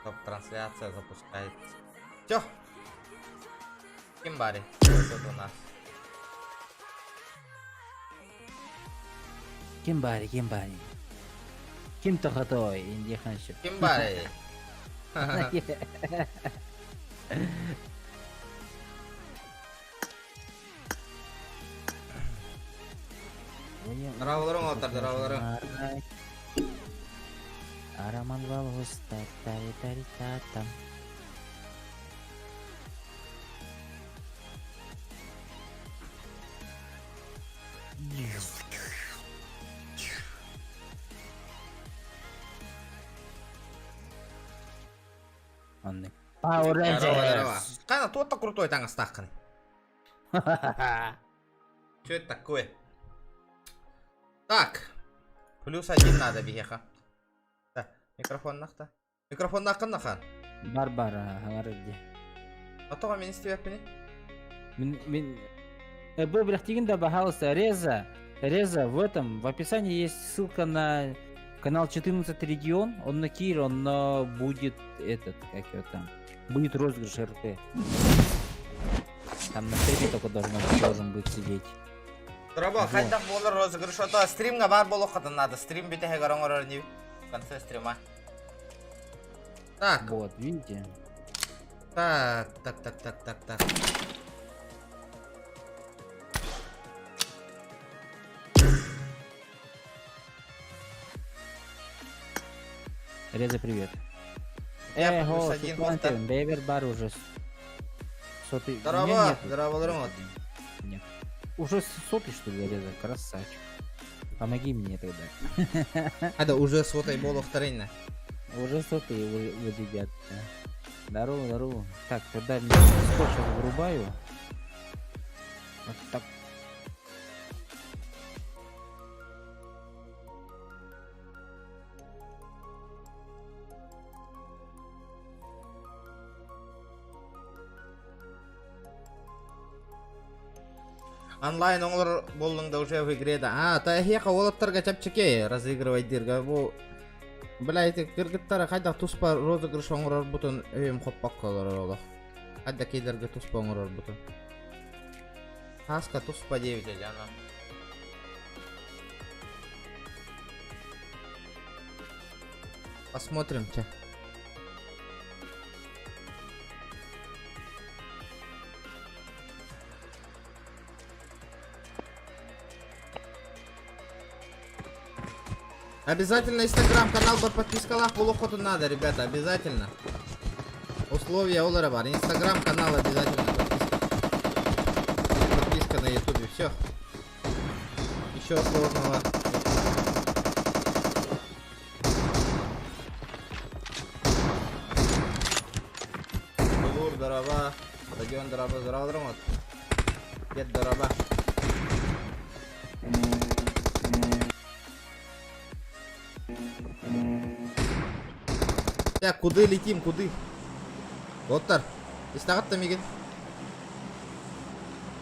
Стоп, трансляция запускается. Все. Ким баарый? Тут у нас. Ким баарый, ким баарый? Ким тохотой, индихан Ким баарый? Здраволорум, Алтар, здраволорум. Араман волос, та та та та там. Оннук. Power Здорово, здорово. Rangers! Кана, тот-то крутой таҥастааххын. Что это такое? Так. Плюс один надо биһиэхэ. Так, микрофон нахта. Микрофон нахын нахан. Барбара, хаҥар дии. А тоҕо мин истибэппиний? Мин, мин... Бу бэлэхтиигин да, пожалуйста, Реза, Реза, в этом, в описании есть ссылка на канал 14 регион, он на Кире, он на будет этот, как его там, будет розыгрыш РТ. Там на стриме только должен, должен быть сидеть. Дорообо, Вот. хайдах буолар розыгрыш ото стримҥа баар буолуоххутун наада. Стрим бүтэһигэр оҥорор ини в конце стрима. Так, Вот, видите? так, так, так, так, так, так. Реза, привет. Я Эй, плюс го, один Суплантин, вот Бейвер бар уже. Сотый. У меня Здорово, нету. здорово, Лармот. Нет. Уже сотый, что ли, Реза? Красавчик. Помоги мне тогда. Это уже сотай буолуохтарына. Уже сотый, вы, вы, ребят. Здорово, здорово. Так, тогда мне скотч вырубаю. Вот так. Онлайн оҥорор буоллуҥ да уже в игре да. А, та эһиэхэ уолаттарга чэпчэки разыгрывай дииргэ бу бля ити кыргыттара хайдах туспа розыгрыш оҥорорбутун өйүм хоппокко олорор олох. Хайда кийлерге туспа оҥорорбутун. Хаска туспа диэбитэ дьэ ана. Посмотрим, че. Обязательно инстаграм-канал бар подпискалаах буолуоххутун надо, ребята, обязательно. Условия ол эрэ баар. Инстаграм-канал обязательно подписка. Подписка на ютубе. Все. Еще сложного. Булур, дорообо. Родион, дорообо, здорово, Дед, дорообо. Так, куды летим, куды? Оттар, истаҕыт да миигин?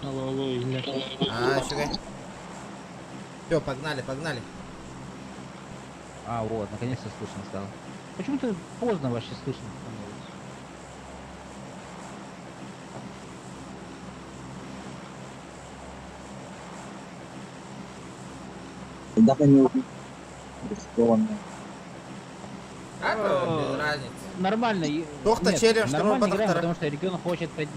Алло, алло, Илья. А, үчүгэй. Все, погнали, погнали. А, вот, наконец-то слышно стало. Почему-то поздно вообще слышно становится. Даже не рискованно. Как без разницы. Нормально. Тохта нет, челлендж, нормально второй играем, потом потому что регион хочет под...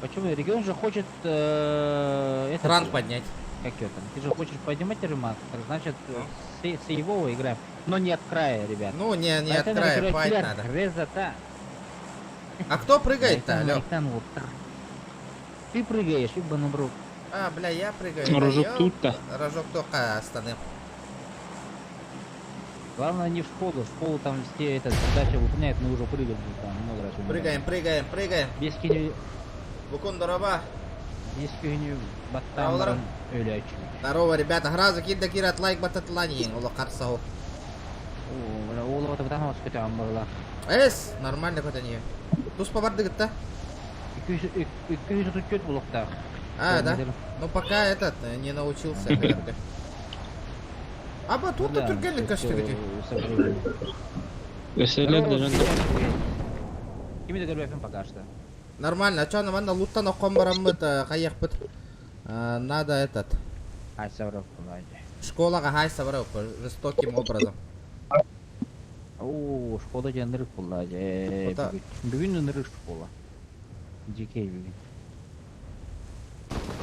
Почему? Регион же хочет... Э, этот, Ранг поднять. Как это? Ты же хочешь поднимать ремат, так значит Ну. с, с его играем. Но не от края, ребят. Ну, не, не от Поэтому, края, короче, файт киллер, надо. Резота. А кто прыгает-то, алло? Ты прыгаешь, ебаный в рот. А, бля, я прыгаю. да Рожок ёп. тут-то. Рожок только останым. Главное не в школу. В школу там все этот задача выполняют, мы уже прыгаем там много раз. умирали. Прыгаем, прыгаем, прыгаем. Без кини, Букун дорообо. без кини баттаан өлөөчү. Здорово, ребята. Сразу киирдэ киирээт лайк баттаталааҥ олох харса О. О, ол оҕото бытаан көтөҕөн буолла. Эс, нормально көтөн иһэ. Туспа бардыгыт-то? 234 булуктаах. А, да? Ну пока этот не научился. Аба тут Да, түргэнник всё, көстүгүтүй. со временем. Веселее даже. Кими да көрбөппүн пока что. Нормально, а чё, манна луттан оккон бараммыт хайыахпыт. Надо этот. Ай, сабрап буолла. Школаҕа хай сабара жестоким образом. Оо, школа дьэ ынырык буолла дьэ. Ота- Бүгүн. Бүгүн ынырык школа. Дьикэй бүгүн.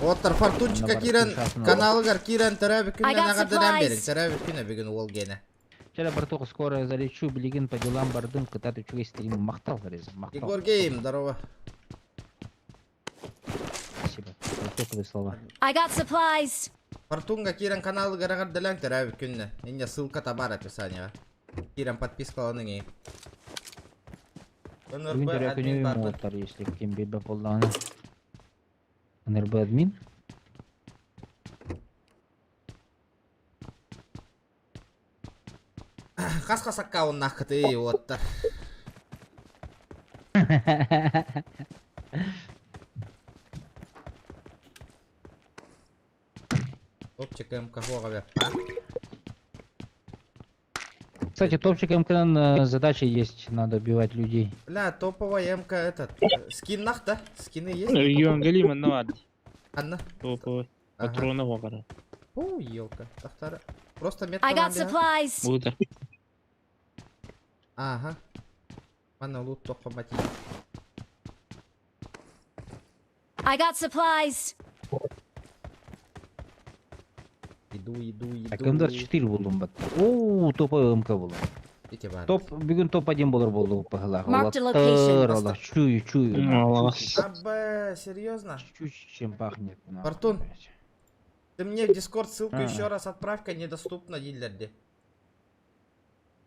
Оттар Фортунчика Онно киирэн барытын шасын каналыгар киирэн төрөөбүт I күнүнэн got эҕэрдэлээн биэриҥ. supplies. Төрөөбүт күнэ бүгүн уол гиэнэ. Чэ, братуха, скоро залечу, билигин по делам бардым, кытаат үчүгэй стрим. Махтал, Реза, махтал. Егор Гейм, здорово. Спасибо за теплые слова. I got supplies. Фортунга киирэн каналыгар эҕэрдэлээн төрөөбүт күнүнэ. Инньэ ссылка бар описанияҕа. Киирэн подпискаланыҥ ии. Бүгүн НРБ төрөө админ күнүм барбыт. уолаттар, если ким билбэт буоллаҕына. НРБ админ. Хас-хас аккауннааххытый уоттар. Топчик МК-ҕа бэппа. Кстати, топчик МК задача есть, надо убивать людей. Бля, топовая МК этот. Скин да? Скины есть? Евангелий манна баар дии. Анна. Топовый. Ага. Патрона оҕара. О, елка. Тахтара. Просто I метка got supplies. Буда. Ага. Манна лут тохо мати. I got supplies. Иду, иду, иду. Так, М24 буллум батта. Оо, топовый МК буллум. Ити бар. Топ, бүгүн топ-1 буолар буоллубут быһыылаах. Marked a location. Улаттар, олох, чую, чую. Алаас. Абе, серьезно? Чуть чем пахнет. Нахуй, Фортун. блядь. Ты мне в Дискорд ссылку А. еще раз отправка недоступна дилерде.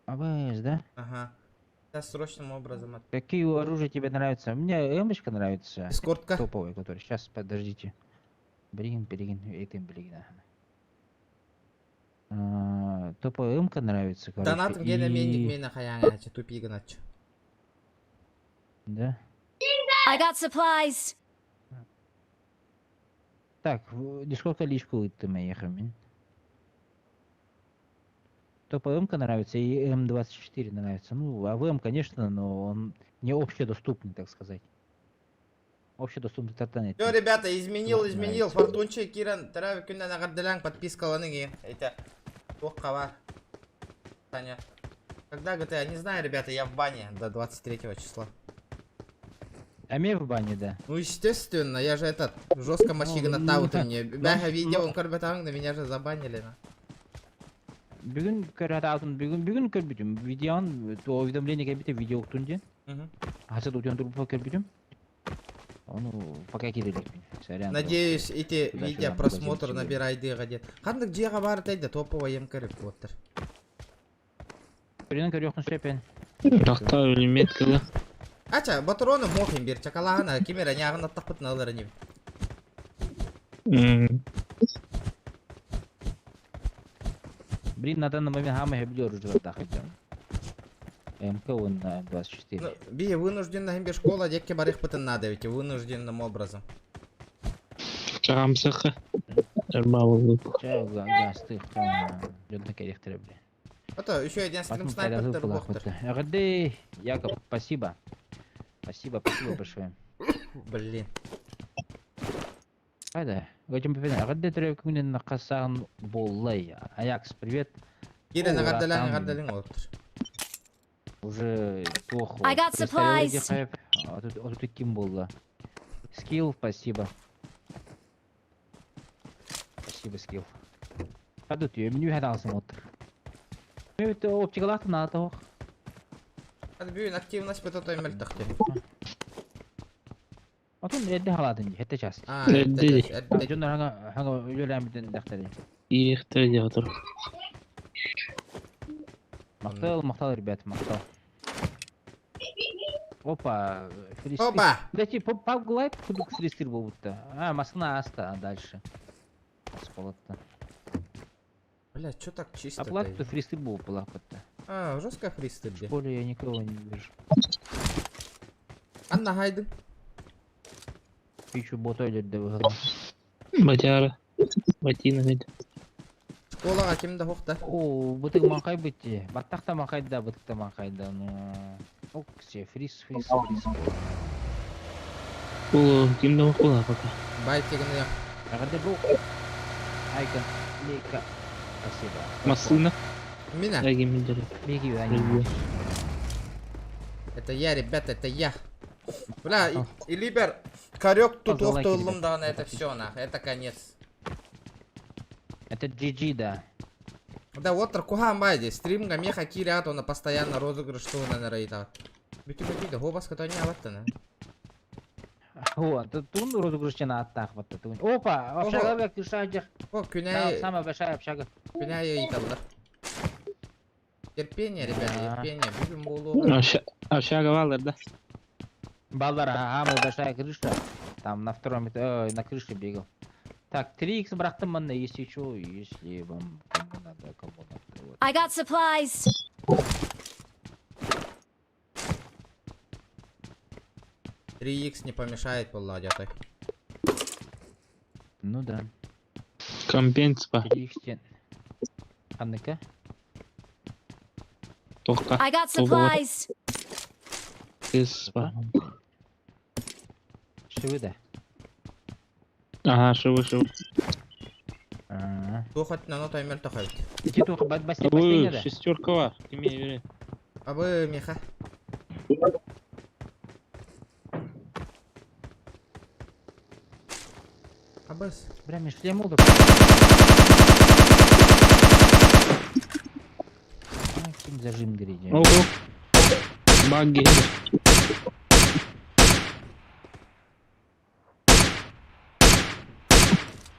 АВС, да? Ага. Сейчас срочным образом от... Какие оружия тебе нравятся? Мне эмочка нравится. Дискордка. Топовый, который. Сейчас, подождите. Блин, блин, этим, блин. Ага. А, топовая эмка нравится, короче. Донатым гене менник и- мена хаяңа тупигын атчы. Да. I got supplies. Так, Дискордка личку ты мин. Топовая эмка нравится и М24 нравится. Ну, АВМ, конечно, но он не общедоступный, так сказать. Общедоступный тартан Все, ребята, изменил, Вот изменил. нравится. Фортунчик киирэн төрөөбүт күнүнэн эҕэрдэлээҥ подпискаланыҥ ии. Это туох бар. Таня. Когда GTA? Не знаю, ребята, я в бане до 23 числа. А мне в бане, да. Ну, естественно, я же этот, жестко махигна Ну, тауту ну, мне. ну, Бэха видео, ну. он көрбөтөҕүҥ, на меня же забанили. На. Бүгүн көрө бүгүн бүгүн көрбүтүм. Видеон, то уведомление кэлбитэ видео уктун диэн. Мгм. Хаса утуйан турбуппар көрбүтүм. Ону пока киирэ иликпин. Сорян. Надеюсь, эти Туда-сюда видео просмотр возить себе. набирайды диэн. Ханнык дьиэҕэ баар этэй топовая МК репортер. Көрүнэн көрүөххүн сөп эн. Тахта өлүмет кылы. Ача, батроны мохин бир чакалаана кимера нягын аттахпытын алар не. Блин, на данный момент самый люблю оружие хотя. МК он на М24. Ну, би вынужденно бир школа диэки барыахпытын надо ведь вынужденным образом. Чаҕамсыха. Эрбаабыл. Чэ, гастых, дьонно кэлиэхтэрэ бля. Это еще один стрим Потом снайпер бохтер. Эҕэрдэ, Яков, спасибо. Спасибо, спасибо большое. Блин. Хайда, этим эҕэрдэ төрөөбүт күнүнэн хасаан буоллай. Аякс, привет. Киирэн О, эҕэрдэлээҥ там. эҕэрдэлээҥ олуттар. Уже плохо. I got supplies. А тут ким буолла? Скилл, спасибо. Спасибо, скилл. А тут я меню хадалсым отыр. Мен оптикалаахтын аата ох. Hadi бүгүн активность бит отой мөлтөх диэн. Отон эрдэ халаатын хетте час. А, Эрдэ. эрдэ. Дьоннор хаҥа хаҥа үлэлээммитин дэхтэри. Иихтэр диэҕэ Махтал, махтал, ребят, махтал. Опа, фристы. Опа! Да типа PUBG Lite кудук фристыр буолбут. А, массыына ааста, а дальше. Осколотта. Бля, чё так чисто? Оплату фристыр буолбут. А, жестко фристы В где. школе я никого не вижу. Анна Хайден. Пичу ботой да выгодно. Батяра. Батина ведь. Школаҕа ким да суох да. О, бытык маҥхайбыт. Баттах да маҥхайда, бытык да маҥхайда, ну. Окси, фриз, фриз, фриз. Ол ким да була пока. Байтигын я. Эҕэрдэ бу. Айка, Лейка. Спасибо. Массыына. Мина. Эгимилдери. Беги, Аня. Это я, ребята, это я. Бля, и Либер, корек тут Пожалуйста, охтуллум ребят. даҕаны, это все нах, это конец. Это GG, да. Да вот куһаан баайди, стримга меха киирээт оны постоянно розыгрыш туһунан эрэ ыйытаҕыт. Бүтү бүтү хобас көтөнньө абаттана. Вот, тут розыгрыш ааттаах батта. Опа, общага крыша О, Да, күнәй, самая большая общага. күнәй ыйыталлар. Терпение, ребята, терпение. Бүгүн буолуоҕа. Общага балар да. Баллар, ага, самая большая крыша. Там на втором этаже, на крыше бегал. Так, 3х брахтым манна, если что, если вам кому надо, кому надо. Вот. I got supplies. 3х не помешает буолла дьатай. Ну да. Компенс па. 3х тен. Анныка? Тоққа. I got supplies. Кыз па. Шивы да. Ага, шыбы шыбы. А. Туохат нано таймер тохайт. Ити тух бат басте Ой, басте да. шестерка бар. Киме бере. Абы меха. Абыс. Бля, мен шлем oldu. Ай, Ким зажим дерейdi. Ого. Багги.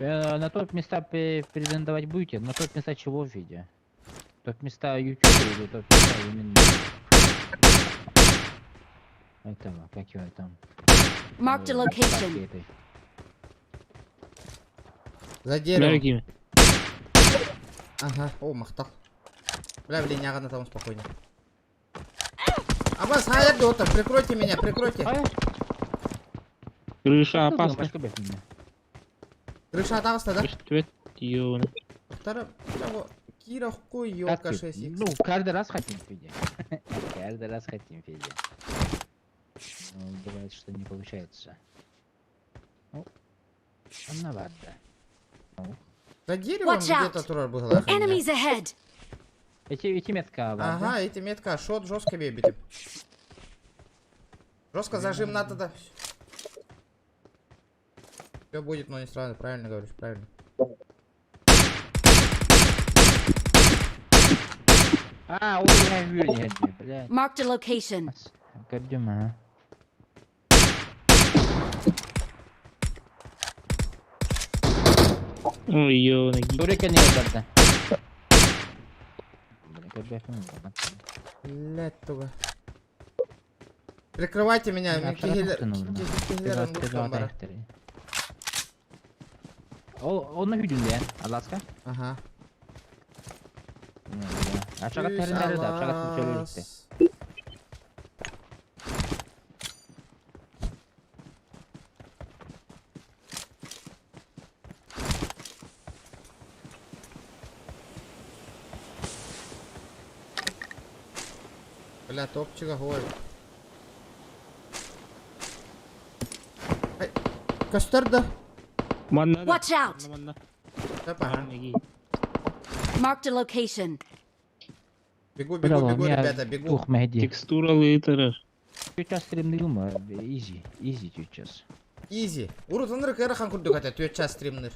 На топ места претендовать будете? На топ места чего в виде? Топ места YouTube или топ места именно этого, как его там? Marked a ставки location. этой. За деревом. Бәрі киме. Ага, о, махтал. Бля, блин, я там спокойно. Абас, хайр, дота, прикройте меня, прикройте. Ай, Крыша ну, опасна. башка бет меня. Крыша атаҕыста да? Түбэт. Ёны. Второй, бля, во, Кира хуй, ёлка Как ты? 6 Ну, каждый раз хотим, Федя. Каждый раз хотим, Федя. Ну, бывает, что не получается. Ну, рановато. За деревом Watch out. где-то турар было. Enemies ahead. Эти метка, ладно? Ага, эти метка, шот жестко бебите. Жестко зажим надо, да. Все будет, но не сразу, правильно говоришь, правильно. А, ой, я вюрь, блядь. Marked a location. Көрдүм, а. Ой, ёны. Турека не барды. Блин, көрбөппүн, Блять, туга. Прикрывайте меня, Да, мен кихилер- ну, кихилерим буттан бара. Ол оны хүдүндэ, Аласка. Ага. Ачага Үс териннери да, ачага алас. чөлөлүктө. Бля, топчика гой. Ай, Костер да. Манна. Watch out. Манна. Топ, ага. Marked a location. Бегу, бегу, бегу, ребята, бегу. Тух мәһди. Текстуралы итырыр. Сейчас стримнигым, изи, изи сейчас. Изи. Урут ынырык ыарахан курдук этэ, түөрт час стримнер.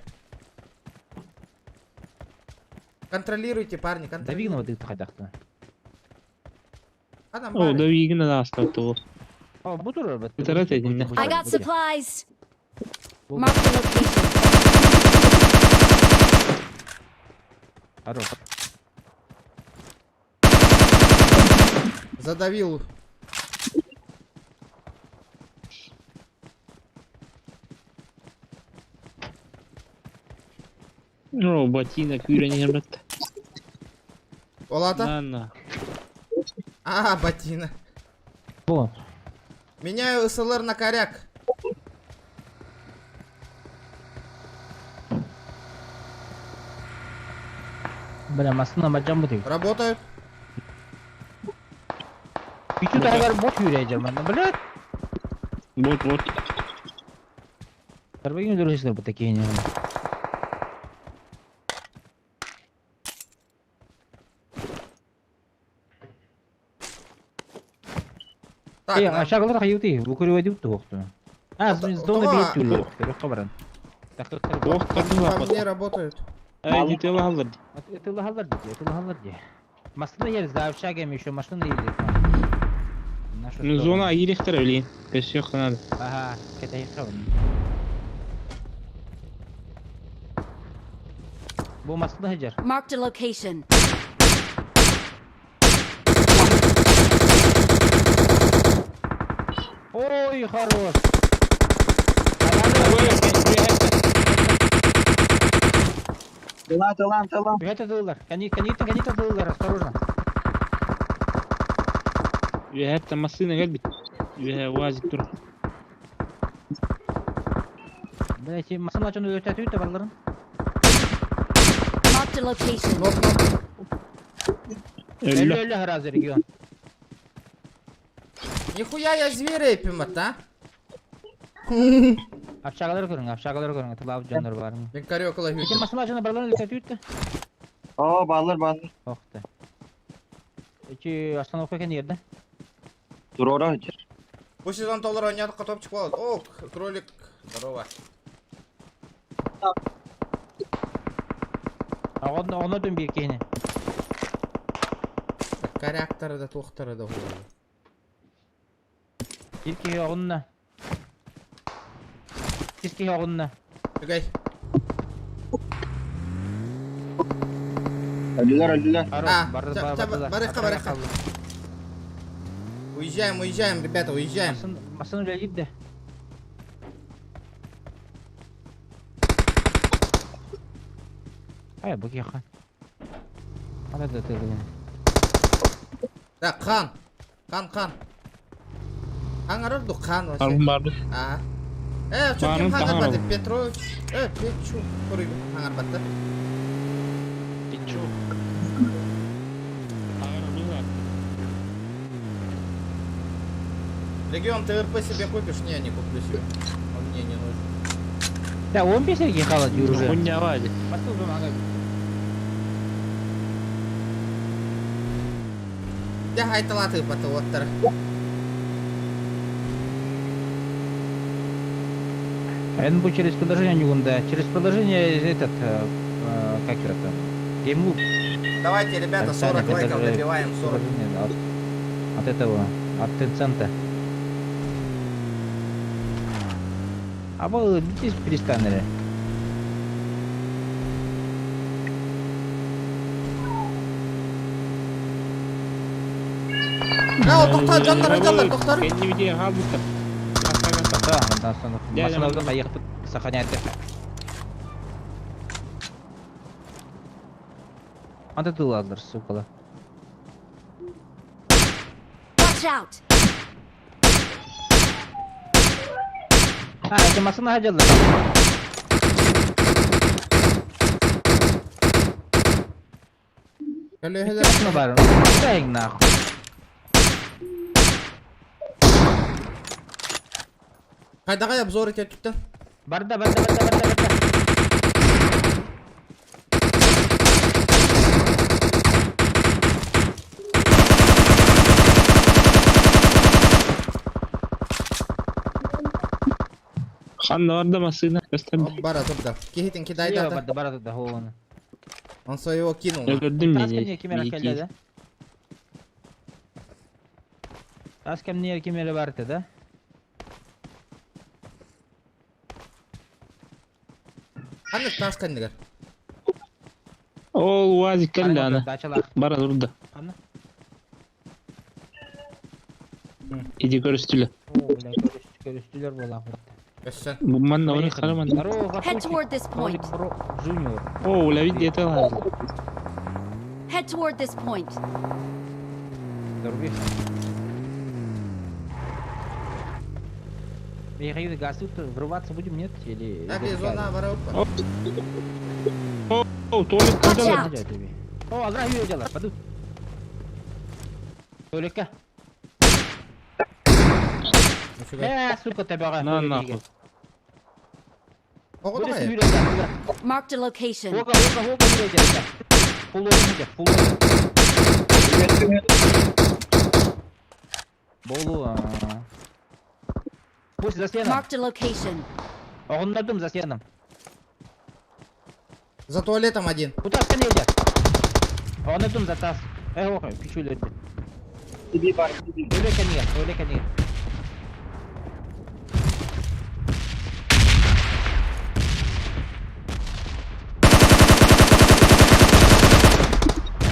Контролируйте, парни, Давигнова контролируйте. ты хайдахта. Адам О, бары. да вигна да астатты. О, бутур бат. Бутур этин, I got supplies. Marked a location. Хорош. Задавил. О, ботинок үйренер бит. Олата. На, А, ботина. Бо. Меняю СЛР на коряк. Бля, масына мажам бутур. Работают. Бүтү таһыгар бот үүрээдьэр манна, блядь. Вот, вот. Тарбагин өлөрөсүлэр бу такие. Так, Э, нам- ашагалар хайыты, выкуривать туохту. А, Ото- зона отоҕо- биир түллэр, көрөххө баран. Тахтар Ох, По мне работают. Эй, не ты лагалар. Это лагалар дии, это лагалар дии. Машина едет за общагами еще, машина едет. Нашу Ну, сторону. зона айырехтер, блин. Көсөх надо. Ага, это их Бу машина хажар. Marked a location. Ой, хорош. Тыла, тыла, тыла. Это доллар. Кони, кони, кони, доллар, осторожно. Үһәттә машина кэлбит. Үһә УАЗик тур. Блять, машина чону өтәтү барларын. Marked a location. Нок, нок. Өллө. Өллө өллө харазы регион. Нихуя я зверя пимат, а? Общагалар көрүң, общагалар көрүң, тылап жоннор бар. Мен карёкала Эти хүйтүм. машина чону барларын өтәтү. О, баллар, баллар. Охты. Эти остановка кен ерде. Турора өтер. Бу сезон толор ойнадық топчик болады. О, кролик. Здорово. А он он өтөн бир кени. Корректоры да туохтары да болады. Бир кеһи оҕунна. Иккис киһи оҕунна. Үгэй. Өлүлөр, өлүлөр. Хорош, А, барды ча- ча- барды. барыхха, барыхха. Уезжаем, уезжаем, ребята, уезжаем. Масын масын үлелип да. Ай, бу киха. Ана да тыгын. Да, қан. Қан, қан. Қан арырду, қан вообще. Арбын барды. А. Э, чё, ким Барын хаңар тахар баты? Петрович. Э, Петчу. Көрүй хаңар баты. Пичу. Арбын. Регион, ты РП себе купишь? Не, не куплю себе. Он мне не нужен. Да, он бесерге қалады уже. Хуйня вази. Басыл зонага. Я хайталаты баты оттар. Эн бу через приложение нюгунда. Через приложение этот, как это, GameLoop. Давайте, ребята, 40 Официально лайков это же добиваем, 40. приложение от этого, от Tencent. А вы здесь пересканеры. А, тоқтар, жандар, жандар, тоқтар. Кенни видео халбыта. Да, да, остановка. Я- я Машина могу. поехать сохранять. А ты лазер, сука. Watch out! А, это машина хотела. Көлөһөлөр. Машина бар. Дай нахуй. Қайдағай обзор ете түптен? Барда, барда, барда, барда, барда. Ханна барда машина. Көстәм. Бара турда. Кихитин кидай Слева дата. барда, барда, да, он. Он своего кинул. Өлөрдүм Тас ко мен. мне кемера келді, да? Тас ко мне кемера барды, да? Қандай тас кәндігер? Ол УАЗик келді ана. Дачалар. Бара турда. Ана? Иди көрүстүлө. О, бля, көрүстүлөр бола. Өссен. Бу манна оны караман. Здорово, Head toward this point. Junior. О, ула видео это. Head toward this point. Здорово. Я хочу газ тут врываться будем, нет? Или... Әбе, зона бара опа. О, туалет Watch калды. out! О, азра юе дела, паду. Толика. Үчүгэй. Э, сука, төбөҕө. На нахуй. Оҕо Бу тоҕо? сүүрэ. Marked a location. Хока, хока, хока сүүрэ. Фуллорун, фуллорун. Болу. Пусть за стеном. Marked a location. Оҕуннардым за стеном. За туалетом один. Куда кэннигэр? Оҕуннардым за тас. Э, ох, күчүлэрди. Тиби бар, тиби. Өлө кэннигэр, өлө кэннигэр.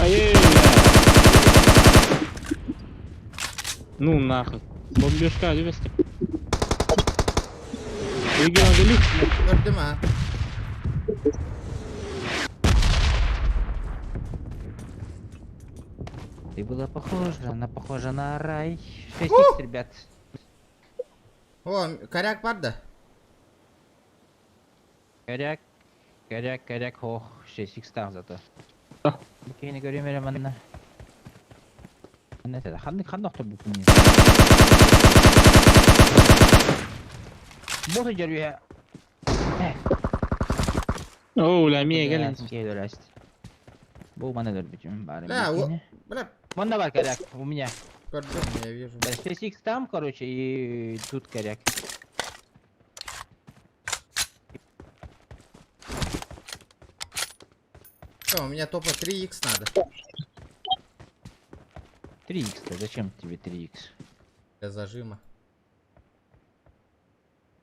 Ай, бля. Ну нахуй. Бомбежка, вести. Регион велик. Көрдүм а. Ты была похожа, она похожа на рай. 6 х ребят. О, коряк бар да. Коряк, коряк, коряк, ох, 6 х там зато. А. Букейни көрүм эрэ манна. Манна этэ, ханнык ханна охтор букуни. Бот дьөрүө. О, бля, мия кэлэн. Бу мана көрбүтүм бары. Бля, о- Бля, Манна бар коряк, у меня. көрдүм, я вижу. 6 там, короче, и тут коряк. Всё, у меня топа 3х надо. 3х-то, зачем тебе 3х? Для зажима.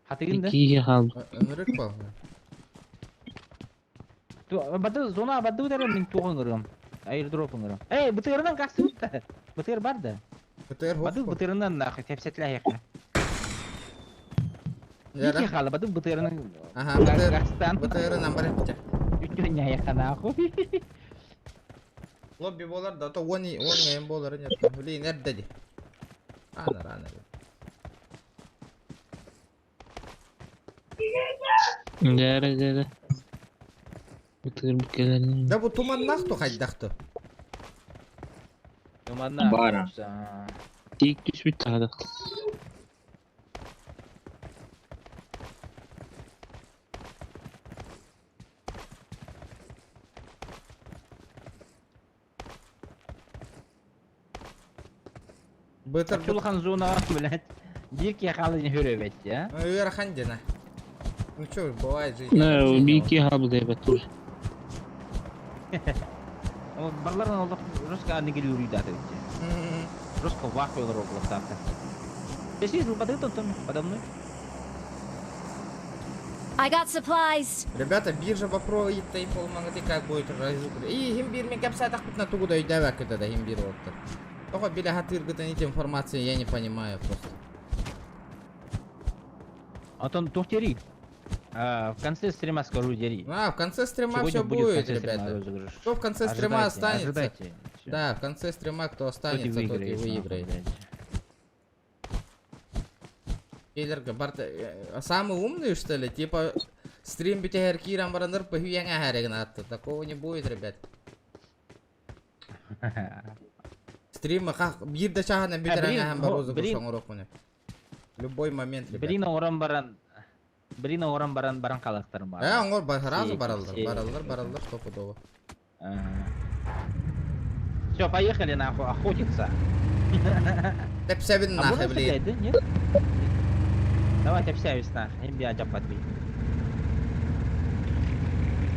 Хатыгын да? Иккиге хаалбыт. Ынырык был. Бады зона бады ударым мен туған ырым. Аирдроп ырым. Эй, бытырынан касып та. Бытыр бар да. БТР Бады хоп. бытырынан нахуй тепсетле яка. Ники хала бады бытырынан. Ага, БТР. Гастан. БТР нам бар эппитэ. Үтүн яка нахуй. Лобби болар да, то он он эм болар нет. Блин, эрдэди. Рано, рано. Дәрі, дәрі. Бытыр букелерин. Да бу туманнах ту хайдах ту. Туманна. Бара. Тиик түспүт тағады. БТР Чулхан зона, блядь. Дирки халы не хүрөбет, я. Ыарахан дена. Ну чё, бывает жизнь. Да, бики хаалбыт эбет тоже. Барлардан олдық русска аны келі үрүйді аты бітті. Русска вахуйлар областарда. Здесь бады там подо мной. I got supplies. Ребята, биржа вопро и тейпол маңыты как будет разыгрывать. И хим бир мен капса так на тугу да давай когда да хим бир оттар. Только биля хатыр гытан эти информации я не понимаю просто. Антон, тух дери. А, в конце стрима скажу дери. А, в конце стрима Сегодня все будет в будет, конце стрима ребята. розыгрыш. Кто в конце стрима Ожидайте, останется? Ожидайте. Всё. Да, в конце стрима кто Тот и останется, тот и выиграет. нахуй, выиграет. блядь. Кейлерге барда самый умный, что ли? Типа стрим битер киран барандар похуяңа харегин атты. Такого не будет, ребят. Стрим как бир да чахана битер блин, аңа бар о, розыгрыш блин. оңорок муну. Любой момент, ребят. Блин, оран баран. Блин, оран баран баран қалақтарым бар. Э, оңор бар, сразу Все, баралдар, все, баралдар, все. баралдар стопудово. Все, поехали нахуй охотиться. Тепсебин А нахуй, можно блин. стрелять, да? Нет? Давайте общаюсь нахуй. Имбия джаппат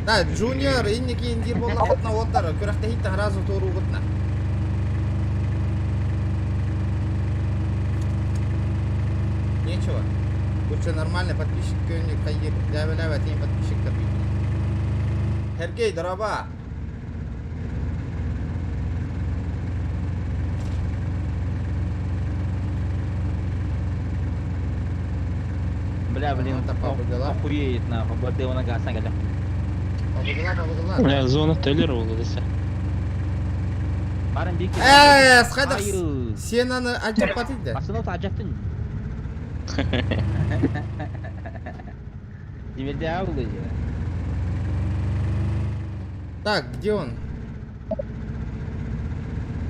Да, Джуниор, инники индир болла хотна оттар, күрәхтә хитта сразу туру гутна. Нечего. Лучше нормальный подписчик көнник хайыр. Ләбә-ләбә тиң подписчиктер бит. Сергей, дороба. Бля, блин, Ну, это папа дела. охуеет нахуй. Барды он гасан галя. Побыгла, побыгла. Бля, зона төлер болду десе. Барын бики. Э, сқайдақ. Айы. Сен аны ажаппат иді. Басын от ажаптын. Демерде ауылды же. Так, где он?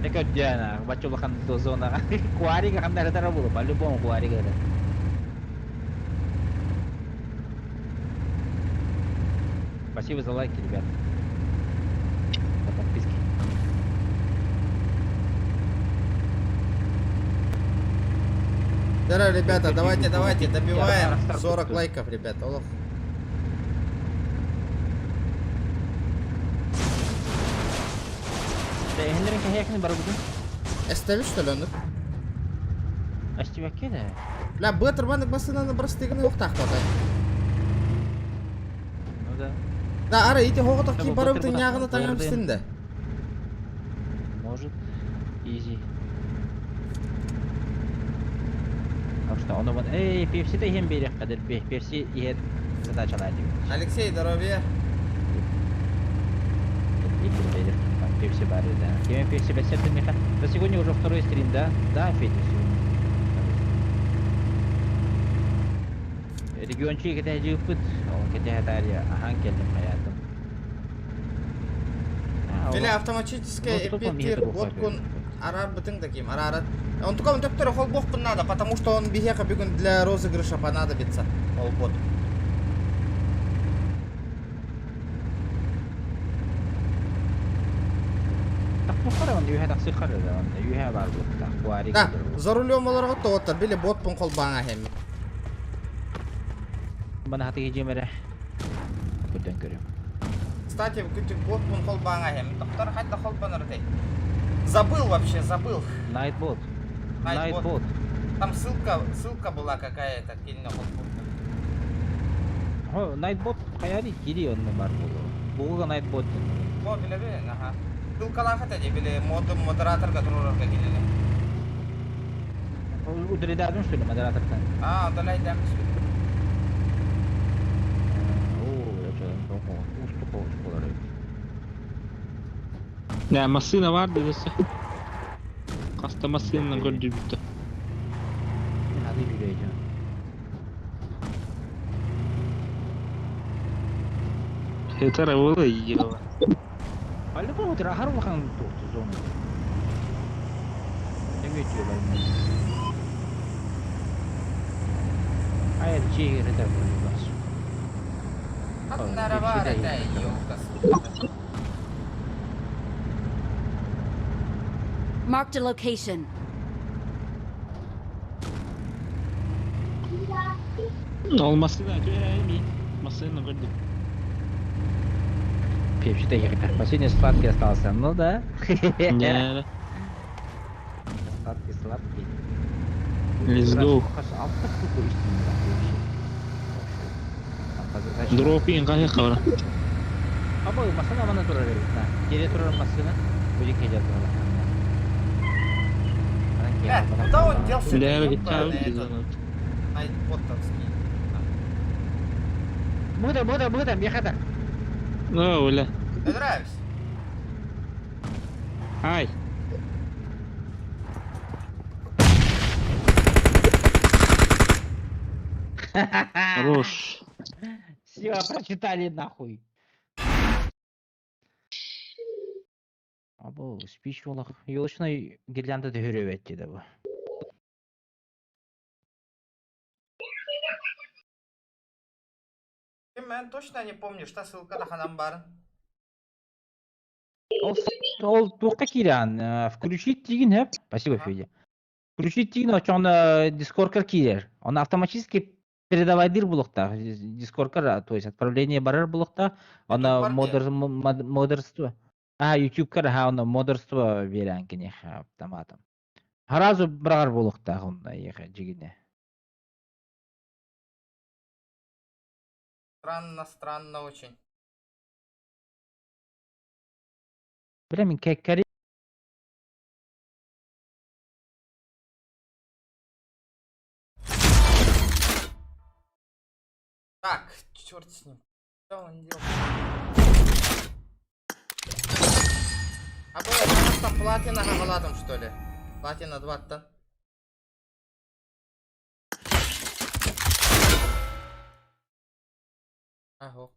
Тек өтдена, бачулахан зонаға. Куарига қандай тара болу, по-любому куарига. Спасибо за лайки, ребят. За подписки. Здорово, ребята, давайте, давайте, добиваем Я на 40 старт. Лайков, ребята. Олох. Хеннерин кэһиэкини барбытын. Эстэбит, что ли, он? Астибакке да. Бля, бытыр маннык массыынаны бырастыгын уохтаахтата. Ну да. Да, ара ити хоҕотох ки Бу барыбытын бытыр ньааҕына таҥам бытыр. истин да. Может. Изи. Так что он вон. Эй, пепси да иһэн биэриэх кадыр. Пепси иһэр задачалаа диэбит. Алексей, здоровья. Пепси бары, да. Кеме пепси бәсәптен меха. Да сегодня уже второй стрим, да? Да, Федя, сегодня. Региончы кете жыппыт, ол кете хатария, ахан келдим хаятым. Бля, автоматическая Вот тут он эпитир еду боткун арар бытың да ким, арарат. Он только он төптөрө хол бохпун надо, потому что он биһиэхэ бүгүн для розыгрыша понадобится. Ол бот. Тахпухара он юха тахсыхара да, он юха бар бу. Тахпуари. Да, за рулем олорго тоттар, били ботпун хол баңа хем. Бана хаты жемере. Көтөн көрөм. Кстати, күтүк ботпун хол баңа хем. Доктор хайда хол банар дей. Забыл вообще, забыл. Найтбот. Найтбот. Найтбот. Там ссылка была какая-то, кинь хол Хо, Найтбот хаяри кири онны бар болу. Буга Найтбот. Бо биле биле, ага. Ссылкалар хата де биле мод модераторга турурга киниле. Удалидадым, что ли, модератортан? А, удаляй дәмиш. О, я что, уступал школары. Да, массыына баар десе. Хаста массыына көрдүбүттэ. Хады жүлейді. Это было ева. По-любому ты рахар улахан туқты зону. Неге өтіе бармай? Ай, чегер это бас. Хатнара бар это, ёлка. Marked a location. Ол массыына түһэ массыына көрдүм. Пепси да. Последний сладкий остался. Ну да. Не, Сладкий, сладкий. Let's go. Алты штуку истинно вообще. Дропин кайы кабара. Абы машина мана турар берет. На. Кере турар машина. Будет келер турар. Бля, куда он делся? Бля, Ёбаный этот Найтботовский. Буда, буда, буда, мехата. Ну, бля. Ты нравишься? Ай. Хорош. Все, прочитали нахуй. Абы, спич олақ. Елочный гирлянда дөһөрөбөт деді бу. Мен точно не помню, что ссылка на ханам бар. Ол ол туаққа киран, включить тигин хеп. Спасибо, Федя. Включить тигин, очоғына дискордкар кирер. Он автоматически передавайдыр булукта. Дискордкар, то есть отправление барар булукта. Она модер модерство. А, YouTube кар, ха, она модерство берен кинех автоматом. Харазу брагар булукта, онна еха жигине. Странно, странно очень. Бля, мен кәккәри Так, черт с ним. Что он делал? А было у нас там платина гагалатом, что ли? Платина 2-то. Ага.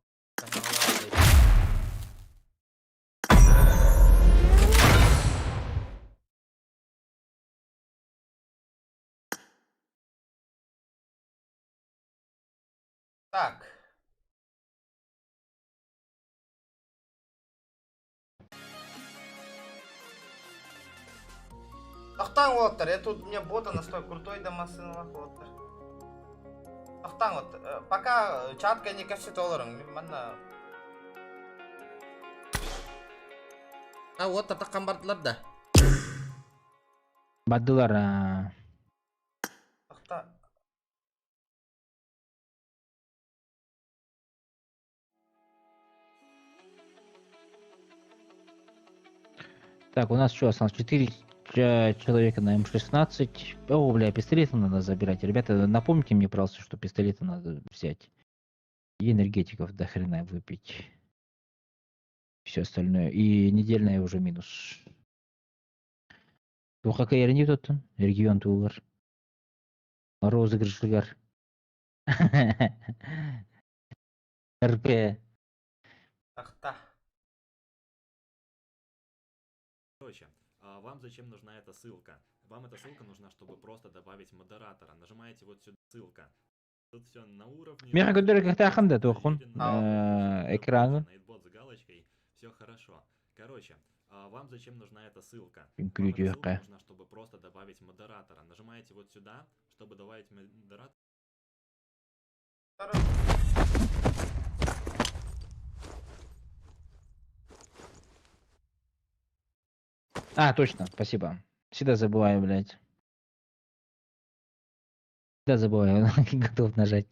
Так. Тохтооҥ уолаттар, я тут у меня бота настой крутой да массыыналаах уолаттар. Тохтооҥ вот, пока чатка не кэпсэтэ олоруҥ, манна А вот таххан бардылар да. Бардылар аа. Тохта. Так, у нас что осталось? 4 человека на М16. О, бля, пистолеты надо забирать. Ребята, напомните мне, пожалуйста, что пистолеты надо взять. И энергетиков до хрена выпить. Все остальное. И недельная уже минус. Туха кайрни тут? Регион тугар. Розыгрышыгар. РП. Тохта. Короче, а вам зачем нужна эта ссылка? Вам эта ссылка нужна, чтобы просто добавить модератора. Нажимаете вот сюда ссылка. Тут все на уровне. Миэхэ көрдөрөр кыахтааххын да туоххун Проверено. экраны Найтбот с галочкой. Все хорошо. Короче, а вам зачем нужна эта ссылка? Вам эта ссылка үҥкүүлүтүөххэ. нужна, чтобы просто добавить модератора. Нажимаете вот сюда, чтобы добавить модератора. А, точно, спасибо. Всегда забываю, блядь. Всегда забываю, готов нажать.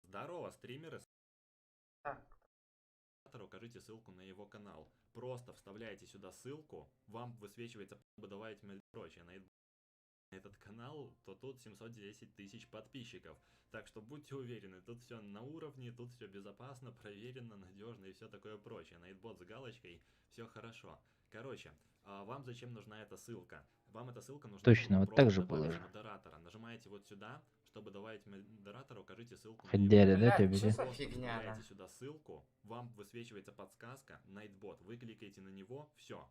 Здорово, стримеры. Так. Укажите ссылку на его канал. Просто вставляете сюда ссылку, вам высвечивается, чтобы добавить прочее на этот канал, то тут 710 тысяч подписчиков. Так что будьте уверены, тут все на уровне, тут все безопасно, проверено, надежно и все такое прочее. Найтбот с галочкой, все хорошо. Короче, а вам зачем нужна эта ссылка? Вам эта ссылка нужна, Точно, чтобы вот просто так же было добавить же. модератора. Нажимаете вот сюда, чтобы добавить модератора, укажите ссылку на его Хотели, да, Блядь, тебе? что за Просто фигня, вставляете да? сюда ссылку, вам высвечивается подсказка Nightbot. Вы кликаете на него, все.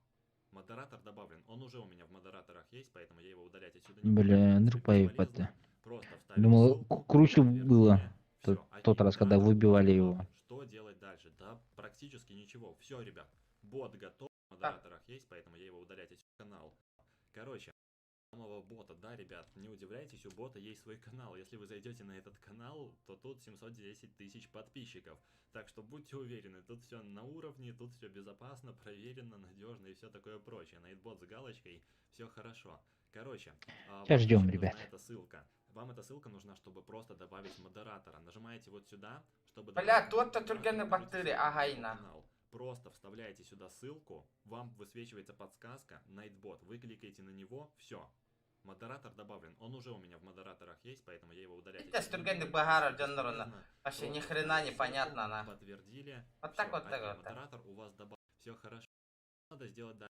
Модератор добавлен. Он уже у меня в модераторах есть, поэтому я его удалять отсюда не буду. Бля, В принципе, Андрюпа бесполезно. ебать. Просто вставили Думал, ссылку, круче было подтвердили. тот, Всё, окей, тот раз, когда модератор выбивали его. добавлен. Что делать дальше? Да практически ничего. Все, ребят, бот готов. В модераторах есть, поэтому я его удалять отсюда канал. Короче, самого бота, да, ребят, не удивляйтесь, у бота есть свой канал. Если вы зайдете на этот канал, то тут 710 тысяч подписчиков. Так что будьте уверены, тут все на уровне, тут все безопасно, проверено, надежно и все такое прочее. Найтбот с галочкой, все хорошо. Короче, Сейчас вам ждем, зачем нужна ребят. эта ссылка? Вам эта ссылка нужна, чтобы просто добавить модератора. Нажимаете вот сюда, чтобы Бля, добавить тот-то модератора, түргэнник укажите баттыыр, ссылку на аҕай его на. канал. Просто вставляете сюда ссылку, вам высвечивается подсказка Nightbot. Вы кликаете на него, все. Модератор добавлен. Он уже у меня в модераторах есть, поэтому я его удалять Бүттэ отсюда не түргэнник буду. быһаарар дьоннор Бесполезно. Вообще ни Просто хрена вставили не понятно, ссылку, на. Подтвердили. Вот так Все, вот так окей, вот так. модератор у вас добавлен. Все хорошо. Надо сделать дальше.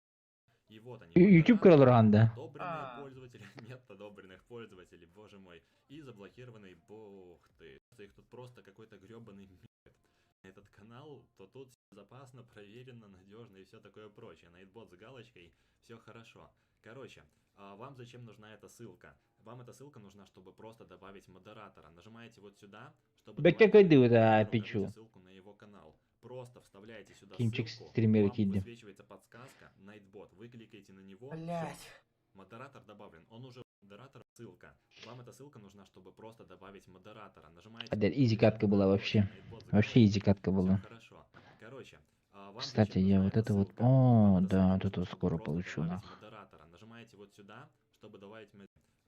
И вот они, YouTube модераторы, көрөлөр да. Одобренные А. пользователи, нет одобренных пользователей, боже мой. И заблокированный, бог ты. Их тут просто какой-то гребаный мир. Этот канал, то тут безопасно, проверено, надежно и все такое прочее. Найтбот с галочкой, все хорошо. Короче, а вам зачем нужна эта ссылка? Вам эта ссылка нужна, чтобы просто добавить модератора. Нажимаете вот сюда, чтобы Бэккэ добавить кайдыбыт модератора, аа укажите пичу. ссылку на его канал. Просто вставляете сюда Кинчик ссылку, стример вам киирдэ. высвечивается подсказка Nightbot. Вы кликаете на него, всё. Блять. Модератор добавлен. Он уже модератор. Ссылка. Вам эта ссылка нужна, чтобы просто добавить модератора. Нажимаете Адель, изи катка была вообще. Nightbot с Вообще изи катка Всё была. хорошо. Короче, вам Кстати, зачем я нужна вот эта это вот... ссылка? О, Вам эта да, ссылка вот это нужна, вот чтобы скоро просто получу, добавить нах. модератора. Нажимаете вот сюда, чтобы добавить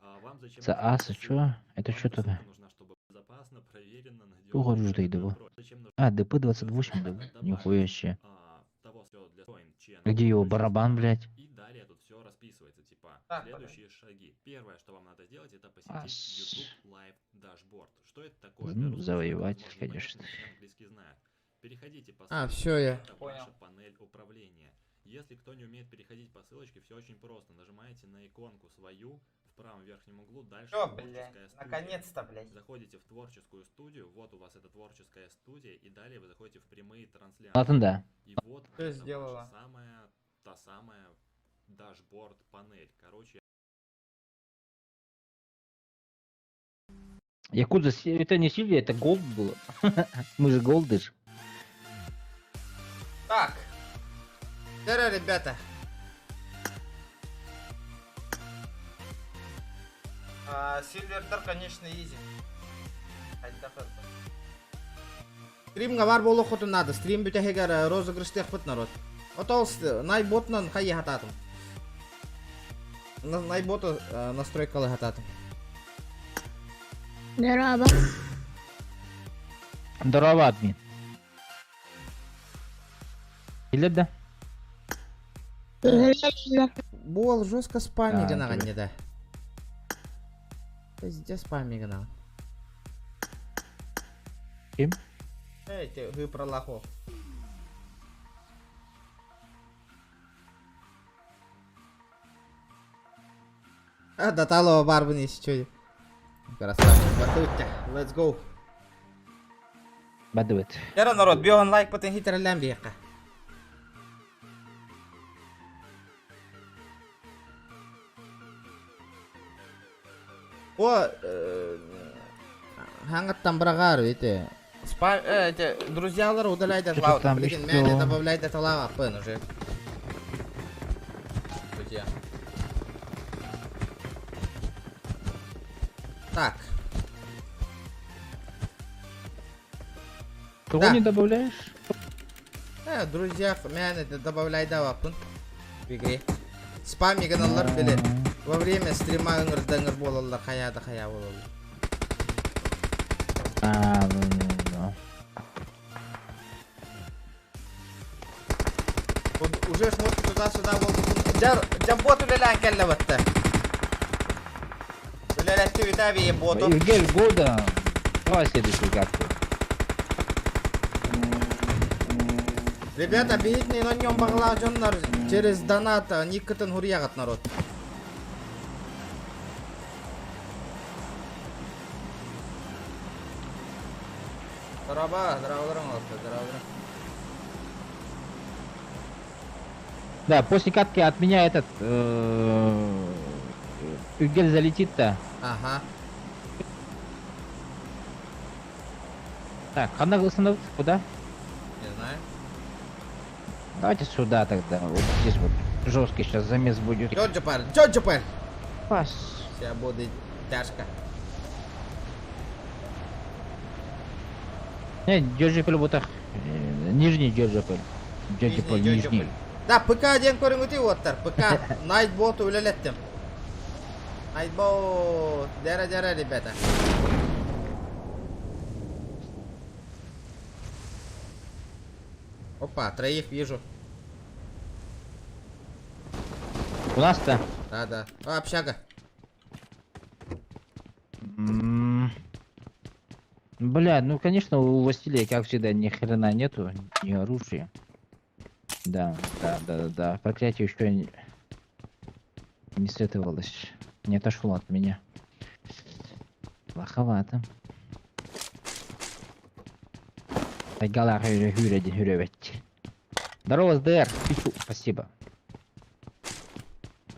а, вам зачем За нужна эта аса, ссылка? чё? Это Вам чё эта такое? ссылка нужна, чтобы безопасно, проверено, надежно Туох и всё оружие такое дыбы? прочее. Зачем нужна А, ссылка? ДП-28, да? Добавить, Нихуя себе. того всё для Join Channel, Где его короче, барабан, блядь? И далее тут все расписывается, типа, Так, следующие шаги. Первое, что вам надо сделать, это посетить Ас. YouTube Live Dashboard. Что это такое? Для Ну, русского завоевать, возможно, конечно. непонятно, все английский знают. Переходите по А, ссылке, всё, я. это Понял. ваша панель управления. Если кто не умеет переходить по ссылочке, все очень просто. Нажимаете на иконку свою в правом верхнем углу, дальше Всё, творческая блядь, студия. наконец-то, блядь. Заходите в творческую студию, вот у вас эта творческая студия, и далее вы заходите в прямые трансляции. Ладно, да. И вот Что это сделала? ваша самая, та самая дашборд панель. Короче, Якудза, это не Сильвия, это Голд было. Мы же Голды ж. Так. Здорово, ребята. Сильвердар, конечно, изи. Стримҥа бар буолуоххутун наада. Стрим бүтэһигэр розыгрыштыахпыт народ. Отол найботунан хайы хатаатым. Найботу настройкалы хатаатым. Здорово. Здорово, админ. Билэр да? Буол жестко спами А, гынаҕын тебе. да. Везде спами гынаҕын. Ким? Эй, ты выпралахо. А, Даталова барбын еще. Красавчик, Батутя. Let's go. Бадыбыт. Яра народ, биоһон лайк потен хитереллэн биэххэ. О, хаңаттан бырагаар ити. Спа, эти, друзьялар удаляйда Что-то там Блин, еще. мяне добавляйда талава пын уже. Друзья. Так. Кого Да. не добавляешь? Друзья, мяне добавляйда вапын в игре. Спам егеналлар били. Во время стрима ыңырда ыңыр буолаллар, хайа да хайа буолаллар. А, ну, ну. Вот уже шмотки туда-сюда буолбутун. Дьар, дьамбот үлэлээн кэллэ батта. Үлэлэтти Витавий боту. Евгений года. Давай следующую карту. Ребята, бейітнен оньон бағыла дьоннор через донат никкытын хуруйаҕыт народ. Дороба, здраволарың олохто, здраволарың. Да, после катки от меня этот Югель залетит-то. Ага. Так, ханна остановится куда? Не знаю. Давайте сюда тогда. Вот здесь вот жесткий сейчас замес будет. Джорджо пар, Джорджо пар. Пас. Сейчас будет тяжко. Не, Джорджиполь вот так. Нижний Джорджиполь. Джорджиполь, Нижний нижний. Джорджиполь. Да, ПК диэн көрүҥүтүй уоттар. ПК Найтботу үлэлэттим. Найтбот. Дэрэ-дэрэ, ребята. Опа, троих вижу. У нас-то? Да, да. А, общага. Бля, ну конечно, у Василия, как всегда, ни хрена нету, ни оружия. Да, да, да, да, да. Проклятие еще не световалось. Не отошло от меня. Плоховато. Здорово, СДР. Пичу. Спасибо.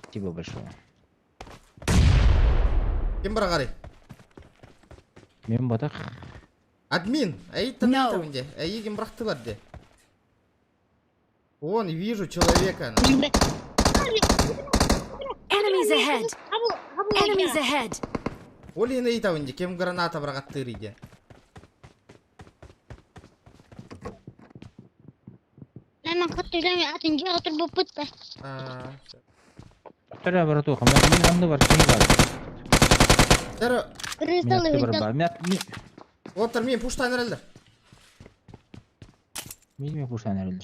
Спасибо большое. Ким быраҕарый? Мин ботах. Админ! Эй, No. где? Эй, ким бырахтылар де. Вон, вижу человека. Enemies ahead! Enemies ahead! Олин ыйтабын кем граната быраҕаттыыр иде. Лама хатты лами атын жаҕа турбуппут да. Вторая братуха, мен анны бар, ким бар. Дәрі, Кырыысталы Мен бар бар. Мен оттар мен пуштан эрэллэр. мен пуштан эрэллэр.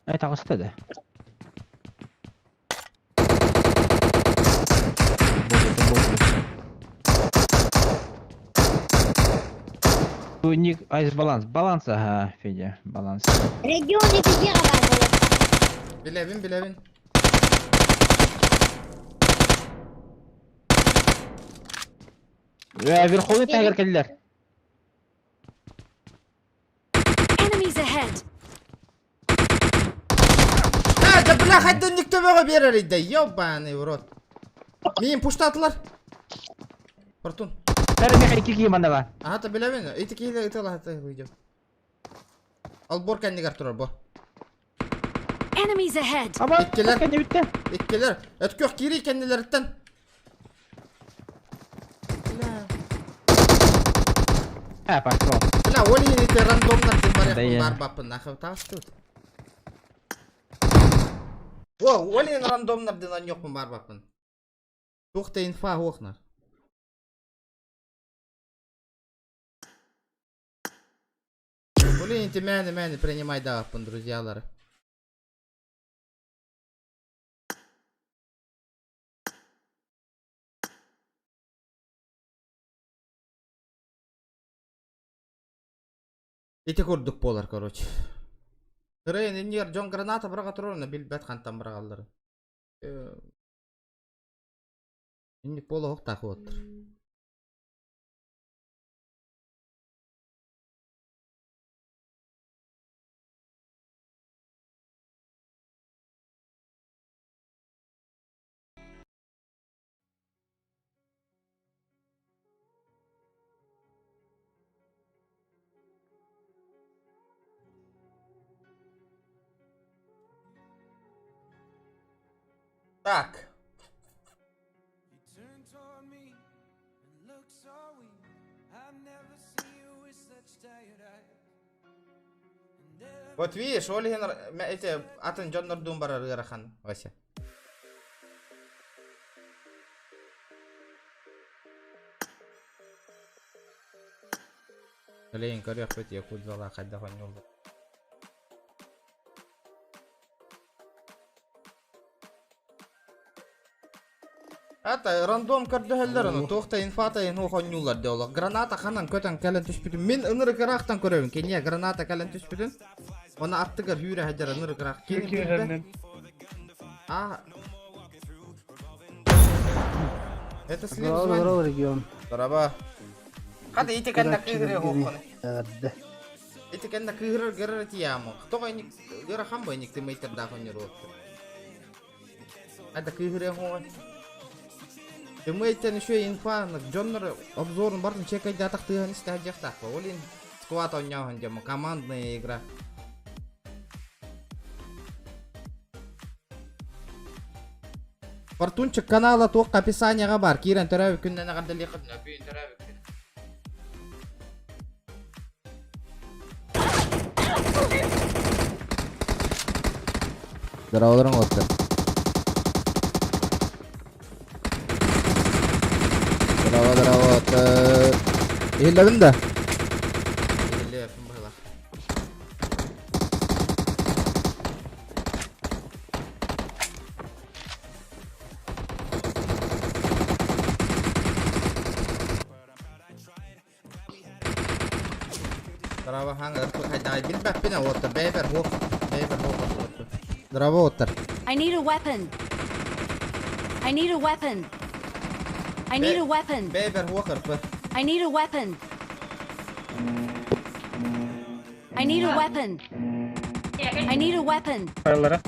Ай таҕыста да. Ник айс баланс. Баланс, ага, Федя, баланс. Регион ити жаҕа бар буолар. Билэбин, билэбин. Верховный тагер кэллэр. Enemies ahead! А, да бля, хайдан никто бөҕө биэрэр иде. Ёбаный в рот. Миин пуштатылар. Фортун. Тәрі меха ики киим андаба. Ага, та билэбин. Ити киһилэ ытыла хата выйдем. Албор кэннигэр турар бу. Enemies ahead! Аба, Иккилэр. кэннибиттэн. Иккилэр. Өткөх киирии кэннилэриттэн. Бля. А, пошел. Бля, ол иһин ити рандомнар дин Да барыахпын я. баар баппын нахуй таҕыстыбыт. О, ол иһин рандомнар дин анньуохпун баар баппын. Туох да инфа суох нар. Блин, ити мээнэ мээнэ принимайдаабаппын друзьялары. Ити курдук буолар, короче. Кырайын иннигэр дьон граната быраҕа турар, билбэт хантан быраҕалларын. Инник буола оһохтаах уоттар. Так. Вот видишь, ол иһин эти атын дьоннордуун барар ыарахан, Вася. Билигин көрүөхпүт Якутзала хайдах оонньууллар. Ата рандом көрдөһөллөр ону туох да инфата инуох оонньууллар дии олох. Граната ханан көтөн кэлэн түспүтүн мин ынырык ыраахтан көрөбүн. Киниэ граната кэлэн түспүтүн. Оны аттыгар хүүрэ сылдьар ынырык ыраах. Кини билбэт. А Это слив Здорово, звонит. здорово, регион. Здорово. Хата ити кэннэ кыыһырыа Көрөөччүлэргини хооххуну. эҕэрдэ. Ити кэннэ кыыһырар гэрэр тияму. Тоҕо инник ыарахан бу инник тымыйтардаах онньуруоттар. Хата кыыһырыа хоҕон. Тымыйтан еще инфа дьоннор обзорун бартын чекайдаатах тыаһын истэ сылдьыахтаахпа. Ол иһин сквад оонньооһун дьомо командная игра. Фортунчик канала туохха описанияҕа баар. Киирэн төрөөбүт күнүнэн эҕэрдэлиэххит. Бүгүн төрөөбүт күн. Здороволорун уоттар. Здорово, здорово, уоттар. Иһиллэбин да? Иһиллиэппин быһыылаах. Здорово, хаҥ хайдаай билбэппин уоттар бэйбэр хуох бэйбэр хуох уоттар. Здорово, уоттар. I need a weapon. I need a weapon. I need a weapon. Бэйбэр хуох ырпы. I need a weapon. I need a weapon. I need a weapon. Файлара.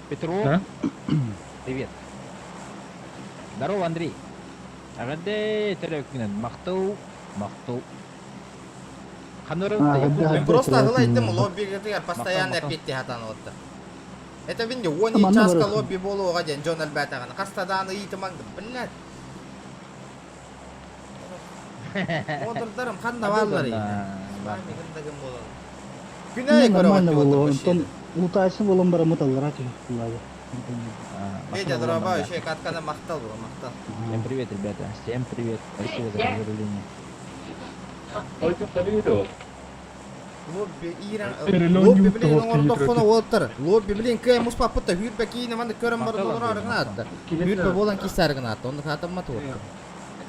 Петров. Да? Привет. Здорово, Андрей. Эҕэрдэ төрөөбүт Махтал, махтал. Ханырын А, да, Мен просто да, аҕылайдым да. лоббигытыгар постоянно Махтал, махтал. эппиэтти хатан отта. Это винди он Манна часка барыахпын. лобби буолуоҕа диэн дьон элбээтэҕинэ хаста даҕаны ыйытымаҥ блядь. Модердарым ханна бааллар гындагым буолан. Күнэй Нормально көрөҕөт буолуо. Онтон лутаачы буолан бараммыт аллараа түһүөх Федя, дорогой, еще катканы махтал было, махтал. Всем привет, ребята. Всем привет. Спасибо за поздравление. Лобби Иран, Перелён лобби, юутта блин, вот оҥордоххуна уолаттар. Лобби, блин, кыай муспаппыт хүүрбэ киинэ маннык көрөн баран Махтал, олорор Андрей, гынаатта. Хүүрбэ буолан киссаар гынаатта, оннук хатаммат уолаттар.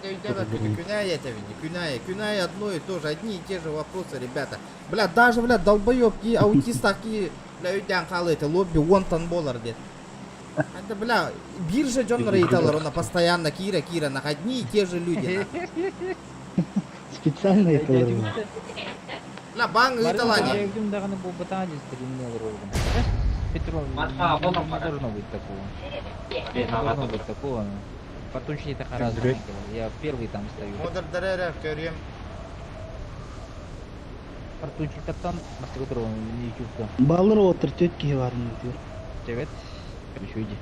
Күнай это күнай, күнай одно и то же, одни и те же вопросы, ребята. Бля, даже, бля, долбоебки, аутистаки, бля, өйдөөн хаалыы это лобби онтон буолар диэн. Это, бля, биржа дьоннор ыйыталлар, она постоянно киирэ киирэ, нах, одни и те же люди, нах. Специально это Бля, баҥ ыйыталаани. даҕаны буолбатаҕа дии стримнер Петро, не должно быть такого. Не должно быть такого. Потом это разно было. Я первый там стою. Модердер эрэ көрүөм. Фортунчиктартан бастакы туругун ютубка. Балыр отыр төт киһи баар иннитигэр. Чэбэт. Үчүгэй.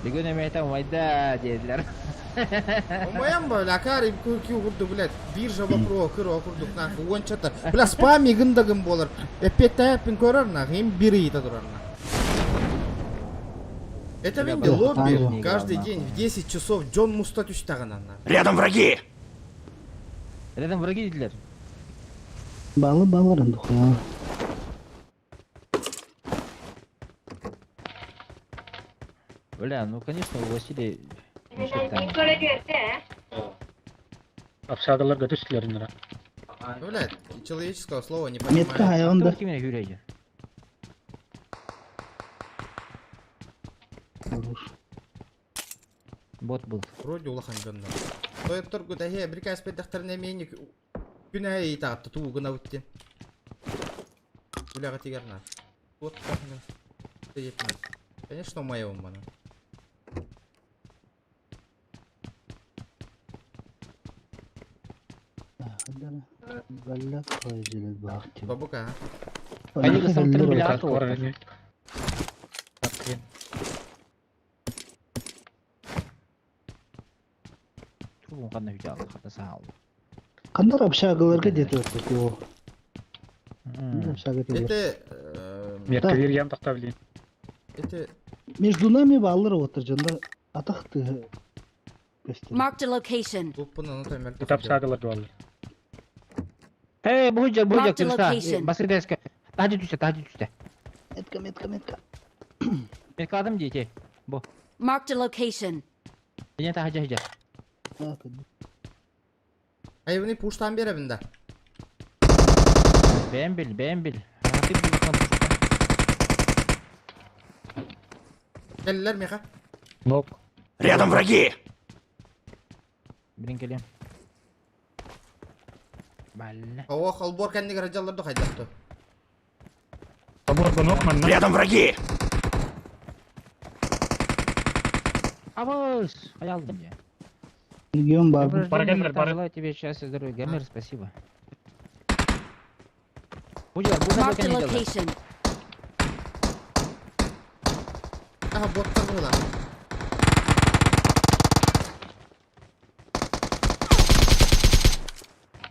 Бүгүн эмиэ умайда диэтилэр. Умайан ба, акаары ки курдук, блядь, биржа вопрос, кыра курдук, нахуй, уончата. Бля, спам игын да гын буолар. Эппиэттэһэппин көрөр, нахуй, им бир ыйыта турар, нахуй. Это Бля, винди бля, лобби не играл, каждый нахуй. день в 10 часов дьон муста түстэҕинэ, нахуй. Рядом враги! Рядом враги диэтилэр. Балы балырын духуя. Бля, ну конечно, у Василия насчет там. Общагаларга түстүлэр Ну, блядь, человеческого слова не Метка понимает. хайҕан да. Кимine хүрейdi. Хорош. Бот был. Вроде улахан дьоннор. Тойотторгут эһиэ бирикээс бэрдэхтэринэ эмиэ күн аайы ыйытаҕытта тугу гынабыт диэн. Үлэҕитигэр наар. Вот тахна. Конечно, умайабын маны. Галлак хайжилет баахтин. Бабука, Они гасам миллиард олор. Тугун ханна хүдэ хата саал. Кандар общагаларга где-то такого. Общага это... Меркелер ям тахта билин. Это... Между нами баллар отыр жанда атахты көстөр. Marked a location. Луппун аны таймер. Это общагалар дуалар. Эй, бу жер, бу жер Marked a кырса. location. Басыр деске. Тахди түстэ, тахди түстэ. Метка, метка, метка. Мен кадым дейте. Marked a location. Мен тахди жер. Айыбыны пуштан беребин да. Бэм бил, бэм бил. Хатып бил Келлер меха. Нок. Рядом враги! Билин келем. Балла. О, холбор кәндігер жалларды хайдапты. Собор нок манна. Рядом враги! Абыс, аялдым я. Регион бар. Барагенлер, бара- Желаю тебе счастья, здоровья. Гомер, спасибо. Бу жер, бу Marked a жер location. Аха, боттар була.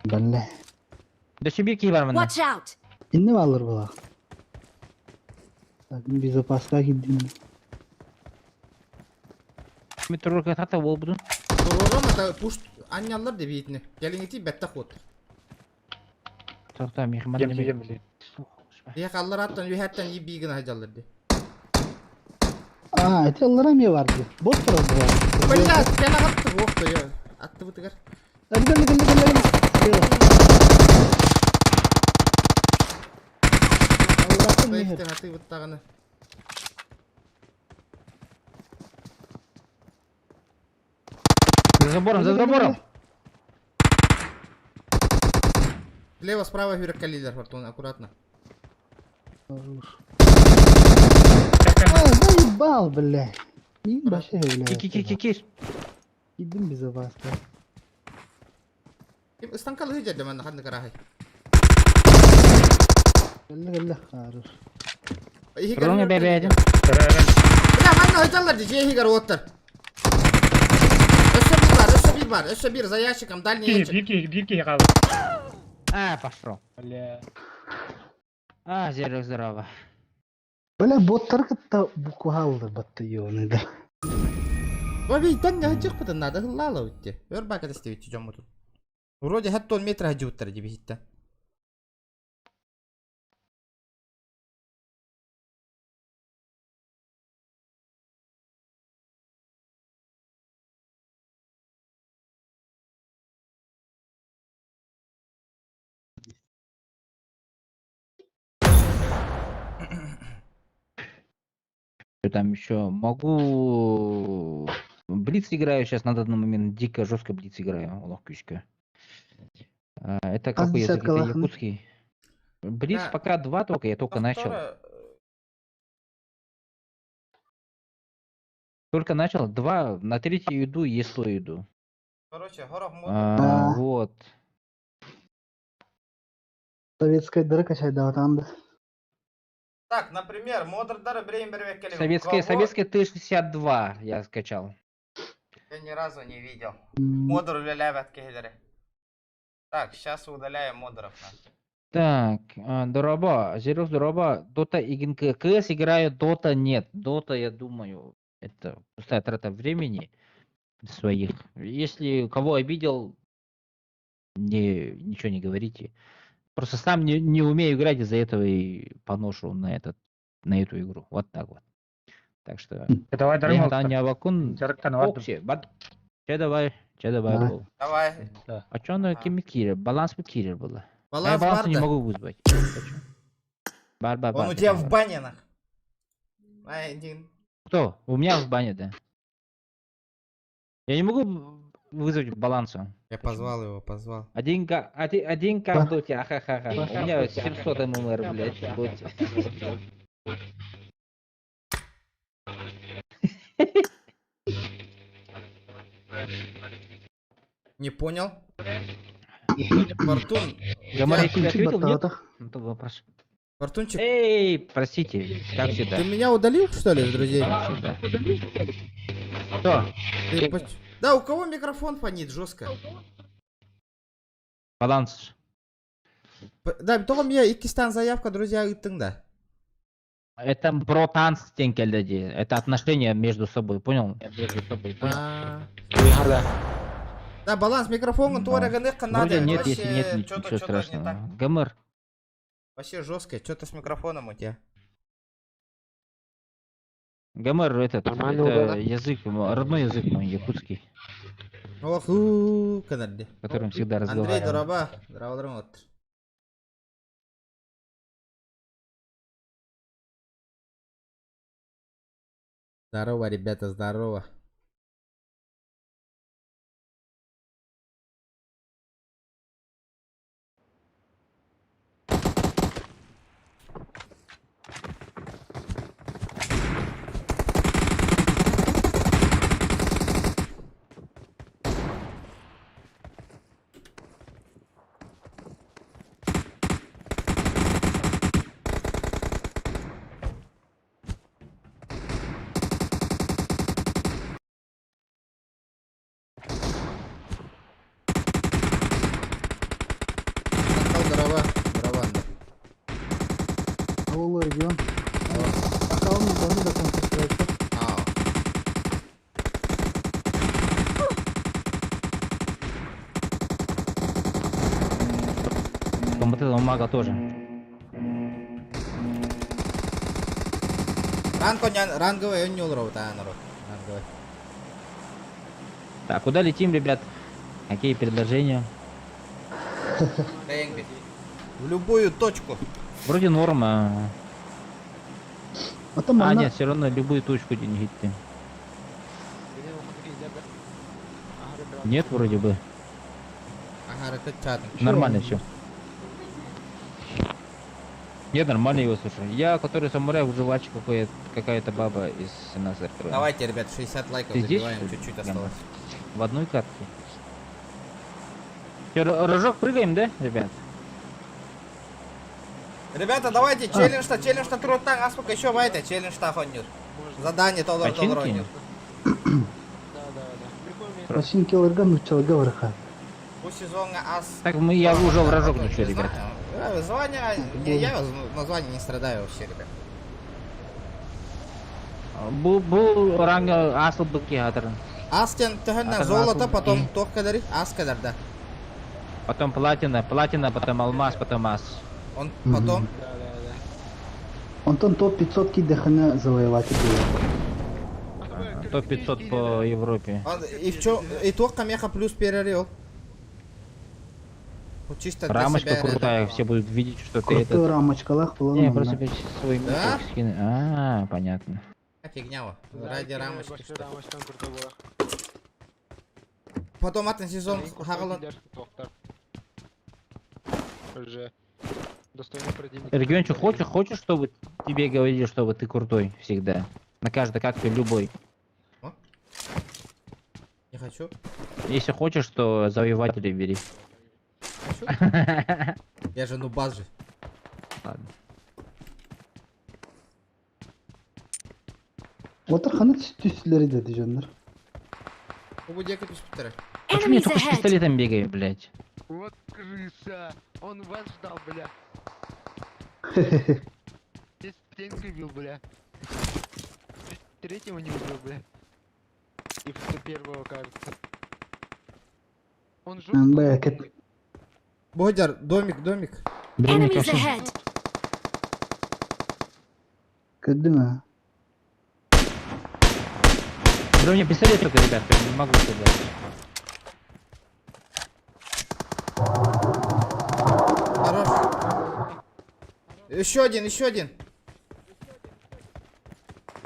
Балла. Да шибир бар мында. Watch out! Инне баллар була. Так, безопаска киддим. Мен турурга тата бол будун. Турурам ата пушт аннялар деп бейтini. Келиңити бетте хот. Тоқта, мехман Ем ем билин. Ех аллар аттан үйәттен и бигін хайжаллар де. А, эти аллар эме бар ди. Бот турар була. Бля, кена атты бокты я. Атты бутыгар. Гелли, гелли, гелли, гелли. Бэйфтен аты буттаганы. За забором, за забором. Слева, справа хүрек калилер фортуна, аккуратно. А, заебал, бля. Не баше, бля. Кир, кир, кир, кир. Идем безопасно. Станкалы хыжа мен ханны карахай. Гелли, гелли, хорош. Руны бебедим. Бля, манна хайжаллар ди, жехигар оттар. Өссө бир бар, өссө бир бар, өссө бир за ящиком, дальний ящик. Бир ки, бир ки калды. А, пошел. Бля. А, зерек здорово. Бля, боттар кытта буква алды батты ёны да. Баби, тан я хыжык бутын надо хыллала утте. Өр бака дестебитчи жомутун. Вроде хатта он метр хажы буттар диби хитта. Что там еще? Могу... Блиц играю сейчас на данный момент. Дико жестко Блиц играю. Лохкючка. Это какой язык? десятка Это лахны. якутский. Блиц Да. пока два только, я только начал. Только начал, два, на третью иду, и сто иду. Короче, сорох А, вот. Советскайдары качайдаатаан да. Так, например, модердары билигин бэрбэккэлибин. Советская, Кого советская Т-62 я скачал. я ни разу не видел. Модер үлэлээбэт киһилэри. Так, сейчас удаляем модеров. Так, Дороба, Зерус Дороба, Дота и КС играю, Дота нет. Дота, я думаю, это пустая трата времени своих. Если кого обидел, не, ничего не говорите. Просто сам не умею играть, из-за этого и поношу на эту игру. Вот так вот. Так что... Давай, Я Таня Вакун. Окси, бат. Че давай, че давай Давай. был. Давай. А чё оно ким кирер? Баланс бы кирер было. А я Баланс баланс не бар да? могу вызвать. Хочу. Бар, бар, Он бар, у тебя бар, в бар. бане, нах. Ай, один. Кто? У меня в бане, да. Я не могу вызвать балансу. Я позвал его, позвал. 1К, 1К в доте, ахахаха. У меня 700 MMR, блядь, в доте. Не понял? Фортун. Гамар, я тебе Включи ответил, нет? баттаатах. Ну, то вопрос. Фортунчик, Эй, простите, как всегда. ты меня удалил, что ли, из друзей? Как всегда. Кто? Ты Да, у кого микрофон фонит жестко? Баланс. Да, только мне иккистээн заявка, друзья, ыыттыҥ да. Это про танц тенкеледи. Это отношения между собой, понял? Между собой, понял? А. Да, баланс микрофона Да. туора гынык Вроде надо. нет, если нет, Вообще, ничего что-то что-то не страшного. так. Гомер, Вообще жестко, что-то с микрофоном у тебя. Гомер, этот, Нормально это угадал. язык, родной язык мой, якутский, Ох, у каналде. которым всегда Андрей разговаривал. Дороба, здраводрым вот. Здорово, ребята, здорово. Сакал здорово, здорово, Андрей. Ол регион. Пока он не должен до конца строиться. А. Там вот этого мага тоже. Ранг ранговый он не народ. Ранговый. Так, куда летим, ребят? Какие предложения? В любую точку. Вроде норма. А там А, она... нет, все равно любую точку деньги идти. Нет, вроде бы. Ага, это чат. Нормально все. Нет, нормально его слушаю. Я, который самурай, выживач какая-то баба из нас открыла. Давайте, ребят, 60 лайков Ты здесь, забиваем, что ли, чуть-чуть Гамма? осталось. В одной катке. Чё, рожок прыгаем, да, ребят? Ребята, давайте, челлендж-то, челлендж-то трудно, а сколько еще бывает, челлендж-то хонюр. Задание толор толор Починки? Починки ларган нуччалга барха. Бу сезонга ас. Так, мы, я уже в рожок Не ну что, ребят. знаю. Звание, не, я название не страдаю вообще, ребят. Бу, бу ранга асыл быкки хатыр. Астен төһөннән Атыр золото, асыл потом быкки. тох кадари, ас кадар, да. Потом платина, платина, потом алмаз, потом ас. Он потом Онтон топ-500 кидэхэнэ завоевать было. Топ-500 по Европе. Он, и в чё, и тох камеха плюс перерел. Вот чисто для Рамочка себя, крутая, ребята. все будут видеть, что ты Крутой этот... рамочкалах была. Не, просто опять свой Да? микро скину. А, понятно. Фигня вот. Ради рамочки. Что Потом атын сезон хагалан. Уже достойный противник. Региончик, хочешь, чтобы тебе говорили, чтобы ты крутой всегда? На каждой катке любой. Не хочу. хочу. Если хочешь, то завоевателей бери. Хочу. Я же нубас же. Ладно. Отыр ханна түстүлэр деді дьоннор. Бу диэки түспүттэрэ. Почему я Enemies только с ahead! пистолетом бегаю, блядь? Вот крыса! Он вас ждал, бля. Здесь стенкой бил, бля. Чуть Третьего не убил, бля. И в первого, кажется. Он жестко. Бля, кэт- Бодяр, домик, домик. Броник Enemies вообще. ahead! Көрдүм аа. Бро, у меня пистолет только, ребят, я не могу стрелять. Хорош. Еще один, еще один.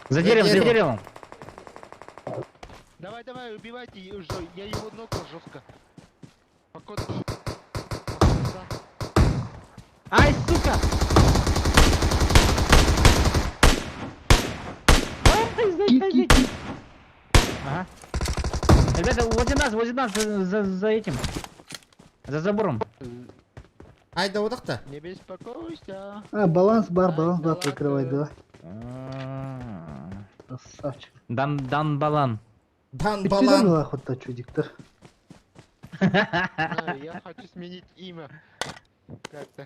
За деревом, за деревом. деревом. Давай, давай, убивайте уже. Я его нокал жестко. Походу. Да. Ай, сука! Ай, сзади, сзади. Ага. Ребята, возле нас, возле нас, за, за, за этим. За забором. Ай да утахта. Не беспокойся. А, баланс бар, баланс бар Ай, прикрывай, салаты. давай. Красавчик. Дан, дан балан. Дан Бүтүнөн балан. ыла хотта чудиктар. Знаю, я хочу сменить имя. Как-то.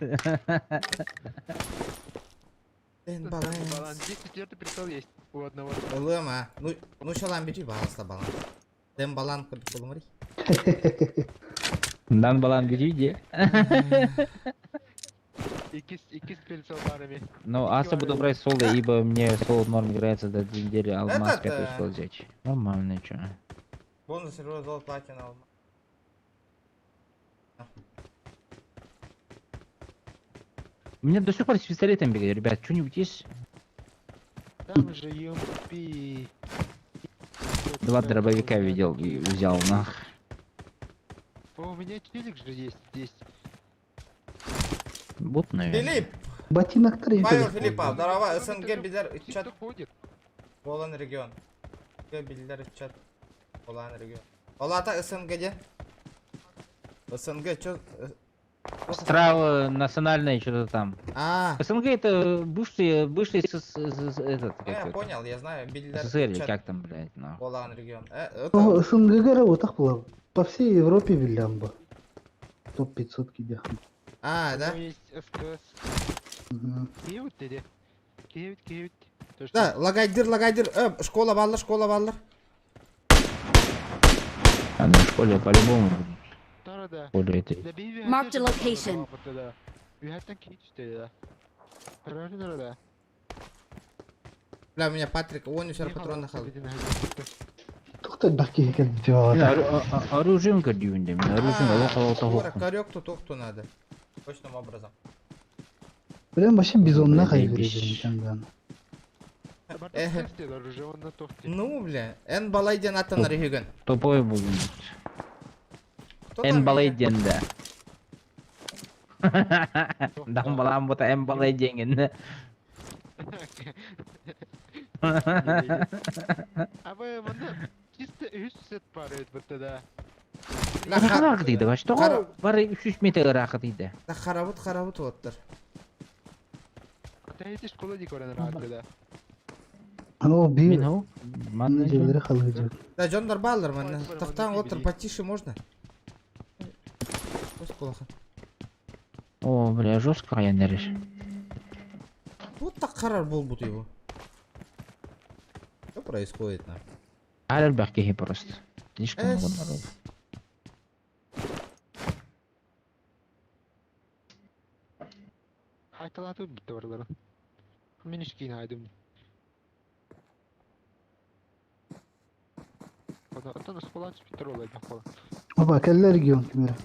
Дан Баланс. балан. Здесь четвертый прицел есть у одного. Ылыма. Ну, ну шалан бити баланста баланс. Дэн балан курдук болумари. Дан балан бери, где? Икис, икис прицел барами. Ну, аса буду брать соло, ибо мне соло норм играется до две недели, алмаз Этот, пятый успел взять. Нормально, чё. Бонус сервер золото платина алмаз. У меня до сих пор с пистолетом бегает, ребят, что-нибудь есть? Там же UMP. Два дробовика видел и взял, нах. О, у меня челик же есть здесь. Бот, наверное. Филипп! Ботиноктар Павел эбит. Филиппов, здорово, Он СНГ это же билер чисто чат ходит. болан регион. СНГ билер чат болан регион. Олата СНГ де? СНГ чё? Страва национальная, что-то там. А, СНГ это бывший, бывший СС, СС этот, ну как я его, понял, я знаю, билер СССР или чат как там, блядь, нахуй. болан регион. О, Это СНГ работах была. По всей Европе биллямба. Топ 500 кидях. А, У да? него есть СКС. Киевит dedi. Киевит, киевит. То, что Да, лагайдыр, лагайдыр. Школа баллар, школа баллар. А ну в школе по-любому будет. Тарада. В школе это. Да би Marked a location. Да. Тарада. Бля, у меня Патрик, он еще патрон нахал. Тухта баки кэлбити баҕата. Оружием көрдүүн деймин. Оружием алоқ алоқ Ора, корёк тут тухту надо. Точным образом. Прям вообще бизонна Заебись. хайгырыгын Эх. Ну, бля, эн балайден аттан регион. Тупой будет. Кто там Эн меня? балайден да. Дан балам бута эн балайден. А вы мында чисто үс сет бар вот да. Бля, хар- Рахат дейді, что Қара- бар 3 метр рахат дейді. Да харабут, харабут оттар. Ата эти школа ди көрөн рахат да. О, Мен бир. ол. Манна Жерлери халыгы Да, Джондар баллар, man. Ой, Тахтан ой, оттар, ой. потише можно? Пусть плохо. О, бля, жестко я нереш. Вот так харар был будто его. Что происходит на? Әлі бәкеге просто. Слишком много народу. Айталаты битте барлары. Мен ишкин айдым. Отан школа түспүттөр олай баккола. Опа, кэллэ регион кимere.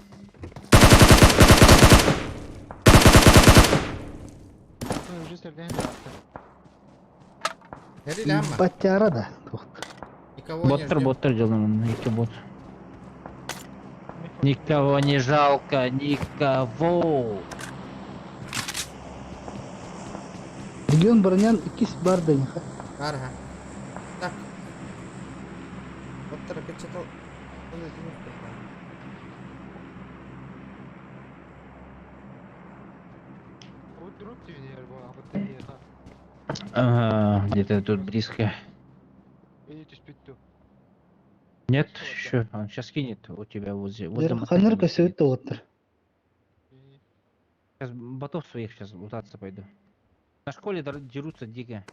Уже серден рахат. Хери ляма. Баттяра да. Тухта. Никого не Боттар, ждем. боттар делаем, екі бот. Никого не жалко, никого. Регион бронян икис бар да неха. Арга. Так. Оттар качатал. Ага, где-то тут близко. Нет, еще он сейчас кинет у тебя возле. возле Ханыр машины көсөбүт кинет. да Сейчас ботов своих сейчас лутаться пойду. На школе дерутся дико.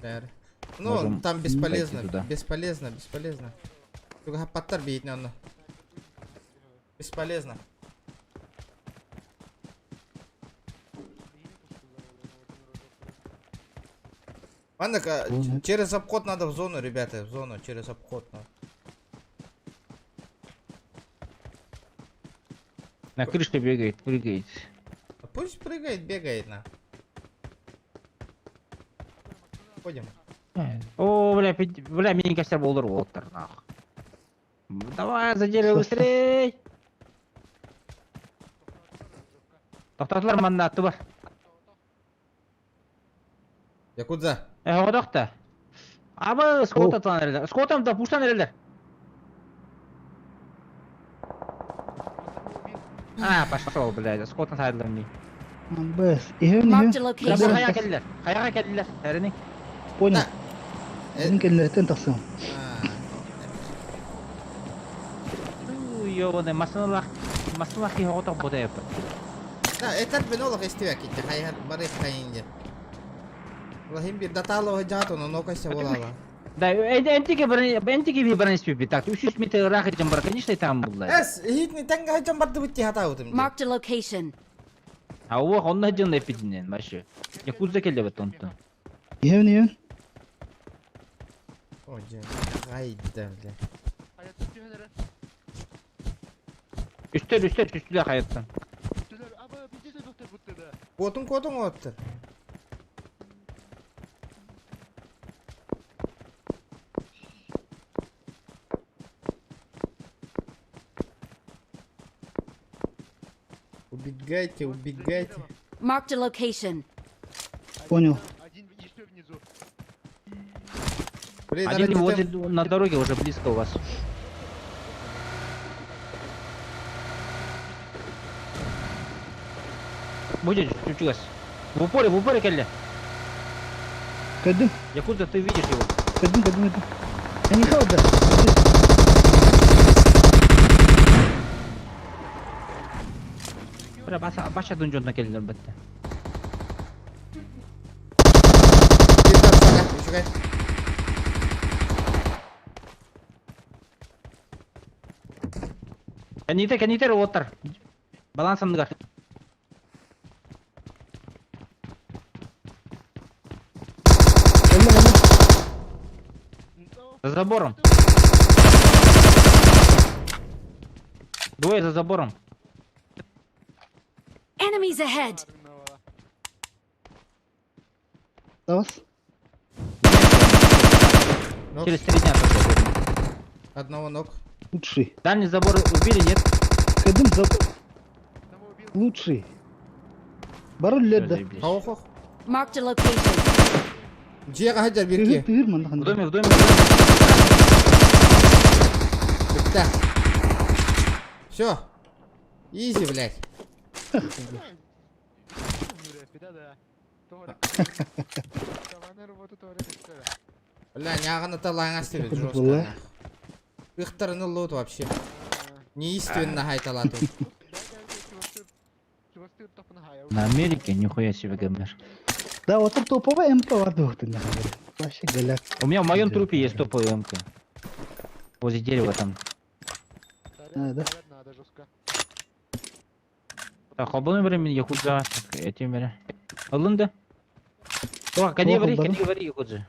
Бәрі. Ну, Можем там бесполезно, пойти туда. бесполезно, бесполезно. Туга паттар бейтне онно. Бесполезно. Ладно, через обход надо в зону, ребята, в зону, через обход надо. На крыше бегает, прыгает. А пусть прыгает, бегает на. Ходим. О, бля, бля, мини костер болдыр оттар, нах. Давай, за дерево быстрей! Тоқтатылар манна атты бар. Якудза. Э, одақта. Абы, скот атлан эрелер. Скотам да пуштан эрелер. А, пошел, блядь, скотан сайдылар мне. Бэс. Иһэн Marked a иһэн. location. Қаяға келділер? Қаяға келділер? Әрине. Понял. Э, Мин кэллэртэн тахсам. а, Ёбаный, масыналах, масыналах кихи отақ бота епті. Да, это бенолох истивек итте, хайар бары хайынде. Лахим бир датало жато, но нокася болала. Да, энтике энтике би баран испи так, 300 метр рах жам бар, конечно, там булла. Эс, хитни тенга хачам барды битти хата утым. Marked a location. А о, онна жын эпидинен, башы. Якудза келде бет онтон. Иһэн иһэн. О, жен, гайда, бля. Үстер, үстер, үстүле хаяттан. Котун котун оттыр. Убегайте, убегайте. Marked a location. Понял. Один еще внизу. Блин, Один надо возле на дороге уже близко у вас. Будет чуть-чуть. В упоре, в упоре, Келли. Көрдүм. Якудза, ты видишь его. Көрдүм көрдүм көрдүм. Они хауда. Бля, баса, баша дунжонна келдилер бітті. Үчүгэй. Кәнитер, кәнитер, оттар. Баланс андыгар. За забором. Двое за забором. Enemies ahead. Давас. Ног. Через 3 дня только. Одного ног. Лучший. Дальний забор убили, нет? Көрдүм за Лучший. Бар үллер да. Заебись. Хау-хау. Marked a location. Жиэҕэ хаджар Тыгыр бирки. тыгыр манна В ханна. доме, в доме, в доме. Бітті. Все. Изи, блядь. Да-да. Бля, нягана талаң астыбит Была. жестко. Ыхтарыны лут вообще. Неистинно хайталату. На Америке нихуя себе ГМР. Да, отыр топовая МК бар деп Вообще голяк. У меня в моем трупе есть топовая МК. Возле дерева там. А, да. Надо жестко. Так, холбону времени якудза. Так, этим бере. Алынды. О, кане О, вари, холбону. кане вари якудза.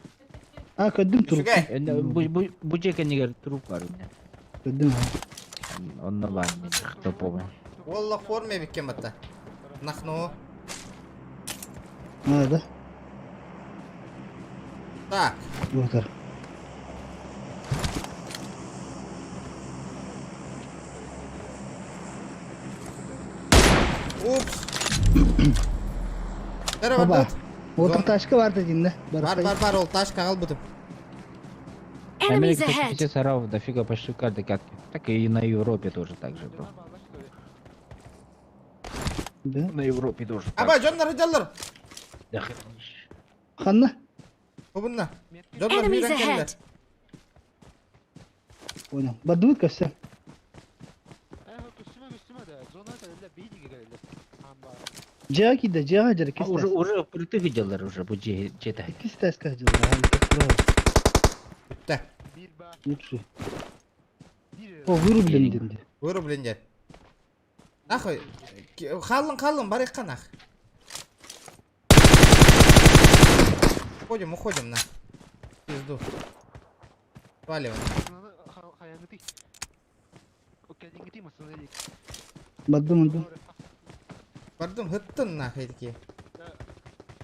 А, көрдүм туруп. Үчүгэй. Бу же труп бар у меня. Көрдүм. Он на бар топовый. Олла форме биккен батта. Нахну. А, да. Так. Отыр. Упс. Бері Оба. бар Отыр тачка бар дедин да. Бар бар бар ол ташка ал бутып. Enemies Америка ahead! все саров дофига почти в каждой катке. Так и на Европе тоже так же, бро. Да? На Европе тоже так Аба, дьоннор дьаллар. Да хрен. Ханна? Бубунна. Дьоннор Enemies киирэн кэллэр. ahead! Понял. Бардыбыт көссө. Дьиэҕэ киирдэ, дьиэҕэ дьэр А уже, уже впритык делали уже, бу дьиэ дьиэтэ. Иккис тээскэ дьыллар. Бүттэ. Лучше. О, вырублен дэнди. Вырублен диэн. Нахуй. Хааллын, хааллын, барыахха нах. Уходим, уходим на. Пизду. Сваливаем. Бардым, бардым. Бардым, хыттын нахуй такие.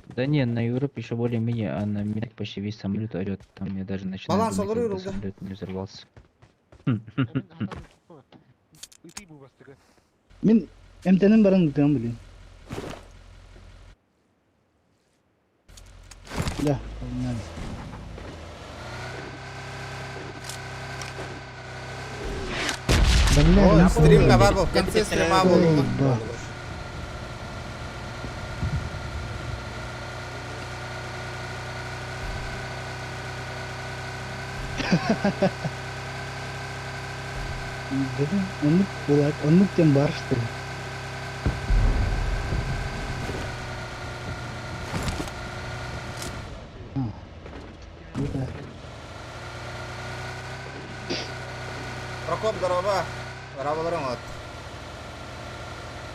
Да не, на Европе еще более-менее, а на Америке почти весь самолет орет. Там я даже начинаю Баланс думать, как бы олорор самолет не взорвался. Мин эмтэнэн баран ытыам билин. Да, погнали. Ой, Бля, стримга бар был, в конце стрима был. Ой, да. Да, оннук буолаат, оннук диэн баар что ли? А, ну да. Прокоп, здорово. Здорово, вот.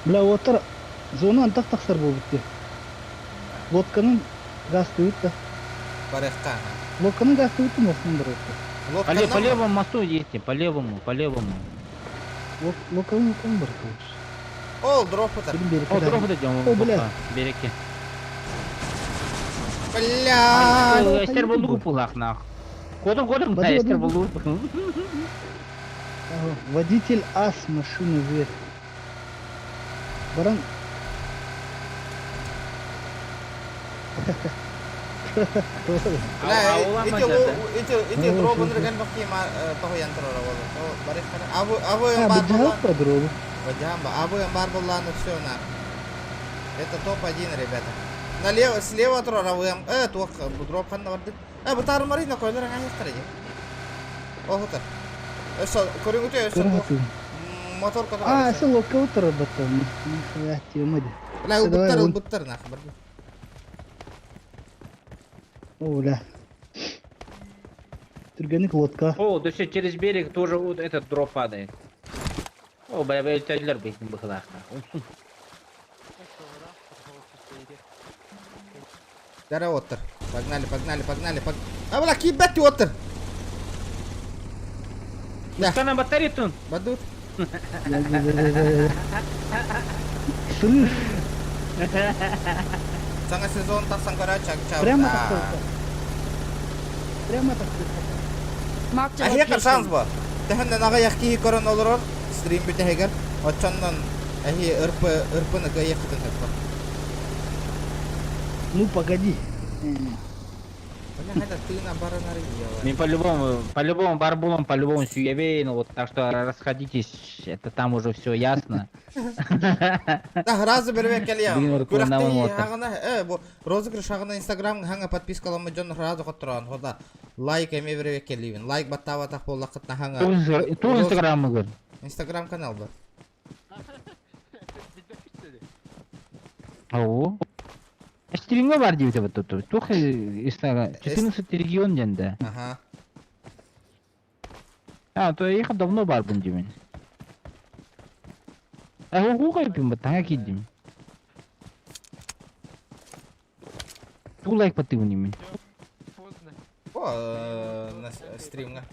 Бля, уоттар зона антах тахсар буолбут дии. Лодканан газтыыбыт да. Барыахха. Лодканан газтыыбыт да мостунан барыахха. По, ле- по левому мосту едьте, по левому, по левому. Лодканан лодканан барыахха лучше. Ол, дроп это. Билин берекке О, да. дроп идем, О, бля. Береке. Бля. Эстер болду пулах нах. Кодом кодом, Баду, да, эстер баду. болду. Ага, Водитель ас машины вверх. Баран. Бля, эти эти эти дробын реген бакки ма тоһуйан турар ол. Барыахха. Абы абы А, бар быдьаах болла. подробу. Бадьямба. Абы бар болла, ну все на. Это топ-1, ребята. Налево, слева турар абы. Э, туох дроп ханна барды. Э, бутар марина койлар аңа хастар иди. Охотар. Өссө көрүңүтө өссө Көрө туох хатыгын. мотор А, которая. это лодка утра батон. Нихуя тема ди. Бля, Давай, ылбыттар, вон. ылбыттар нах барды. О, бля. Түргенник лодка. О, да все, через берег тоже вот этот дроп падает. О, бля, бля, тәлләр бит быхлах нах. Здорово, оттар. Погнали, погнали, погнали, пог... А, бля, кибет оттар. Да. Пускай на батарею тут. Бадут. Да, да, да, да, да, да. Срыв. Саңа сезон тахсан көрө чак Прямо так. Прямо так. Marked a Аһиэхэ шанс location. бу. Тэһэннэн аҕыйах киһи көрөн олорор, стрим бүтэһигэр. Оччоннон эһи ырпы ырпыны кыайыаххытын сөп. Ну погоди. Бля, хайда тыына баранары ева. Мен по-любому, по-любому барбулом, по-любому сюевейн, вот так что расходитесь, это там уже все ясно. Да, разы бербек кэлиэ. Бүгүн ыркыланабын Күрэхтэһии уоттар. хаҕына, э, бу розыгрыш хаҕына Инстаграм хаҥа подпискаламмыт дьон разы хотторон. Хода лайк эме бербек кэлиибин. Лайк баттаабатах буоллаххытына хаҥа Тур инстаграмы гөр. Инстаграм канал бар. Ау. Стримга бар дип вот тут. Тух инстаграм. 14 регион денде. Ага. А, то их давно бар бун димен. А ху кайпим ба таңа кидим. Ту лайк патыбын мен. Поздно. О, э, на стримга.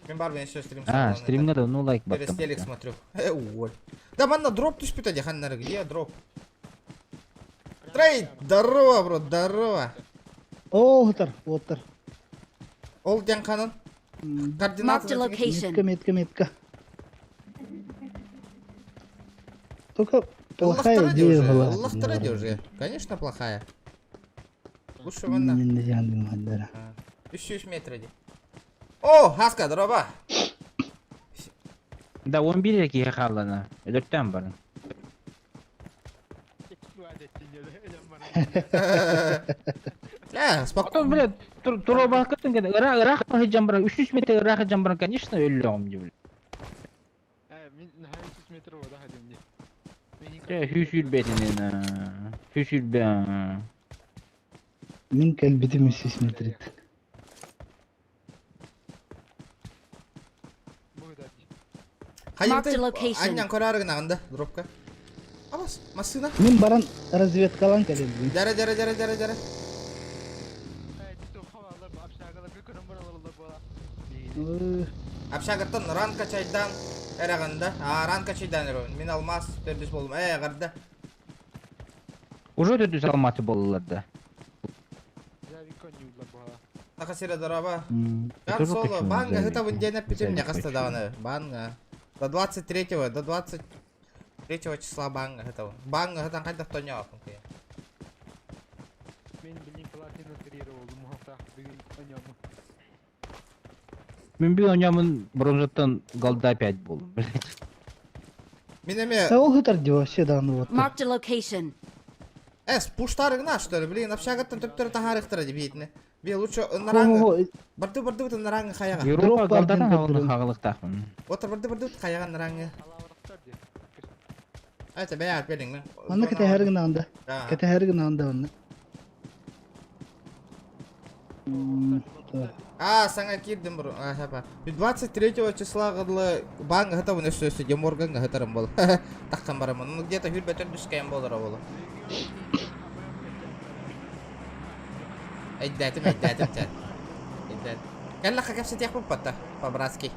Мен бар мен еще стрим А, стримга давно лайк Через баттым. телек смотрю. Э, уволь. Да манна дроп түспүт ади ханнары. Где дроп? Трейд! Здорово, бро, здорово. О, отар, отар. Ол ден ханын. Marked Координаты. a location. Метка, метка, метка. Только плохая идея была. Лохтара уже. Конечно, плохая. Лучше вон Не, не, не, не, не, А. 300 метр ди. О, Хаска, дороба. Да, он бир киһи хааллана. Өлөртөн баран. Э, спокойно. Потом, блядь, туруобаккытын гына ыраах ыраах сылдьан баран 300 метр ыраах сылдьан баран, конечно, өллөҕүм дии, блядь. Э, мин наһаа 300 метр вода ходим дии. Э, сүүс сүүрбэтинэн, 120. Мин кэлбитим 300 метрит. Marked a location. Анньан көрөөрү гынаҕын да, дробка. Абас, массыына. Мин баран разведкалаан кэлэлбин. Дьара, дьара, дьара, дьара, дьара. Общагаттан ранка чайдаан эрэҕин да? Аа, ранка чайдаан эрэбин. Мин алмаас төрдүс буоллум. Ээ, эҕэрдэ. Уже төрдүс алматы буоллулар да. Саха сирэ дороба. Ган Соло, банга хытабын диэн эппитим не хаста даҕаны. Банга. До 23-го, до 23 числа банга хытабын. Банга хытан хайдах тоньооппун кыйа. Мен билин платину тренировал муһахтаах бүгүн оньому. Мин бүгүн оньомун бронзаттан голда опять буоллум, блядь. Мин эмиэ... Ол хытар дии вообще даҕаны вот. Marked a location. Эс, пуштарыгына что ли, блин, общагаттан төптөрү таһаарыахтара дии биитини. Би лучше ыннарааңы... Барды барды ыннарааңы хайаҕа. Европа голдатан хаҕылы хаҕылыктаахпын. Отыр барды барды хайаҕа ыннарааңы. Это бэйэ билиҥ. Манна кэтэһэр гынаанда. Кэтэһэр гынаанда онно. А, саҥа киирдим бу. А, 23 числа гыдлы баан гыһытабын өссө өссө Деморган гыһытарым бол. Таххан барамын. Ну где-то хүрбөтөр дүскэйэн болора болу. Өйдөөтүм, өйдөөтүм чэ. Өйдөөтүм. Кэллэххэ кэпсэтиэх буппатта, по-братски.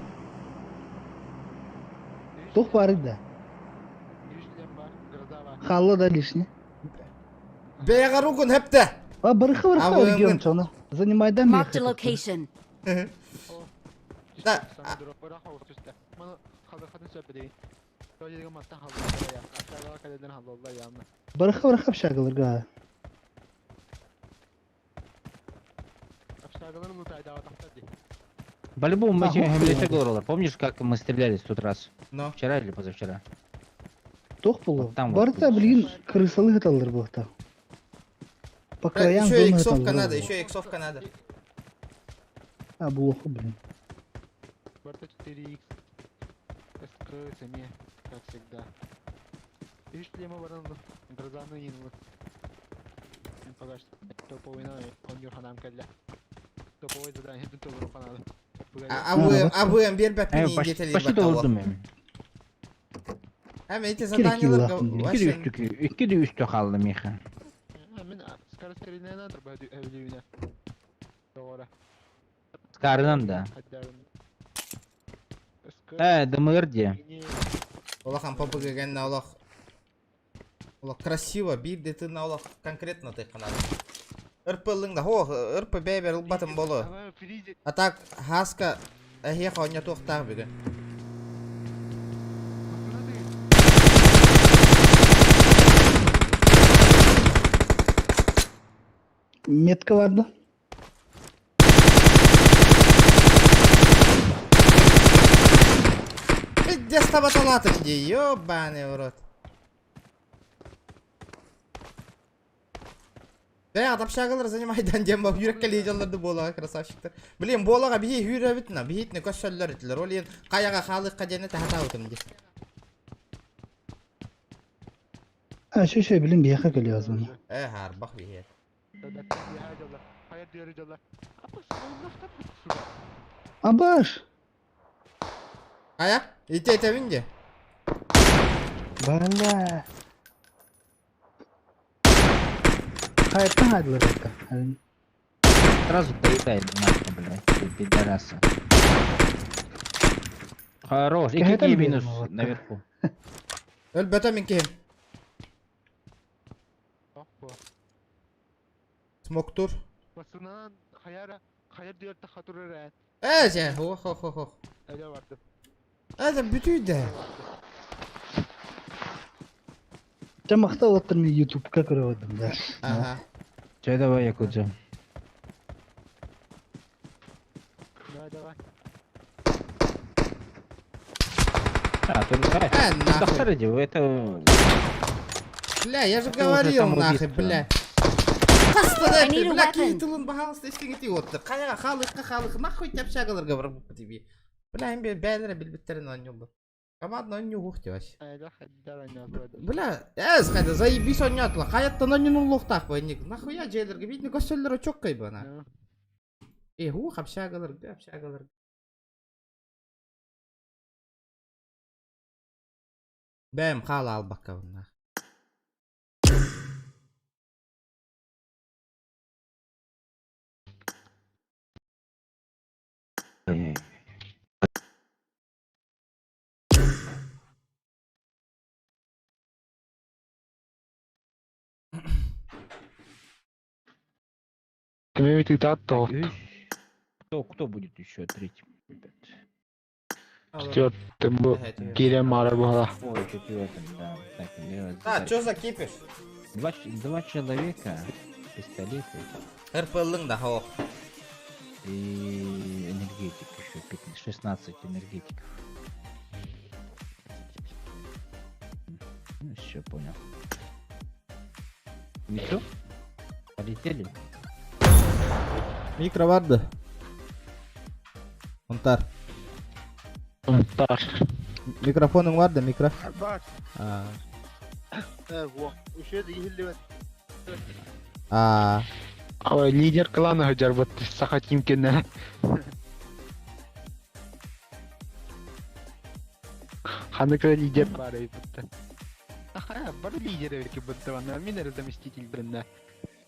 Туох баарый да? Хаалла да лишний. Бэйэҕэр угун хэптэ! А барыха барыха регион чона. Занимайдан Marked a location. Да. Барыха барыха общагаларга. По-любому мы этим олороллар. Помнишь, как мы стрелялись в тот раз? Но. Вчера или позавчера? Туох буолуо? Там вот Барыта билигин крысалыы ыталлар буолта. По краям Еще зоны иксовка ыталлар надо, буолуо. еще иксовка надо. А, булуоху, блин. Барта 4X. СК сэмиэ, как всегда. Үс шлема баран грозаны инлы. Мен пока что топовый оонньуур ханаам кэллэ. Топовый задание толору ханаады. А вы биэрбэппин Э, диэтэлиир почти толордум эми. Эми эти Кире заданияларга киллаахтын Икки да үстү икки да үстү хаалла миэхэ. Мин скорострельная турба эбилүүнэ. Тоҕора. Скарынан да. Э, ДМР дии. Улахан ПБГ гэннэ олох олох красиво биир да тыына олох конкретно тыйханар. РП ыллыҥ да һуох РП бэйэбэр ылбатым болу. А так Хаска эһиэхэ оонньотуохтаах бүгүн. Метка бар да? Пиздец табаталаатым дии, ёбаный в рот. Бэйэҕит общагалар занимайдан диэн бу үүрэккэ лидерларды буолаҕа красавчиктар. Блин, буолаҕа биһи үүрэбит на, биһитини көссөллөр этилэр. Ол иһин хайаҕа хаалыахха диэни таһатаабытым дии. А, шө шө билин биһиэхэ кэлиэҕэ зона. Э, хаарбах биһиэ. Абаш! Хайа, ити этэбин дии. Бала. Хайаттан хаадылар это. Сразу доедает нахуй, блядь, ты пидораса. Хорош, и Это какие блин, минус вот. наверху. Өлбөтө мин киһим. Смоктур. Басынан хаяра хайар диörtte хатурар ээ. Э, же, хо хо хо хо. Öyle vardı. Это бүтүйдэ. Чэ махтал оттор мен ютубка көрө да. Ага. Че давай, Якудза. А, тут Э, нахуй. Тахсар иди, это... Бля, я же Это уже говорил, нахуй, самоубийство. бля. Хаста I need a бля, weapon. киһи тылын баһаалыста истиҥ ити уоттар. Хайаҕа хаалыхха хаалых, нахуй тяпчагаларга барбыппыт иби. Бля, им бээлэрэ билбиттэрин оонньууллар. Командно оонньууһуох дивась. Бля, эс хайда заебись оонньоотула. Хайаттан оонньунуллуохтаах бу Нахуя дьиэлэргэ видно көссөллөр очоккай бу ана. Э, ху, общагаларга, общагаларга. Бэм хаала албаккабын Кто, кто будет еще третьим, ребят? Четвертым бу киирэн маара буола. Ой, четвертым, да. Так, я А, чё за кипиш? Два человека, пистолеты РПЛ-ың да хоох. и энергетик еще, 15, 16 энергетиков. Ну, все, понял. Не все? Полетели? Микро барды. Унтар. Унтар. Микрофонуң бар да, микро. Бар. А. Во. Үшеді иһиллибэт. А. Ой, лидер клана сылдьарбыт Саха Тим кэннэ. Ханнык эрэ лидер баар эбит. Аха, бар лидер эбит быттабана, мин эрэ заместитель биннэ.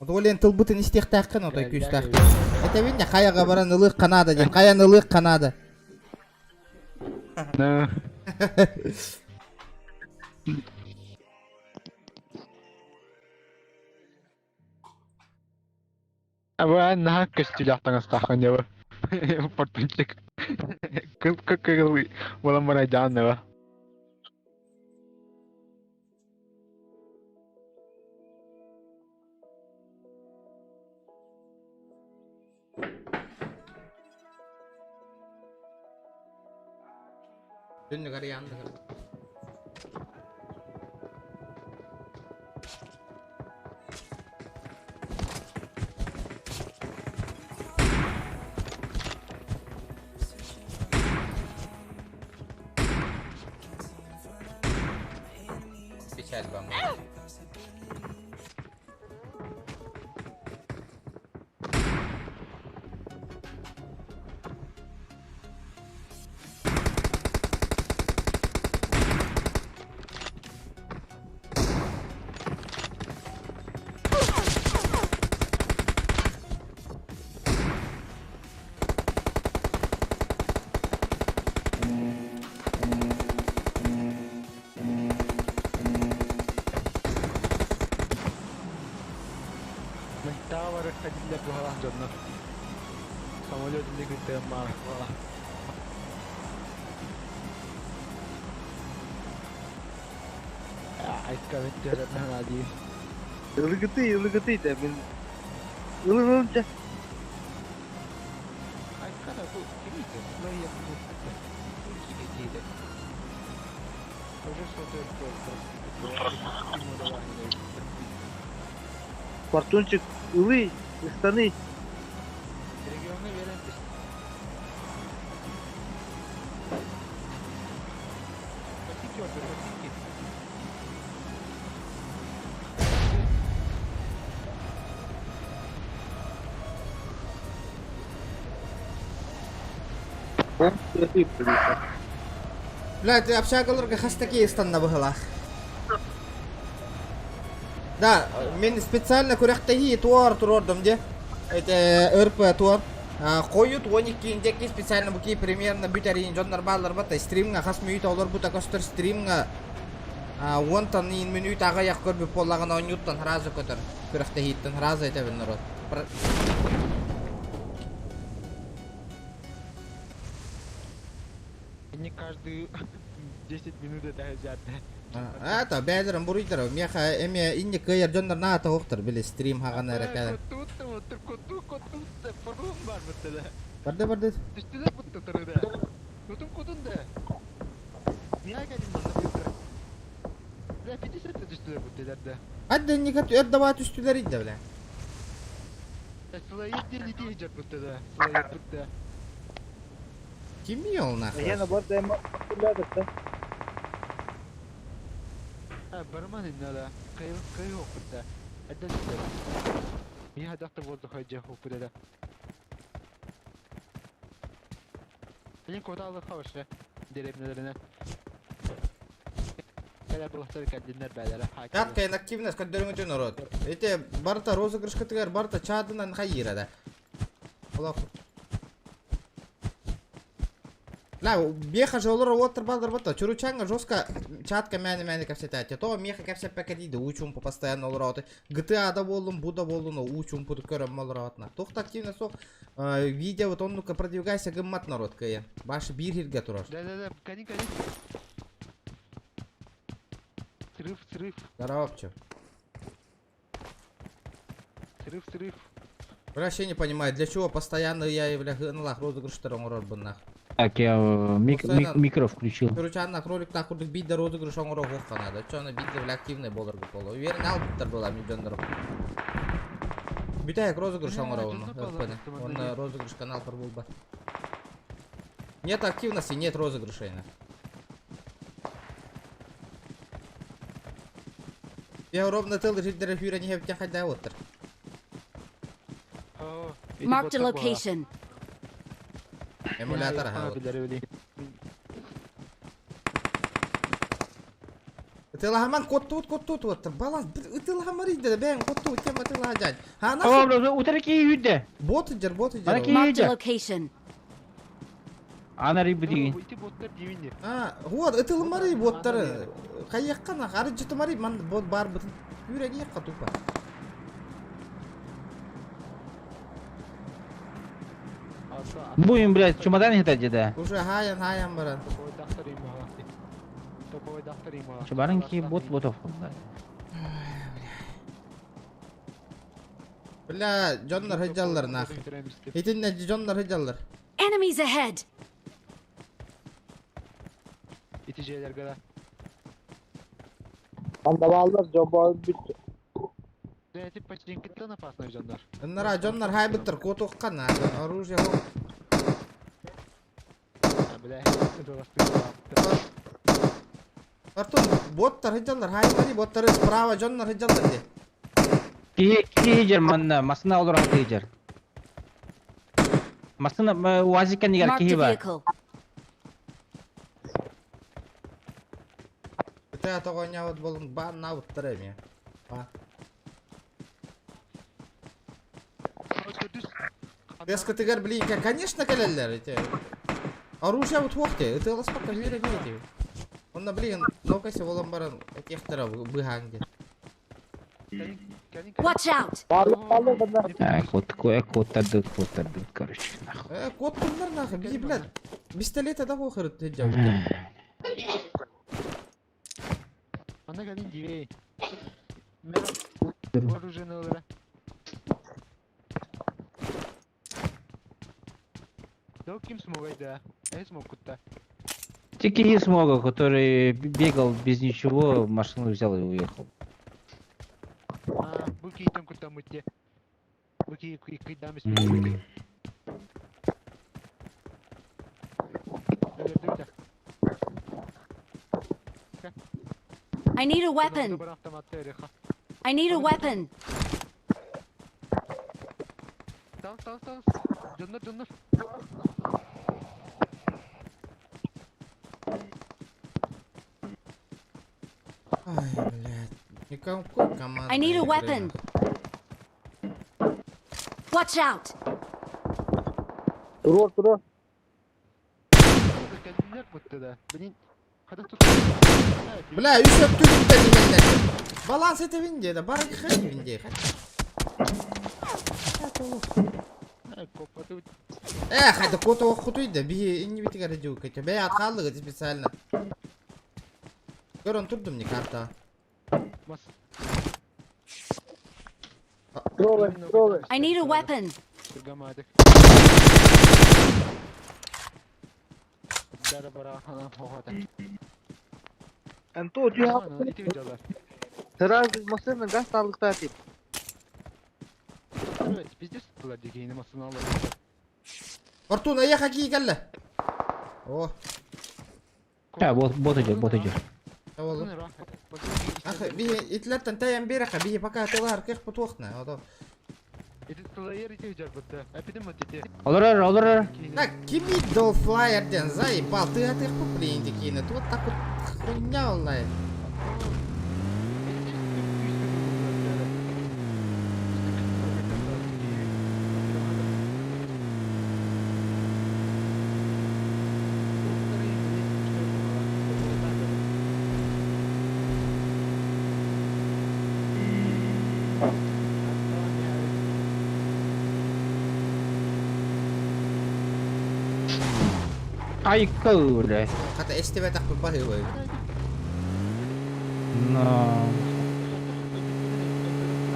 Олен тылбытын истиэхтээххин отой күүстээх. Этэбин хайаҕа баран ылыах Канада диэн. Хайан ылыах Канада. Да. Аба наһаа көстүүлээх таҥастааххын дьэ Фортунчик. Кыл кыл буолан барайдаан да Түннүк арыйаанды. Печаль вам. Тавары ходили буолан дьонно. Самолет лигыты маар буола. Айка беттерет нади. Ылыгыты, ылыгыты да мин. Ылыгы Айка да бу кимите? Ну я бу. Кимите. Уже что-то просто. Фортунчик, ылы, штаны. Регионы верен Ботинки, вот, ботинки. Бля, ты общагаларга хас такие станна быһылаах. Да, мен специально күрэхтэһии туор туруордум де. Это РП туор. Хойут 12 индеки специально буки примерно бүтәрин дьоннор бааллар бата стримҥа хас мүнүүтэ олорбута көстөр стримҥа уонтан иин мүнүүтэ аҕыйах көрбүт буоллаҕына оонньууттан сразу көтөр. Күрэхтэһииттэн сразу этэбин народ. Не каждую 10 минут это взять. Это бэйэлэрин буруйдара. Миэхэ эмиэ инник кыайар дьоннор наата суохтар били стрим хаҕана эрэ кэлэн. Тут, форум бар бытты да. Барды барды. Түстүлэр бутты тұры да. Кутун кутун да. Миэхэ кэлин манна быстро. Бля, 50 түстүлэр бүттүлэр да. Адденника өр дабаа түстүлэр идэ бля. Сылайыт диэн ити иһдьэр бүтте да. Сылайыт бүтте. Кими ол нахуй? Эһиэнэ бар да эмэ Барыман инна да. Кый кый хоппутта. Эдде түстэ. Миэхэ дактар воздуха дьэ хоппут да. Билин кота алыха вообще. Деревнелерine. Кэлэр булахтар кэлдиннэр бээлэрэ. Чат кайын активность көрдөрүҥүтүн народ. Эти барыта розыгрышкытыгар барыта чатынан хайыра да. Олох. Ла, беха же олор оттор балдар бата. Чуручанга жестко чатка мэни-мэни кэпсэтээти. То меха кэпсэппэкэ диidi уучумпу постоянно олороот. GTA да боллун, бу да боллун, уучумпу көрөм олороотна. Туох активно суох видео вот оннука продвигайся гыммат народ кыйын. Башы биир хирге турар. Да-да-да, кани кани. Срыв, срыв, Здорово, чё. срыв, срыв. Вообще не понимаю, для чего постоянно я бля гыналах розыгрыштар оҥорор буннах. Так, я микро включил. Короче, кролик так курдук бидде розыгрыш оҥоро хуохха надо. Чё она бидде бля активный болар боло. Уверен, албыттар была миллиондор. Бүтәйек розыгрыш оҥоро Бля, оны. дьонно паллар, Он розыгрыш канал бар Нет активности, нет розыгрышей. на. Я ровно тыл жиддер хүйрә не хептен хайда оттыр. Marked a location. Эмулятор ха. Ытыла коттут коттут вот баланс ытыла марид да бэн коттут тема ытыла жан. Ха О, на утараки үйдө. бот жер бот жер. Араки Marked a үйдө. location. Ана рыбы деген. Ити боттар дивинди. А, вот ытыла мари боттары. Кайяккана ары жыты мари ман бот бар бытын. Хүрә не тупа. Будем, блядь, чемодан хитать да. Уже хаян хаян баран. Топовой дактар имага. Топовой дактар имага. Чебарын ки бот ботов. Бля, жоннар хыджаллар нах. Итинне жоннар хыджаллар. Enemies ahead. Ити жээлер гара. Анда жобо бүттү. Да, тип почти опасный жондар. Ыннара жоннар хайбыттар котуққан оружие хо. Бля, Артун боттар хыджаллар хай мари боттары справа жоннар хыджаллар де. Ки ки жер манна масына олар жер. Масына уазика нигер Marked ки a бар. vehicle. Бите тоғоня вот болун ба набыттар эми. Ба. Бескытыгар блин, конечно келелер эти. Оружие вот хуахте, это ласпака вера видите. Он на блин, нокасе волон баран этихтера быханге. Watch out! Баалар банда. Так, вот такой код тардык, код тардык, короче, нахуй. Э, кот куннар нахуй, би, блядь. Пистолет да хохырыт жау. Ана калин дивей. Оружие олара. Да ким смогай да? Эй смог кутта. Тики смога, который бегал без ничего, машину взял и уехал. А, буки там кутта мутте. Буки кидам I need a weapon. I need a weapon. Тал тал тал. Доннор доннор. Ай, блядь. Никакой команды. I need a weapon. Watch out! Туруор туруор. Кэлиннер мутте да. Блин. Хада тут. Бля, еще түлүктен именнер. Баланс это винде, да барак хай винде. Копаты. Э, хайда кото хутуйда, би не битигер жуу кете. Бе атхалыгы специально. Көрөн турдум не карта. Мас. Туруор туруор. I need a weapon. Тургамадык. Дара бара хана хохата. Антон, Ана, ити видеолар. Сразу машина газ алыктаа тип. Пиздец тутулар дигейни машина алар. Фортуна, я хаки кэллэ. О, А, бот, бот идет, бот идет. ол. Ах, би итлертен тайан бирэхэ, би пока тылар кэх путуохна. Ото. Ити тылайер ити видео бутта. Эпидем вот ити. Олорор, олорор. Так, кими дол флайер ден заебал, ты от их блин дикины. Тут так вот хуйня онлайн. Ай, куры. Хата эстебет ах баһы. Но...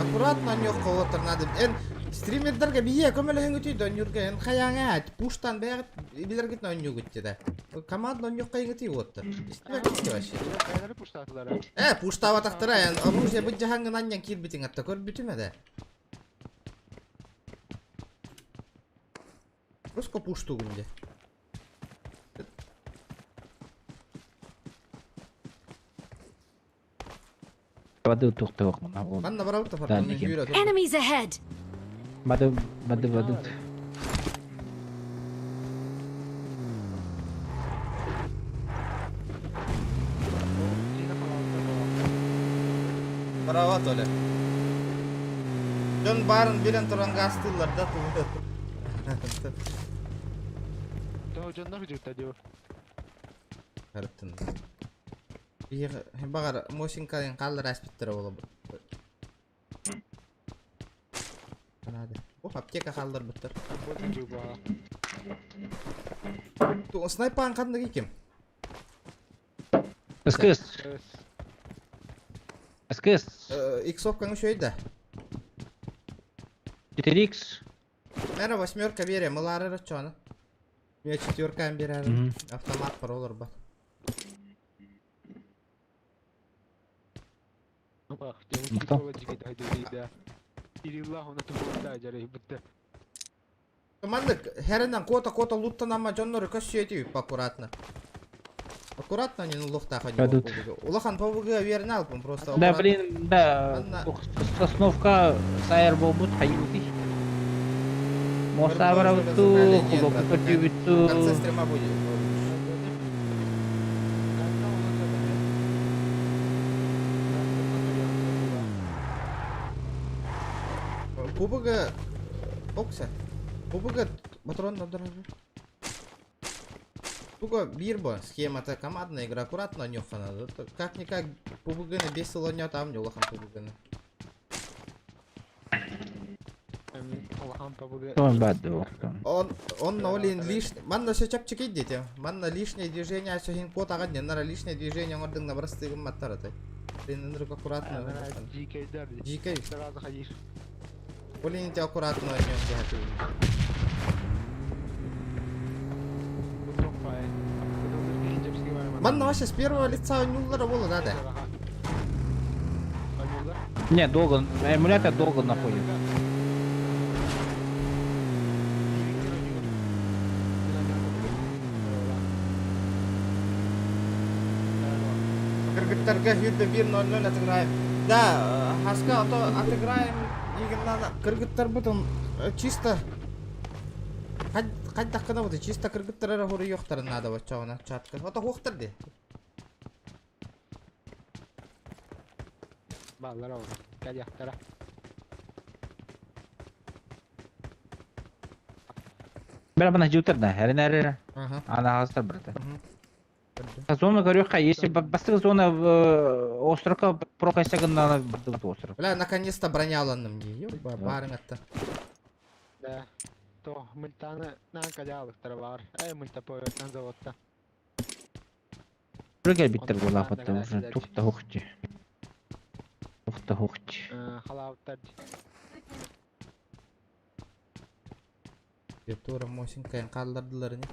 Аккуратно нёх колотор надо. Эн стримердерге бие көмөлөһүн үтүй донюрга эн хаяңа пуштан бәгыт билергит нонюгут да. Команда нёх кайгыты вот. Истебет вообще. Э, пуштава тахтара эн оружие бит жахангын аннян кирбитин атта көр бүтүмө да. Руско пушту гүнде. Бады тухтуох. Манна барабыт Да, фортуна Никим. юрө. Enemies ahead! Бады, бады, бады. Барабат оле. Дөн барын билен туран гастылар да ту. Харыптын. Багар Мосинкадан каллар аспиттер боло. Анады. О, аптека халлар буттар. Ту снайпан кандык ким? СКС. СКС. Иксовкаң үшөйдө. 4Х. Мера восьмерка бере, мылары рачоны. Мен четверка берер. Мгм. Автомат бар олар бар. Командык херенен кота-кота луттан ама жоннору көссүйөтү аккуратно. Аккуратно не лохта ходил. Падут. Улахан ПВГ верно алпын просто. Да, аккуратно. блин, да. Анна. Сосновка сайр болбут хайути. Моса барабыту, Нет, хулоку брат, В конце көрдүбүту. стрима будет. ПВГ Окса. ПВГ патрон надо. Туго бирбо схема-то командная игра, аккуратно нюха надо. Как-никак ПВГ на бесило не там не улахан ПВГ на. Ой, бады, Он на олин лишний. Манна все чапчики дети. Манна лишнее движение, а все хин кот ага не нара лишнее движение, он на бросты маттара ты. Блин, надо аккуратно. GK. Олин тебя аккуратно нём Манна вообще с первого лица нюллара было надо. Не, долго, эмулятор долго находит. Кыргыттарга хүрдө 1-0-0 отыграем. Да, Хаска, а то отыграем именно кыргыттар бутун чисто Кайдаккана вот чисто кыргыттар хору ёктар надо вот чауна чатка. Ото хуктар ди. Бера бана жутар да, херин әрі. Ага. Ана хастар брата. Мгм. Зона көрүөххэ, если бастык зона островка прокайсагын барды остров. Бля, наконец-то броня аланным ди. Ёба, барың атта. Да. То мультаны на калялыктар бар. Эй, мульта поверхтан заводта. Бүргер биттер була хатта уже тухта хухти. Тухта хухти. Халауттар. Тура Мосинкайын калдырдылар не.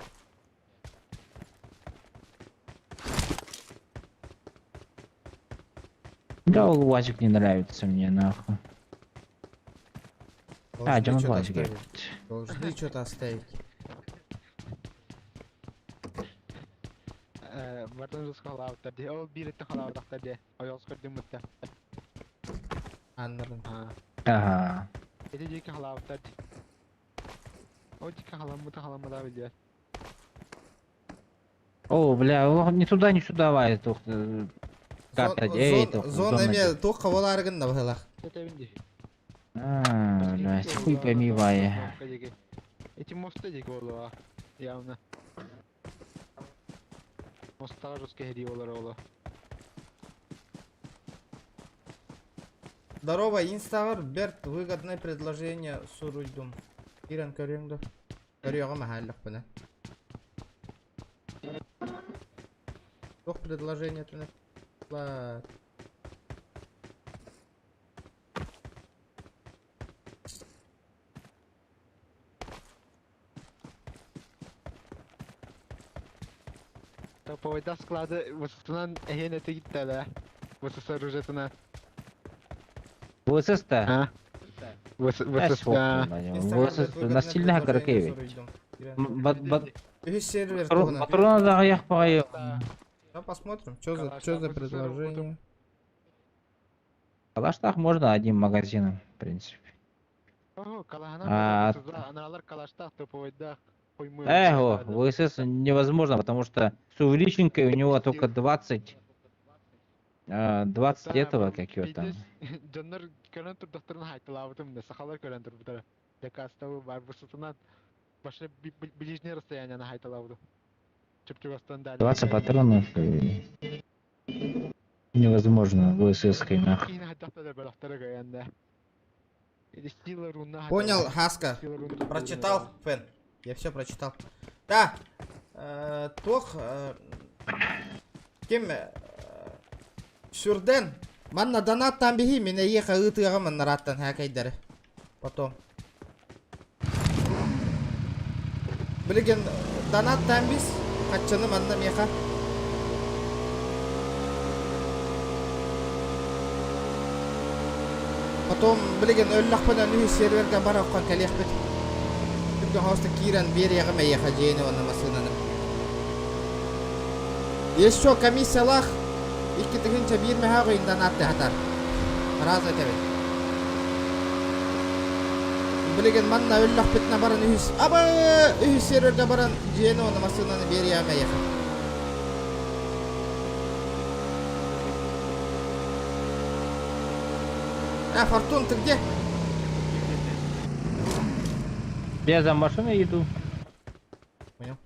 Да, ол УАЗик не нравится мне, нахуй. А, Должны Димон что-то УАЗик. оставить. Должны что-то оставить. Бартын жус халаабыттар дии. Ол биир өттө халаабатахтар дии. Ойоҕос көрдүм бытта. Аннарын. Аа. Ага. Ити диэки халаабыттар дии. Ол диэки халаммыта халаммата билбэт. О, бля, ни туда, ни сюда, вай, тух, карта, эй, тух, Зона зона эмиэ туох хабалаарыгын да быһылах. Тэтэбин дии. А, блядь, хуй пойми, вай. Эти мосты диэки буолуо. Явно. Мостаҕа жестко херии болар оҕолор. Здорово, инставар бэрт выгодное предложение суруйдум. Киирэн көрүөҥ дуо? Көрүөҕүм аһааллахпына. Туох предложениетын Ла. Топовойда склады высотынан эһиэн этэ гиттэлэ. ВСС оружиетынан. ВСС-то? А? А, ВСС. Инстаграм ВСС бэрт выгодное настильных предложение горокевич. суруйдум. Киирэн. Үһүс сервер туһунан. Патрона да пағай. Да, посмотрим, что за предложение. Калаштах можно одним магазином, в принципе. А, Аналар калаштах топовойда. Эго, ВСС невозможно, потому что с увеличенкой у него только 20, 20 этого, как его там. Дьоннор көрөн турдахтарын хайталаабытым да сахалар көрөн турбутара. Декастабы бар высотынан башы ближнее расстояние на хайталаабытым. Чөпчүгастан дальше. 20 патронов и невозможно ВСС-кой нахуй. Киин хайтахтар бөлөхтөрө көйөнде. Сила руна. Понял, Хаска. Прочитал, Фен. Я все прочитал. Да. Туох ким сүрден манна донаттан биһи мин эйиэхэ ыытыаҕым маннарааттан хакайдары. Потом. Билигин донаттан бис хаччыны манна миэхэ. Потом билигин өллөхпүнэ үһүс сервергэ бар оххон кэлиэхпит. Түргэн хоста киирэн биэриэҕим эйиэхэ дьиэни уонна массыынаны. Еще комиссиялаах 2001 мөһөөх ыйын донатты хатар. Сразу этэбин. Билигин манна өллөхпүтүнэ баран үһүс аба үһүс сервергэ баран дьиэни уонна массыынаны биэриэҕим эйиэхэ. А, Фортун, ты где? Я за машиной иду. Понял.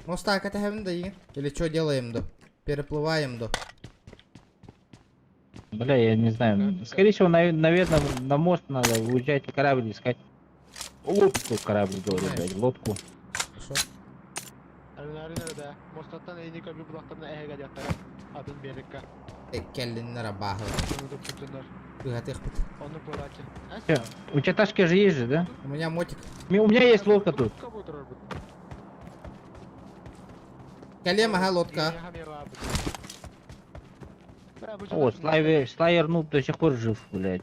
Моста катаһабын да игин. Или что делаем до? Переплываем до. Бля, я не знаю. Скорее всего, наверное, на мост надо уезжать, корабль искать. Лодку корабль, говорю, блядь, лодку. Хорошо. Да. Мостаттан эйни көбү булактарына эһеге дияттара. Атын берекка. Кэллиннэр абааһы. Оны туппутунар. Ыһатыахпыт. Оны буолаачы. Всё. У тебя тачка же есть же, да? У меня мотик. У меня есть лодка тут. Кэлиэм аха лодка. О, Слайвер, Слайер, ну, до сих пор жив, блядь.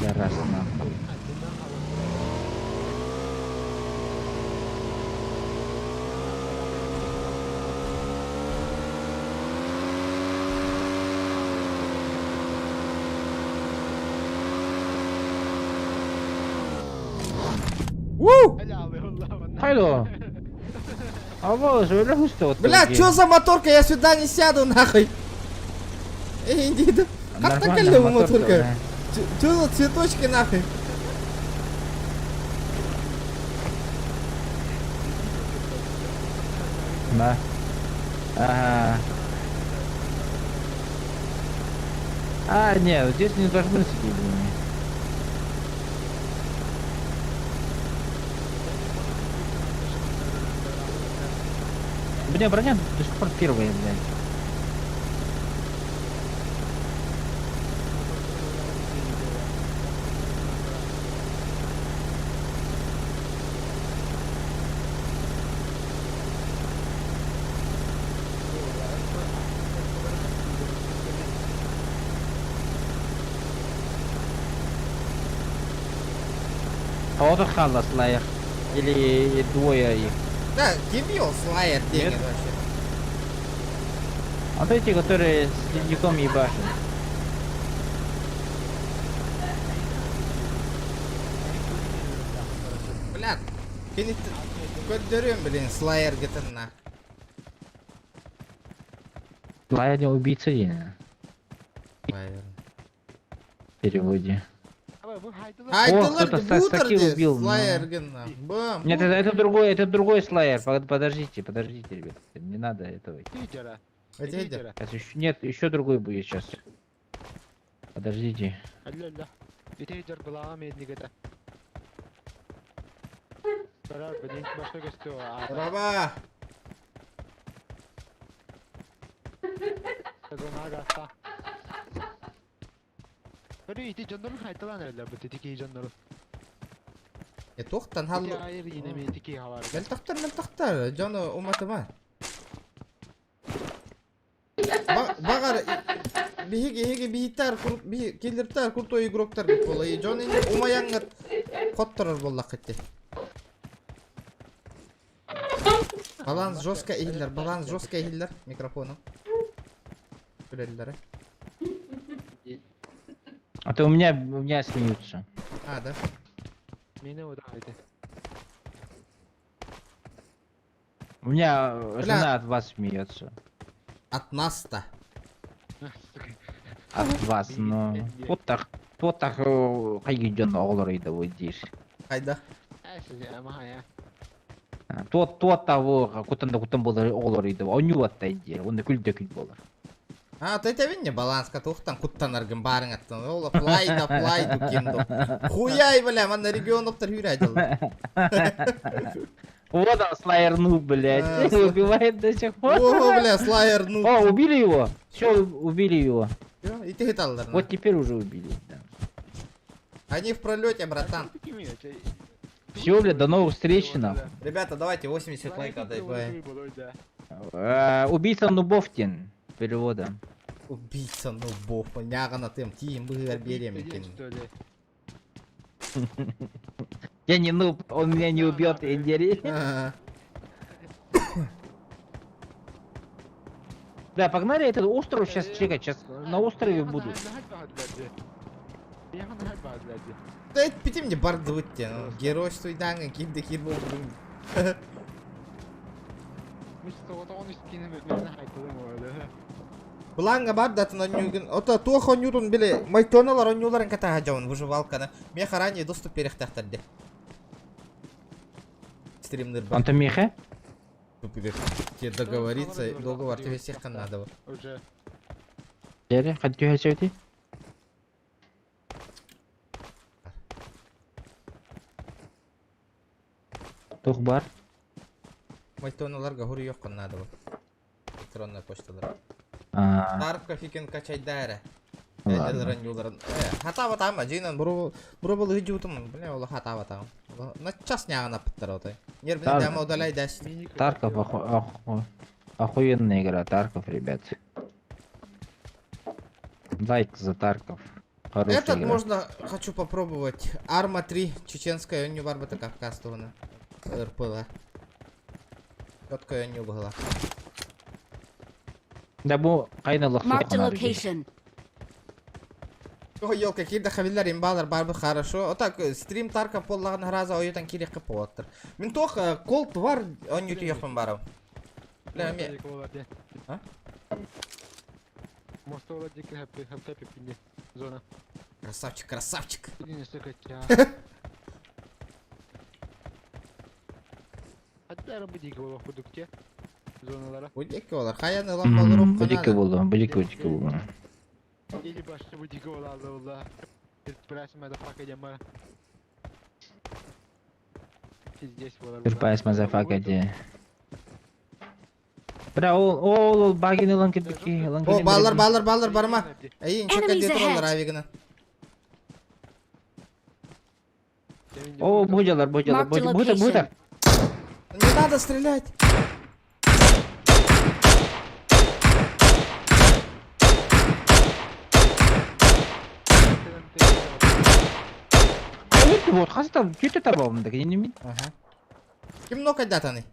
Я раз нахуй. Уу! Алло. А вот же, что Бля, чё за моторка? Я сюда не сяду нахуй. Эй, иди, иди. Как так моторка? Чё за цветочки нахуй? Да. Ага. А, нет, здесь не должны сидеть. Блин. У меня броня до сих пор первая, блядь. Кого-то хаалла Слайер. Или двое их. Да, ким ол Слайер деген Нет. вообще? А то эти, которые с ледником ебашат. Бля, кини көрдөрүөм блин Слайер гытынна. Слайер не убийца диэн. Слайер. В переводе. Айдылар кто-то бутер Саки убил, но- Слайер гынна. Бам. Нет, это другой Слайер. Подождите, подождите, ребят. Не надо этого. Эти Сейчас еще, нет, еще другой будет сейчас. Подождите. Раба. Э туохтан халлы. Мөлтөхтөр мөлтөхтөр дьону уматыма. Баҕар биһиги иһиги биһиттэр киллэртэр крутой игроктар буолла. Дьон умайаҥҥыт хотторор буоллаххыт дии. Баланс жестко иһиллэр, баланс жестко иһиллэр микрофону. Күлэллэрэ. А то у меня смеются. А, да? У меня Бля. жена от вас смеется. От нас-то. От вас, но... Вот так, вот так, хайгы дьон оҕолоро диир. Хайда. Туот туот того кутан да кутан буолар оҕолоро оонньуу диир. Онно күл да күл буолар. А, ты это не баланска туохтан куттанаргын баарың аттан. Ол плай да плай ду ким ду. Хуяй, бля, манна регионоптар хүрэ дьыл. Вот он, Слайер нуб, блядь. А, Убивает до сих пор. О, бля, Слайер ну. О, убили его. Все, убили его. И ты таллар. Вот теперь уже убили. Да. Они в пролете, братан. Все, бля, до новых встреч, нахуй. Ребята, давайте 80 лайков дай. Убийца Нубовтин. Перевода. Убийца нубов, нягана тем тиим быгар берем. Я не нуб, он меня не убьет, Индири. Да, погнали этот остров сейчас чекать, сейчас на острове будут. Да это пяти мне бард выйти, ну, геройство и данга, ким да кир был. Быланга бар датын онньугун, ото туох онньуутун били, майтоналар онньууларын катаха дьон выживалканы. Меха ранее доступ перехтахтарды. Стримнер бар. Антон Миха? Тебе договориться, договор тебе всех надо. Уже. Дere, hadi түһэ Туох баар? Майтоналарга хуруйуоххун надо. Электронная почталар. А, Тарков фикен качайдара. ладно. Хата батама, жинан буру буру хижутум, бля, ола хата батам. На час няна паттар отой. Нервный дама удаляй даст. Тарков охуенная игра, Тарков, ребят. Лайк за Тарков. Хорошая Этот игра. можно, хочу попробовать. Арма 3, чеченская, не барбата Кавказ тугана. РПЛ. Четкая не была. Да бу кайналык Marked a location. О, елка, кирде хавиллар имбалар барбы хорошо. Отак, стрим Тарков поллаган раза ойутан кире кып болаттыр. Мин тох Cold War онньюту яхпын барам. Бля, ме... А? Зона. Красавчик, красавчик. Бу диэки олар. Хайан ылан болурук Бу диэки буолла, бу диэки бу диэки буолла. Или башты бу диэки буолла. Прайс motherfucker дема. Пиздец буолар. Surprise motherfucker де. Бра, ол ол ол багин ылан кирбики, ылан О, баллар, баллар, баллар, барма. Эй, инча Enemies кадет ahead. олар авигына. О, будялар, будялар, Marked a будя, будя, будя. Не надо стрелять. Вот, хас там, түтэ табабын да, кинини мин. Ага. Ким нокайдатаны?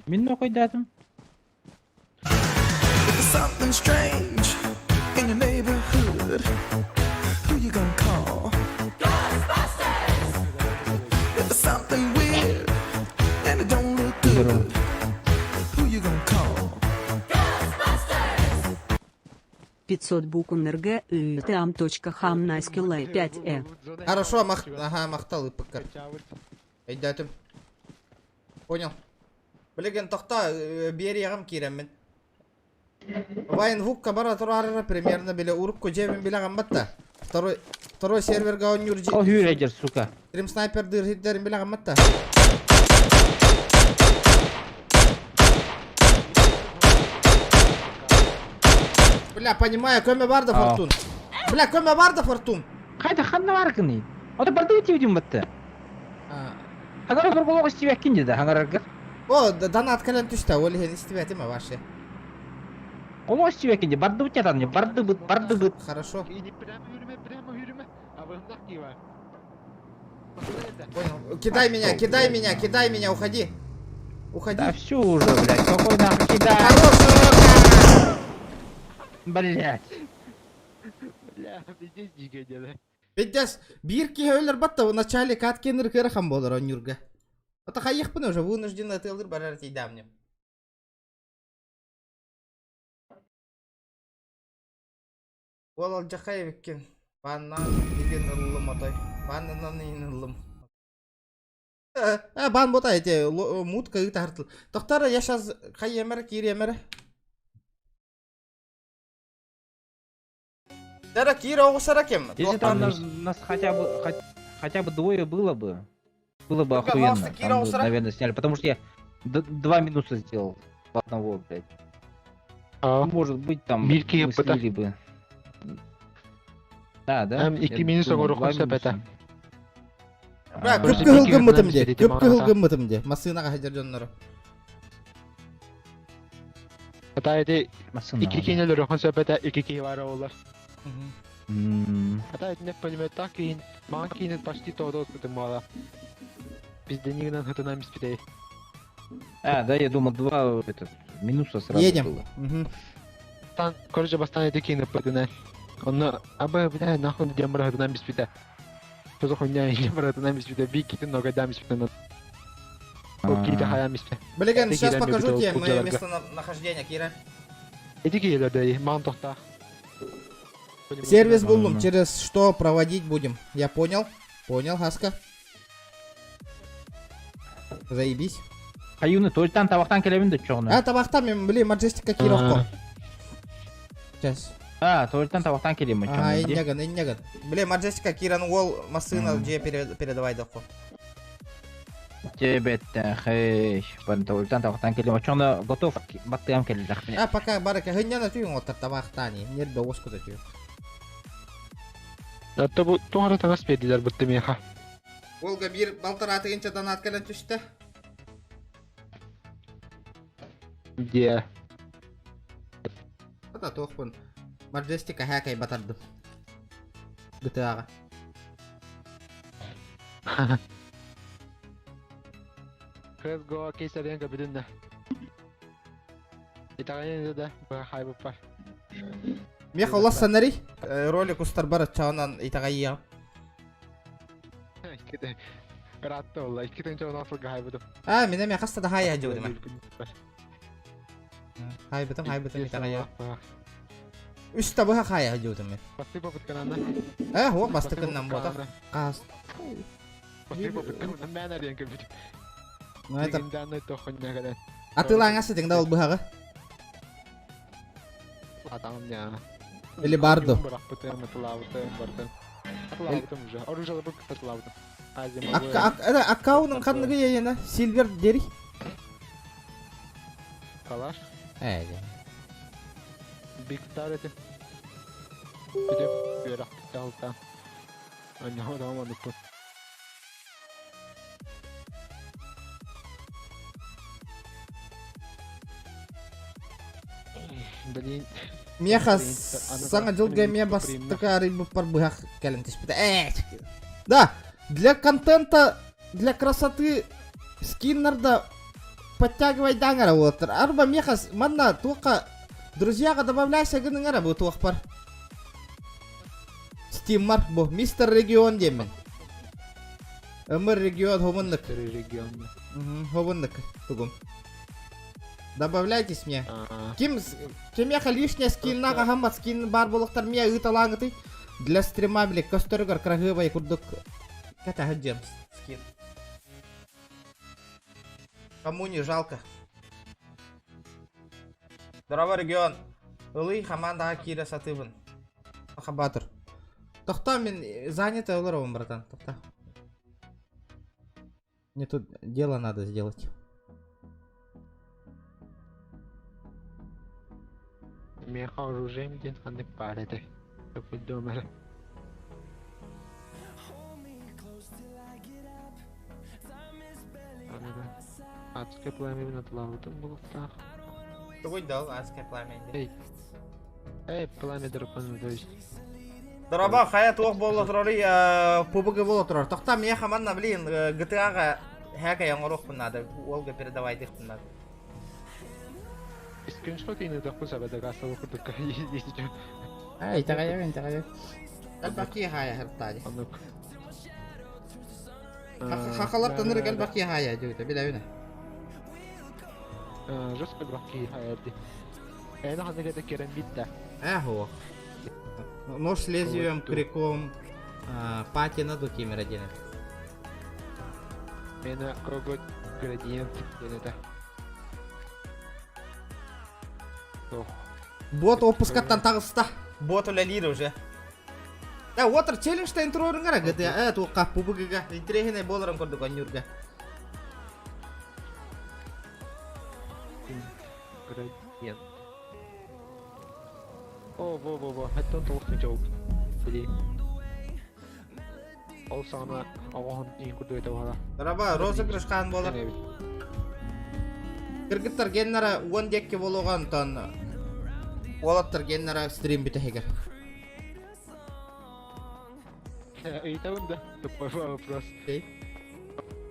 Мин нокайдатым. Something strange in your neighborhood. Who you gonna call? Ghostbusters! If it's something weird and it don't look good, who you gonna call? 500 букв НРГ там точка хам на 5 э. Хорошо, мах... Ага, махтал ыппыккар. Өйдөөтүм. Понял. Билигин тохта биэриэҕим киирэммин. Вайнвукка бара турарара примерно биле урукку дьиэбин билэҕин батта. Второй второй серверга оонньуур дьи... О, хүүрэдэр, сука. Стрим снайпердыыр сирдэрин билэҕин батта. Бля, понимаю, көмө бар да фортун. Бля, көмө бар да фортун. Хайда ханна бар кыный? Ото барды тиудим батта. Хагара бір болоқ истибәккин деді, хангараргар. О, донат кэлэн түстэ, ол иһин истибэтим вообще. Олоқ истибәккин де, барды быт ятан, барды быт, барды быт. Хорошо. Прямо yürüme, прямо yürüme. Абыгымдах кива. Понял. Кидай меня, кидай меня, кидай меня, уходи. Уходи. Да все уже, блядь, какой нахуй кидай. Хорош, сука! Блядь. Бля, пиздец дикая дело. Пиздец, биир киһи өлөр батта в начале катки ыарахан буолар оонньуурга. Ата хайыахпын уже вынужден атыылыр барар тиийдамнем. Уол алдьархай эбиккин. Бааннаан игин ыллым отой. Баанынан иин ыллым. Э, баан бота эти мутка ыытаһартыл. Тохтара, я сейчас хайемер киириэмэр. Дара киир оҕусара ким? Если там нас хотя бы двое было бы охуенно. Там бы, наверное, сняли. Потому что я два минуса сделал в одного, блядь. Может быть, там мы слили бы. Да, да? Икки минус оҥоруоххун сөп этэ. Бля, кып-кыһыл гыммытым дии. Кып-кыһыл гыммытым дии. Массыынаҕа сылдьар дьоннору. Хата ити икки киһини өлөрүөххүн сөп этэ, икки киһи баара буоллар. Хата итинник пулеметтаах киһин, маҥан киһини почти тоҕото ыппытым буола. Пизденигинэн хытынан испитэй. А, да, я думал, два этот, минуса сразу Едем. было. Мгм. Тан, короче, бастаан ити киһини ыппытына. Онно, абы, бля, нахуй диэн баран хытынан испитэ. Что хуйня, диэн баран хытынан испитэ, биир киһитин ногайдаан испитэ. Ол киһитэ хайаан испитэ. Блин, сейчас покажу тебе мое местонахождение, Кира. Ити киһилэр маҥан тохтаах. Сервис буллум, через что проводить будем? Я понял. Понял, Хаска. Заебись. Хаюны, туалеттан табақтан келебин да чоғына. А, табахта мен, блин, Маджестика кировку. Сейчас. А, туалеттан табақтан келем А, инняган, инняган. Блин, Маджестика киран уол массына же передавай доху. Тебеттен, хей, барын туалеттан табақтан келем. Чоғына готов, баттыгам келди. А, пока барака, хыняна түйін оттар табахтани. Нербе оскуда түйін. Атта бу туһара таҥас биэрдилэр бытты миэхэ. Волга бир балтара тыгынча донат кэлэн түстэ. Где? Ата туохпун. Маджестика хакай батардым. GTA-ҕа. CSGO кейсэрин көбүтүннэ. Итаҕайын да хайбыппар. Меха улас сценарий. Ролик устар чаунан итаҕайыа. Ыраатта буолла. Икки тыһыынча он сылга хайбытым. А, минэ мэ хаста да хая дьуудума. Хайбытым, хайбытым итаҕайыа. Үс табыха хая дьуудум. Бастык попытканан. Э, о, бастыкыннан бота. Каас. Бастык попытканан мэн арыйан көрбүтүм. Ну это Легендарный тохоння кэлэн. Атылааҥа сытыҥ да ол быһаҕы. Атаҕым я. Или бардо. Бырахпытым, атылаабытым, бардым. Атылаабытым уже. Оружие кытта атылаабытым. Это аккаунтын ханныгы яйына? Сильвер дери. Калаш. Э, Биг Star этим. Бүтүп, үөрэх алта. Аньяма дааманыкпын. Блин. Миэхэ саҥа дьылга эмиэ бастакы арыйбыппар быһах кэлэн түспүтэ. Ээ, да, для контента, для красоты скиннарда подтягивайдаан эрэ уолаттар. Арба миэхэ манна туохха друзьяга добавляйся гыныҥ эрэ бу туохпар. Стиммар бу мистер регион диэммин. Ымыр регион хомуннук. Регион. Хомуннук тугум. Добавляйтесь мне. Ким кимиэхэ лишняя скиннаах аһаммат скин баар буолуохтар миэ ыыталааҥытый для стрима били көстөрүгэр кыраһыабай курдук кэтэһэ дьиэм скин. Кому не жалко. Здорово, регион. Ылый хамаандаҕа киирэ сатыыбын. Сахабатыр. Тохтоо, мин занята олоробун, братан. Тохтоо. Мне тут дело надо сделать. Миэхэ оружием диэн ханнык баар этэй? Төкүлдүөм эрэ. Адское пламя атылаабытым буолуохтаах. Тугуй да ол адское пламя диэн? Эй, эй, пламя дракона, то есть. Дороба, хайа туох буола турарый, ПУБГ буола турар. Тохтоо, миэхэ манна, блин, GTA-га хээкэй оҥоруохпун наада, уолга передавайдыахпын наада. Скриншот иныдахпын сабадагасалы курдук если Ай, итэҕэйэбин, итэҕэйэбин. Элбэх киһи хаайа сырыттаа дии. Оннук. Хахалар тынырык элбэх киһи хаайа дьүгүтэ, билэбин. Жестко элбэх киһи хаайа дии. Эйна ханнык это керен битта. Э, хуох. Нож с лезвием, крюком, патина до кимера диэн. Мена кого градиент диэн это. Бот отпускаттан таҕыста. Бот үлэлиир уже. Э, Water челлендж-тэн туруоруҥара GTA э туохха PUBG-га интэриэһинэй буоларын курдук онньуурга. Градиент. О, во, во, во, хаттан толук ничего. Били. Ол саҕана оҕоһун иин курдук этэ буолла. Раба, розыгрыш хаан буолар. Кыргыттар геннара уон диэкки буолуоҕа онтон уолаттар геннара стрим бүтэһигэр. Ыйытабын да, тупой вопрос.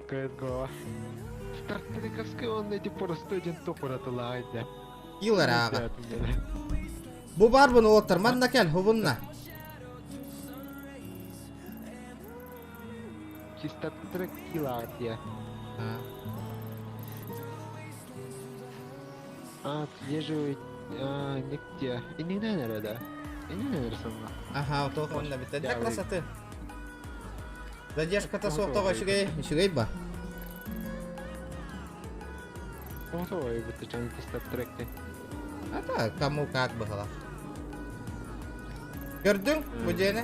КСГО. Стартрековский он эти просто один тупоратылаай да. Ил эрэ Бу бар буну уолаттар, манна кэл, хубунна. Чистотрек килаатия. А, отслеживает... А, нигде. И не наверное, да. И не наверное, сама. Ага, тоох онно битэ. Для красоты. Задержката суох тоҕо үчүгэй, үчүгэй ба. Тоҕо бутычан чистотректе. А так, кому как быһалах. Көрдүҥ бу дьиэни?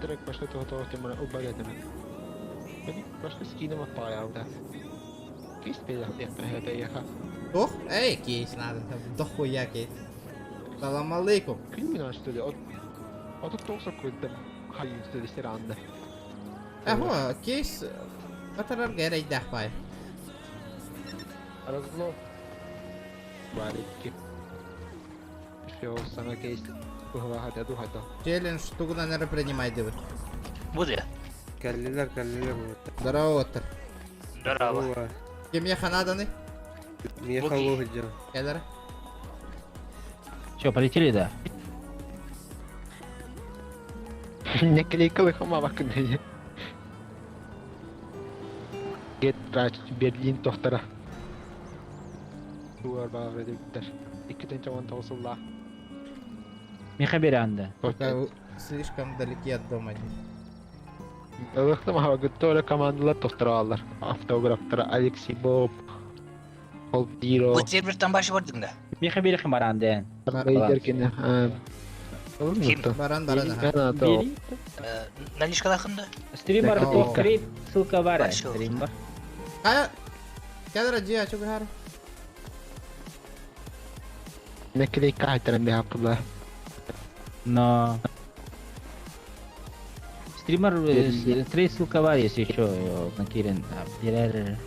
Трек пошли того того тем убалетами. Пошли скинем отпаялда. Кейс это еха. Ох, эй, кейс надо. Дохуя кейс. Салам алейкум. Криминал что ли? От тоқса көддім. Хайын что ли сиранды. Ахо, кейс Батарар гэрейдэх бай. Разло. Барикки. Все, сама кейс. Быһылаһа духата. Челлендж тугунан эрэ принимайдыбыт. Буде. Кэллилэр, кэллилэр уолаттар. Здорово, оттор. Здорово. Кимиэхэ нааданы? Миэхэ олуһу дьон. Кэлэр. Че, полетели, да? Наклейкалы хамабакын. Get Right Берлин тохтара. Туар баар эдиттер. 2019 сылла. Миха беранды. Пока слишком далеки от дома. Ылыхтым хабагытта командалар тохтара алар. Автографтар Алексей Боб. Холдиро. Бу сервертан башы бардың да. Миха берихим баранды. Рейдеркини. Ким? Баран баран. аха. Наличкалахында? Стрим бар, О. стрим, ссылка бар. Башы. Стрим бар. Кая Кэлэр дьиэ чугаһар. Наклейка айтаран бяпыла. Но... Стример, стрим ссылка бар, если еще на Кирин. Берер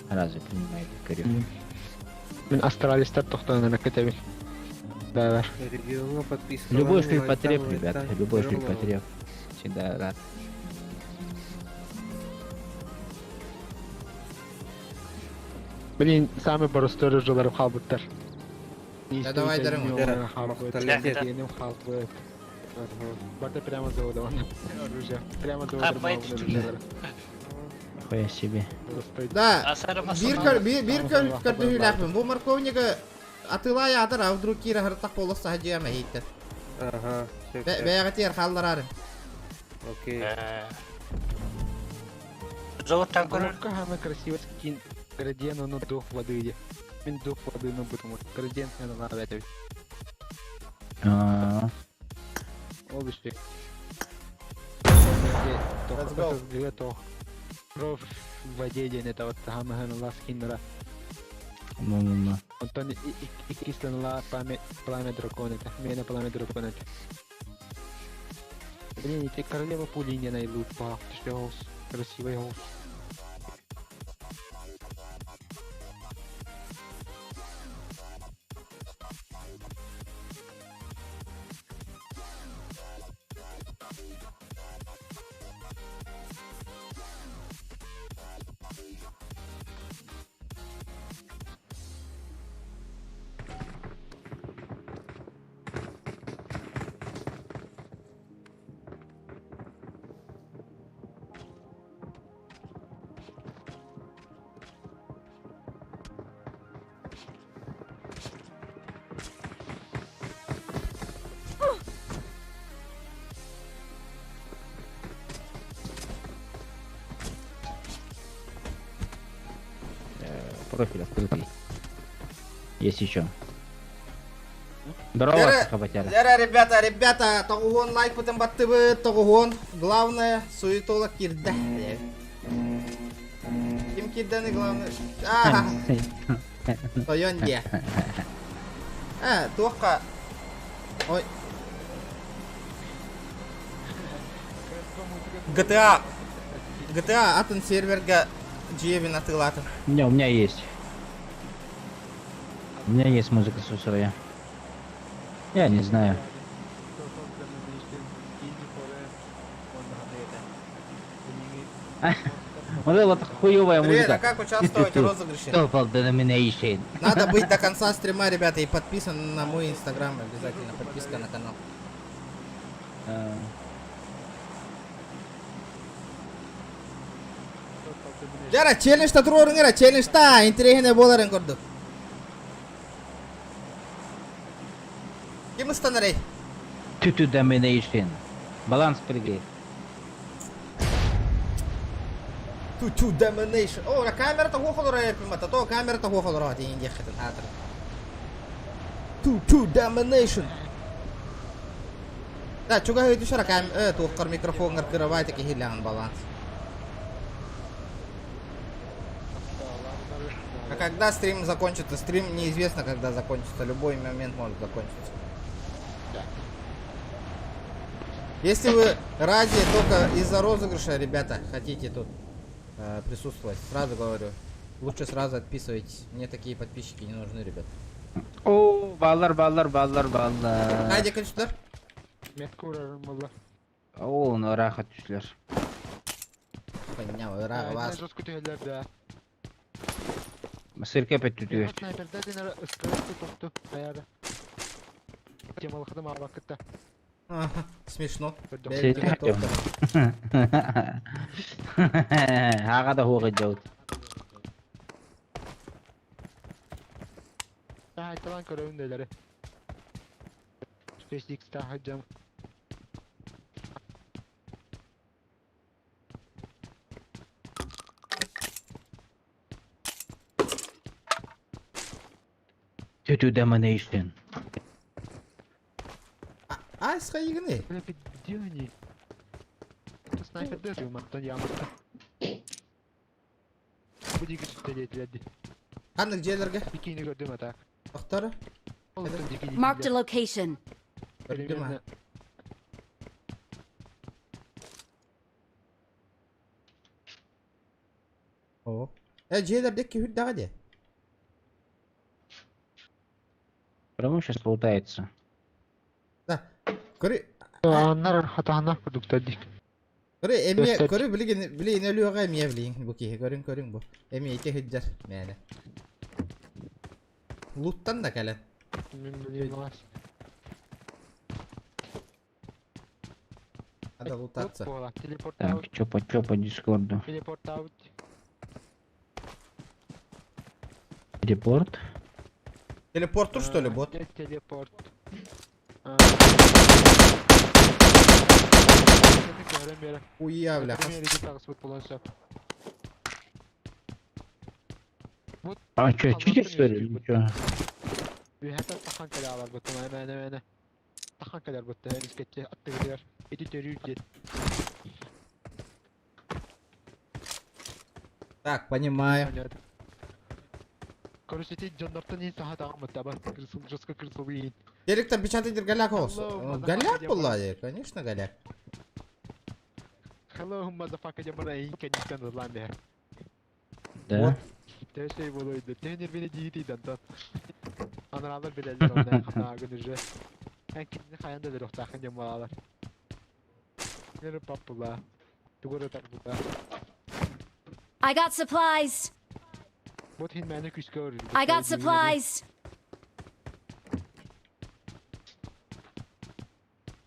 разве принимает, говорю. Мин астралистар тохтоон кетебин. Да, Регионга подписка. Любой ширпотреб, ребята, любой ширпотреб. Всегда рад. Блин, самый простой рыжылар халбыттар. Да давай дарым. Халбыт. Барта прямо завода. Оружие. Прямо завода. Хуя себе. Да, бир бир көрдүһүүлээхпин. Бу морковнига атылай атар, а вдруг кира хартак болос сахадья махиттер. Ага. Бэйгатер халларары. Окей. Золотан көрөр. Коробка самый красивый скин. Градиент, но дух воды. Мин дух воды, ну потому градиент не надо это. А. Ол еще. Let's go. Кровь в воде день это вот самый ласкинра. Ну-ну-ну. Онтон иккислен пламя пламя дракона это. Мена пламя дракона это. Блин, эти королева пули не найдут, па. Ты что, красивый голос. Профиль открытый. Есть еще. Здорово, Сахабатяра. Лера, ребята, ребята, тоҕуһуон лайк бытын баттыбыт, тоҕуһуон. Главное, суетолог кирдэ. Ким кирдэни главное? А, Тойон де. А, туохха. Ой. GTA. GTA атын серверга дьиэбин атыылаатым. Не, у меня есть. У меня есть музыка своя. Я не знаю. Вот это вот хуевая Привет, музыка. а как участвовать в розыгрыше? Total Domination. Надо быть до конца стрима, ребята, и подписан на мой инстаграм обязательно, подписка на канал. Жара, челлендж-та туруорун челлендж-та, интириэһинэй буоларын курдук. Ким ыстанарый? Tutu Domination. Баланс прыгает. Tutu Domination. О, камерата хуохолора эпимата, то камерата хуохолора дейин диэххитин хаатыр. Tutu Domination. Да, чуга хөйдүшара кам э туохкар микрофонгар кырабайта кихиллян баланс. А когда стрим закончится? Стрим неизвестно, когда закончится. Любой момент может закончиться. Если вы ради только из-за розыгрыша, ребята, хотите тут присутствовать, сразу говорю, лучше сразу отписывайтесь. Мне такие подписчики не нужны, ребят. О, баллар, баллар, баллар, баллар. Хайде, качтар. О, ну рахат түшлер. Понял, рах вас. Сырка опять түтү. Ага, смешно. Ага да хуга делать. Айталан көрөүнделери. Space X та хаджам. Tutu Domination. А, схайгны. Бля, где они? Это снайпер держи, мантон ямырта. Буди гүчтелетлерди. Ханнык жерлерге? Бикини көрдүм ата. Тоқтары? Marked a location. Көрдүм. О. Э, жерлерде күйүр дага де. По-моему, сейчас болтается. Да. Көрү Аннар хатаанах курдуктар дии. Көрү эмиэ Көстөр. көрү билигин билигин өлүөҕэ эмиэ билигин бу киһи көрүҥ көрүҥ бу. Эмиэ ити сылдьар мээнэ. Луттан да кэлэн. Мин билиэн вас. Надо лутаться. Телепорт Так, аут. чё по, чё по дискорду? Телепорт аут. Телепорт. Телепортур что ли, бот? Телепорт. Уя, бля. А чё, читер что ли? или чё? Үһэтэ тахан кэлэ быттым мээнэ мээнэ. Тахан кэлэр бытта эмискэтчи аттыгытыгар ити төрүүр диэн. Так, понимаю. Короче, ити дьоннортон иин саха таҕан бытта ба крысыл жестко крысылы иин. Директор печатает голяк олс. Hello, Голяк motherfucker, была, конечно, голяк. Hello, motherfucker, диэн баран иин кэнниттэн ыллаан биһэр. Да. Тэшей болойду. Тенер бeni диити дантан. Анараалар билэллэр онно ханаагын уже. Эн кинини хайан да өлөрөхтаахын диэн буолалар. Неры паппула. Тугура тарбута. I got supplies. Бот хин мээнэ күскэ өрүр. I got supplies.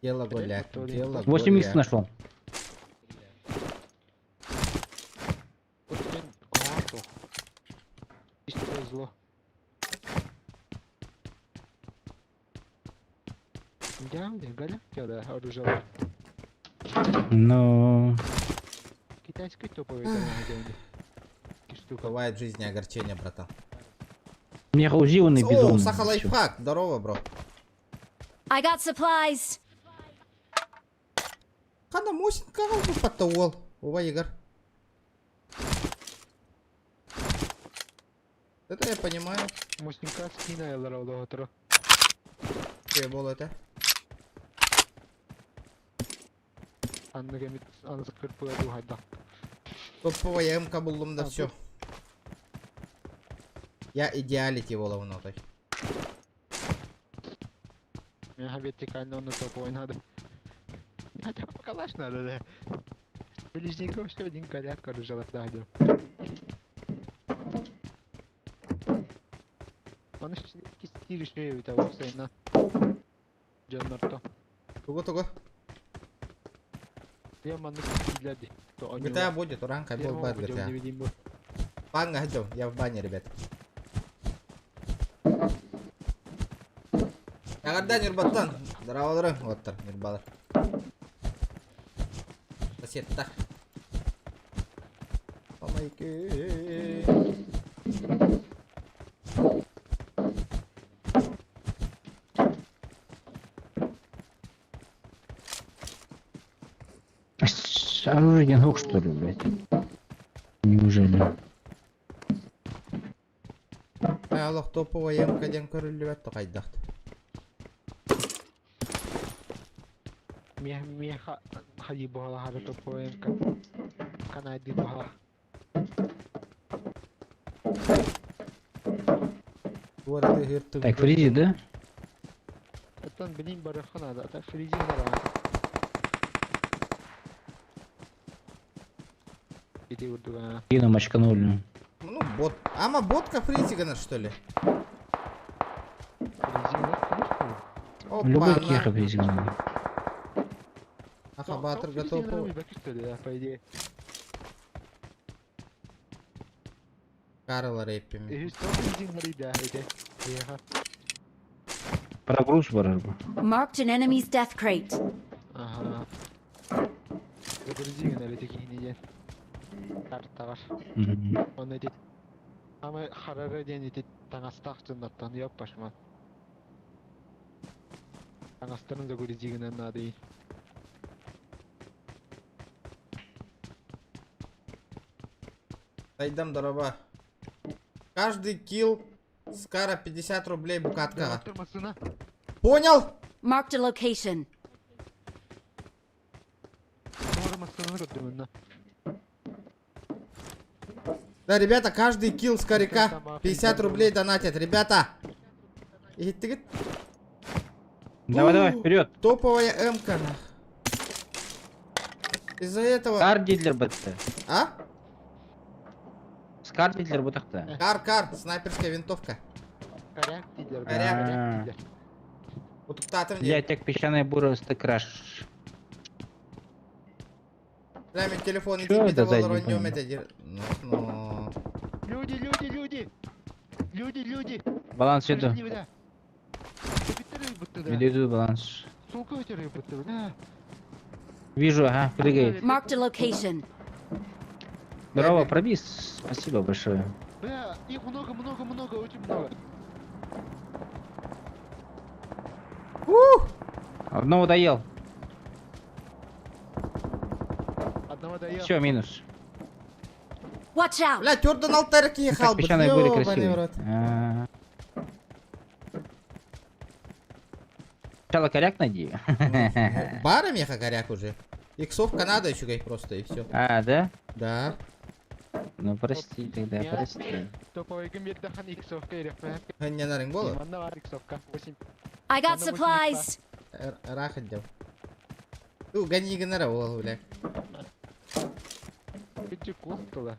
Дело голяк, дело 8 х голяк. нашел. Вот сен каато. Истое зло. Дявли, голяк да, оружие. Ну... Китайский топовый там штука. Бывает в жизни огорчение, братан. Мне УЗИ он и О, безумный. Саха лайфхак, здорово, бро. I got supplies. Хана Мосинка подтауол. Ува, Игорь. Это я понимаю. Мосинка скина яллара олоҕоторо. Че было это? Аннык эмит анысы кырпыга дуһайда. Топовая МК буллум да А, все. Я идеалити воловнотой. Меня вертикально на топовый надо. Хотя бы калаш надо, да. Ближников все один голяк оружие да, Он стиль еще и того на. Дьоннорто. Тугу тугу. Я маннык стиляди. GTA будет, уранка был бат GTA. Банга идем, я в бане, ребят. Ягарда Нюрбаттан. Здорово, Вот Нюрбалар. Сосед-то. Помойки. Оружие не ног, что ли, блядь? Неужели? Аллах топовая емка ден көрүллүбэт токайдахт. Мех меха хади буhala хара топовая МК. Канайды буhala. Так, фризи, да? Оттон билин барыхха надо, а так фризи надо. Иди урдуга. Кину мочканули. Ну, бот. Ама ботка фризигана, что ли? Опа, Любой на. кеха фризиганули. Ахабатор готов. По идее. Карла рэппими. Прогруз барарба. Marked an enemy's death crate. Ага. Загрузиган или такие не Карталар. Он эти Ама харара диэн ити таҥастаах дьоннортон ёппашма. Таҥастарын загрузигынан надо и. Сайдам дороба. Каждый килл Скара 50 рублей букатка. Понял? Marked a location. Да, ребята, каждый килл с коряка 50 рублей донатят. Ребята! Иһиттигит? Давай, давай, вперед. Топовая М-ка. Из-за этого... Кар дииллэр бытты. А? Скар дииллэр бутахта. Кар, кар, снайперская винтовка. Коряк дииллэр. Коряк. Утуктаатым Я дии. так песчаная буря краш. Бля, мин телефон Чё итиммитэ это за буоллар не оонньуом понял? этэ диир. Но. Люди, люди, люди! Люди, люди! Баланс иду. Пришли, бля. Иду, иду, баланс. Сука, эти бля. Вижу, ага, прыгает. Marked a location. Здорово, пробис. Спасибо большое. Бля, их много, много, много, очень много. Ух! Одного доел. Одного доел. Все, минус. Watch out! Бля, төрдөн алта эрэ киһи Так, хаалбыт. песчаная буря Ёбаный в красивая. рот. А. Сначала коряк найди. Баар миэхэ коряк уже. Иксовка надо еще просто и все. А, да? Да. Ну прости тогда, прости. Топовый гимбет иксовка или Не нарың боло. Манна бар иксовка. 8. I got supplies. Рахат дел. Ну, гони гонора, ол, бля. Эти костыла.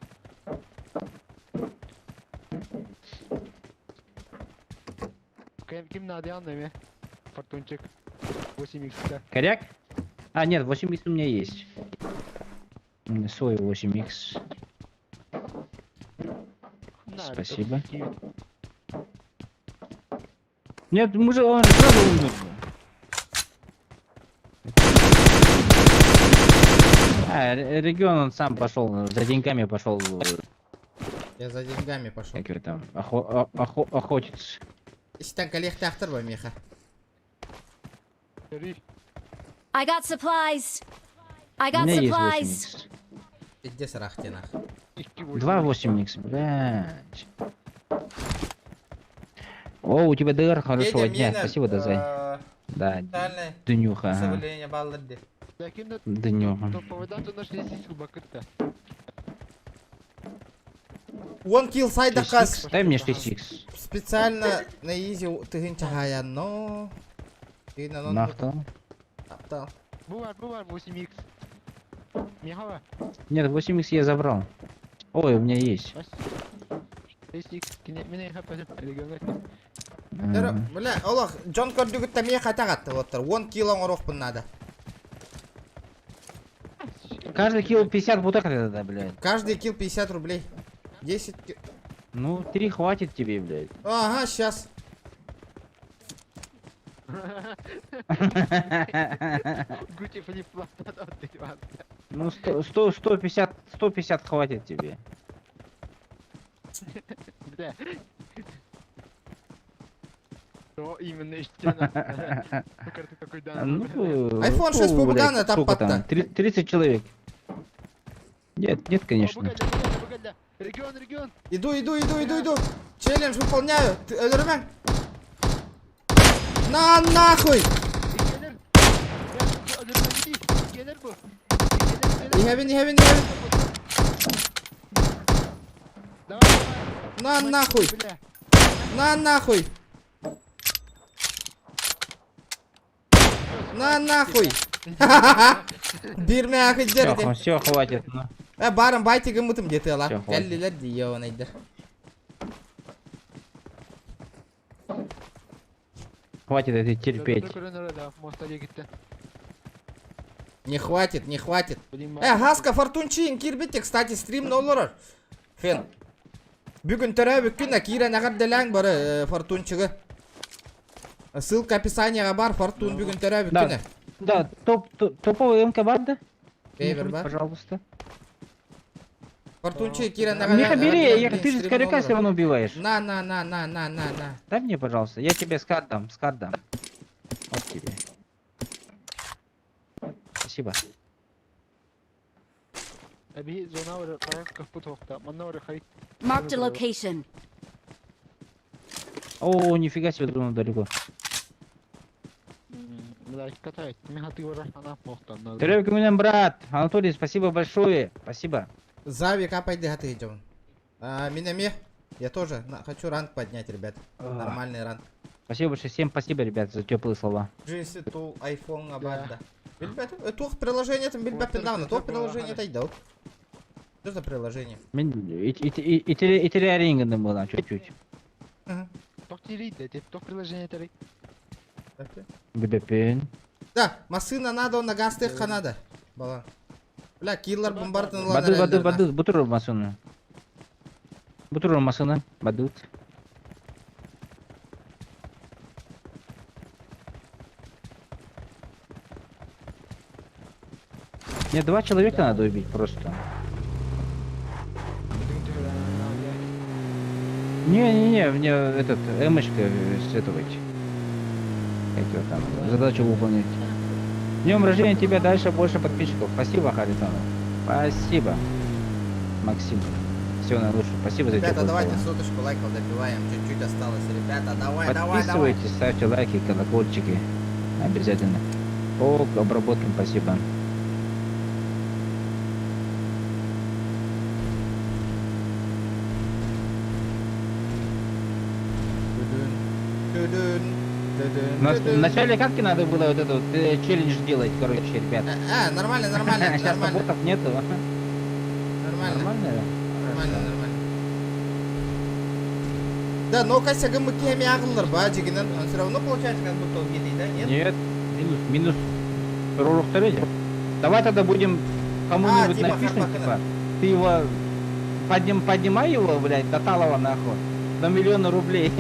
Кем ким надо янными? Фортунчик. 8 икс. Коряк? А, нет, 8 х у меня есть. У меня свой 8 х. Спасибо. Нет, мы же он же сразу умер. А, регион он сам пошел, за деньгами пошел. Я за деньгами пошел. Как его там, охотиться. Истан кэлиэхтээхтэр ба миэхэ. I got supplies. I У got меня есть supplies. 8 Пиздец рахтинах. Два 8 х блядь. О, у тебя ДР хорошего дня. Спасибо, Дазай. Да, днюха, ага. Днюха. Он килл сайда хас. Дай мне 6х. Специально на изи тыгын чахая, но... Нахтал. Аптал. Бувар, бувар, 8х. Михава. Нет, 8х я забрал. Ой, у меня есть. 6х. Меня хп. Бля, олох, Джон көрдүгүт мия хатагат оттар. 10 кило оҥоруохпун надо. Каждый килл 50 бутак тогда, блядь. Каждый килл 50 рублей. 10 Ну, 3 хватит тебе, блядь. Ага, сейчас. Гуччи флип Ну, 100, 100, 150, 150 хватит тебе. Бля. Что именно из стена? Такой Ну, iPhone 6 ну, PUBG блядь, там сколько там? 30 человек. Нет, нет, конечно. Регион, регион. Иду, иду, иду, иду, иду. Челлендж выполняю. Ты, өлөрүмэҥ. На нахуй! Иһэбин, иһэбин, иһэбин. На нахуй! На нахуй! На нахуй! Биир мэхэ Все, все, хватит. Ну. Э, барым байтигым мутым где ла. Всё, хватит. Кэллилэр дии ёбанайдар. Хватит это терпеть. Не хватит, не хватит. Э, Хаска Фортунчин киирбит, кстати, стрим олорор. Фен. Бүгүн төрөөбүт күнэ киирэн эҕэрдэлээҥ бары Фортунчигы. Ссылка описанияҕа баар Фортун бүгүн төрөөбүт Да, күнэ. да, топ, топ, топовый МК баар да? Бейбер бар. Пожалуйста. Фортунчик киирэн Миха, бери, я, ты же с коряка все равно убиваешь. На, на, на, на, на, на, на. Дай мне, пожалуйста, я тебе скар дам, скар дам. Вот тебе. Спасибо. Эби зона Marked a location. О, нифига себе, зона далеко. Здорово, меня брат. Анатолий, спасибо большое. Спасибо. Зави капай ты идем. А, меня ме. Я тоже хочу ранг поднять, ребят. Нормальный ранг. Спасибо большое. Всем спасибо, ребят, за теплые слова. GC Tool iPhone-га баар да. Билбэтим. Э, туох приложение-тын билбэппин даҕаны. Туох приложение тайда Что за приложение? Мин итилээриҥ гынным буолан чуть-чуть. Тох тирийдэ, тип тох приложение тэрий. Билбэппин. Да, массыына надо, онно газтыахха надо. Балан. Бля, киллар бомбардын ылан Бадыт, бадыт, эрэллэр. бадыт, бутур массыына. Бутур массыына, бадыт. Мне два человека надо убить просто. Не-не-не, мне этот, эмочка с этого, как его там, задачу выполнить. С Днем рождения тебя, дальше больше подписчиков. Спасибо, Харитонов. Спасибо, Максим. Всего наилучшего. Спасибо за Ребята, теплые давайте слова. соточку лайков добиваем. Чуть-чуть осталось. Ребята, давай, давай, давай. Подписывайтесь, ставьте лайки, колокольчики. Обязательно. По обработкам спасибо. Түдүн, түдүн, У нас в түдүн. начале катки надо было вот этот вот, челлендж делать, короче, ребят. А, нормально, нормально, Сейчас нормально. ботов нету. Нормально. Нормально? Нормально, нормально. Да, но косягы мы кеми агыллар ба, дьиҥинэн. Он все равно получается как будто убитый, да? Нет? Нет, минус, минус. Рорухтареди. Давай тогда будем кому-нибудь А, типа напишем, Харпакена. типа, ты его поднимай его, блядь, до талого нахуй, до миллиона рублей.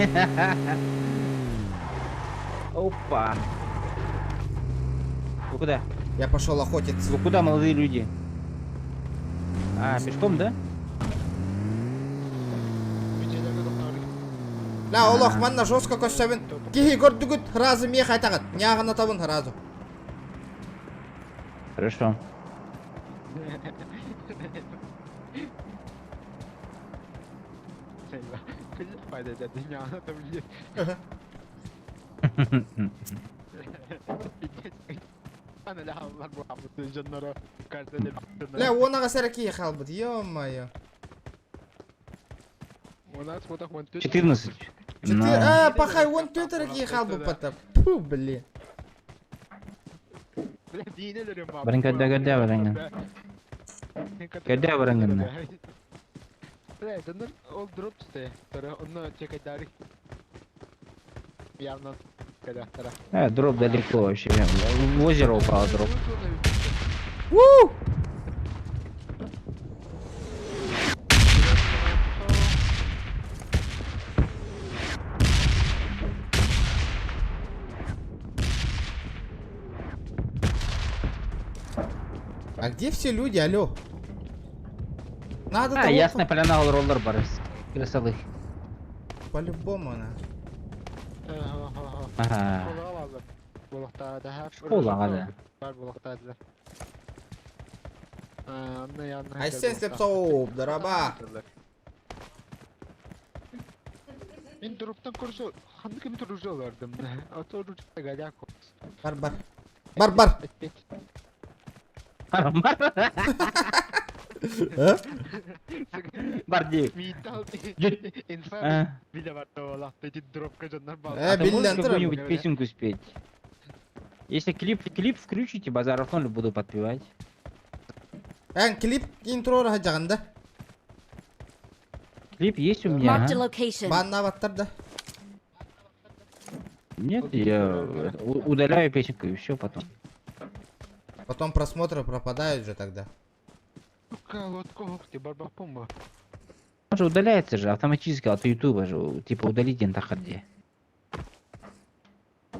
Опа. Вы куда? Я пошел охотиться. Вы куда, молодые люди? А, пешком, да? Ла, олох, манна жестко көстөбүн. Киһи көрдүгүт, сразу миэхэ этэҕит. Ньааҕынатабын сразу. Хорошо. Лэ, уон аҕыс эрэ киһи хаалбыт, ё-моё. 14. Четыре... А, пахай, 14 эрэ киһи хаалбыт Пу, блин. Барин когда когда барин. Когда барин? Бля, ол дроп түсте. Онно чекайдары. Явно. А, дроп далеко вообще. В озеро упал дроп. У! А где все люди, алло? Надо А, того ясная поляна роллер барыс. Красавых. По-любому она. Ага. Школа, да. Айсен Слепцов, дороба. Мен дроптан көрсө ханды кем туружу алардым. Ато ручка гадяк. Бар бар. Бар бар. Бар. А? Бар ди. Инфа биле бар дропка жоннор бар. Э, А ты можешь билен какую-нибудь песенку спеть? Если клип, клип включите, базаров ноль буду подпевать. Эн клип интро да? Клип есть у меня. Marked a Ага. location. Баннаабаттар да. Нет, я удаляю песенку и все потом. Потом просмотры пропадают же тогда. Он же удаляется же автоматически от Ютуба же, типа удалить диэн.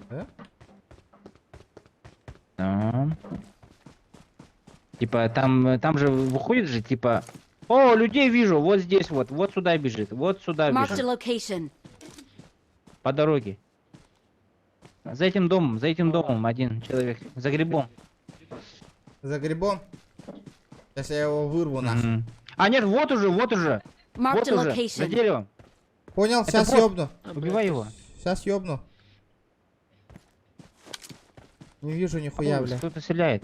Э? Да. Типа там же выходит же, типа, о, людей вижу, вот здесь вот, вот сюда бежит, вот сюда Marked a бежит, location. по дороге. За этим домом один человек, за грибом. За грибом. Сейчас я его вырву нахуй. Мгм. А нет, вот уже, вот уже, Marked вот a уже, за location. деревом. Понял, Это сейчас бот. ёбну. Убивай его. Сейчас ёбну. Не вижу нихуя, бля. Кто-то стреляет.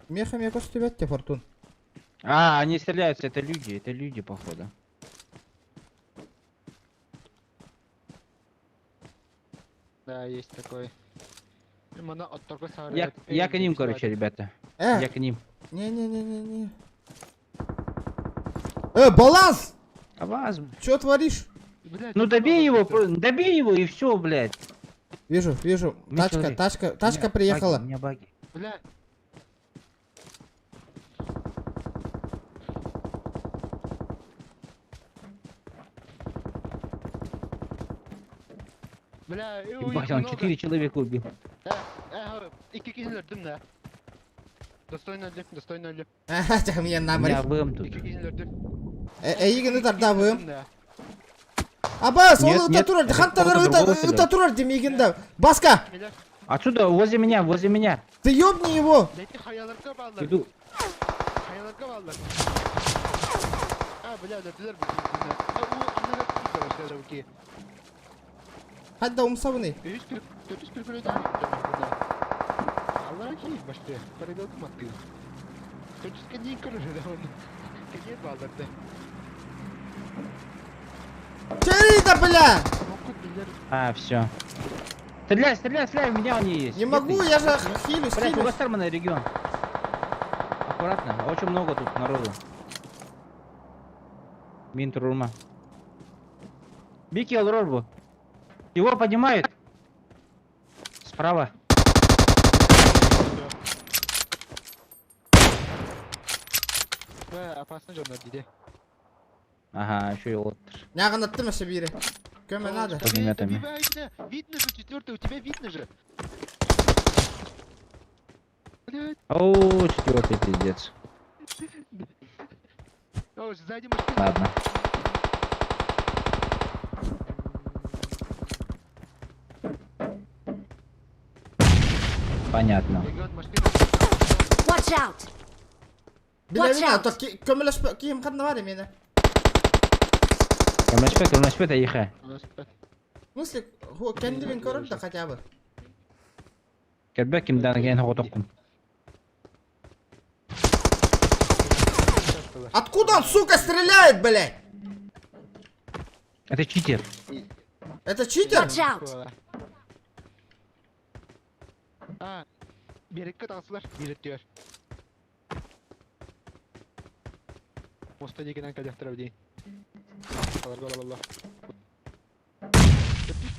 Меха мне костюмет тебе, Фортун. А, они стреляются, это люди, походу. Да, есть такой. Мана отторго Я, я к ним, короче, ребята. Э! Я к ним. Не-не-не-не-не. Э, баланс! А вас... Чё творишь? Ну добей его, добей его и все, блядь. Вижу, вижу. Ну, Тачка, смотри. тачка, У меня тачка баги, приехала. У меня баги. Бля. Бля, э, у Ебать, их он много. 4 человека убил. Э, э, икки киһини өлөрдүм да. Достойно өлдүм, достойно өлдүм. Ага, меня У намарь. меня ВМ тут. Икки киһини өлөрдүм. Эйигин ытардабым. Да. Абас, Нет, ол ыта нет, турар, это хантанар кого-то ыта другого ыта стреляют. турар дим да. Баска, Отсюда, возле меня, возле меня. ты ёбни его. Лети хаяларга бааллар. Иду. Хаяларга бааллар. А, бля, өлөрдүлэр бу киһини. А, у, анныгар киирдэ башка бу киһи. Хадда умсабыный. Үс пир, төрдүс пир Аллара киир башка. Парабелка маттыы. Төрдүскэ нин көрөр да оны. Кэньиэр бааллар да. Черри-то, бля! А, все. Стреляй, стреляй, стреляй, у меня они есть. Не Где могу, ты? я же хилюсь, Блядь, у хилюсь. Гастармана регион. Аккуратно, очень много тут народу. Мин Турурма. Бики Алрорбу. Его поднимают. Справа. Бля, опасно дьоннор диде. Ага, еще и вот. Нягын аттым эше бири. Көмө надо. С пулеметами. Видно же, четвертый, у тебя видно же. Блядь, О, четвертый пиздец. о, сзади машина. Ладно. Понятно. Регион машина. Watch out! Биле Watch биле, out. то көмөлөшпө кийим ханна бар эмени. МСП, МСП, таиха. В смысле, кендибин көрөр да хотя бы. Кэрбэ кимдан ген хотоккун. Откуда он, сука, стреляет, блядь? Это читер. Это читер? Watch out! А, берекке тағысылар, береттер. Моста дегенен кәдәқтір әбдей. Аларға алла.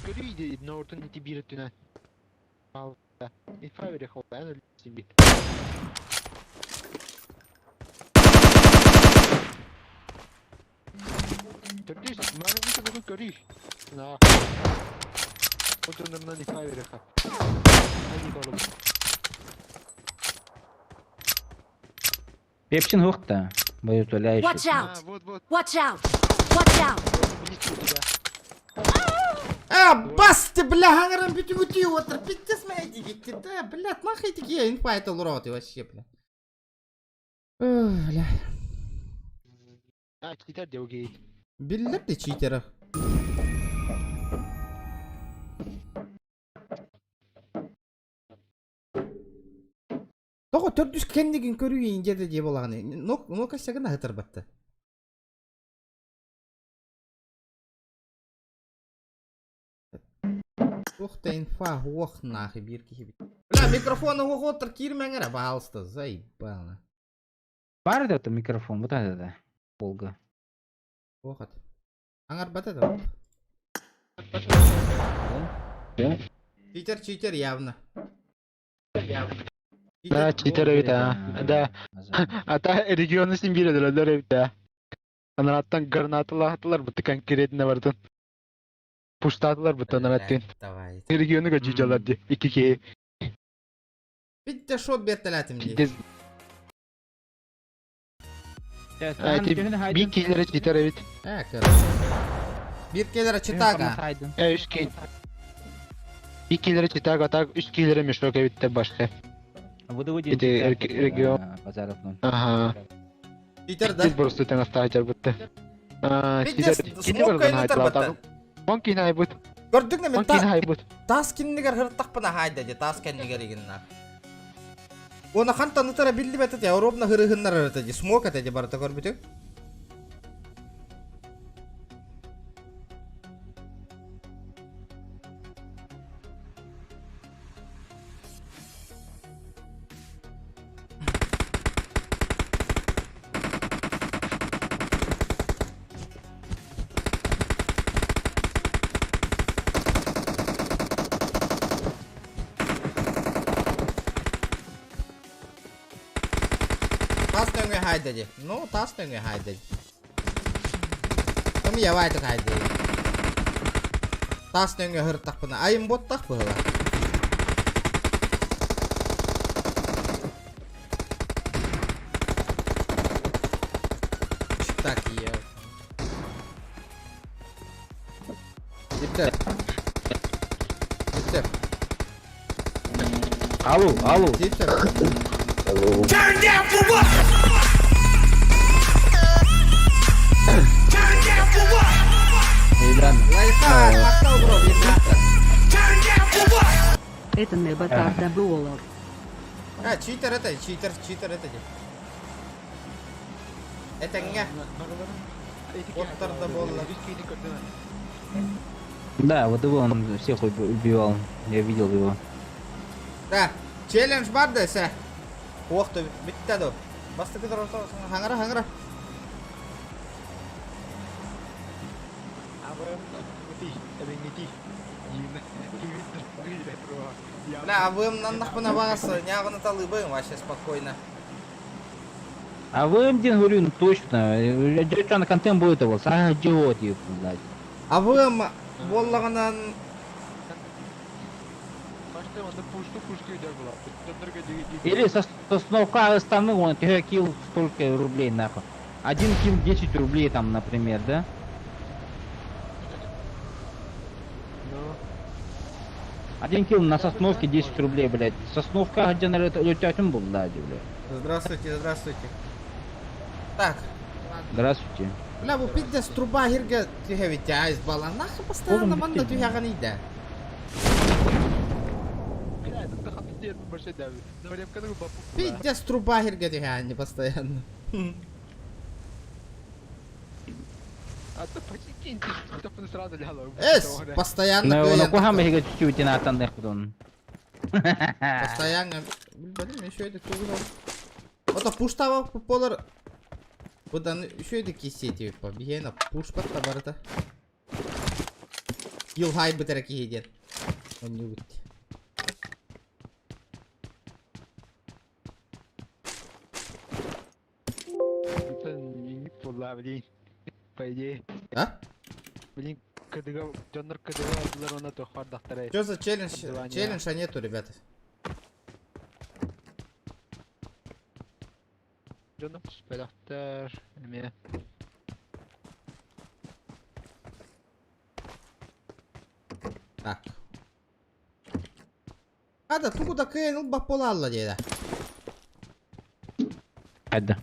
Көрейді, науртын ити береттүнә. Ал, инфа бере холла, ән өлсін бит. Төрдүс, маны үті бүгін көрей. На. Отынырынан инфа бере ха. Хайди колым. Пепчин хохта. Боютуляющий. Watch out! Вот, вот. Watch out! Watch out! А, бас ты, бля, хаңырын бүтү бүтү отыр. Пиздец моя дигитти, да, блядь, нахуй такие инфа это урод вообще, бля. Ох, бля. А, читер деугей. Биллер ты читера. Тоҕо төрдүс кэннигин көрүү индияда дии буолаҕыный. Но косягына хытырбатты. Ух ты инфа, ох нахуй биир киһи Бля, микрофон оҕотор киирмэҥ эрэ, пожалуйста, заебало. Бар это микрофон, вот это да. Волга. Охот. Аңарбат это. Читер, читер явно. Да, читер эбит, а. Да. Ата регионы син биредилер эбит, да. Анараттан гранаталаатылар бу конкретно бардын. Пуштатылар бу анараттан. Давай. Регионы гожижалар ди. Ики ки. Битте шот бертелетим ди. Пиздец. Би киллери читер эбит. Э, короче. Бир келлери читага. Э, үч кей. Би киллери читага, так үч киллери мешок эбит деп башка. Выдавыдин Эти регион. Базаров. Ага. Читер да. Пиздец просто тен оставить будто. А, Пиздец, читер. Кини смокка бардан инутар хайтлар. баттан. Он кини хайбут. Көрдүк на мен Он кини хайбут. тас киннигер хыртакпына хайда ди тас кеннигер игинна. Оны хантан ытара билли бетет я ровно хырыхыннар ырыта ди смок это ди барта көрбүтүк. нөҥүө хаайда дии. Ну, таас нөҥүө хаайда дии. Кым явайтык хаайда дии. Таас нөҥүө сырыттахпына айым буоттах быһыла. Так, я. Диптер. Диптер. Алло, алло. Диптер. Turn down for what? Turn down for what? Ейдан. Лайфхак, мактал бро, ребята. Turn down for what? Это небо доллар. А, читер это, читер, читер это. Это не. Оттар да болла. Да, вот его он всех убивал. Я видел его. Да, челлендж бар да сэ. Уохта бүттэ до. Бастакы хаҥара хаҥара. Бля, а вы нахпына бағас няғыны талыбын вообще спокойно. А вы один говорю, ну точно. Что на контент будет его? А, идиот, блядь. А вы боллағынан Или со сосновка остальных он тебе килл столько рублей нахуй. Один килл 10 рублей там, например, да? Один килл на сосновке 10 рублей, блядь. Сосновка один летятин был, да, блядь. Здравствуйте, здравствуйте. Так. Здравствуйте. Бля, бу пиздец труба хирге түһэбит бала. Нахуй постоянно манна түһэҕин иде. Пиздец труба хирге түһэҕин постоянно. А то прикинь, ты сразу ляла. Эс, постоянно Ну, на кухам я чуть-чуть на атанных потом. Постоянно. Блин, еще это кто Ото пуштава полар. Будан еще это кисети по бигена пуш патта барыта. Килл хай бытара киһиден. Он не выйти. По идее. А? Блин, КДГ, дьоннор КДГ алдылар она то хардахтара. Что за челлендж? Челленджа нету, ребята. Дьоннор түспэлэхтэр, эме. Так. Ада, ту куда кыйын ылбап бола алла дейді. Хайда.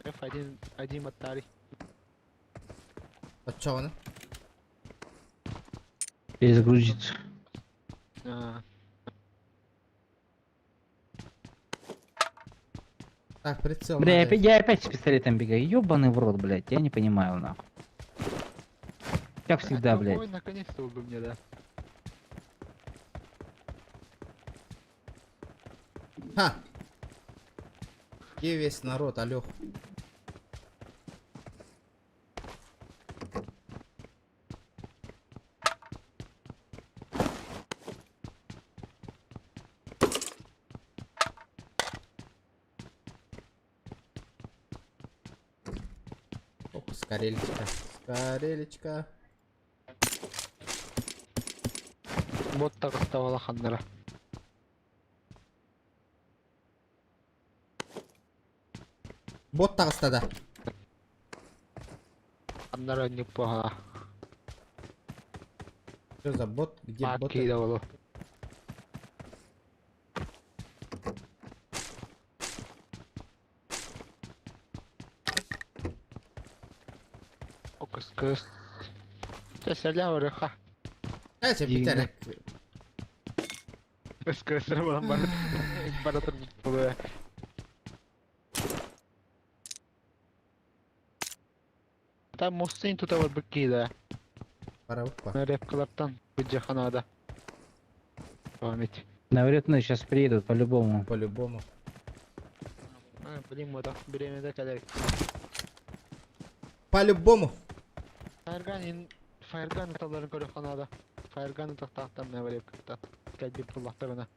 F1, 1 Матари. Отчоғыны? Перезагрузиться. А. Так, прицел. Бля, я надо. опять, я опять с пистолетом бегаю. Ёбаный в рот, блядь. Я не понимаю, нахуй. Как всегда, блядь. Ой, наконец-то убил меня, да. Ха! Где весь народ, алё? Оп, скорелечка. Скорелечка. Бот тағыставала ханнара. Бот тағыстада. Ханнара не пога. Что за бот? Где бот? Бат давало. Окас-кыс. Тэсэля ха. Эти битерек. Өскөсөр болан бар. Баратыр булы. Там мостын тута бар быкки да. Парапа. Репкалартан быджаханада. Память. Наверное, сейчас приедут по-любому. По-любому. А, блин, мода. Беременна калер. По-любому. Фаерган Фаерган таларын көрө ханада. Фаерган тахтахтан не репката. Кәдип буллахтарына.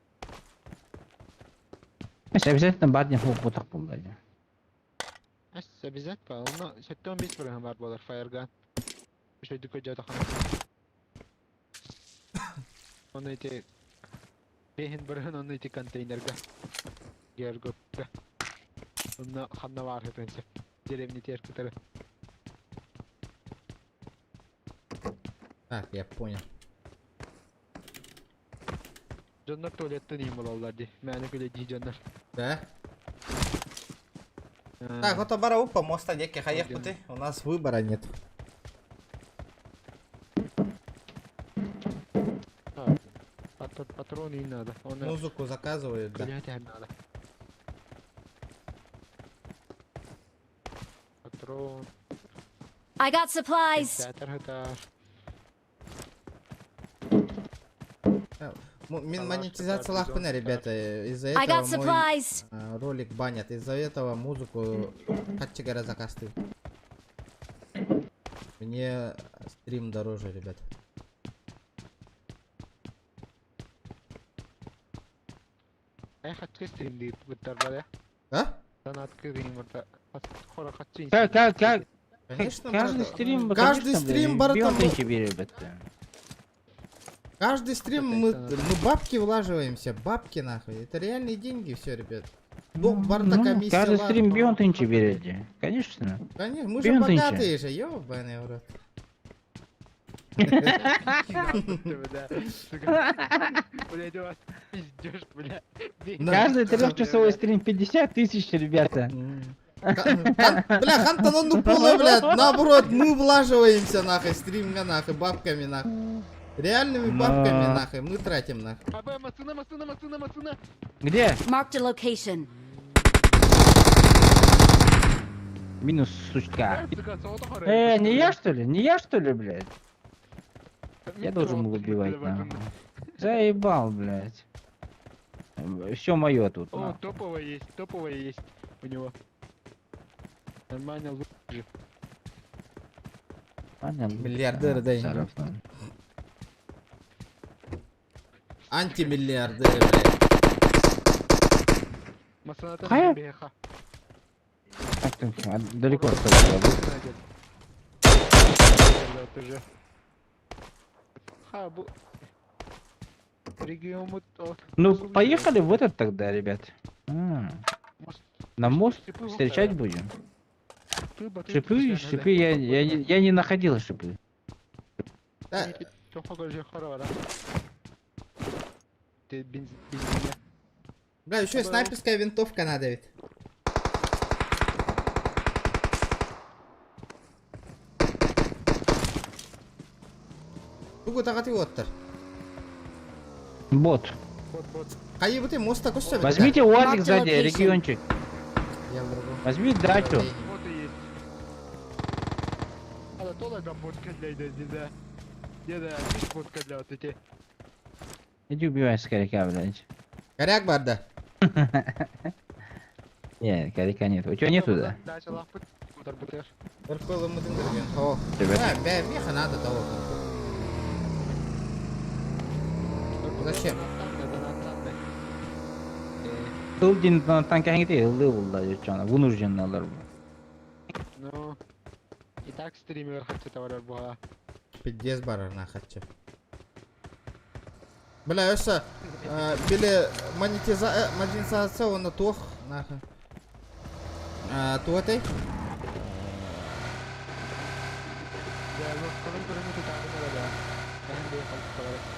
Обязательно бадня бутах был, блядь. Обязательно. Онно 75 бырыһан бар буолар фаерган. Үчүгэйдик көрдөөтөххүнэ. Оны ити бэһин бырыһын онно ити контейнерга Гергопка. Онно ханна баар сытыан сөп. Деревнитер кытары. Так, я понял. Дьоннор туалеттан иһин булаллар дии. Мээнэ күлэдии дьоннор. Да? Так, вот бара упа моста деки хаехпыты. У нас выбора нет. Патроны не надо. Он Музыку заказывают, да. Блять, надо. Патрон. I got supplies. Театр это. Мин монетизация лахпына, ребята. Из-за I got этого мой supplies. ролик банят. Из-за этого музыку хатчигара закасты. Мне стрим дороже, ребят. Эй, хочу стрим дейт быттар А? Как, как, как? Конечно, Каждый брат. стрим, Каждый конечно, стрим, блин, братан, бьет тебе, ребята. Каждый стрим мы бабки влаживаемся, бабки нахуй. Это реальные деньги все, ребят. Бог барта Ну, комиссия. каждый ладно. стрим бьет тебе, конечно. Конечно, мы же Бьет нынче. богатые же, ёбаный в рот. Блять, у вас пиздешь, бля. Каждый трехчасовой стрим 50 тысяч, ребята. Бля, хантан он поле, блядь, наоборот, мы влаживаемся нахуй, стримга нахуй, бабками нахуй. Реальными бабками Но. нахуй, мы тратим нахуй. Абе, машина, машина, машина, машина. Где? Marked a location. Минус, сучка. Не я что ли? Не я что ли, блядь? Я должен был убивать, нахуй. Заебал, блядь. Все мое тут. О, нахуй. топовая есть, топовая есть у него. Нормально лучше. Понятно. Миллиардеры, да, Саров, нахуй. Антимиллиардеры, блядь. Машина Хая? беха. Так, так, а, далеко от того, да, уже. Ха, бу... Регион вот, о, Ну, поехали в этот тогда, ребят. На мост шипы встречать вот, будем. Шипы, Шипы, шипы, я не находил шипы. Да, Ты бензин. Бля, еще и снайперская винтовка надо ведь. Тугу тагати оттар. Бот. Кайы бути моста көстө. Возьмите УАЗик Marked a сзади, location. региончик. Я в другом. Возьми дачу. Вот и есть. А то ла водка для деда. Деда, видишь, водка для вот эти. Иди убивай скоряка, блядь. Коряк бар да. Нет, коряка нет. У тебя нету, да? Дача лапы. Удар бутер. Бір қолымы діңгірген. О. Ребят. Бә, бә, меха надо того. Зачем? Ылдин на танке ылды булда жана вынужден алар. Ну, и так стример хочу товар була. Пиздец барар на хочу. Бля, өсө, били монетизация оны туох нахуй. Туотай?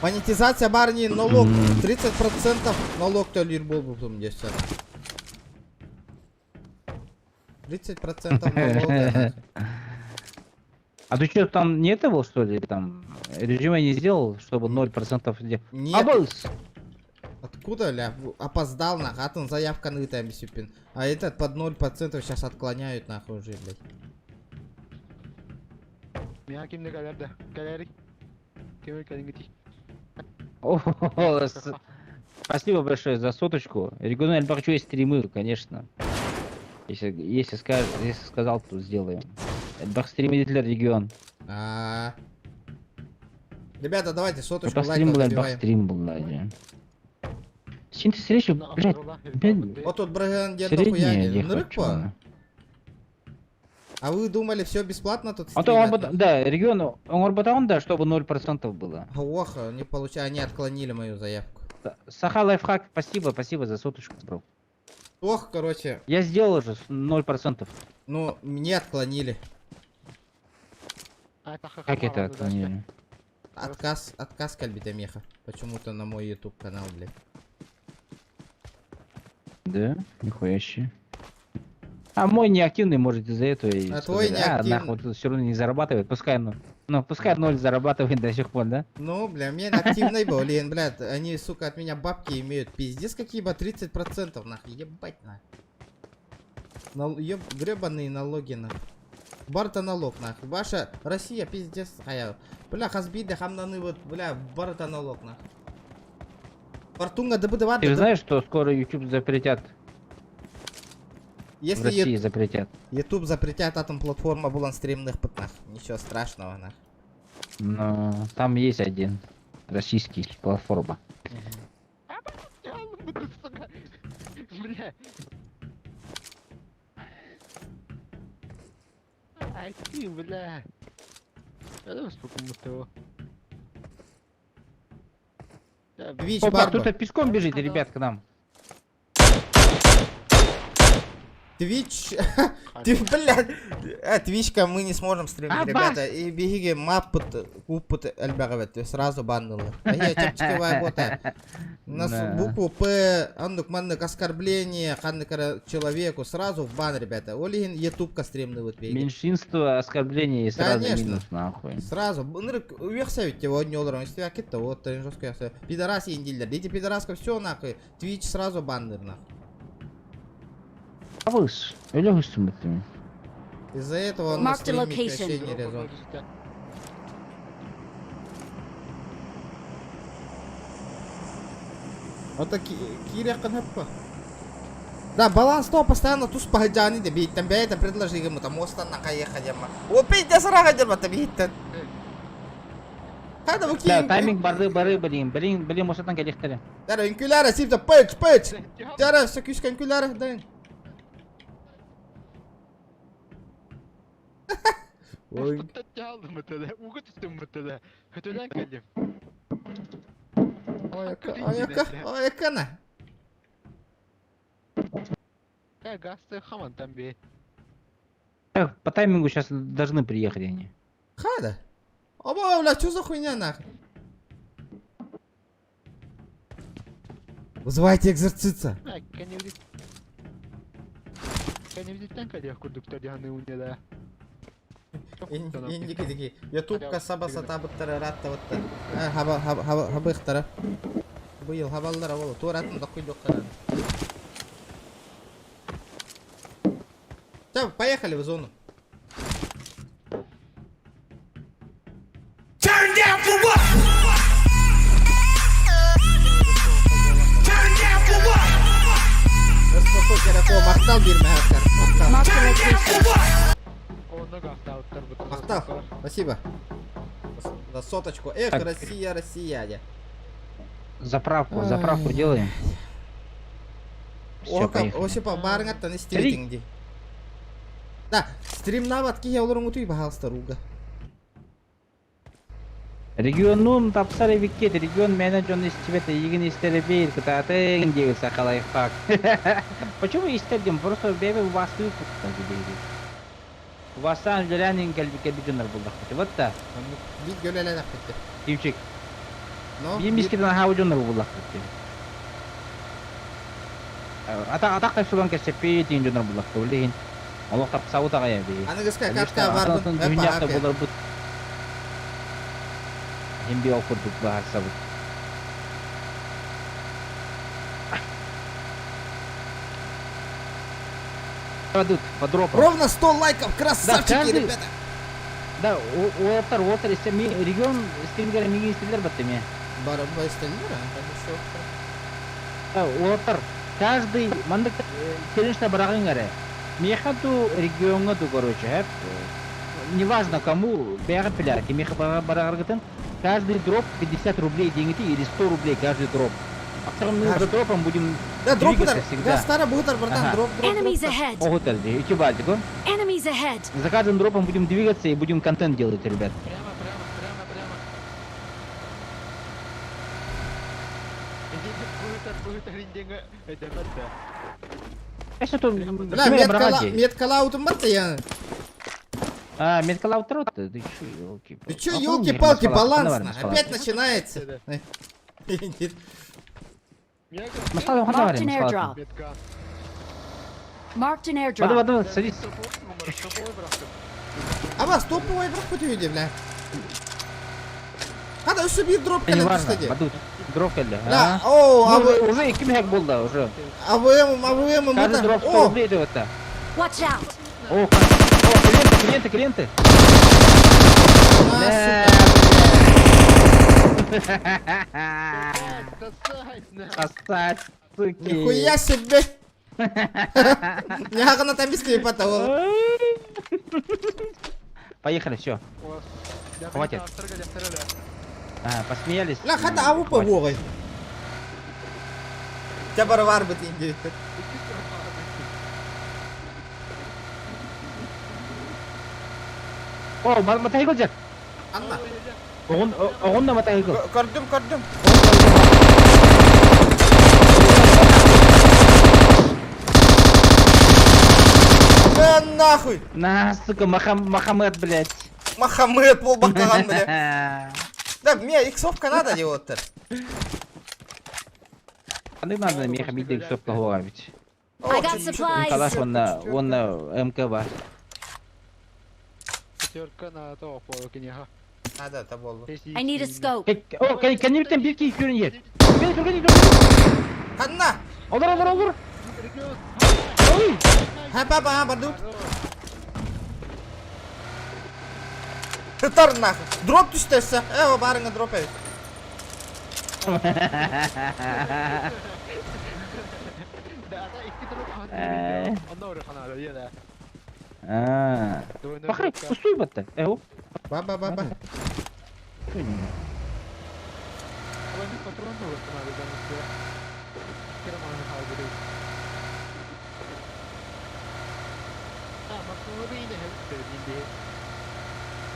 Монетизация барни налог 30% налог төлүр болбутум десе. 30% налога. А ты что, там не это был, что ли, там резюме не сделал, чтобы 0% где? Нет. Абылс! Откуда, ля? Опоздал, нахуй, атын заявка ныта бисюпин. А этот под 0% сейчас отклоняют, нахуй, уже, блядь. Меня кимде калерде? Калери. Кемер калингити. О, Спасибо большое за соточку. Региональный Альбахчу есть стримы, конечно. Если сказал, то сделаем. Альбах стримы для регион. А. Ребята, давайте соточку Альбах стрим лайков был, Альбах добиваем. стрим был, да. Син ты встречу, блядь, блядь, Вот тут браган дед средняя хуя ехать, нырыкпа. А вы думали, все бесплатно тут А то стримят? да, регион оҥорботоҕун да, чтобы 0% было. Ох, не получа, они отклонили мою заявку. Саха лайфхак, спасибо, спасибо за соточку, бро. Ох, короче. Я сделал уже 0%. Ну, мне отклонили. Как это отклонили? Отказ, отказ кэлбитэ миэхэ. Почему-то на мой YouTube канал, блядь. Да? Нихуя себе. А мой неактивный, может, из-за этого и А твой сказали, а, неактивный. нахуй, тут все равно не зарабатывает, пускай, ну, пускай ноль зарабатывает до сих пор, да? Ну, бля, мне активный был, блин, блядь, они, сука, от меня бабки имеют. Пиздец, какие бы 30%, нахуй, ебать, нахуй. Нал, еб, гребаные налоги, нахуй. Барта налог, нахуй. Ваша Россия, пиздец, хая. Бля, хас биирдии хамнаны вот, бля, барта налог, нахуй. Фортуна ДБ2. Ты же знаешь, что скоро YouTube запретят? Если в России запретят. YouTube запретят, атын платформа булан стримныахпыт, нах. Ничего страшного, нах. Но там есть один российский платформа. Бля. Ай ты, бля. Я думаю, сколько его. Твич, Опа, Барба. кто-то пешком бежит, ребят, к нам. Твич... Ты, блядь... Твичка мы не сможем стримить, А, ребята. И биһиги маппыт, куппыт элбэх, сразу баннули. А я чэпчэки бота. У нас Да. букву П, оннук маннык оскорбление, ханнык человеку, сразу в бан, ребята. Ол иһин ютубка стримныыбыт биһиги. Меньшинство, оскорбление и сразу Конечно. минус, нахуй. Сразу. Ынырык үөхсэбит его не олорон. Истибэккит вот жестко үөхсэ. Пидорас индилер. Дети пидораска все нахуй. Твич сразу баннер нахуй. Абыс, өлө бүттүм. Из-за этого он на Marked a стримить location. вообще не резон. Вот таки киириэххин сөп. Да, баланс то постоянно туспа сылдьаҕын дии биһиттэн бэйэтэ предложи ему там мостан хайыха дема. О, пиздец ыраах дема та биһиттэн. Хайда бу Да, киин. тайминг бары бары блин, блин, блин, мостан кэлиэхтэрэ. Дара үҥкүүлээрэ сипте пыч пыч. Дара все күүскэ үҥкүүлээрэ дайын. Ой. Ууга түстүм бу Хөтөлөн кэллим. Ой, айка на. Газ хамантан бе. Так, по таймингу сейчас должны приехать они. Хайда. Оба, бля, что за хуйня нахуй? Вызывайте экзорциста. Кэннибититтэн кэлиэх курдуктар дьаһаны уня Инники диги. Ютубка саба сатаабыттара ыраатта. Хаба хаба хабыахтара. Быйыл хабаллара болу. Туоратын да куйдуктара. Так, поехали в зону. Turn down for what? Turn down for what? Махтал биир махтал. Marked a location. Махтал. Спасибо. За соточку. Эх, Так. Россия, Россия. Заправку, заправку Ай. делаем. Все, Ока, поехали. Осипа, барыҥаттан истибитиҥ дии. Да, стримнаабат киһи олорон утуй баһаалыста ууга. Регионун тапсар эбиккит, регион менеджер истибэт, эйигин истэрэ биир, кытаатыҥ диэбит саха лайфхак. Почему истэр диэн? Просто бэйэбит убаастыы Убаастаан үлэлээн кэлбит дьоннор буоллахпыт. Вот та. Биир гөлелен аппетте. Тимчик. Но, Биир мискитен аһаабыт дьоннор буоллахпыт. Ата атах тапсылан кэпсэппит диэн дьоннор буоллахпыт. Ол иһин олох тапсабыт аҕай эбии. Аныгыска катка барбын. Дүньяхта буоларбыт. Хим би ол курдук баарсабыт. Падут по дропам. Ровно 100 лайков, красавчики, Да, каждый- ребята. Да, уолаттар, уолаттар, истэ ми регион стримгер миигин истэллэр батты ме. Бар истэллэр, Да, уолаттар, каждый маннык челленджта быраҕыҥ эрэ. Миэхэ дуу региоҥҥа дуу, короче, неважно кому, бэйэҕит билэҕит, миэхэ быраҕаргытын, каждый дроп 50 рублей деньги или 100 рублей каждый дроп. Мы за дропом будем Да, дроп двигаться удар. всегда. Да, старый бутер, братан, Ага. дроп, дроп, Enemies дроп. ahead! Ого, тальди, ити бальдик, Enemies ahead! За каждым дропом будем двигаться и будем контент делать, ребят. Прямо, прямо, прямо, прямо. Что тут? Бля, меткала, меткала утумбат я. А, меткала утрот? Ты чё, елки Ты чё, елки-палки, баланс, опять начинается. Marked an airdrop. Marked an airdrop. Вода, вода, садись. Аба, стоповый брак путевиде, бля. Хада өссө бир дроп Не кэлэн важно, түстэ бадут. Дроп кэллэ. Да, о, а а вы- уже икки мех булда уже. АВМ, АВМ, Каждый дроп 100 О, рублей это. Watch out! О, о, клиенты, клиенты, клиенты. А, Сосать, суки. Нихуя себе. Нягана там быстрее потом. Поехали, все. Хватит. А, посмеялись. Ла хата аву по Табар var бит инди. О, мотоцикл жак. Анна. Оғын, оғын да мотоцикл. Көрдүм, көрдүм. Да нахуй. На, сука, Махамед, блядь. Махамед бол баккаган, бля. Да, мне иксовка надо делать-то. Аны надо меха биде иксовка ведь. I got supplies. Калаш он на, он на МК Пятерка на того полукиняга. А, да, это болду. I need a scope. О, кенибиттен бир кийик көрүн ер. Кени, кени, кени. Ханна. Олор, олор, олор. Ой. Ха, папа, а, бардут. Тытар нахуй. Дроп түстесе. Э, барыңа дроп эбит. А. Пахай, пустой батта. Э, оп. Ба, ба, ба, ба.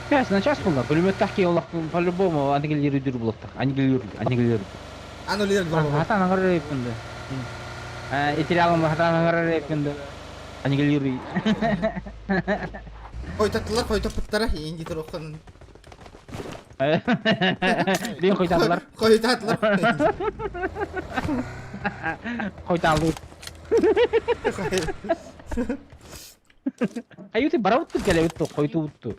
Сейчас, на час было, пулемет тахки олах по-любому аннигилируйдур булактах. Аннигилируй, аннигилируй. Аннулируй дроп. Хатан аңгар репинде. А, этиралым хатан аңгар репинде. Аннигилируй. Ой, таттылар, кой тапыттара, инди туруккан. Бен койталар. Кой татлар. Койталды. Аюты бараутту келебитту, койтутту.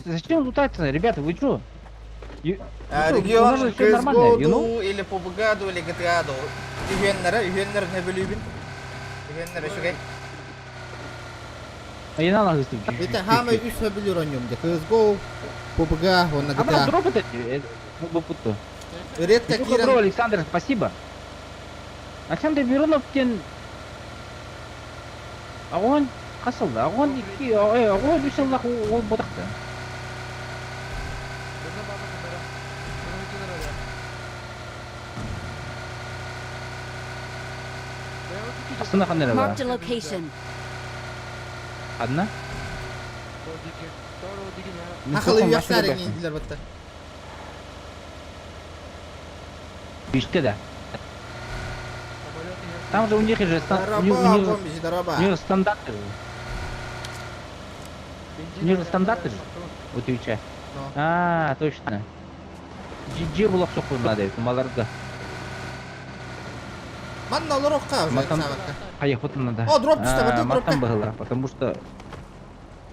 Зачем лутаться, ребята, вы чё? Регион CSGO или PUBG или GTA ду. Үһүөннәре, үһүөннәр не билибин. Үһүөннәре шугай. А я на лагысты. Бите хама үс билер ойнойм де. CSGO, PUBG, онна А брат, GTA. дроп это бу путу. Редко Добро, кирен. Александр, спасибо. Александр Миронов тен Огонь касылды. Огонь ики, огонь үс аллах ол бодакты. Астына кандай бар? Marked a location. Одна? Хахалы яхтар индилер батта. Биште да. Там же у них же у них, у них, у них стандарты же. У них же стандарты же. У Твича. А, точно. GG булак сокур надо, маларга. Манна олорокка уже Матан- сабакка. Поехать надо. О, дроп түсті, вот тут Матан дропка. было, потому что...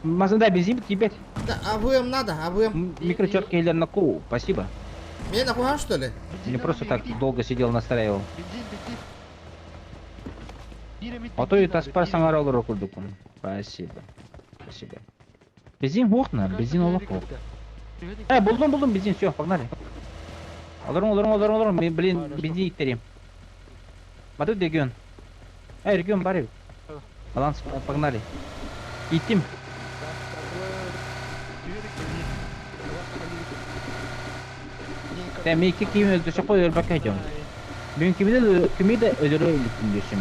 Мазанда бензин ебать. Да, АВМ надо, АВМ. Микрочетки или на ку, спасибо. Меня нахуя что ли? Не просто так долго сидел, настраивал. А то и таспар саңаралыр окурдукун. Спасибо. Спасибо. Бензин окна, бензин олох. Булдум, булдум, бензин, все, погнали. Алырым, алырым, алырым, алырым, мен, блин, бензин иттерим. Батут регион. Эй, регион, бари. Баланс, погнали. Идтим. Тэ ми икки киһи өлдөсөккө өлбөккө дьон. Бүгүн кими да кими да өлөрө иликпин диэшим.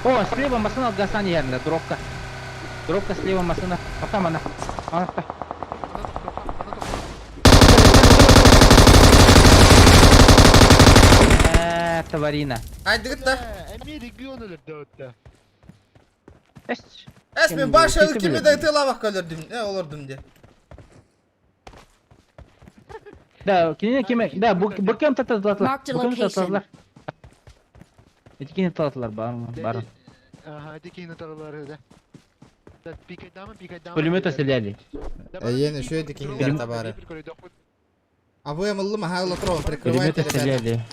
О, слева машина Гасан иһэрнэ, дробка. Дробка слева машина. Пока мана. Анатта. Э, тварина. Айдыгыт да. Эмиэ регион өлөрдө Эс. Эс мен баша кими да ытыалаабакка өлөрдүм. Э, олордум де. Да, кинини кими, да, бу бу кем таталар. Marked a Бу кем location. таталар. Ити кини таталар бар, бар. Ага, ити кини таралар да. Пикайдама, пикайдама. Пулемета стреляли. Эйен еще эти кихилер табары. А вы мыллы махайло трон, прикрывайте, Пулеметы ребята. стреляли.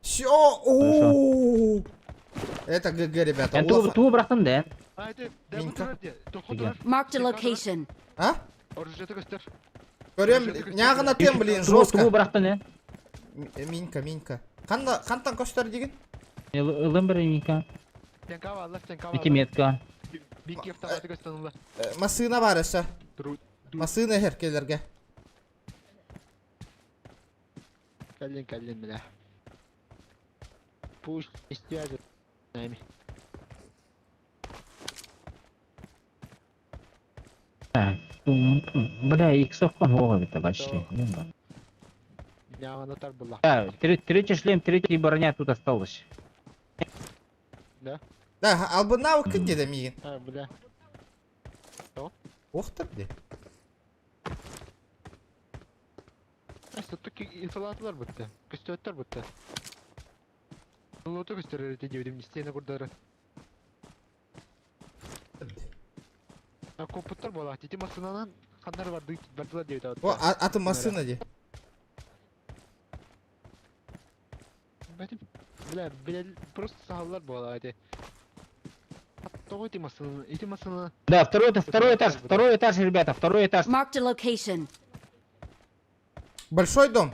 Все, о Это ГГ, ребята. Эн туу туу бырахтым да. Marked a location. А? Көрем, нягына тем, блин, жестко. Туу бырахтын э. Минька, Минька. Канда, кантан көстөр деген? Ылым бір минька. Ити метка. Масына бар өсө. Масына херкелерге. Кэллин, кэллин, бля. Пусть свяжет с нами. Бля, иксов помогла это вообще. Да, третий шлем, третий броня тут осталась. Да? Да, албына укын деді миген. А, бля. Охтыр де. Сотто инсалатлар бітті. Көстөттөр бітті. Лоту көстөрөр дедим, стена курдары. А компьютер була. Тити машинанан ханнар барды бардылар деп атат. О, аты машина де. Бля, бля, просто сахаллар була эти. Того эти машины, эти машины. Да, второй этаж, второй этаж, второй этаж, ребята, второй этаж. Marked a location. Большой дом.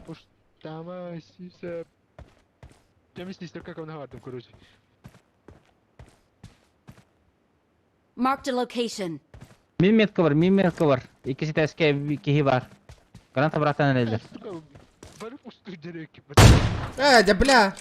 Там сиса. Там сестер как он говорит, короче. Marked a location. Мин метка бар, мин метка бар. Икки этажка киһи бар. Граната братан элдер. Бары пустую дерек. Э, да бля.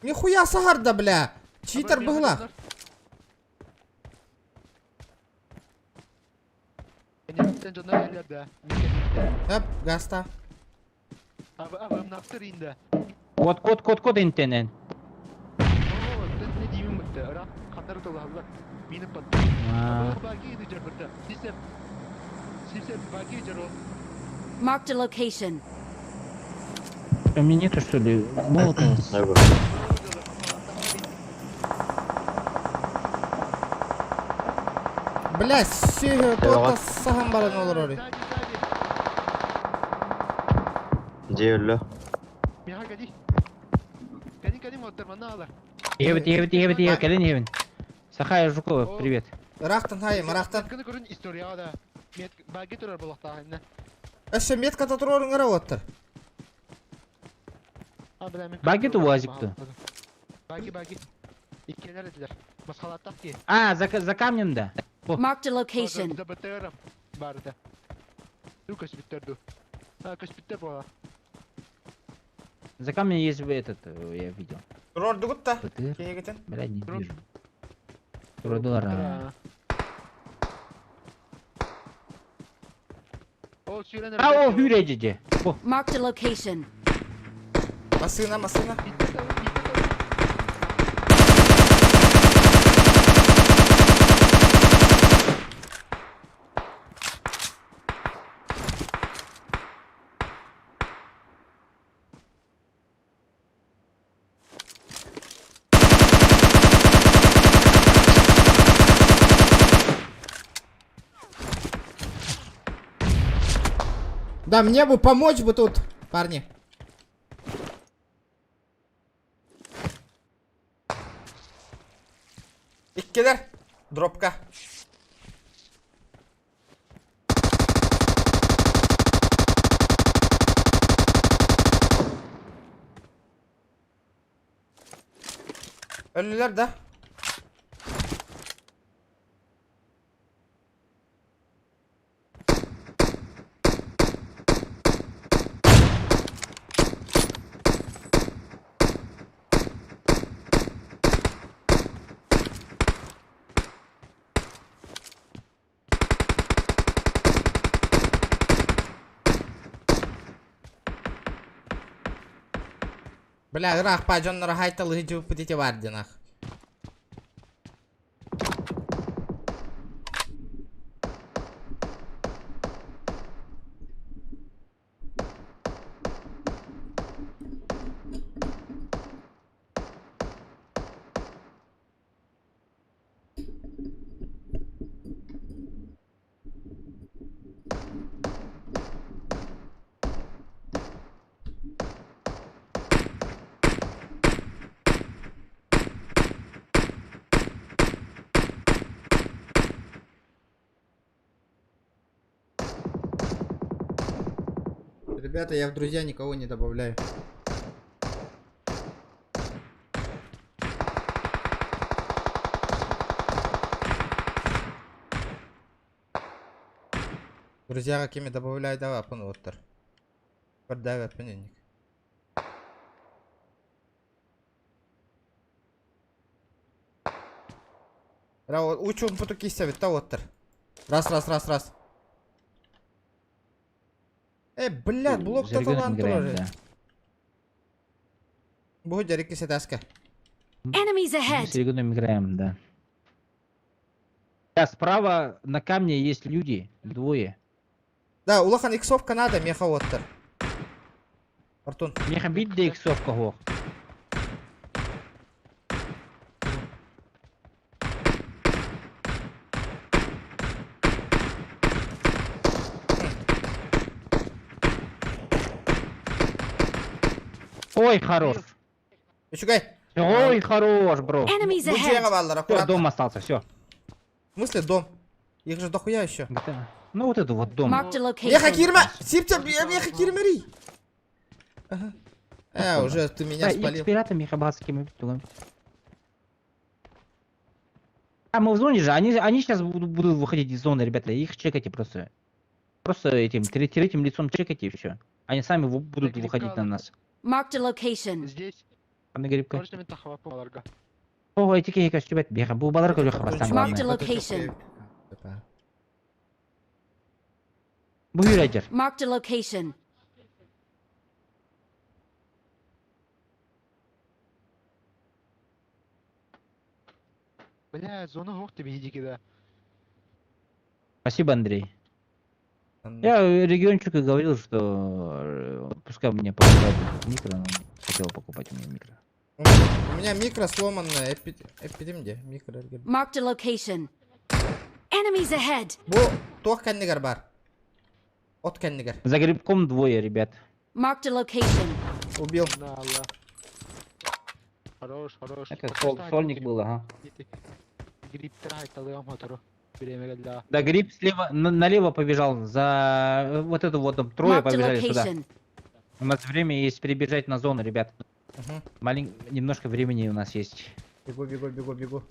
Нихуя сахарда, бля. Читер была. Эп, гаста. Код, код, код, код интенен. Marked a location. У меня нету что ли? Молотова. Бля, сүйі тота сахан баран олар ори. Диэллө. Ебет, ебет, ебет, ебет, кэлин ебет. Сахая Жукова, привет. Ырахтан хайым, ырахтан. Өссө метка татурорун гара оттар. Баги ту уазик-то. Баги, баги. Иккелер эдилер. Баскалаттак ки. А, за, за камнем, да. Marked a location. За БТРом барды. Ду көспүттер А, көспүттер була. За камнем есть этот, я видел. Рордугут та. БТР. Кегетен. Бля, не вижу. Трудора. А, о, хүрээдьи. О. Marked a location. Машина, машина. Да, мне бы помочь бы тут, парни. Иккелер. Дропка. Өллүлэр да? Бля, ыраах па дьонноро хайталыһы дьыбыппыт ити бар динах. Ребята, я в друзья никого не добавляю. Друзья какими добавляю, давай, апын оттар. Продавай, апын Учум путу киссе оттар. Раз, раз, раз, раз. Э, блядь, блок Зареган играем, да. Бу дәрики сетаска. Enemies ahead. С Регоном играем, да. Да, справа на камне есть люди, двое. Да, улахан иксовка надо, меха оттар. Артун. Меха бит де иксовка хох. Ой, хорош. Үчүгэй. Ой, хорош, бро. Enemies Бу ahead. дьиэҕэ бааллар, Все, аккуратно. дом остался, все. В смысле дом? Их же дохуя еще. Ну вот это вот дом. Marked a Меха location. кирме! Сипте, меха кирмери! Ага. Уже ты меня Да, и спалил. с пиратами хабатскими. А мы в зоне же, они, они сейчас будут, будут выходить из зоны, ребята, их чекайте просто. Просто этим третьим лицом чекайте и все. Они сами будут выходить на нас. Marked a location. Здесь. Аны грибка. О, эти кеки ребят, бега, бу балар көрө хабастан Marked a главное. location. Бу юрайдер. Marked a location. Бля, зона ох тебе иди кида. Спасибо, Андрей. Я региончику говорил, что пускай мне покупает микро, но он не хотел покупать у меня микро. У меня микро сломанное, эпидемия, микро. Marked a location. Enemies ahead. Бу туох кэннигэр бар. От кэннигэр. За грибком двое, ребят. Marked a location. Убил. Да, да. Хорош, хорош. Это сольник был, ага. Гриб Да, гриб слева, налево побежал, за вот эту вот там трое Marked a побежали сюда. location. У нас время есть перебежать на зону, ребят. Угу. Немножко времени у нас есть. Бегу, бегу, бегу, бегу.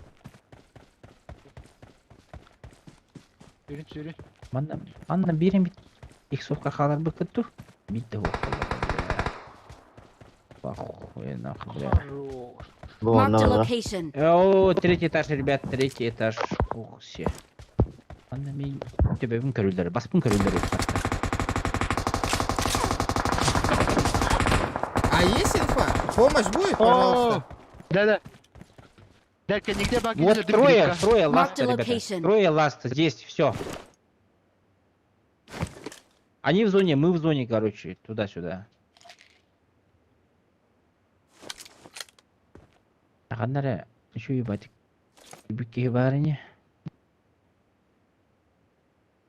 Манна, манна берем их совка халар быкыту. Бит его. Похуй нахуй, бля. Marked a location. О, третий этаж, ребят, третий этаж. Ух, все. Манна ми тебе көрүлдер, баспын көрүлдер. А есть инфа? Помощь будет, пожалуйста? Да-да. Далька, нигде баг Вот трое, трое Marked ласта, a ребята. location. Трое ласта здесь, все. Они в зоне, мы в зоне, короче, туда-сюда. Аганнара, еще ебать. Бюки барыни.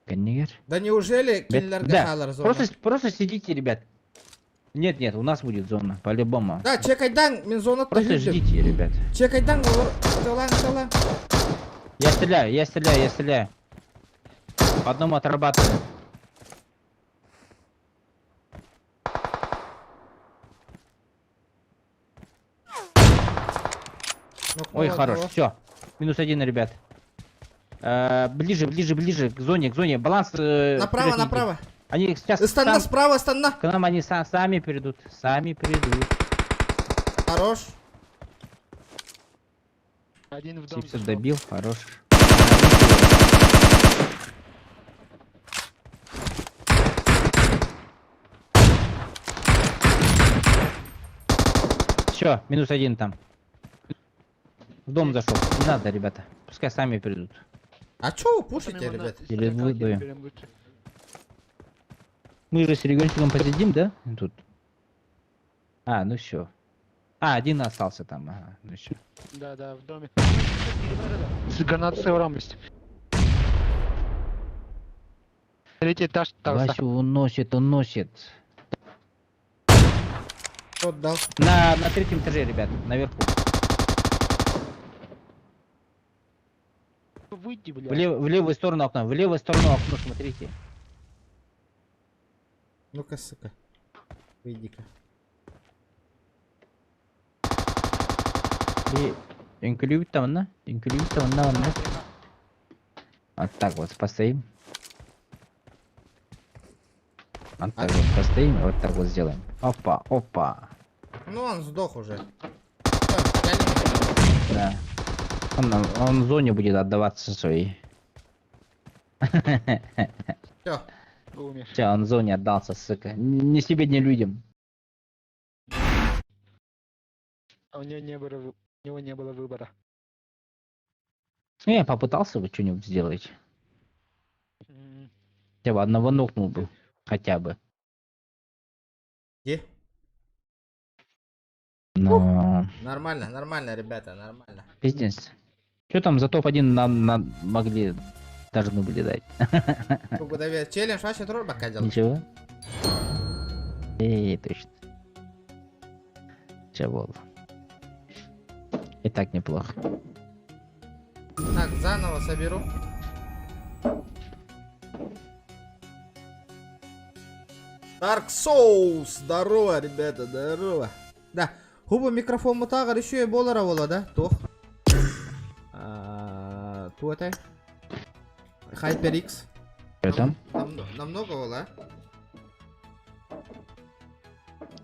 Каннигер. Да неужели киллер Да, халар зона? просто, просто сидите, ребят. Нет, нет, у нас будет зона, по-любому. Да, чекайдан, мен зона Просто ждите, ребят. Чекайдан, олар, талан, талан. Я стреляю, я стреляю, я стреляю. По одному отрабатываю. Ой, хорош, все. Минус один, ребят. Ближе, ближе, ближе, к зоне, к зоне. Баланс. Направо, вперед не направо. иди. Они сейчас Станна справа, станна. К нам они сами придут, сами придут. Хорош. Один в дом Сиксер добил, хорош. Все, минус один там. В дом зашел. Не надо, ребята. Пускай сами придут. А чё вы пушите, ребят? Или выдуем. Мы же с региончиком посидим, да? Тут. А, ну все. А, один остался там. Ага, ну все. Да, да, в доме. С гранат с есть. Третий этаж там. Васю уносит, уносит. Тот дал. На третьем этаже, ребят, наверху. Выйди, блядь. В левую сторону окна, в левую сторону окна, смотрите. Ну-ка, сука. Выйди-ка. И инклюд там, на? Инклюд там, на, на. Вот так вот постоим. Вот так вот постоим, вот так вот сделаем. Опа, опа. Ну он сдох уже. Да. Он в зоне будет отдаваться своей. Всё. Всё, он в зоне отдался, сука. Ни себе, ни людям. А у него не было, у него не было выбора. Ну, я попытался бы что-нибудь сделать. Хотя бы одного нокнул бы. Хотя бы. Где? Но... Нормально, нормально, ребята, нормально. Пиздец. Чё там за топ-1 нам могли... Должны были дать. Челлендж вообще тролль пока делал. Ничего. Эй, точно. Чего? И так неплохо. Так, заново соберу. Dark Souls! Здорово, ребята, здорово. Да, хуба микрофон мутагар еще и болара вола, да? Тох. Туэтай. HyperX. Что там? Намного вола,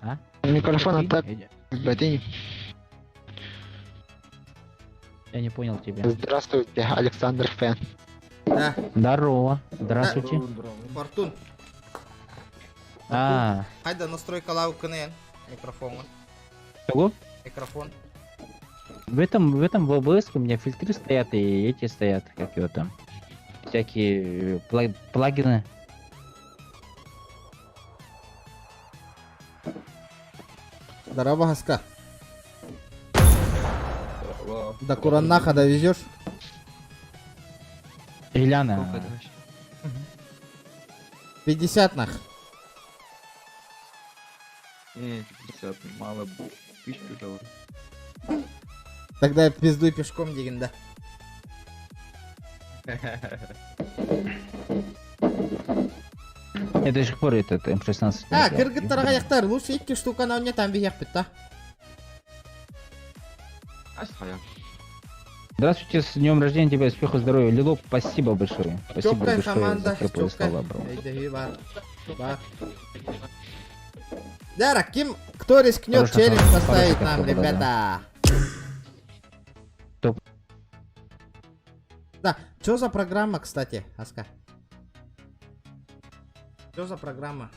а? Микрофон так, блядь, я не понял тебя. Здравствуйте, Александр Фен. Да. Здорово. Здравствуйте. Фортун. А. Хайда настройка лавканы микрофона. Чего? Микрофон. В этом в OBS у меня фильтры стоят и эти стоят, как его там. Всякие плагины. Здорово, Гаска. До Кураннаха довезешь? Ильяна. 50 нах. Не, 50 мало, 1000 давай. Тогда я пиздуй пешком, Дигин, да. Я до сих пор этот М16. А, кыргыттарга яктар, лучше икки штука на мне там бияк бит, да? Здравствуйте, с днем рождения тебя, успехов, здоровья. Лило, спасибо большое. Спасибо Чёткая большое команда, за теплые чёткая. слова, бро. Дара, ким, кто рискнет Хорошая челлендж команда, поставить хорошая нам, команда, да. ребята? Топ. Да, чё за программа, кстати, Аска? Чё за программа?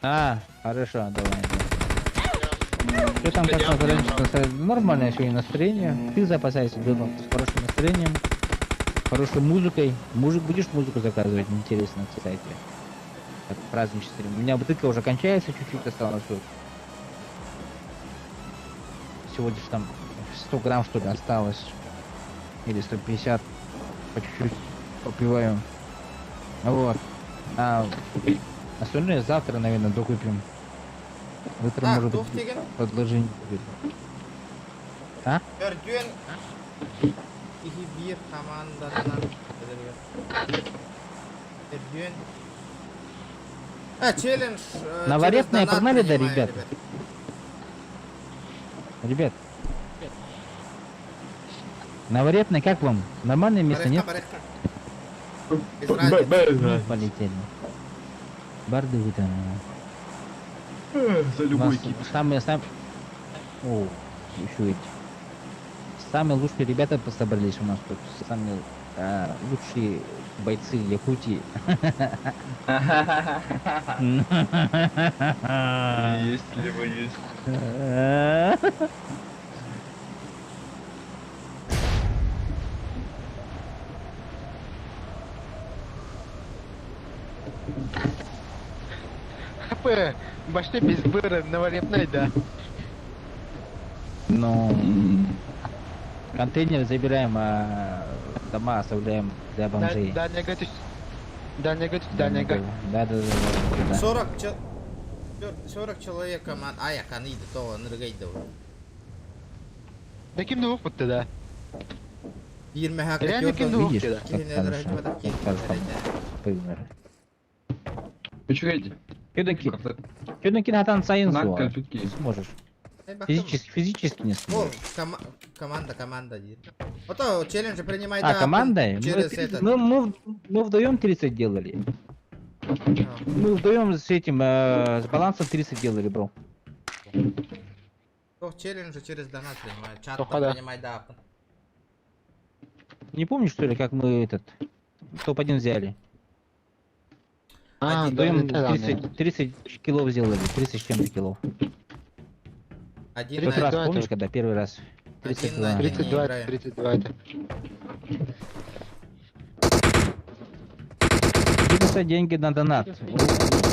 А, хорошо, давай. Что там, как у нас раньше? Нормальное сегодня настроение. Ты запасайся дома с хорошим настроением, хорошей музыкой. Мужик, будешь музыку заказывать? Интересно, кстати. Так, праздничный стрим. У меня бутылка уже кончается, чуть-чуть осталось вот. Всего лишь там 100 грамм, что ли, осталось. Или 150. По чуть-чуть попиваю. Вот. А остальное завтра, наверное, докупим. Утром, Так, может туох быть, диигин? подложение будет. А? Төрдүөн киһи биир команданан Төрдүөн. А, челлендж На через варетное донат погнали, да, принимаю, ребят? Ребят. На варетное как вам? Нормальное место, нет? Барыахха, барыахха. Без разницы. Полетели. Барды вы там. За У любой нас кипиш. самые, сам... О, еще эти. Самые лучшие ребята собрались у нас тут. Самые лучшие бойцы Якутии. Есть либо есть. ХП, башты без быра, навалепной, да. Ну, контейнер забираем, а дома оставляем для бомжей. Дальняга түс. Дальняга түс, дальняга. Да. 40 человек команд. Ай, аканыйды, то, ныргайды. Да ким дух бутты да. Биир мэһэ Реально ким дух Видишь, да. как хорошо, как хорошо. Пыльно. Үчүгэй. Кёден хатан сайын На суа. конфетки. Сможешь. Физически не О, сможешь. команда, команда. Ото челлендж принимай А, да, командой? через Мы, этот. мы вдвоем 30 делали. Мы вдвоем с этим, с балансом 30 делали, бро. О, челленджи через донат принимаю. Чат Тоха, да. принимай да. Не помнишь, что ли, как мы этот топ-1 взяли? А, Вдвоем да, да, 30 килов сделали, 30 с чем-то килов. Один Тот на раз, 32 помнишь, это. когда первый раз? Один на 32. один. не 32, играю. 32 это. Где достать деньги на донат?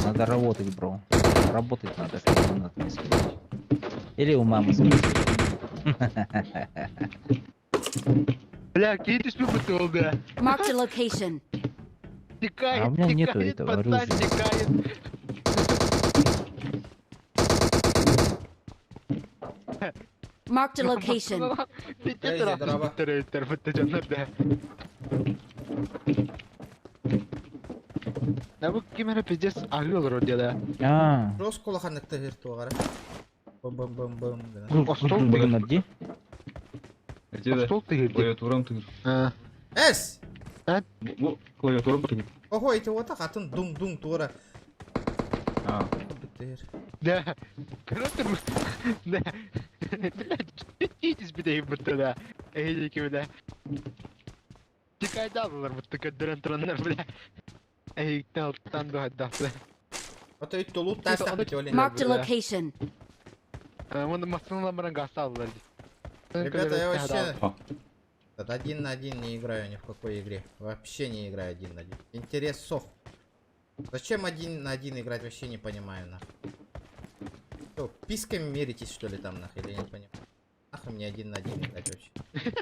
Надо работать, бро. Работать надо, чтобы донат не скинуть. Или у мамы спросить. Бля, какие ты шпы да. Marked a location. Текает, А у меня нету текает, этого пацан, оружия. текает. Marked a location. Crazy, здорово. Да бу кимера пиздец агыл роде да. А, Рос колаханыкта виртуагара. Бым-бым-бым-бым. Остол бүгін где? Где Остол ты Клавиатурам тыгыр. Эс! Бу клавиатурам тыгыр. Ого, эти вот так атын дун-дун тура. А. Да. Короче, да. Блядь, идите беде будто да. Эй, бля. Тикайдалар будто кадыран троннар, бля. Эй, тал тан да да. Ото ит толут тастак бит Marked a location. Оны масыналар гасалар. Ребята, я вообще один на один не играю ни в какой игре. Вообще не играю один на один. Интерес сох. Зачем один на один играть, вообще не понимаю, нахуй. Что, писками меритесь, что ли, там, нахуй, или я не понимаю? Нахуй мне один на один играть вообще.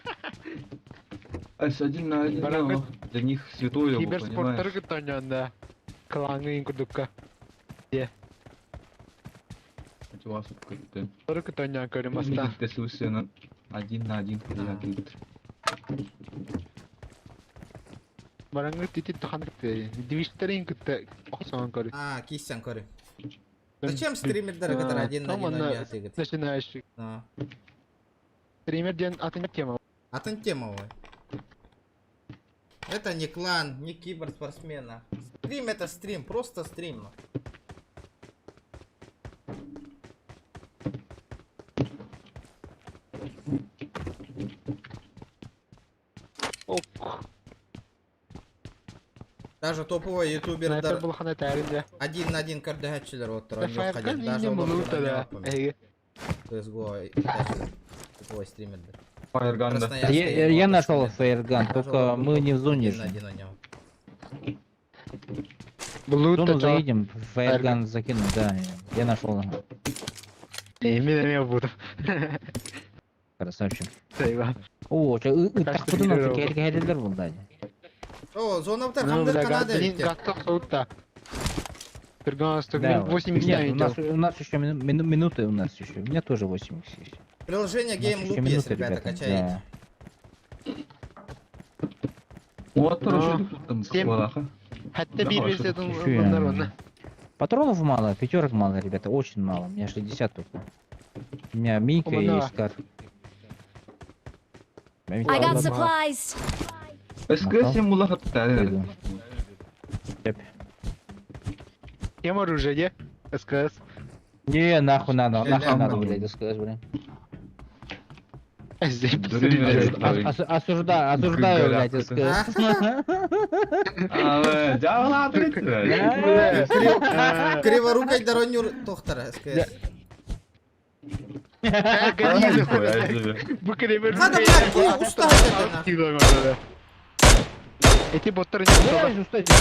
Ась один на один, да, для них святое, Киберспорттар понимаешь? кытаньон да. Клаңын курдукка. Е. Эти вас как-то. Только көрүм аста. Ты слышишь, один на один ходят. Бараңы тити туханыкты. Двиштерин кытта оксон көрү. А, кисян көрү. Зачем стримердер, которые один на один ойнатыгыт? Начинаешь. А. Стример ден атын тема. Атын тема ой. Это не клан, не киберспортсмена. Стрим это стрим, просто стрим. Ок. Даже топовый ютубердар Снайпер булхана тәрин дә. один на один көрдөһөччүлэр оттор Да онньуохха фаерган диэн. Даже иннем олордун булута да. онньооппун. Эһиги. CSGO даже топовый стримердер. Фаерган, да. Красноярская Я его нашел стример. фаерган, Даже только олордун мы не в зоне один на же. один онньоп. В Булута зону чо. заедем, фаерган закину, да, я нашел. Мин эмиэ буду. Красавчик. Сайба. О, ча, Пока что тахпытын тренировка. кэллэр булда. О, зона бутар Ну, хамдыр бля, Канада блин, эбит. гаттах соутта. Түргөн Да, мен вот. 8 х Нет, у нас, видел. у нас еще минуты у нас еще. У меня тоже 8 есть. Приложение У нас Game еще Loop есть, минуты, ребята, ребята, качаете. да. Вот, Ну, хорошо, там семь. балаха. Хәтта Да, бир хорошо. берсе Еще я- bunlar оны. Патронов мало, пятерок мало, ребята, очень мало. У меня 60 только. У меня Мика и Оба-на. Скар. I got supplies. СК 7 булаха тәрин. Пойду. Деп. Тем оружие, де? СКС. Не, нахуй надо, нахуй Бля, надо, блядь, СКС, блядь. Здесь Осуждаю, осуждаю, блядь, СКС. Криворукой доронюр тохтара СКС. Бу кривер. Хада, блядь, ки уста это Эти боттар не Давай, устай, ты,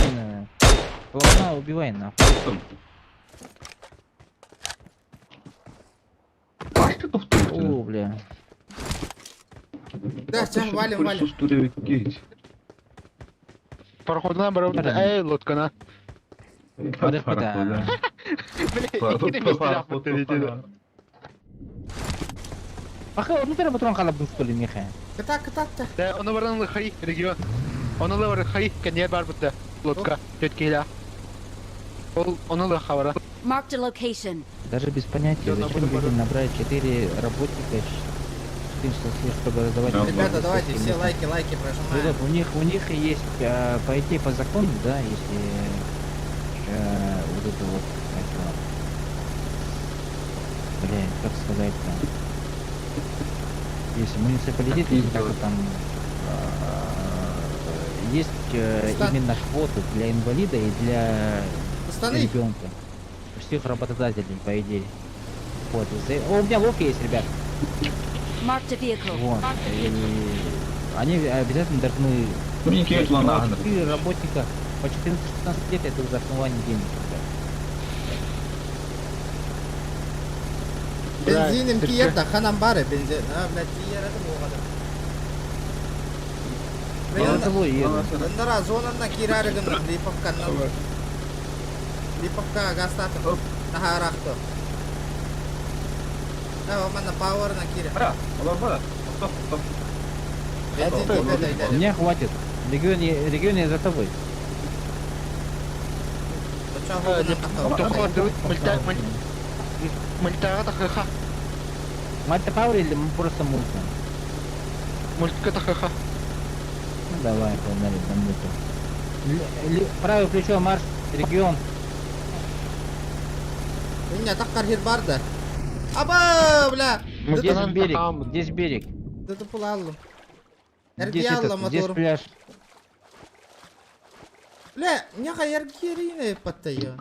Волна, убивай, нахуй. О, бля. Да, сейчас валим, валим. Пароходна барып, эй, лодкана. Парохода. Пока ну треба патрон халап что ли, Миха. Кыта, кыта, кыта. Да, оны баран хай регион. Оны бар хай кенер бар бутта. Лодка, төткейлә. Ол оны да хабара. Marked a location. Даже без понятия, Всё, зачем забуду, людям набрать 4 работника, 14 лет, чтобы раздавать... Ребята, давайте все лайки, лайки прожимаем. Ребят, у них есть, по идее, по закону, да, если вот это вот, как его, бля, как сказать-то, если муниципалитет, или как там, есть именно квоты для инвалида и для Пацаны. ребенка. У всех работодателей, по идее. Вот. О, у меня лук есть, ребят. Marked a vehicle. Вот. И они обязательно должны... Ну, не кинуть ладно, ага. 4 работника по 14-16 лет, это уже основание денег. ребят. Бензиним киер да, ханам бары бензин. А, блядь, киер это болғады. Я на село еду. Ындара зонанна кирары гынным, Липовканнан. Липовка гастатым. Нахарахты. Да, оманна пауэрна кире. Бензин тибеде У меня хватит. Регион, регион я за тобой. Мультага тахыха. Мальта Пауэр или просто мульта? Мультка тахыха. Ну давай, погнали, на мульту. Правое плечо, марш, регион. Меня так кархир бар да. Аба, бля. Здесь берег, здесь берег. Да ты пулаллым. Здесь, этот, здесь мотор. пляж. Бля, няха эргиерine паттайо.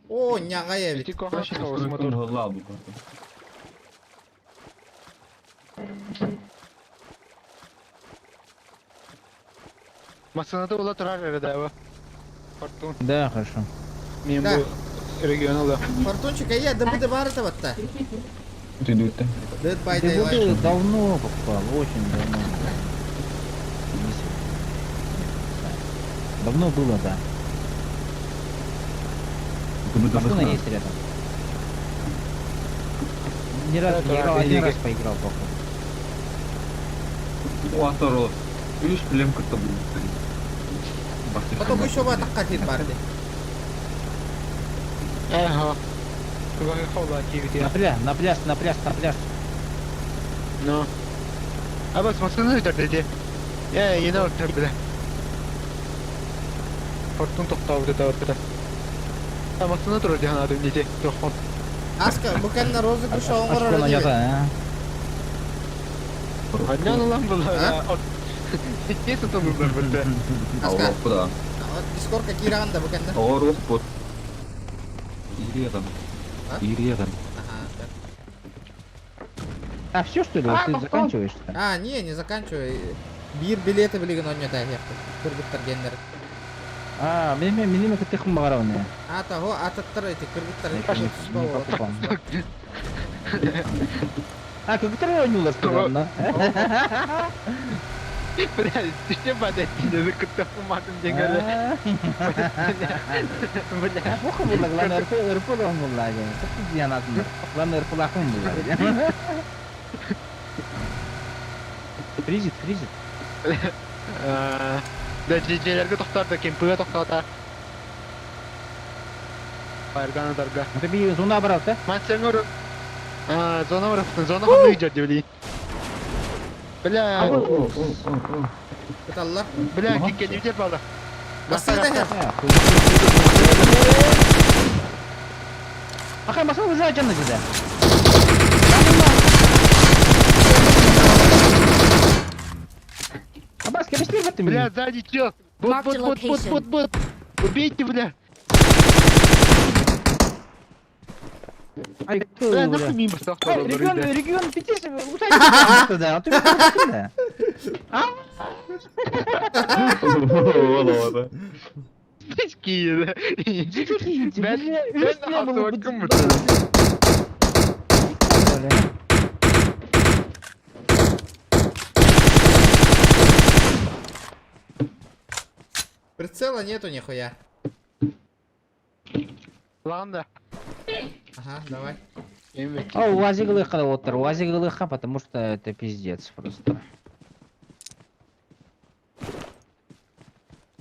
О, няга я ведь. Масынаты ула турар эре Фортун. Да, хорошо. Мен Да. бу регионалда. Фортунчик, а я да буду барыта вот-то. Dead by Да Daylight. буду давно покупал, очень давно. Не знаю. Давно было, да. Машина есть рядом. Ни разу не играл, один раз поиграл походу. О, Видишь, племка то будет. Потом еще в атак катит барды. Ага. На пляж, на пляж, на пляж, на пляж. Ну. Абас масыны өтөрдү. Э, ене өтөрдү. Фортун токтообу да өтөрдү. А масыны турар дигән адам нете? Тохон. Аска, буканна розыгрыш Очко оңгорор на диби. а? Анньан ылан булар. Икки сытылылар бытта. Аска. да. Дискордка киирэҕин да бу кэннэ. Оҕоруохпут. Ириэҕим. Ириэҕим. А все что ли? Ты заканчиваешь? А, не, не заканчивай. Биир билети билигин онньото иһиэхпит. Кыргыттар геннер. А, мен мен минеме кытыхым баҕарабын. А, того атыттар эти кыргыттар Не покупал. А, кыргыттар оонньуулар что Бля, түстен бада тине кытта фуматын деңгеле. Бля, плохо было, главное, РП, РП он был, Главное, РП лахом был. Фризит, фризит. Да, дьиэлэргэ тохтоото, кемпыга тохтоото. Байырганы дарга. Это би зона барат, да? Мансеңор А, зона бар, зона ханны жер дебили. Бля. Кыталлар. Бля, киккенибде бала. Бассайда Аха, машина уже жана жерде. Абас, кебештер баттым. Бля, сзади чё? Бот, бот, бот, бот, бот, бот. Убейте, бля. Ай, Бля, нахуй мимо Ай, регион, регион, питесь, утайся туда, а ты туда. А? Киїде. Ben ben hakkım mı? Прицела нету нихуя. Ладно. Ага, давай. О, УАЗик лыха вот, УАЗик лыха, потому что это пиздец просто.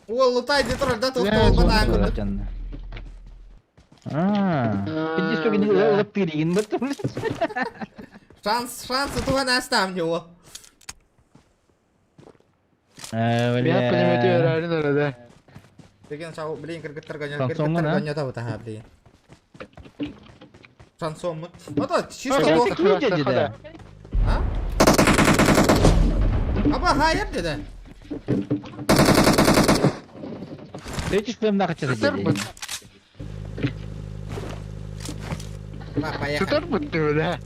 О, лутай детроль, да, тут кто А, Шанс, шанс, этого не оставь его. Я пулеметы реально да. Деген шау, блин, кыргыттар гонят, кыргыттар гонят, а вот ага, блин. Шансон. Ну да, чисто плохо. А? Аба, хайыр деді. Видишь, прям нахуй сейчас Поехали. Сытар бутты, да.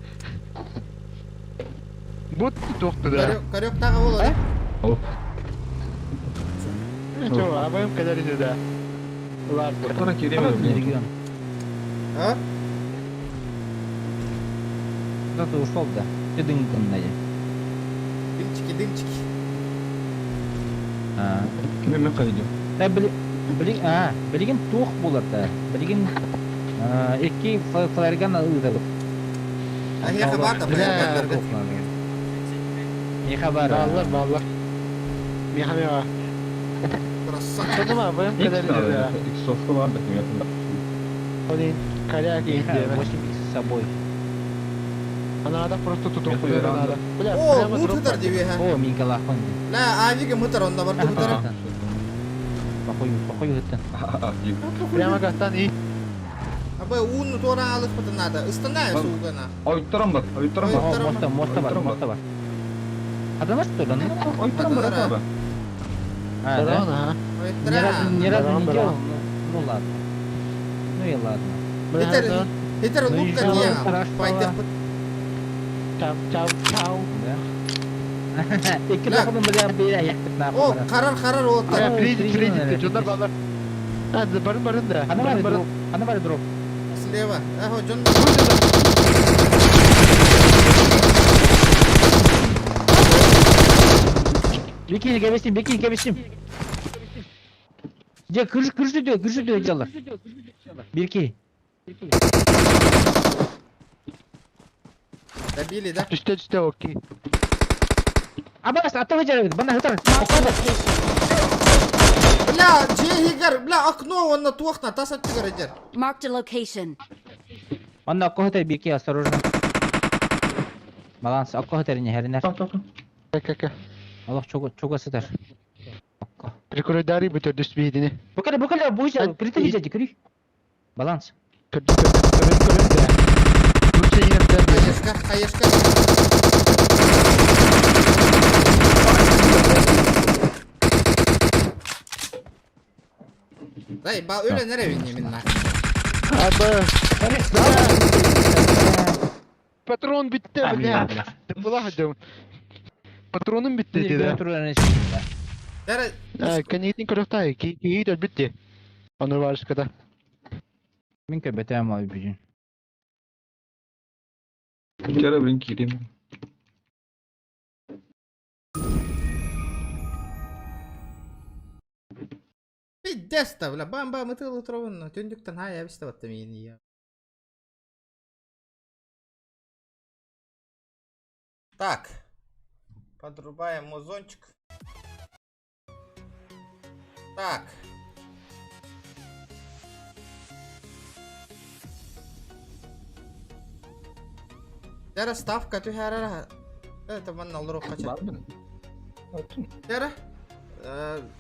Бут тохты, да. Корек тағы болады. Чё, абайым кадарите, да. Ладно. Регион. А? Куда ты ушел, да? Ты дымком найди. Дымчики, дымчики. А. Мен қайда? Да, блин, блин, а, билигин туох булар да. Билигин икки флэрган ыытабыт. А я хабар да, бля. Не хабар. Баллар, баллар. Меха меха. Красавчик. Потом абайым кадарите, да. Иксовка бар да, Блин, коряки Меха, 8 с собой. А надо просто тут ухуй надо. Бля, О, лут хытар деби, ха. О, минка лахон. Ла, авига мытар онда бар мытар. Похуй, похуй это. Прямо гастан и. Абы уну тора алып бутын надо. Ыстанай сугана. Ойттарам бар, ойттарам бар. Моста, моста бар, моста бар. Адана что ли? Ойттарам бар, бар. А, да? Ни разу, ни разу не делал, ну ладно. Ну и ладно. Хитер, хитер лука не, пойдем. Чау, чау, чау. Икки лахын бля бля яктык на. О, карар, карар вот. Фризит, фризит, жондар балар. А, барын барын да. Ана бар дроп, ана бар дроп. Слева. Ага, жон. Бекин, кебесим, бекин, кебесим. Де, кырыш, кырыш өтө, кырыш өтө жалар. Бирки. Добили, да? Түстө, түстө, окей. Абас, аттыга жарабыт, бана хытар. Бля, Джейгер, бля, окно, он на туохна, тас аттыгар эдер. Marked a location. Онна окко хытар, бирки, осторожно. Баланс, окко хытар не херинер. Как-как. Аллах чого чого сытар. Прикрой дары бутер дүспейдini. Букале, букале, буйся, притыги дяди, крик. Баланс. Көрдү, көрдү, көрдү, көрдү. Лучше Хаешка, хаешка. Дай, ба өлөн эрэ минни мин на. Аба. Патрон бүттэ, бля. Была хотя Патроным бүттэ деді. Дәрі... Кэнигитин көрөхтай, киһи өлбүт ди. Ону барышкада. Мин көбөтөм ол бүтүн. Вчера, блин, кирим. Пиздец та, бля, бам-бам, ытыл утробун, түндүктен хай эбисте батта миин я. Так, подрубаем музончик. Так. Дәрі ставка түһәрэр Это манна олоруохха чэ. Дәрі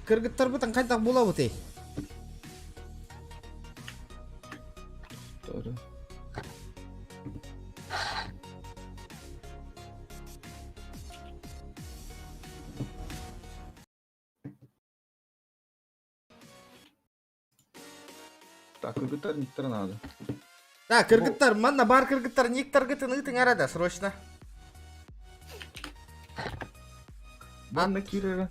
кыргыттарбытын хайдах булабытый? Так, кыргыттар никтер надо. Да, кыргыттар, манна бар кыргыттар никтаргытын ыытыҥ эрэ да, срочно. Манна киирэрэ.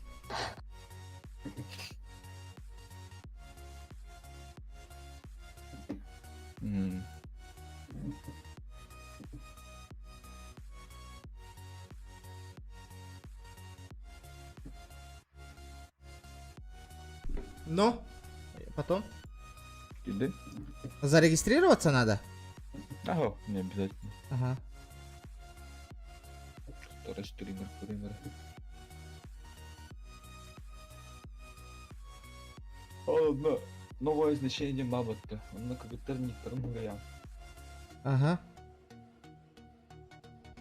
Но потом Иди. Зарегистрироваться надо? Ага, не обязательно. Ага. Второй стример, пример. Ладно, новое значение мабатта. Он на как Ага.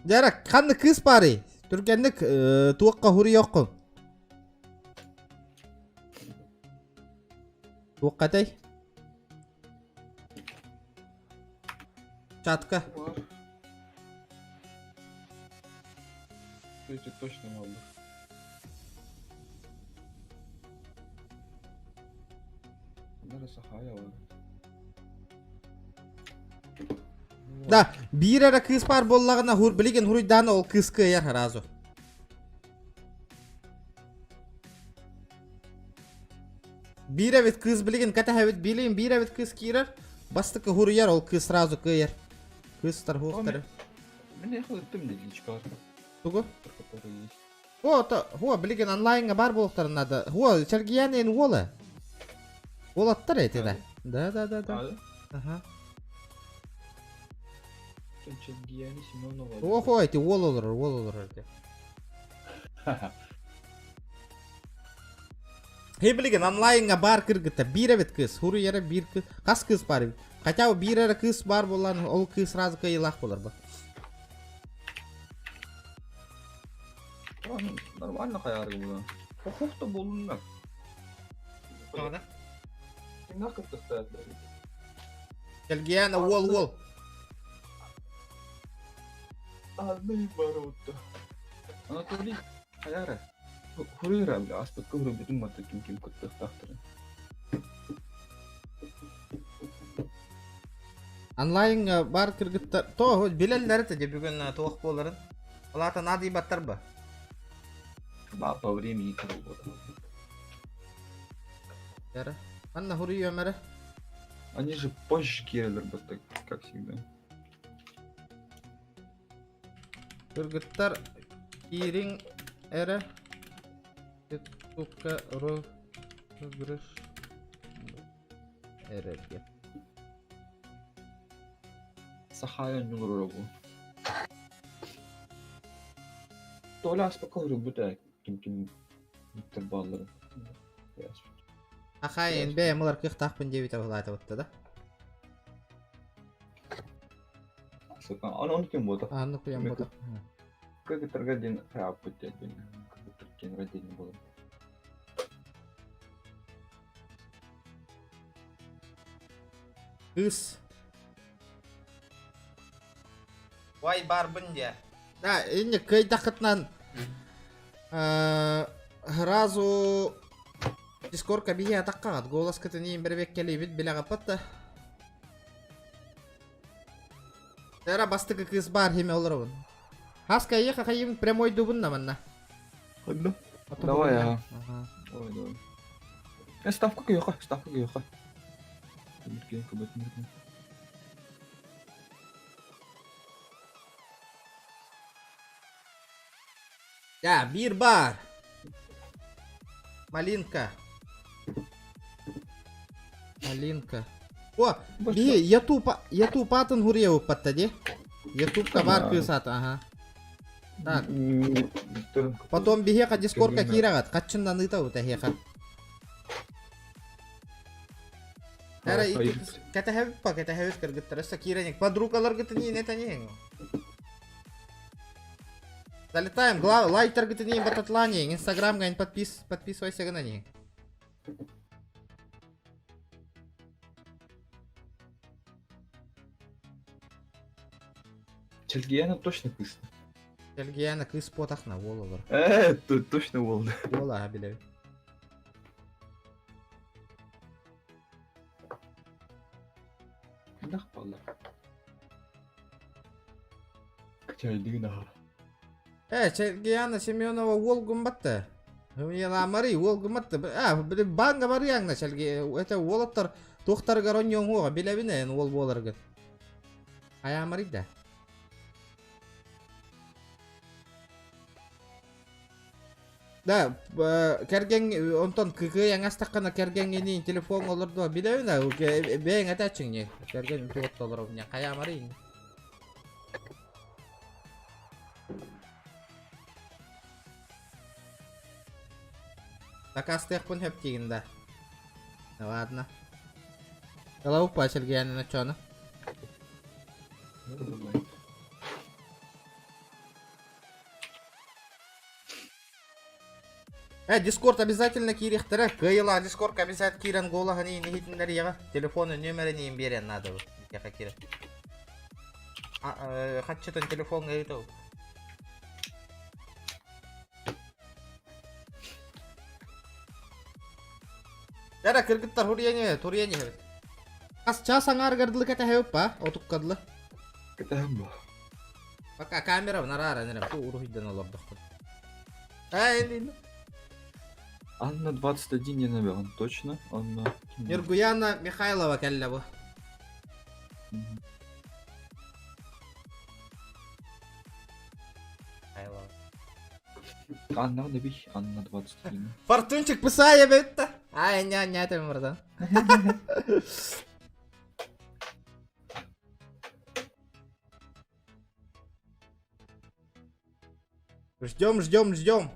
Дьэ, ханнык кыыс баарый? Түргэнник туохха хуруйуоххун? Туохха этэй? Чатка. Эти точно могу. Бары сахая бар. Да, биир эрэ кыыс баар буоллаҕына хур билигин хуруйдаан ол кыыс кыайар сразу. Биир эбит кыыс билигин кэтэһэбит билигин биир эбит кыыс киирэр бастакы хуруйар ол кыыс сразу кыайар. Кыыстар хуохтары. Мин эхо ыттым личкалар. Тугу? Которые есть. О, то, хуа, билигин онлайнга бар буолуохтарын надо. Хуа, Чергиян эн уола. Уолаттар эти да. Да, да, да, да. Ага. Чергияни Семенова. Охо, эти уол олорор, уол олорор эти. Хей билигин онлайнга бар кыргыта биир эбит кыыс, хуруйара биир кыыс, хас кыыс бар эбит. Хотя бы биир эрэ кыыс бар буолан, ол кыыс сразу кыайыылаах буолар ба. Нормально хайарга була. Хохохто болунна. Тоҕо? Кимнах кыттыхтаат. Кэлгиээн уол уол. Анны барутта. Анатолий хаяра. Хуруйра аспытка хуруйбутун матта ким ким кыттыхтаахтарын. Онлайн бар кыргыттар то билэллэр этэ бүгүн туох буоларын. Алата наадыйбаттар ба? Ба по времени года. Эрэ. Анна хуруйуом эрэ. Они же позже киирэллэр так, как всегда. Кыргыттар киириҥ эрэ. Ютубка розыгрыш эрэ диэн. Сахая ньулуругу. Толя аспакка хуруйбут ким ким балларын. Ахай бэйэм ылар кыахтаахпын диэбитэ баһылаатыбытта да. Аны оны ким буолта? Аны куйан буолта. Кыргыттарга диэн хааппыт диэн кыргыттар диэн диэн буолар. Кыыс. Вай барбын диэ. Да, инне кыайдаххытынан сразу. Дискорка биһи атаххаҕат голос кытын бэрэбиэккэлиибит билэҕаппат да. Эра бастакы кыыс баар химе олоробун. Хаска эйиэхэ хайым прямой дубун на манна. Ханна? Давай, ага. Давай, давай. Ставка күйөкө, ставка күйөкө. Миркен көбөт миркен. Я, бир бар. Малинка. Малинка. О, би ютуб атын хурья уппатта ди. Ютубка бар кыыс ата, ага. Так. Потом биһиэхэ дискордка киирэҕит, хаччыннан ыытабыт эһиэхэ. Эра кэтэһэбит па, кэтэһэбит кыргыттар. Өссө киирэник. Подругаларгытын этэниэҥ. Залетаем, глав, лайктаргытын бататлани, инстаграм гань подписывайся на них. Чельгияна точно кыс. Чельгияна кыс потахна, вололор. Тут точно волна. Вола, билеби. Дах палла. Чайдыгын аха. Чельгияна Семенова уол гумбатты. Ламари уол гумбатты. А, банга барыяңна Чельги. Это уолоттар тухтар гарон йоңуға билебине уол боларгын. Аямари да. Да, керген онтон кыкы яңастаққана кергенгени телефон олорду билебине бэң атачыңне. Керген туот олор не каямари. Заказ техпун хөп тигинда. Ладно. Калау пачелгияны начона. Дискорд обязательно кирихтера. Кыйла, Дискорд обязательно кирен гола хани не хитиннер яга. Телефоны номерин им берен надо. Яха кире. А, хатчытын телефон говорит. Яра кыргыттар хурьяне, турьяне. Ас час аңар гардылы ката хеппа, отуккадлы. Ката бу. Пока камера нарара нерем, ту урухиден олордох. Ай, Лина. Анна 21 не наверное, точно. Анна. Нюргуяна Михайлова кэллэ бу. Михайлова. Анна набих, Анна 21. Фортунчик пысая бетті. Ай, не, не, ты мырдан. Ждем, ждем, ждем.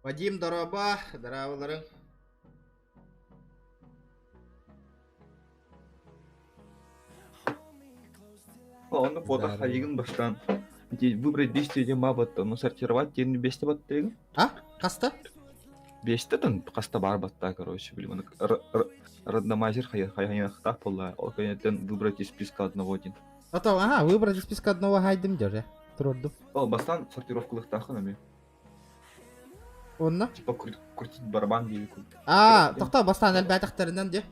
Вадим Дороба, здравствуй. Оны фото хайыгын баштан. Выбрать 200 дем бабатты, но сортировать тен 200 баттыгын. А? Каста? 200 тан каста бар батта, короче, блин, рандомайзер хайхайхтах пола, ол конечно выбрать из списка одного один. А то, ага, выбрать из списка одного хайдым держи. Трудно. О, бастан сортировкалыктахын эми. Онна? Типа крутить барабан дейби. А, тохто бастан әлбәтәхтеринен де.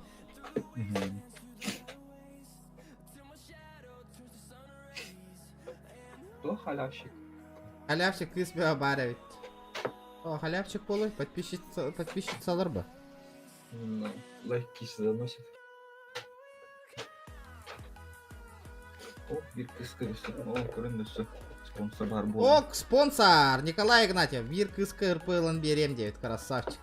Кто халявщик? Халявщик кыз бе бар бит. О, халявщик болой, подписчица, подписчицалар бы. Лайк кисы заносит. О, бир кыска О, көрүндүсү. Спонсор бар болду. О, спонсор! Николай Игнатьев, бир кыска РПЛН берем дейт, красавчик.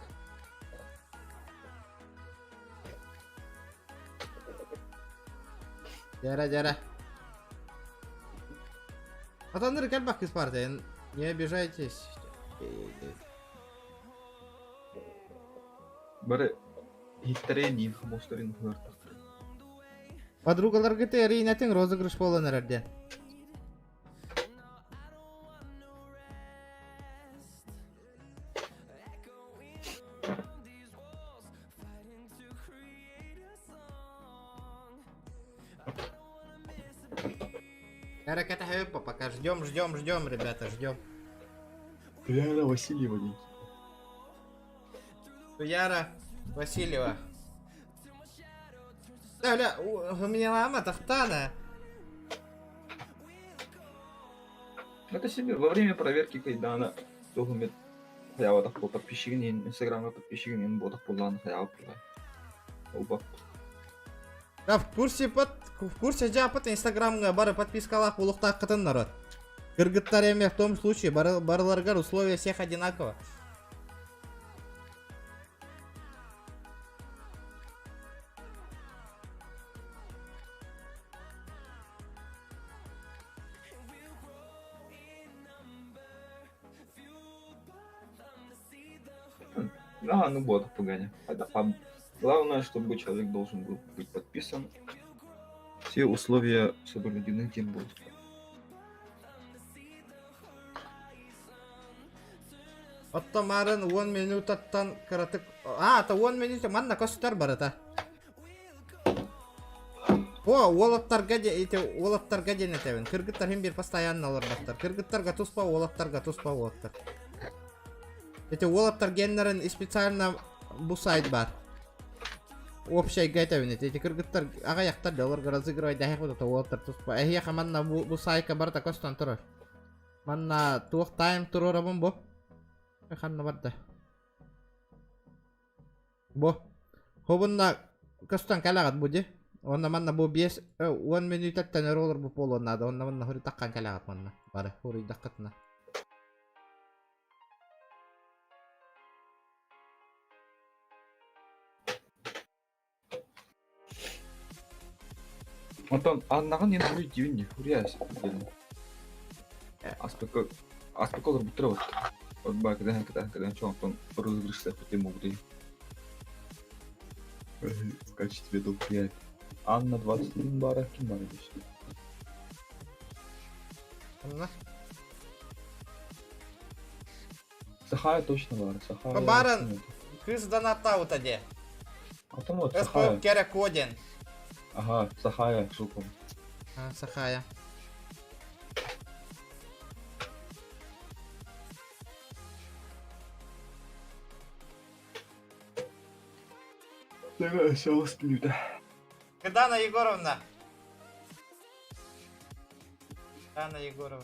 Дяра, дяра. Атаныр кәлбак кыз бар не обижайтесь. Бары хиттере дин хомосторин хөртак. Подругалар гыты рейнатың розыгрыш болон әрде. Пока ждем, ждем, ждем, ребята, ждем. Туяра Васильева дии. Туяра Васильева. Да, бля, у меня мама тахтана. Это себе во время проверки Кайдана туһумит хаябатах бу подписчигин инстаграмга подписчигин ботах буллаан хаябат Оба. Да, в курсе под в курсе жапыт инстаграмга бары подпискалаах булуктааххытын народ. Кыргыттар эми в том случае барыларгар условия всех одинаково. А, ну вот, погоня. Главное, чтобы человек должен был быть подписан. Все условия соблюдены тем будут. Оттон марын 10 минутаттан кыратык... А, это 10 минут манна көстөр барыта. О, уолаттарга де, эти уолаттарга диэн этэбин. Кыргыттар хим бир постоянно олорбаттар. Кыргыттарга туспа, уолаттарга туспа уолаттар. Эти уолаттар геннерин специально бу сайт бар. Общайга этэбин эти. Эти кыргыттар аҕыйахтар да олорго разыгрывай дэһэх бута уолаттар туспа. Эһиэхэ манна бу, бу сайка барыта көстөн турар. Манна туох тайм туруорабын бу. Ханна барда. Бу. Хобунна көстөн кэлэҕит бу дии. Онно манна бу биэс уон мүнүүтэттэн өр олорбут буолуон наада. Онно манна хуруйтаххан кэлэҕит манна. Бары хуруйдаххытына. Онтон Аннаҕын ен хуруй диибин дии, хуруйаас диэн. Аспыкка аспыкка олорбуттара вот. Вот ба кэдэһэн кэтэһэн кэдэһэн чоҥ онтон розыгрыштаппыт мугутай. В качестве долгия. Анна 21 бара ким бар здесь? Анна? Сахая точно баар. Сахая. Баарын кыыс донаттаабыта дии. Атын вот Сахая. СП Кере Кодин. Ага, Сахая Жуков. А, Сахая. Все успею, Дана Егоровна. Дана Егорова.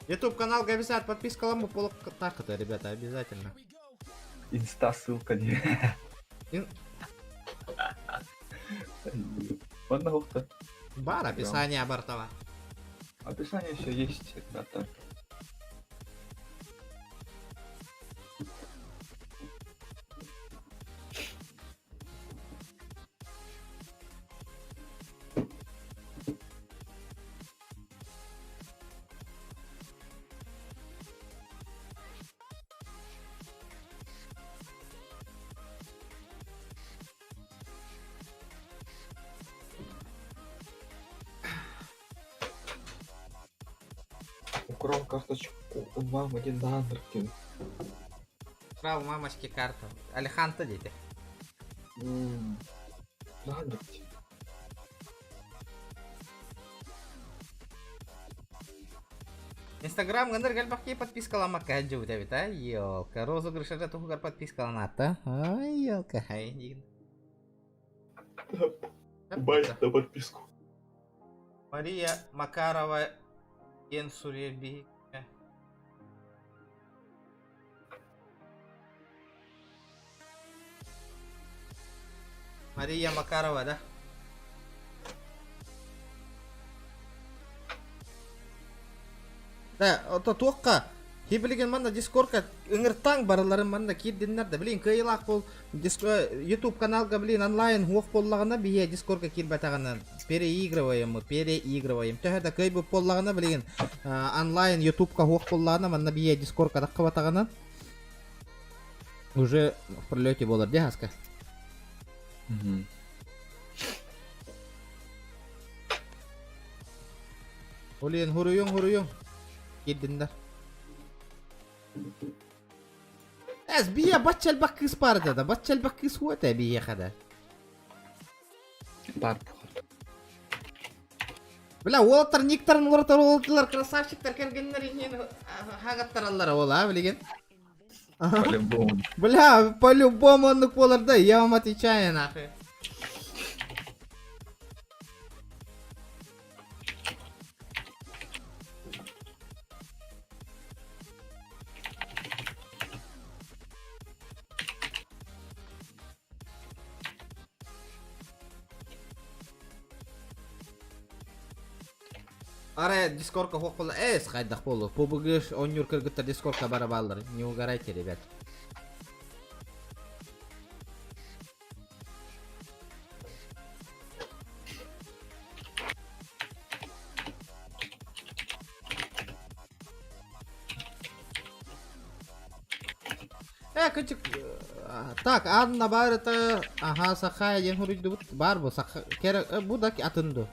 Ютуб канал Гависат, подписка ламбу полок так это, ребята, обязательно. Инста ссылка не. Ин... Ладно, ухта. Бар, описание Бартова. Описание все есть, ребята. Украл карточку у мамы Динанркин. Украл у мамочки карту. Алиханто дети. Нанркин. Инстаграм гыныр гэлбэхки подпискаламакка сылдьыбыт эбит а елка розыгрышата туһугар подпискаланаатта ай елка ай диин Байт на подписку. Мария Макарова диэн суруйар биһиккэ Мария Макарова да Да, ото туохха Хибилигин манна дискорка ыҥыртаҥ барыларын манна киирдиннэр да блин кыайыылаах бол YouTube каналга блин онлайн уох буоллаҕына биһиэ дискорка киирбэтэҕинэ переигрываем мы переигрываем төһө да кыайбыт буоллаҕына билигин онлайн ютубка уох буоллаҕына манна биһиэ дискорка таххыбатаҕына уже в пролете буолар дии хаска Блин, хуруйуҥ, хуруйуҥ. Киирдиннэр. Эс, бие бачча элбэх кыыс баар да, бачча элбэх кыыс уот ээ биһиэхэ да. Бар. Бля, уолаттар никтарын уларытар уолаттар красавчиктар кэргэннэр иһин хагаттараллара ол, а, билигин? По-любому. Бля, по-любому оннук буолар да, я вам отвечаю, нахуй. Арай дискорка хуох буолла эс хайдах буолуо PUBG оонньуур кыргыттар дискорка бара бааллар не угорайте ребят Э, кычык. Так, Анна бар это... Ага, Саха диэн хуруйдубут. Бар бу, Саха... Кер... Бу да атын ду.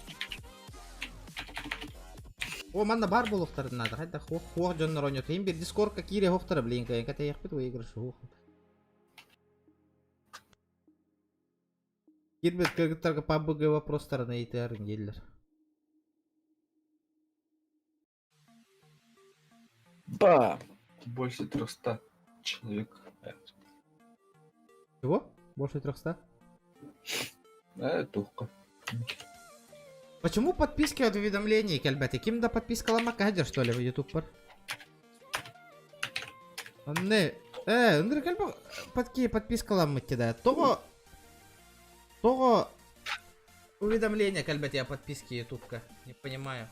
О, манна бар буолуохтарын наада. Хайда хуох хуох дьоннор оонньотуйун бир дискордка киире хуохтара блин, кэтэйэхпит выигрыш хуох. Кирбит кыргыттарга PUBG вопростарын ыйытыарын дииллэр. Ба! Больше 300 человек. Чего? Больше 300? Тухка. Почему подписки от уведомлений, кэлбэти? Ким да подпискаламмакка сылдьар, что ли, в YouTube бар? Не, ындыр кэлбэ подки подпискаламмыт да. Того Того уведомления кэлбэти о подписке ютубка. Не понимаю.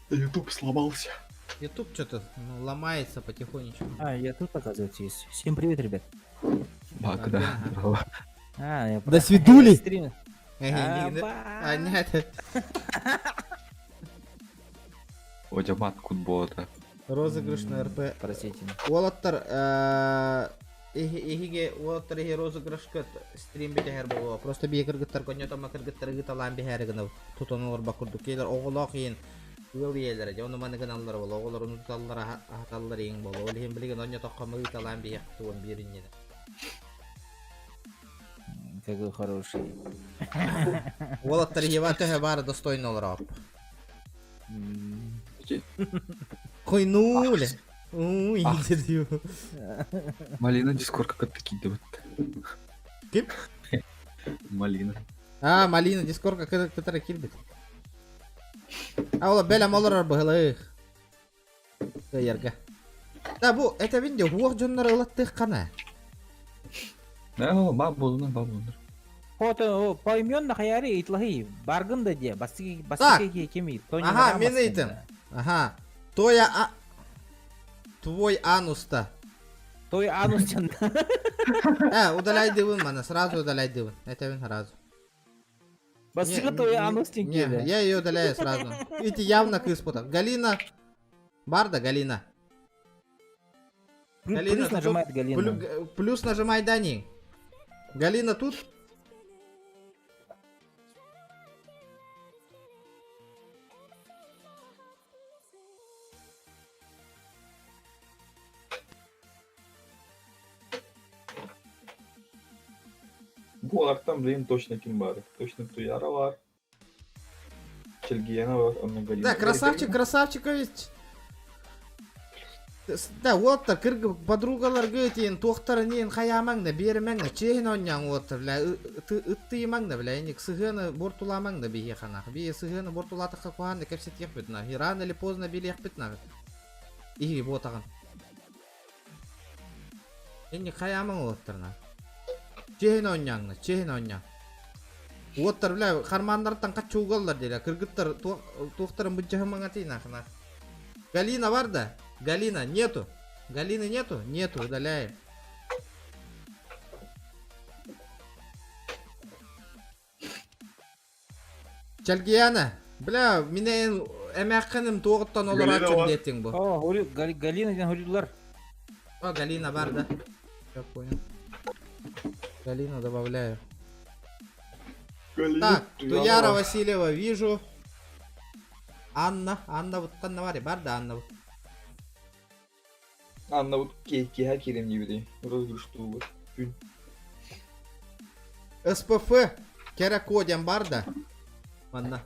Ютуб сломался. Ютуб что-то ну, ломается потихонечку. А, я тут, оказывается, есть. Всем привет, ребят. Бак, да. Здорово. А, я До свидули! Стрим. А, нет. Одя мат кутбота. Розыгрыш на РП. Простите. Уолаттар, эһиги уолаттар эһи розыгрышка стрим бүтэһэр буолуо. Просто бие кыргыттар конньотомо кыргыттар ыгыталаан биһээри гынабыт. Тутан олорбот курдук. Кинилэр оҕолоох иһин ыал ийэлэрэ дьэ ону маны гыналлар буолуо. Оҕолорун туталлар аһаталлар иһин буолуо. Ол иһин билигин онньотоххо ыыталаан биһиэхпит уон биир иннинэ. Какой хороший. Уолаттар ева төһө баара достойно олороп. Хуйнули. Уй, интервью. Малина дискорд как такие дают. Ким? Малина. А, Малина дискорка кытары киирбит. А ол бэлэм олорор быһылыых. Кыайарга. Да бу этэбин де хуох дьоннор ылаттыаххана. Да, ба болуна, ба болуна. Фото поименно хаяри итлахи баргын да де бастыки Так. бастыки кеми Тони Ага, мен ыйтым. Ага. Тоя а... Твой ануста. Той анус чанда. Э, удаляй дыбын мана, сразу удаляй дыбын. Этэбин сразу. Бастыки той анус Не, тинкеле. я ее удаляю сразу. Эти явно кыспута. Галина. Барда, Галина. Галина, Плюс ты нажимает тут? Галина. Плюс нажимай Дани. Галина тут? Буолартан блин точно ким бар. Точно Туяра бар. Чельгиена бар, онно Галина. Да, красавчик, красавчикович. Да, уолаттар кыргы подругаларга тиен туохтара ниэн хайаамаҥ да биэримэҥ да чиэһин оонньооҥ уолаттар бля ыттыйымаҥ да бля инник сыһыаны буортулаамаҥ да биһиэхэ нах бии сыһыаны буортулаатахха куһаан да кэпсэтиэхпит нах рано или поздно билиэхпит нах иһи буотаҕын инник хайаамаҥ уолаттар нах чиэһин оонньооҥ да чиэһин оонньооҥ уоттар бля хармааннарыттан хаччы угаллар диэлэ кыргыттар туохтарын былдьаһымаҥ атый нах нах Галина бар да? Галина нету. Галины нету? Нету, удаляем. Чальгияна, бля, мине эмээххиним туоҕуттан олорааччым диэтиҥ бу. О, Галина диэн хурилар. О, Галина бар да. Я понял. Галину добавляю. Галина Так, Туяра. Туяра Васильева вижу. Анна, Анна вот ханна бар, бар да Анна. Анна вот киэһэ киирэм диэбитий. Розыгрыштуулар. Күн. СПФ кэрэ куо диэн бар да. Манна.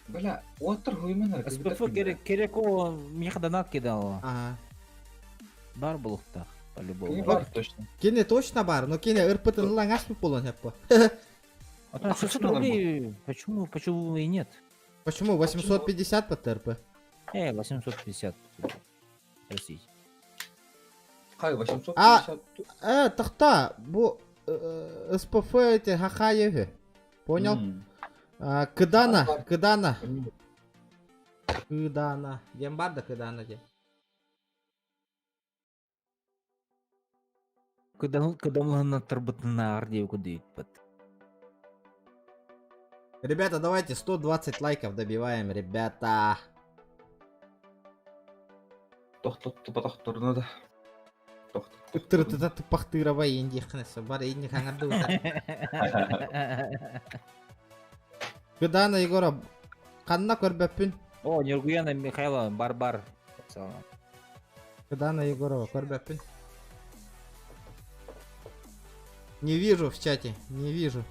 Бля, уоттар хуйманар. СПФ Кереко миэхэ донат кидала. Ага. Бар булуктах, по-любому. Бар точно. Кини точно бар, но кини ырпытын ылан аспыт буолуон сөп А там 600 рублей, почему, почему и нет? Почему? 850 по ТРП. 850. Простите. Хай, 850. А, тахта, бу СПФ эти Хахаевы. Понял? А, Кыдана, Кыдана. Кыдана. Диэн бар да Кыдана диэн. Кыдамланнаттарбытынаар диэ кудуйппыт. Ребята, давайте 120 лайков добиваем, ребята. Тохтотто да. Ыттырытыта туппахтыыраба индиэххинэсэ бар инни хаҥардыбыта. Кыдана Егора ханна көрбөппүн? О, Нюргуяна Михайлова, бар-бар. Кыдана Егорова көрбөппүн. Не вижу в чате, не вижу.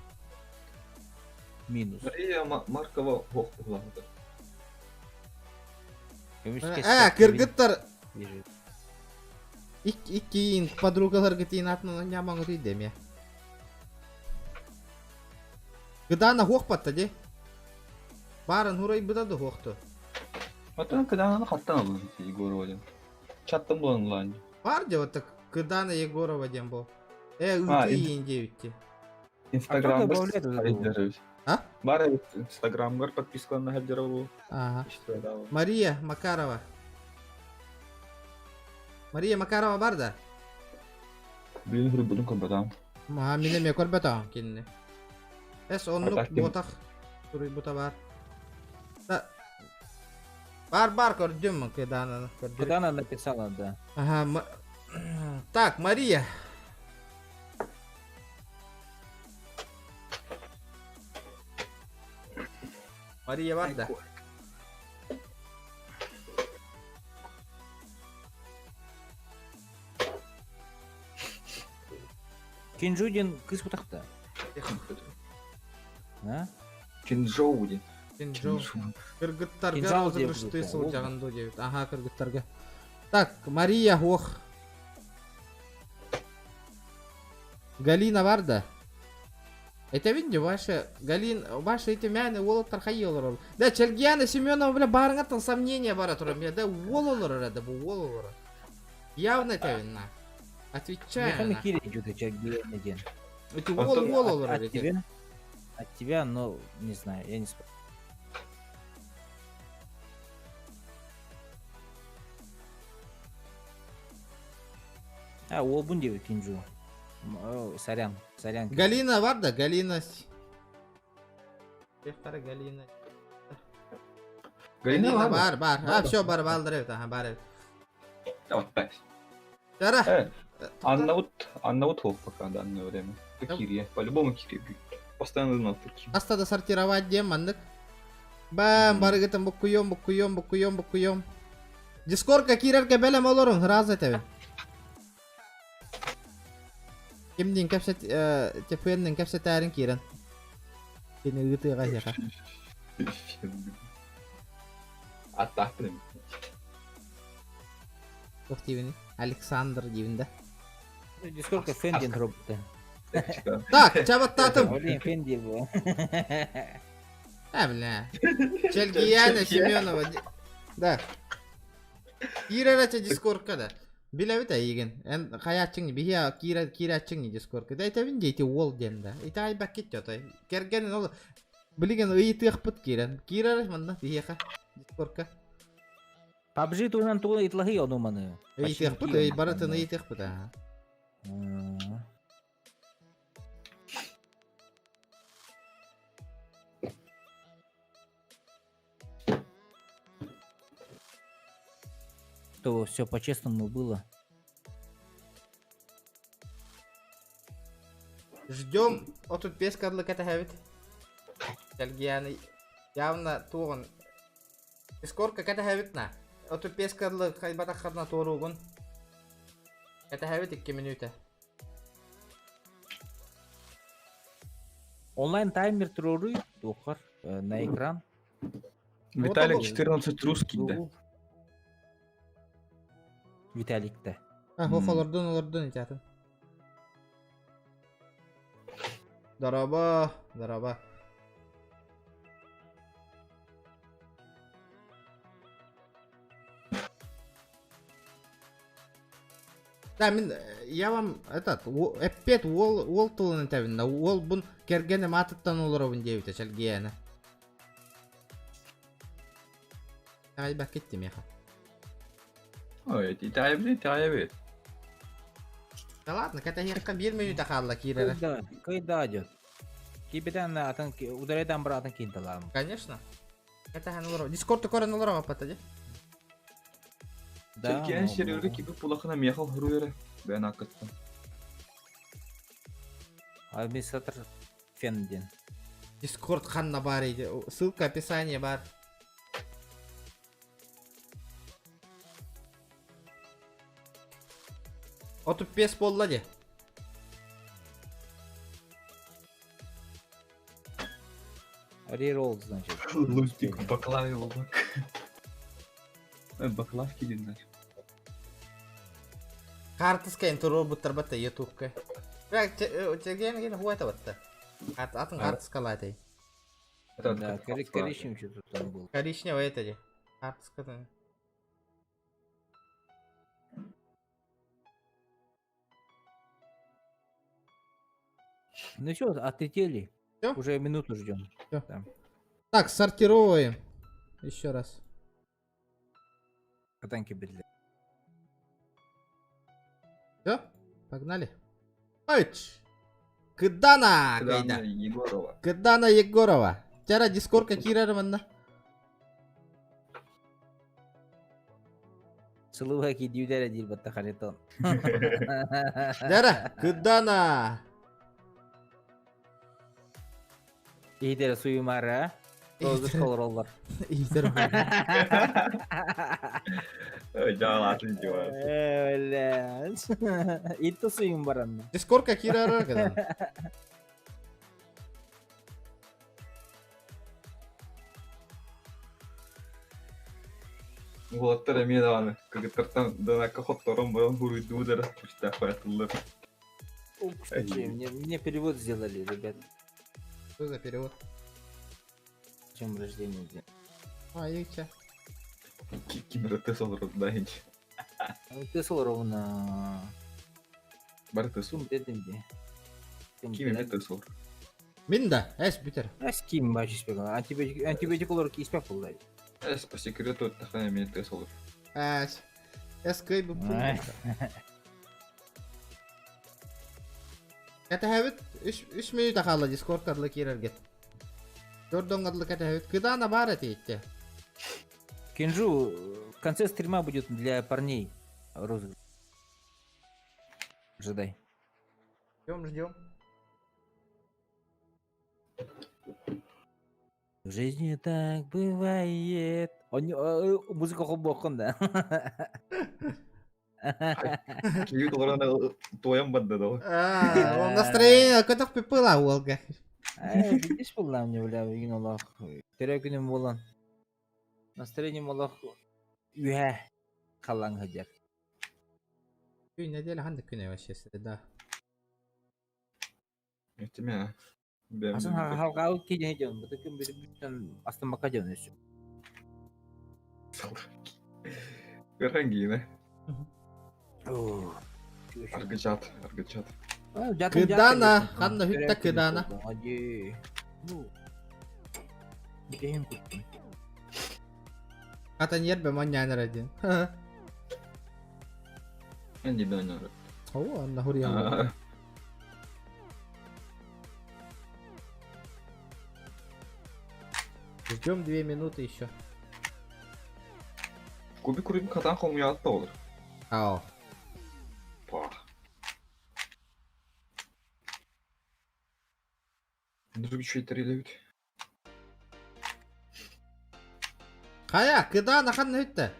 Минус. Мария Маркова ох углаата. Кыргыттар иккиин подругаларга тиин атынан нямаҥы тиийдэ Кыдаана хуохпатта ди. Баарын хурайбыта да хуохту. Оттон Кыдананы хаттан алын Егорова диэн. Чаттан булан ылаан. Бар де вот так Кыдана Егорова диэн бу. Ыты диэбитти. Инстаграмга А? Бар эбит Инстаграмгар подпискалана сылдьара бу. Ага. Мария Макарова. Мария Макарова бар да? Блин, хурбутун көрбөтөм. Маха мин эмиэ көрбөтөм кинини. Эс оннук буотах суруйбута бар. Бар бар көрдүм Кыдананы көрдүм. Кыдана написала, да. Ага. Так, Мария. Мария бар да? Кинжудин кыс бутахта. А? Кинжоу диэн. Кинжоу. Кыргыттарга розыгрышты сылдьаҕын дуо диэбит. Аха, кыргыттарга. Так, Мария ох. Галина бар да? Этэбин дии, ваша Галин, ваша эти мээнэ уолаттар хайыы олорор. Да, Чельгияна Семенова, бля, баарыҥаттан сомнение бара турар. Да, уол олорор, да, бу уол олорор. Явно этэбин, на. Отвечаю, на. Чельгияна диэн. Эти уол уол олорор От тебя? От тебя, но не знаю, я не спорю. А, уолбун диэбит Кинжу. Сорян, сорян. Галина бар да, Галина. Галина. Галина бар, бар. А, все, бар, бар, эбит, ага, бар эбит. Тара. Анна вот, Анна вот пока данное время. Кирия, по-любому Кирия. Постоянно знал такие. Аста сортировать дем, маннык. Бам, барыгытын буккуйом, буккуйом, буккуйом, буккуйом. Дискорка киирэргэ бэлэм олоруҥ, ыраас этэбин. Кимдиин кэпсэт, ТПН-нин кэпсэтээрин киирэн. Кини ыытыаҕа эһиэхэ. Аттаахпын. Туох диибиний? Александр диибин да? Дискорка фен диэн робота. Так, чабаттаатым. Блин, фен диэн буо. А, бля. Чельгияна Семенова. Да. Киирэр этэ дискорка да. Билэбит эйигин. Эн хайааччыҥ биһи киирэ киирээччиҥ дискорка. Да этэбин дии ити уол диэн да. Ити айбаккит отой. Кэргэнин ол билигин ыйытыахпыт киирэн. Киирэр манна биһиэхэ дискорка. PUBG туһунан тугу ыйыталаһыы ону маны. Ыйытыахпыт, ый барытын ыйытыахпыт аа. То все по-честному было. Ждем. Отут биэс карлык кэтэһэбит. Чэлгияны явно туоҕун Дискордка кэтэһэбит на. Оту пес кырлы хайбатаххарна туоруугун. Кэтэһэбит 2 мүнүүтэ. Онлайн таймер туруоруй, туоххар, на экран. Виталик 14 русский да. Виталик-то. А, ох, олордун, олордун итятын. Дорообо, дорообо. Да, мин, я вам этот, эппет уол, уол тылын этэбин да, уол бун кэргэним аатыттан олоробун диэбитэ Сергеяна. Таайбакка иттим миэхэ. Ой, итэҕэйэбит, итэҕэйэбит. Да ладно, кэтэһиэххэ биир мүнүүтэ хаалла киирэрэ. Кыйда, кыйда идет. Киирбитэн атын ударайдан бар атын киинталаам. Конечно. Кэтэһэн олоро. Дискорд көрөн олоро аппата дии. Да. Сергеян серверы киби пулахына миэхэ хоруйара. Бэйэн аккыттан. Администратор фен диэн. Дискорд ханна баар иди. Ссылка описание бар. 35 буолла дии. Реролл, значит. Лунтик в баклаве лобок. Баклавки диэн значит. Картыска туруорбуттар батта ютубка. Чеген ген хуайта батта. Атын картыскалаатай. Да, коричневый что-то там был. Коричневый это же. Картыска. Ну что, отлетели? Всё? Уже минуту ждем. Всё. Да. Так, сортировываем. Еще раз. Катанки бедли. Все, погнали. Айч! Кыдана! Кыдана Егорова. Кыдана Егорова. Тяра дискорка киирэр манна. Сылыва кидиүдэрэ диир батта Харитон. Дара, Кыдана! Иһитэрэ суйумара. Розыш олороллор. Иһитэр. Жаалатын дьуа. Э, Итто суйум баранна. Дискорка киирэр кыдан. Уолаттар эмиэ даҕаны кыргыттартан донакка хотторон баран хуруйдуудара күстээх баратыллар. Мне, мне перевод сделали, ребят. Что за перевод? Чем рождение где? А, ича. Ким тесол да ич. Тесол ровно. Бар тесол. Дедим де. Ким эме тесол. Мин да, эс бүтер. Эс ким баш испек. Антибиотик антибиотик олар ки испек булдай. Эс по секрету тахана эме тесол. Эс. Эс кый бу. Кэтэһэбит үс мүнүүтэ хаалла Дискорд карлы киирэргит. Төрдөн карлы кэтэһэбит. Кыдаана баар этиитте. Кинжу, в конце стрима будет для парней розыгрыш. Ожидай. Ждем, ждем. В жизни так бывает. Он, музыка холбохон, да. Киви толорон туойан барда да. А, он настроение көтөх пипыла уолга. Видишь, буолла мне, бля, игин олох. Төрө күнүм буолан. Настроением олох үһэ халлаң сылдьар. Күн неделя ханнык күнэ вообще среда. Этиме. Асан халгаау киһи дьон, бытыкын бүтүн астымакка дьон өссө. Көрәнгине. Аргычат, аргычат. Кыдана, ханна хүтта кыдана. Ну, бүтейин куттум. Ата нербе маннянер один. Энди донор. О, анна хурья. Ждем 2 минуты еще. Кубик Рубик хатан хомуяат да olur. Ау. Па. Друг чуйтер Хайа, кыдана ханна хүтта.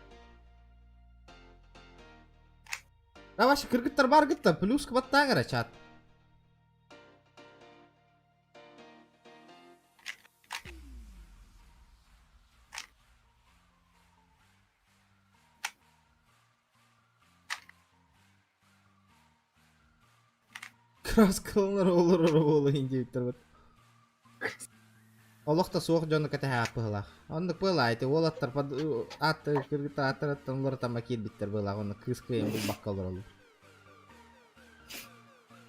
Давай, кыргыттар бар гытта, плюс баттаагара чат. Краскаланар олорор буолуһун диэбиттэр бат. Олох да суох дьону кэтэһэ быһылаах. Оннук быһылаа ити уолаттар аат кыргыттар ааттарыттан уларытама киирбиттэр быһылаах онно кыыс кыайан булбакка олороллор.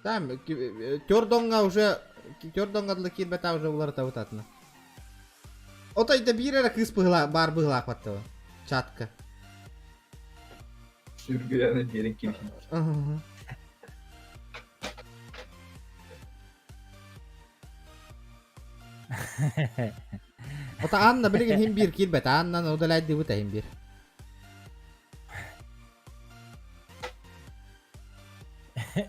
Там Тердоҥҥа уже Тердоҥҥа дылы киирбэтэ уже уларытабыт атына. Отой да биир эрэ кыыс быһылаах баар быһылаах баттаба. Чатка. Сүргүйэни диэрин киирин. Ота Анна билигин хим биир киирбэт. Аннаны удаляйдыбыт хим биир.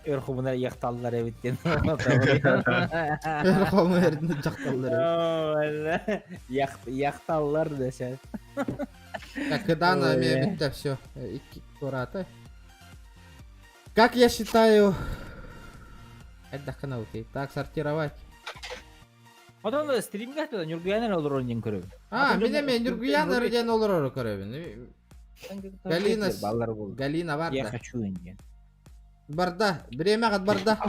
Өр хомунар яхталлар эбит диэн. Өр хомунар дьахталлар эбит. Яхталлар десе. Так, Кыдана эмиэ бүттэ все. Икки курата. Как я считаю... Это науки. Так, сортировать. Отон стримге туда Нюргуян олорор диэн көрөбүн. А, мин эмиэ Нюргуян диэн олорору көрөбүн. Галина, Галина барда. Я хочу диэн. Барда, бириэмэҕит барда.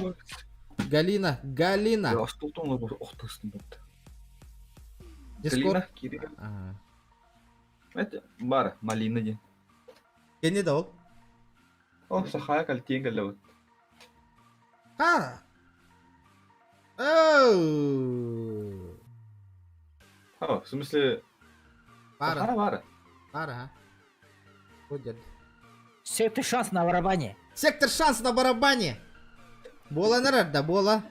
Галина, Галина. Остултон олорор охтустун бутта. Дискорд. Галина, Это бар, малина диэн. Кини да ол. О, сахая кальтиен кэллэбит. А! Оу! О, в смысле... Бара. Бара, бара. Бара, а. Будет. Сектор шанс на барабане. Сектор шанс на барабане. Буолан эрэр да, буола.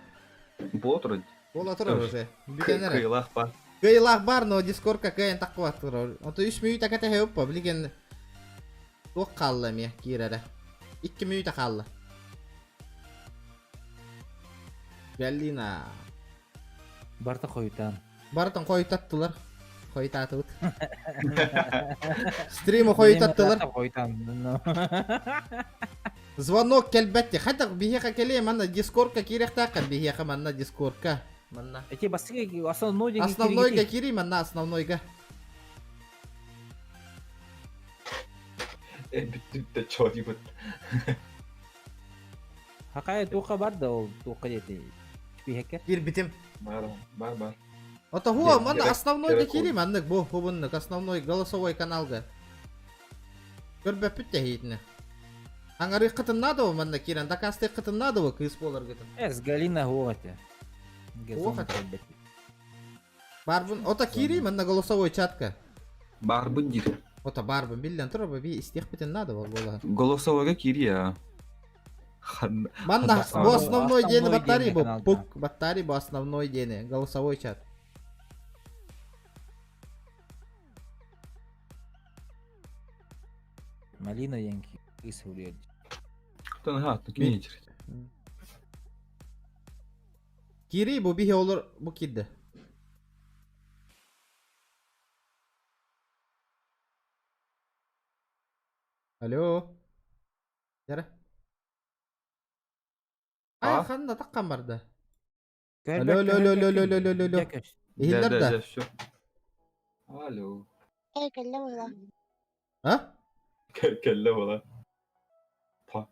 Буола турар. Буола турар уже. Бүтэн эрэр. Кыйлах бар. Кыйлах бар, но дискордка кыайан таххыбат турар. Ото үс мүнүүтэ кэтэһэ уппа, билигин туох хаалла эмиэ киирэрэ. Икки мүнүүтэ хаалла. Галина. Барта хойутаан. Барытын хойутаттылар. Хойутаатыбыт. Стримы хойутаттылар. Хойутаан. Звонок кэлбэтти. Хайдах биһиэхэ кэлиэ манна дискордка киириэхтээххин биһиэхэ манна дискордка. Манна. Эти бастакы основной деген Основнойга киирий манна основнойга. Э, бүттү чоо диэбит. Хакай туха бар да ол туха диэти. Биһэкер. Киирбитим. Бар, бар, бар. Ото хуа, манна основнойга киирий маннык бу хубуннук основной голосовой каналга. Көрбөппүт тэһиитинэ. Аҥарыаххытын наада манна киирэн дакаастыаххытын наада кыыс буоларгытын. Эс Галина хуа этэ. Хуа этэ. Барбын ото киирий манна голосовой чатка. Барбын диир. Ото барбын биллэн турар би истиэхпитин наада буолла. Голосовойга киирий а. Манна бу основной диэни баттарий бу пук баттарий бу основной диэни голосовой чат. Малина диэн кыыс суруйар. Ха, кини Киирий бу биһи олор бу киирдэ. Алло. Яра. Ай, ханна таккан барда. Алло, алло, алло, алло, алло, алло, алло. Иһиллэр да? Алло. Э, кэллэ буола. А? Кэллэ буола. Па.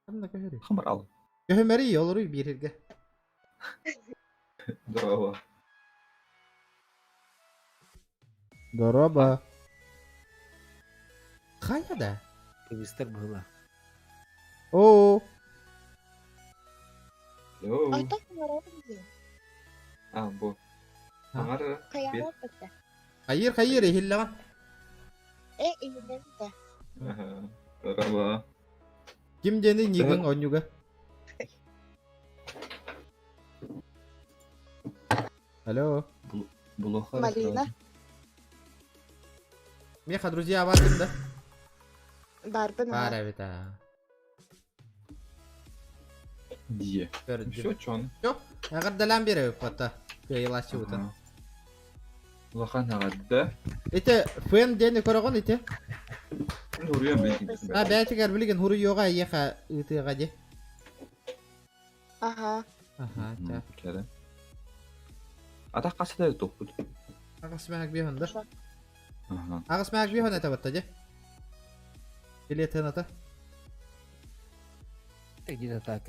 Ханна көһөрүй? Хамар ал. Көһөмөрүй, олоруй бииргэ. Здорово. Дороба. Хайа да? Кыбыстар быһыла. Оо. Алло. Ото барабын дии. А, бу. Аңар. Хайаҕа бытта. Хайыр, хайыр, иһиллэҕин. Э, иһиллэбит да. Здорово. Ким диэни нигын онньуга? Алло. Булоха. Малина. Меха, друзья, бардым да? Барбын Бар эбит а. Дие. Все, чон. Все, эҕэрдэлээн биэрэбит бата. Кыайылааччыбытын. Улахан эҕэрдэ. Ити фен диэни көрөҕүн ити? А бэйэтигэр билигин хуруйуоҕа эйиэхэ ыытыаҕа дии. Аха. Аха, чэ. Кэрэ. Атах хасыта тохпут. Аҕыс мэһэк биһон да. Аха. Аҕыс мэһэк биһон этэ батта дии. Билет ата. Это где-то так.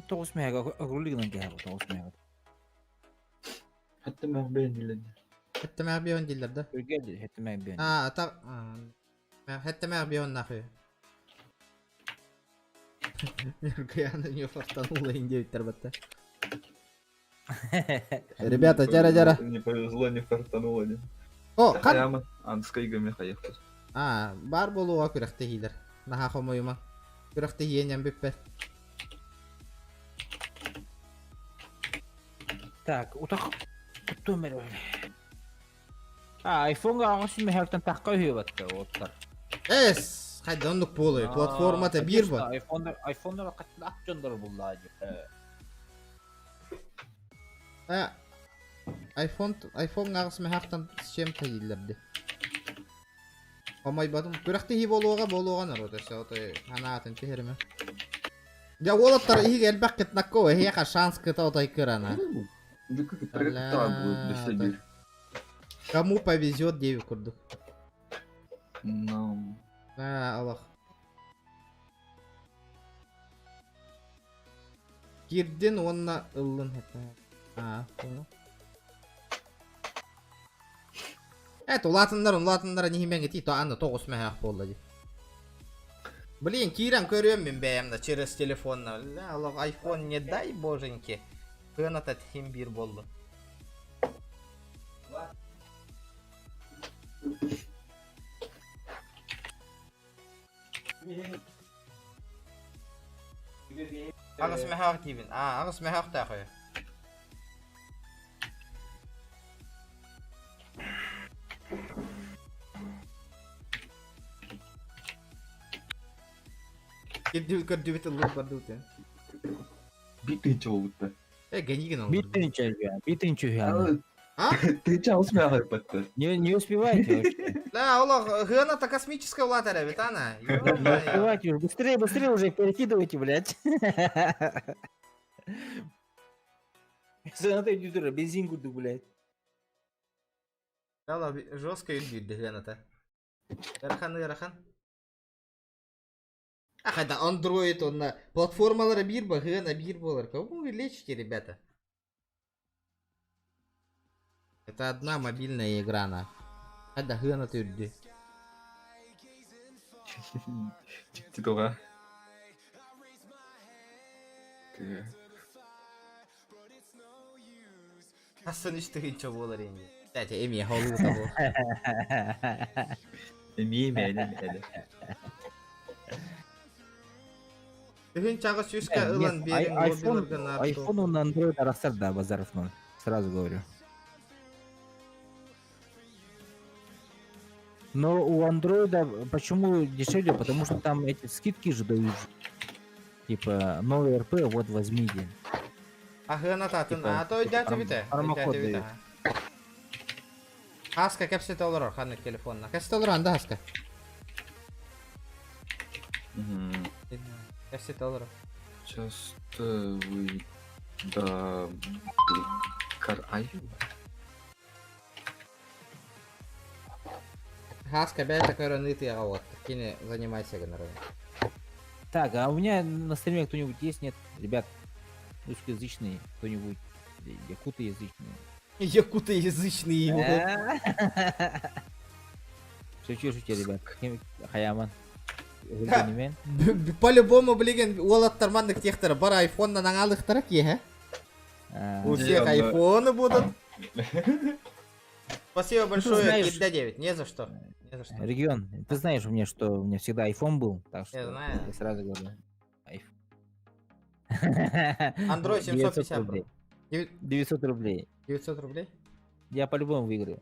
Тоҕус мэһэк огрулли гынан кэһэ тоҕус мэһэк. Хатта мэһ бэйэн дилен. Хэтте мэһэк биһон дииллэр да. Үргэ ди хэтте мэһэк биһон. А, ата хэтте мэһэк биһон нахуй. Нюргаяна не фартанула индейттер батта. Ребята, дяра-дяра. Не повезло, не фартануло. Не. О, хан. Хаяма, анскайга мехаехтыр. А, бар болуға күрэхтэһиилэр. Наһаа хомойума. Күрэхтэһиэнэн бүппэт. Так, утах куттум бер. А, айфонга аҕыс мэһэктэн тахха үһү батта оттар. Эс, хайда оннук буолуй. Платформата биир бу. Айфондар айфондар каттын ат дьондор буллаа дии. А, iPhone iPhone аҕыс мэһэктэн с чем-то дииллэрди. Хомойбатым. Күрэхтэһии буолуоҕа буолуоҕа народ өссө отой ханаатын түһэримэ. Дьэ уолаттар иһиг элбэх кытнакко эһиэхэ шанс кыта отой кырана. Кому повезет девять курдук. Ну. А, Аллах. Кирдин уонна ыллын это. А, понял. Это улаатыннар, улаатыннар нихимэн ти то аны тоҕус мэһээх буолла дии. Блин, киирэн көрүөм мин бэйэм да через телефонна. Ля, Аллах, айфон не дай боженьки. Кыаната тихим биир буолла. Аҕыс мэһээх диибин. А, аҕыс мэһээх үһү. Кирдибит көрдүбүт ыллык бардыбыт. Бит тыынча болбутта. Э, генигин ол. Бит тыынча бит тыынча үһү. А? Тыынча аҕыс мэһэк батта. Не не успеваете вообще. Да, олох, хыаната космическая улаатар эбит, ана. Не успеваете уже. Быстрее, быстрее уже перекидывайте, блядь. Саната идет бензин курдук, блядь. Дала жестко үрдүүрдэ хыаната. Ыарахан ыарахан. Ах, это Android, он на платформалара биир ба, хыана биир буолар. Кому вы лечите, ребята? Это одна мобильная игра, на. Это хыаната үрдүү. Титуға. Хасын үс тыһыынча буолар инди. Кстати, эми холута бу. Эми мэли мэли. Тыһыынча аҕыс сүүскэ ылан биэриҥ лоббиларга наар Айфон он Android арахсар да, базаров ноль. Сразу говорю. Но у андроида почему дешевле? Потому что там эти скидки же дают. Типа новый РП, вот возьмите. А хыаната атын, Типа, а то өйдөөтү пром- бите. промокод Өйдөөтү бите. дают. Хаска кэпсэтэ олорор ханнык телефонна. Кэпсэтэ олорор анда хаска. Кэпсэтэ олорор. Часто вы да кар ай. Хаска бэйэтэ көрөн ыытыаҕа вот. Кини занимайся гынар. Так, а у меня на стриме кто-нибудь есть? Нет, ребят, русскоязычные, кто-нибудь, якутоязычные. Якутоязычные его. Шучу, шучу, ребят. Хаяман. Да. По-любому, блин, уолаттар маннык техтер бар айфоннан аҥаалыктара киэһэ. У всех айфоны будут. Спасибо большое, знаешь- Кирда 9. Не за что. Не за что. Регион, ты знаешь у меня, что у меня всегда iPhone был, так что Я знаю. я сразу говорю. iPhone. Android 900 750 рублей. 900 рублей. 900 рублей? Я по-любому выиграю.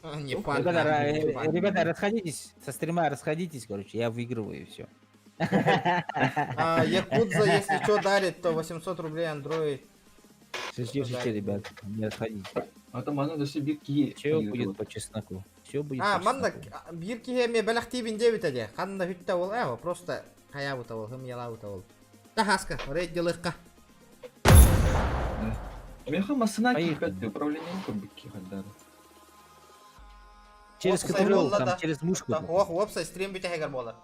А, Не факт. Ребята, нахуй, не факт. ребята, расходитесь, со стрима расходитесь, короче, я выигрываю и все. А, Якудза, если что, дарит, то 800 рублей Android. Шучу, шучу, ребят, не расходитесь. А там аны да бир киһи Все будет по чесноку. Все будет А, по манна чесноку. биир киһи эмиэ бэлэхтиибин диэбитэ дии. Ханна бүттэ ол ээ, просто хайаабыта ол, хымыйалаабыта ол. Таһааска, рейд делыхха. Меха массына Поехали. киирбэт управление көрбүт киһи хайдары. Через Уопсай Ctrl, буолла там, да. через мышку. Ох, уопсай стрим бүтэһигэр буолар.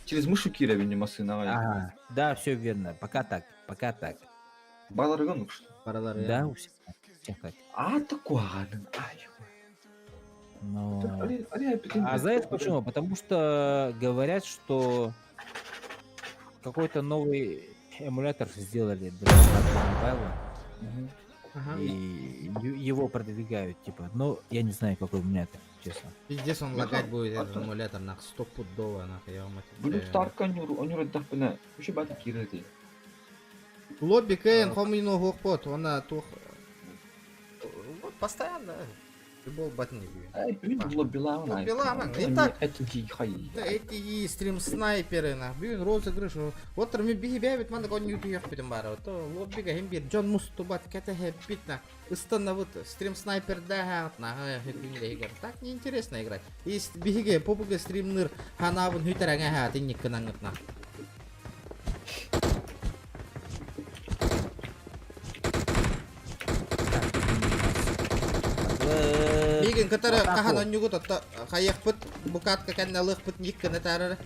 Через мышу киирэбин массынаҕа. Ага, да, все верно. Пока так, пока так. Баларыган укш. Баралар Да, у всех так. у всех так. А такуанын ай. Но... А А знаешь почему? Потому что говорят, что какой-то новый эмулятор сделали для PUBG Mobile, Ага. и его продвигают, типа. Но я не знаю, какой эмулятор, честно. Пиздец, он лагать будет этот эмулятор, нах, стопудово, нах, я вам Бүлүк отвечаю. тарка нюру онюру дахпына. Үчү баты киирэти. Лобби КН, хомино хохпот, она тух... Вот постоянно. Любол батын не бью. Ай, блин, лобби лаан. Лобби лаан, и так. Это хай. Да эти и стрим снайперы на бүүн розыгрыш. Вот ми биһи бэбит манна кон ютуб битим бары. То лоббига хем бир Джон мустубат кете хеппит на. Ыстанна вот стрим снайпер да на хеппин Так неинтересно играть. И биһиге попуга стримнер ханабын хүтерәңә ха тинник кынаңыт на. Мигин кытары кахан оннюгу тотто хайыхпыт букатка кэннэлыхпыт ник кына тарары.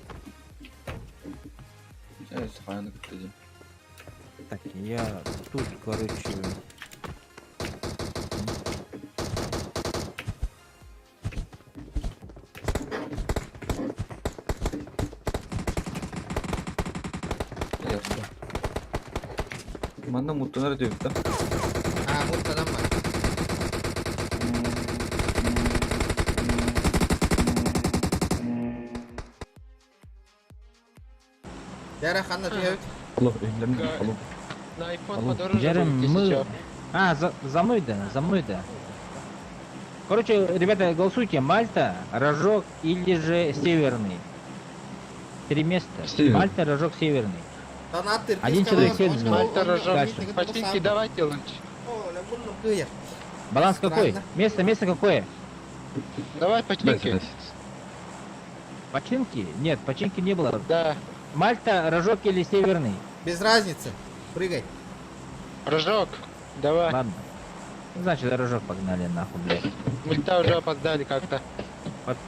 Э, сахаяны күттү. Так, я тут, короче... Ясно. Манна муттунар дип да. А, муттанан бар. Яра ханна түһэбит. Алло, өйләмне алло. На iPhone Алло. подороже Жерем, будет, мы... если чё. А, за мной, да, за мной, да. Короче, ребята, голосуйте. Мальта, Рожок или же Северный. Три места. Северный. Мальта, Рожок, Северный. Донаттыр. Один человек северный. Мальта, Рожок. Дальше. Починки давайте лучше. Баланс какой? Странно. Место, место какое? Давай починки. Починки? Нет, починки не было. Да. Мальта, Рожок или Северный? Без разницы. Прыгай. Рожок. Давай. Ладно. Ну, Значит, Рожок погнали нахуй, блядь. Мульта уже опоздали как-то.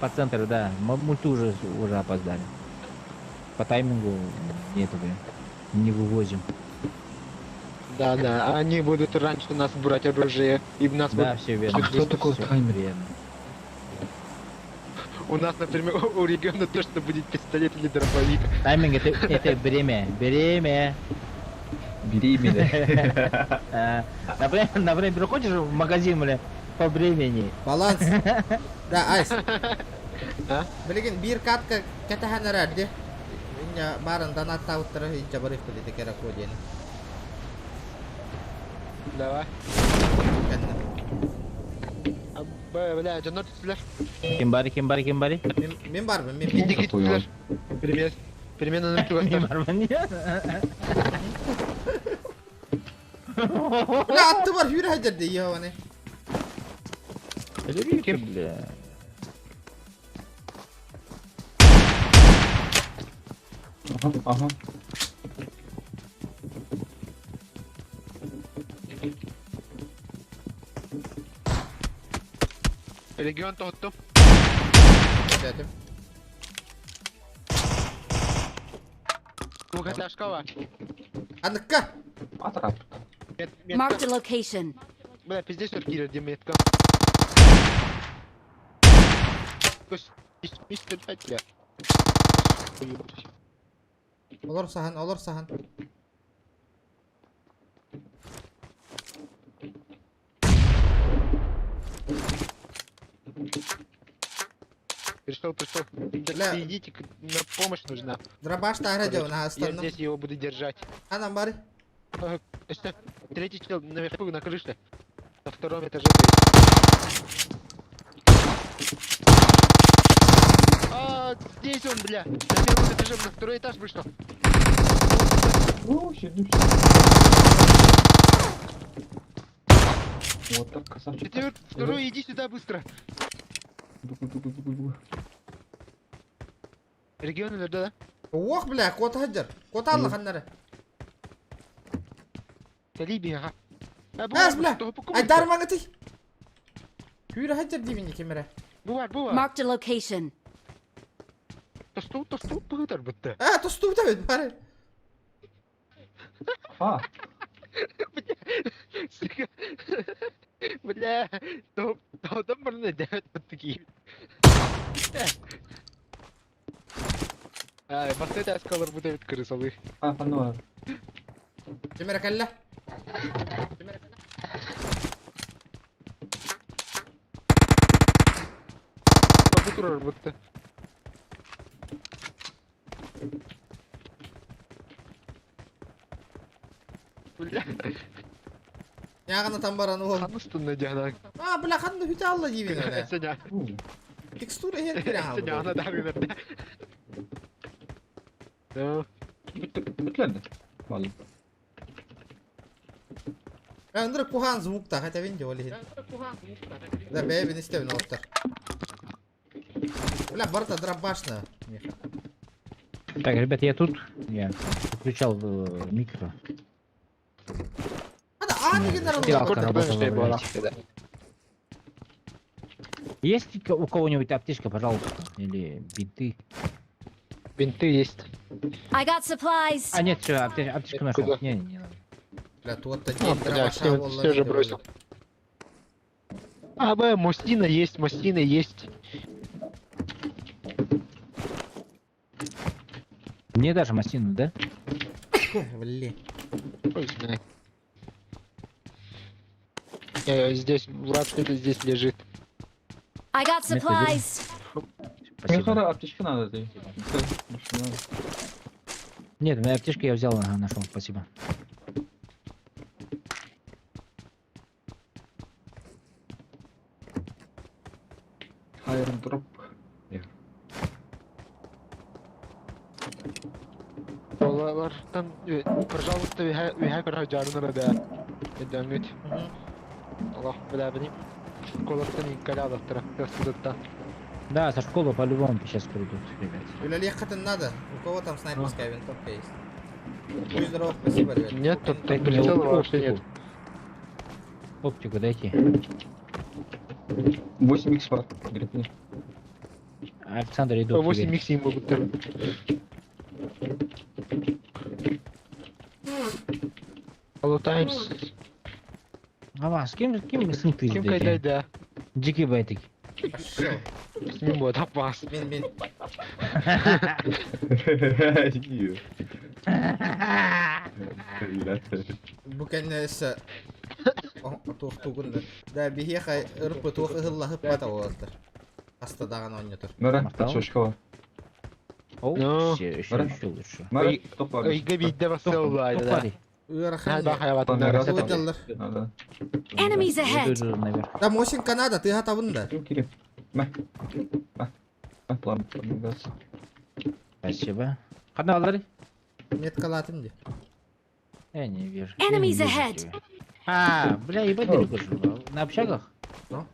По центру, да. Мульту уже опоздали. По таймингу нету, блин. Не вывозим. Да, да, они будут раньше нас брать оружие. И нас Да, будут... все верно. А кто такой Всё таймер? верно. У нас, например, у региона точно будет пистолет или дробовик. Тайминг это время. Время. Беременна. Например, приходишь в магазин, бля, по времени. Баланс. Да, айс. А? Билигин биир катка кэтэһэн эрэр. Иння барын донат тауттары инча барых билите кера кодиен. Давай. А, бля, дьоннор түстүлэр. Ким баарый, ким баарый, ким баарый? Мин баарбын, мин Инди түстүлэр. Привет. Перемена на Мин баарбын. Бля, атты бар хүрэ хадерди, ёбаный. Ким, бля? Ага, ага. Регион тоһуттум. Дядя. Двухэтажкова. Аныкка! Атрап. Marked a location. Бля, пиздец, киллер, где метка. Мистер бля. Олор сахан, олор сахан. Пришел, пришел. Бля. Идите, на помощь нужна. Дробаш тахра на Я остальном. здесь его буду держать. Анам бары. Что? Третий чел наверху на крыше. На втором этаже. А, здесь он, бля. На первом этаже, на второй этаж вышел. О, Вот так, красавчик. Четвертый, второй, иди сюда быстро. Дугу, дугу, дугу, дугу. Регион өлөрдө да? Ох, бля, кота хаджар. Кота алла ханнары. Кэлии биһиэхэ. Ас, бля. Айдар маңыты. Күүрэ хаджар диибин кемере. Бу бар, бу бар. Marked a location. Тосту, тосту, быһытар бытты. А, тосту бит бары. А, Сука. Бля, топтан бұрын дәмет бітті кейін. Ай, баста таскалар бу дәмет крысалы. а, пануар. Кемере кэллэ. Бу турар бытты. Бля, Яғына там баран ол. ханыстын дяна. А, бля, ханны хүтэ алла диибин öyle. Сеня, Текстура хер бир сеня, ана алды. да Да. Бүтленді. Валым. Андыр кухан звук та хотя винди олихин. Да, бэйбин истебин оттар. Бля, барта дробашна. Миха. Так, ребят, я тут. Я выключал микро. Ада, а, не генерал. Стиралка Коротко, работала, что я была. блядь. Есть у кого-нибудь аптечка, пожалуйста? Или бинты? Бинты есть. I got supplies. А, нет, все, аптечку нашел. Куда? Не, не надо. Бля, тут-то А, день бля, дробаша все, волла. все же бросил. А, б, мостина есть, мостина есть. Мне даже мастину, да? Блин. Ой, знаю. Здесь, Влад, это здесь лежит. I got Нет, supplies. Спасибо. Михара, аптечка надо ты. Больше не надо. Нет, у меня аптечку я взял, ага, нашел, спасибо. Airdrop. Олар там, пожалуйста, вихай көрө жарыныр да. Эдемит. Аллах бля бени. Школаттан инкалядаттыр. Ясыдытта. Да, со школы по-любому сейчас придут, ребят. Бля, ехать надо. У кого там снайперская винтовка есть? Будь здоров, спасибо, ребят. Нет, тут Дайте мне прицела вообще нет. оптику. Оптику дайте. 8 х бар. Грипни. Александр, иду к 8 тебе. икс им могут. Hello Times. А, с кем, с кем сын ты Ким кайдай да. Дикий байтик. Пошел. С ним вот опас. Мин, мин. Букәннәсе тух тугунда. Да, биһиэхэ ырпы туох ыһыллаһып бата уолаттар. Астадаган оонньотор. Мара, Мактал? шашка бар. О, Ну, еще, еще, Мара. еще лучше. Мара, Ой, топ бар. Ыйга бидде басылды да. Топпари. Ыарахан. Да, хаябатын Ладно, да. Туоталлар. Надо. Enemies ahead. Иду наверх. Да, Мосинка надо, ты готовын да. Ким керек? Мә. Мә. Мә, план, план, газ. Спасибо. Кана алар? Меткалатым ди. Я не вижу. Я не Enemies вижу ahead. тебя. А, бля, ебать далеко же. На общагах? Ну.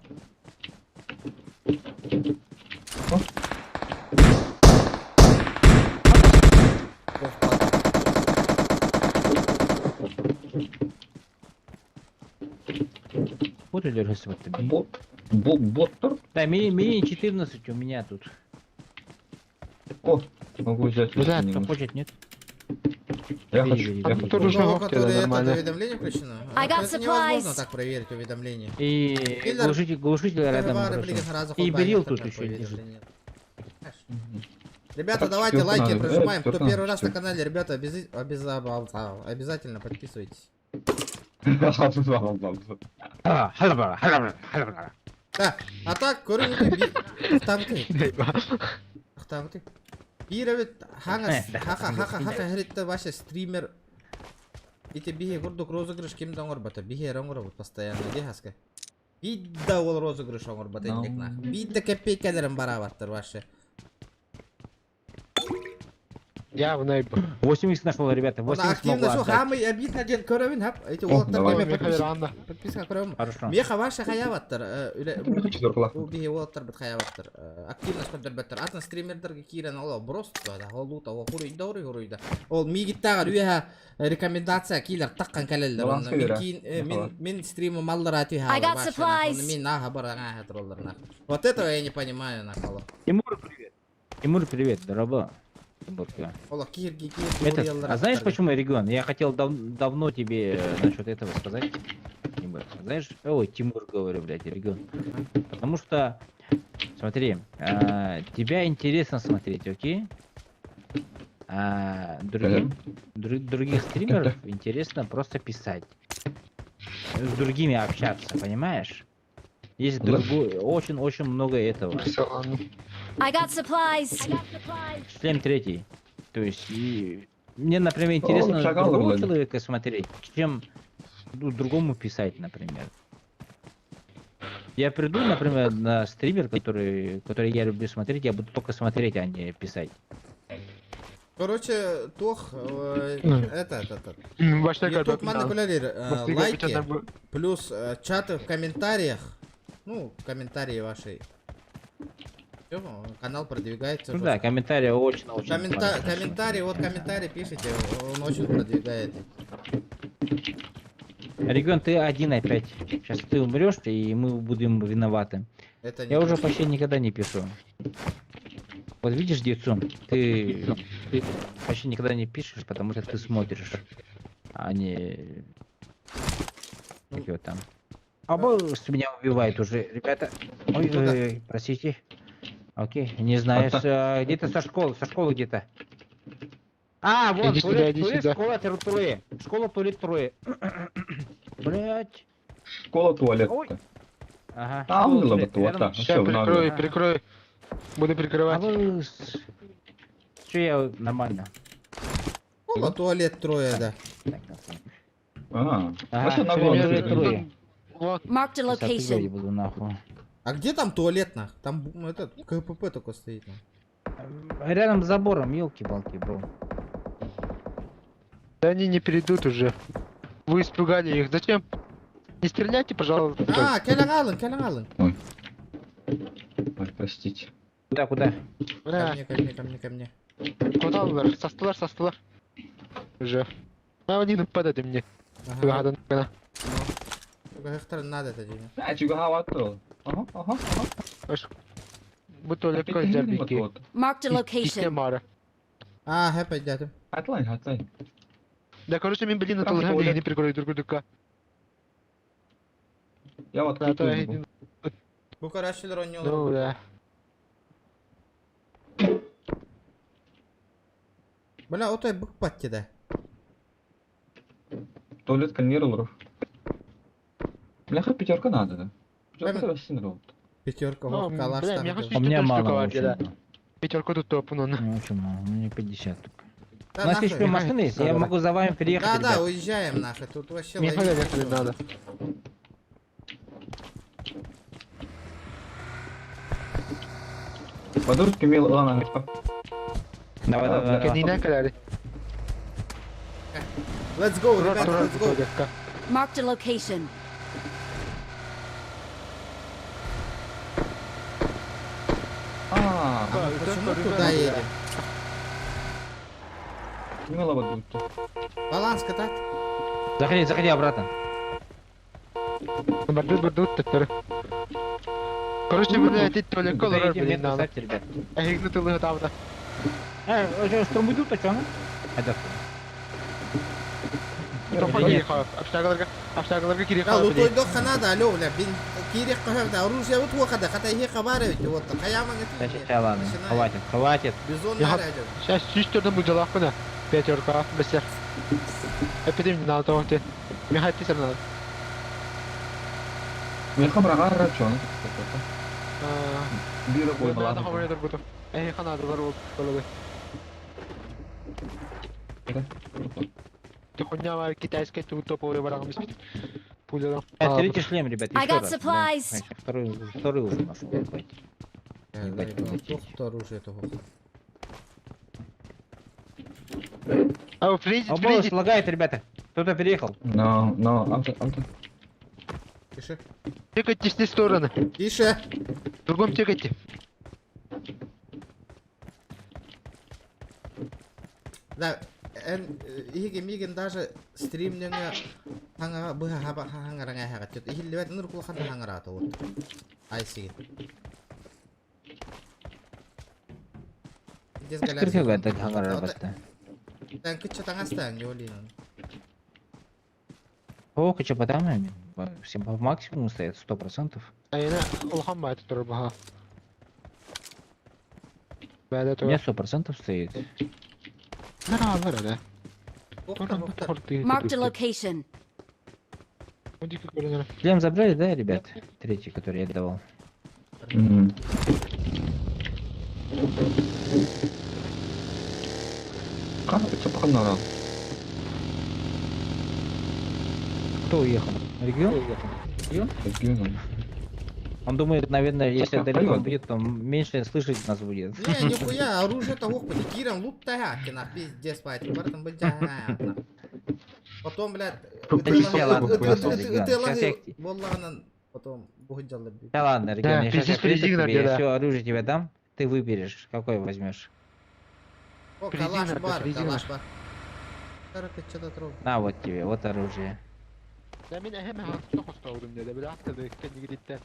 Вот или вот тебе. Бот. Бот, боттар. Да, мини, мини 14 у меня тут. О, могу взять. Бля, если не Кто нужно. хочет, нет? Я Бери, хочу. бери, Я бери. хочу. Тоже Ну, жопки, да, который это нормально. уведомление включено? I got Это невозможно supplies. так проверить уведомление. И Киллер. глушитель, глушитель рядом. Бары, хорошо. блин, раза И хоть берил баня тут такое еще лежит. уведомление. Ребята, Так, давайте четверку лайки надо, да, прожимаем. Кто четверку первый раз на надо, канале, ребята, обязательно подписывайтесь. А, халабара, халабара, халабара. Да, а так, көрүңүтү тахтамты. Тахтамты. Биир эбит хаңас хаха хаха хаха херитте ваше стример Ити бихе курдук розыгрыш ким оҥорбото бихе оҥоробут постоянно ди хаска. Бидда ол розыгрыш оҥорбото инник нах. Бидда копейкалерин барабаттар ваше. Явно бу. 8 нашел, ребята, 8 могу Активно шо отдать. хамый обидно ден көрөбүн хап. Эти О, уолаттар давай. эме Меха подписка веранда. подписка көрөм. Хорошо. Меха ваша хаябаттар. Үле Четверка бу биһи уолаттар бит хаябаттар. Активность көрдөрбөттөр. Атын стримердерге киирен ол просто да ол лута ол хуруйда хуруй хуруйда. Ол мигиттагар үһә рекомендация киилер таккан кэлеллер. Баланс Онно Мин кэлэр, киин Меха мин мин стримы маллар ати I got supplies. Мин наха бар ага троллар нах. Вот этого я не понимаю нах. Оло. Тимур, привет. Тимур, привет, дорогой. Тимур, привет. Оло киирги киирги Этот, а знаешь почему регион? Я хотел давно тебе насчет этого сказать. Тимур, знаешь, ой, Тимур говорю, блядь, регион. Потому что, смотри, тебя интересно смотреть, окей? А других стримеров интересно просто писать. С другими общаться, понимаешь? Есть Да. другой, очень-очень много этого. I got supplies. Шлем третий. То есть, и мне, например, интересно О, шагал другого вроде. человека смотреть, чем ну, другому писать, например. Я приду, например, на стример, который я люблю смотреть, я буду только смотреть, а не писать. Короче, тох, Ну. это, это, это. Башта YouTube манипулярир, Башта лайки, печатно плюс чаты в комментариях, ну, комментарии ваши. Всё, канал продвигается. Ну да, жестко. комментарии очень-очень полезно. Комментарии, вот комментарии пишите, он очень продвигает. Регион, ты один опять. Сейчас ты умрешь, и мы будем виноваты. Это не Я уже точно. почти никогда не пишу. Вот видишь, Дицу, ты почти никогда не пишешь, потому что ты смотришь, а не... Как его там. А бос меня убивает уже, ребята. Ой, Куда? ой, ой, простите. Окей, не знаю, где-то со школы где-то. А, вот, Иди сюда, туалет, иди туалет, сюда. школа, трое. Школа, туалет, трое. Блять. Школа туалет. Ой. Ага. А, школа, он туалет, лоботу, вот рядом. так. Сейчас Всё, прикрою, надо. прикрою. Буду А прикрывать. вы... Чё я нормально. Школа, туалет трое, да. Так, А, Ага, вообще на всё, голову туалет смотри. трое. Вот. Marked a Сейчас оттуда location. я буду нахуй. А где там туалет нах? Там этот КПП только стоит. нах. Рядом с забором, елки-палки, бро. Да они не перейдут уже. Вы испугали их. Зачем? Не стреляйте, пожалуйста. А, кэлэн алын, кэлэн алын. Ой, простите. Куда, куда? Ко Бля, мне, ко мне, ко мне, ко мне. куда алар? Састылар, састылар. Уже. А они нападают мне. Ага. Ага, да. Гахтар надо это делать. А, чего хавато? Ага, ага, ага. Бу туалет кой Вот. Marked a location. Мара. А, хэп дядя. Хатлайн, хатлайн. Да, короче, мен блин, Там это туалет. не прикрою друг друга. Я вот Да, то я открытую. Бу карашилер он Ну да. Бля, отой бык патти да. Туалет конвейер. Бляха, пятерка надо, да? Пятерка Прямо- вообще не Пятерка, Ну, ох, калаш бля, там меня идет. хочу У меня Что мало штука, очень. да. Пятерку тут топ, ну. Ну, очень мало, у меня 50 только. Да, У нас нахуй. еще машина есть, я Да-да. могу за вами приехать, Да, да, ребят. уезжаем нахуй, тут вообще Мне ловить ехать нечего. надо. Подружки мил, ладно. Давай, давай, давай. Кенина каляри. Let's go, ребята, let's go. Marked a location. А, А мы почему туда едем? мила вот будет. Баланс катать? Заходи, заходи обратно. Бардут, бардут, таттар. Короче, блядь, эти туалет Куда колор, едем, блин, метку надо. ставьте, ребят. Эх, ну ты лыга там, да. Что, штурм идут, а чё, ну? Это Тоққа кире қауып. Общагаларга, общагаларга кире Да, қауып. лутойдохха надо, алло, бля, бин кире қахавда, оружие вот уақада, хата ихе хабары ведь, вот, хаяман Сейчас, сейчас, ладно, хватит, хватит. Бизон наряден. Сейчас чүстерден бұл жалақ Пятерка, бесер. Эпидемия надо того те. Михай тесер надо. Меха брага рачон. Бира бой Надо хавай дургуту. Эй, хана бар ол колы. Ты хуйня бар китайская тут топовый барагым беспит. Пуля. Третий шлем, ребят, I еще got раз. supplies. Бля, Второй, второй уже нашел, ебать. Ебать, Ебать, оружие того. А, фризит, О, боже, фризит. лагает, ребята. Кто-то переехал. Но, но, авто, авто. Тише. Текайте все стороны. Тише. Другом текайте. Да, эн иһиги мигин даже стримнеңе хаңа быһа хаба хаңараҥа хаҕат. Иһиллибэт нур кулахан хаңараата вот. Ай сигин. Кыркыга так хаңарабатта. Тэн кычча таҥастаан жолинон. О, кыча потамами. Всем по максимуму стоят, 100%. Айна улахан баайт турар баха. Бәдә У меня тура. 100% стоит. Нара алар да. Marked a location. Шлем забрали, да, ребят? Третий, который я давал. Как это похоже? Кто уехал? Регион? Регион? Регион. Он думает, наверное, если Так, далеко пойдёт. будет, то меньше слышать нас будет. Не, нихуя, оружие-то господи, Киран лут на пиздец, пать, бартом Потом, блядь, Да ладно, Сейчас я- потом бугуджалла Да ладно, регион, Да, я сейчас пиздец, приду к резина, тебе, я да. все оружие тебе дам, ты выберешь, какой возьмешь. О, Резина, калаш да, бар, резина. калаш бар. Короче, что-то трогал. На вот тебе, вот оружие. Да мин әһәм хакта хостаудым диде. Бер акта да кәнигиттә.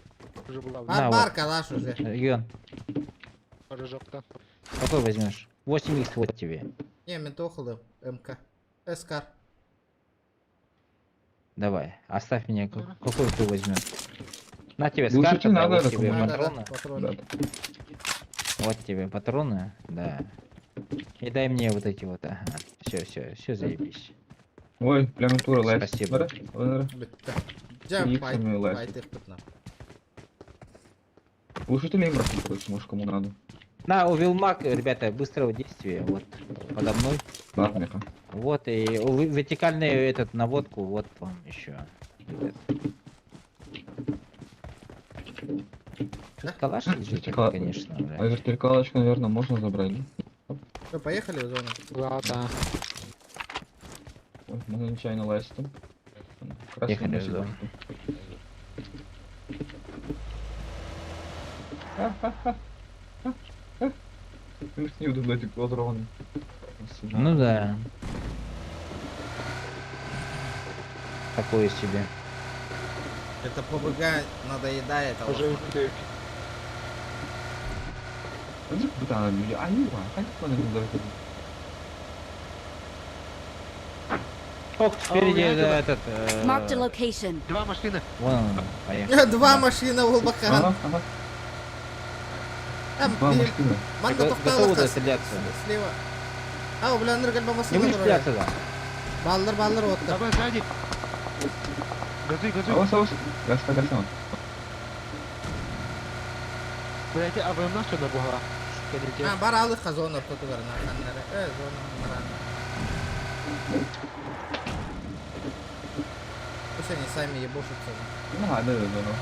Уже була. Бар, На, бар, вот. калаш уже. Регион, Уже жоктан. какой возьмешь? 8х вот тебе. Не, ментохлы, МК. Эскар. Давай, оставь меня, какой ты возьмешь. На тебе Глушитель скарта, да, надо, вот да, тебе по-моему. Да, да, патроны. патроны. Вот тебе патроны, да. И дай мне вот эти вот, ага. Все, все, все, заебись. Ой, прямо тура лайс. Спасибо. Бітті. Жа, Их байт, сами лайс. байт их Глушитель им брать, короче, может кому надо. На, у Вилмак, ребята, быстрого действия, вот, подо мной. Ладно, меха. Вот, и вертикальный этот, наводку, вот вам еще. Ребят. Тут калаш лежит, Вертикал- конечно, А бля. вертикалочку, наверное, можно забрать, да? Все, поехали в зону. Ладно. Ой, мы нечаянно лайс там. Красный Ехали в носит зону. просто. Не буду, блядь, патроны. Ну да. Такое себе. Это ПБГ надоедает. а Уже вот. Ох, спереди А у меня этот... Marked a location. Два машины. Вон он, поехал. Два машина в Улбакан. Ага, ага. Там, Два бери- машины. Манна Готовы тоқталыққа стреляться? слева. А, бля, ныргал Не бамасына будешь стреляться, да? Баллар, баллар отты. Давай сзади. Газуй, газуй. Авас, авас. Газ, газ, газ. Блядь, а вы на что на бугра? А, бар алыққа зона ортотугар наханнары. Э, зона баран. Пусть они сами ебошатся. Ну, да, да, да, да.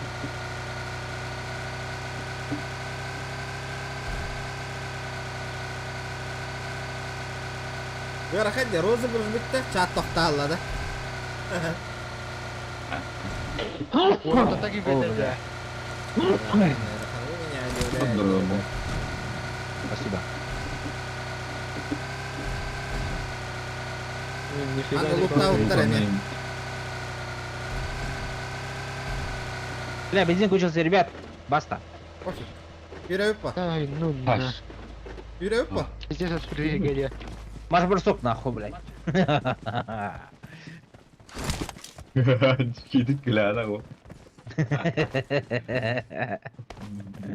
Бері розыгрыш бітті, чат тоқталла да. Вот так и О, бля. бля. Вы меня удивляете. Здорово. Спасибо. Нифига Аны не лутта понял. уттар эме. Бля, бензин кончился, ребят. Баста. Пофиг. Үйрәуіп па? Ай, ну на. Аш. Үйрәуіп па? Пиздец, отпрыгали. Марш бросок нахуй, блядь. Кидик гляна го.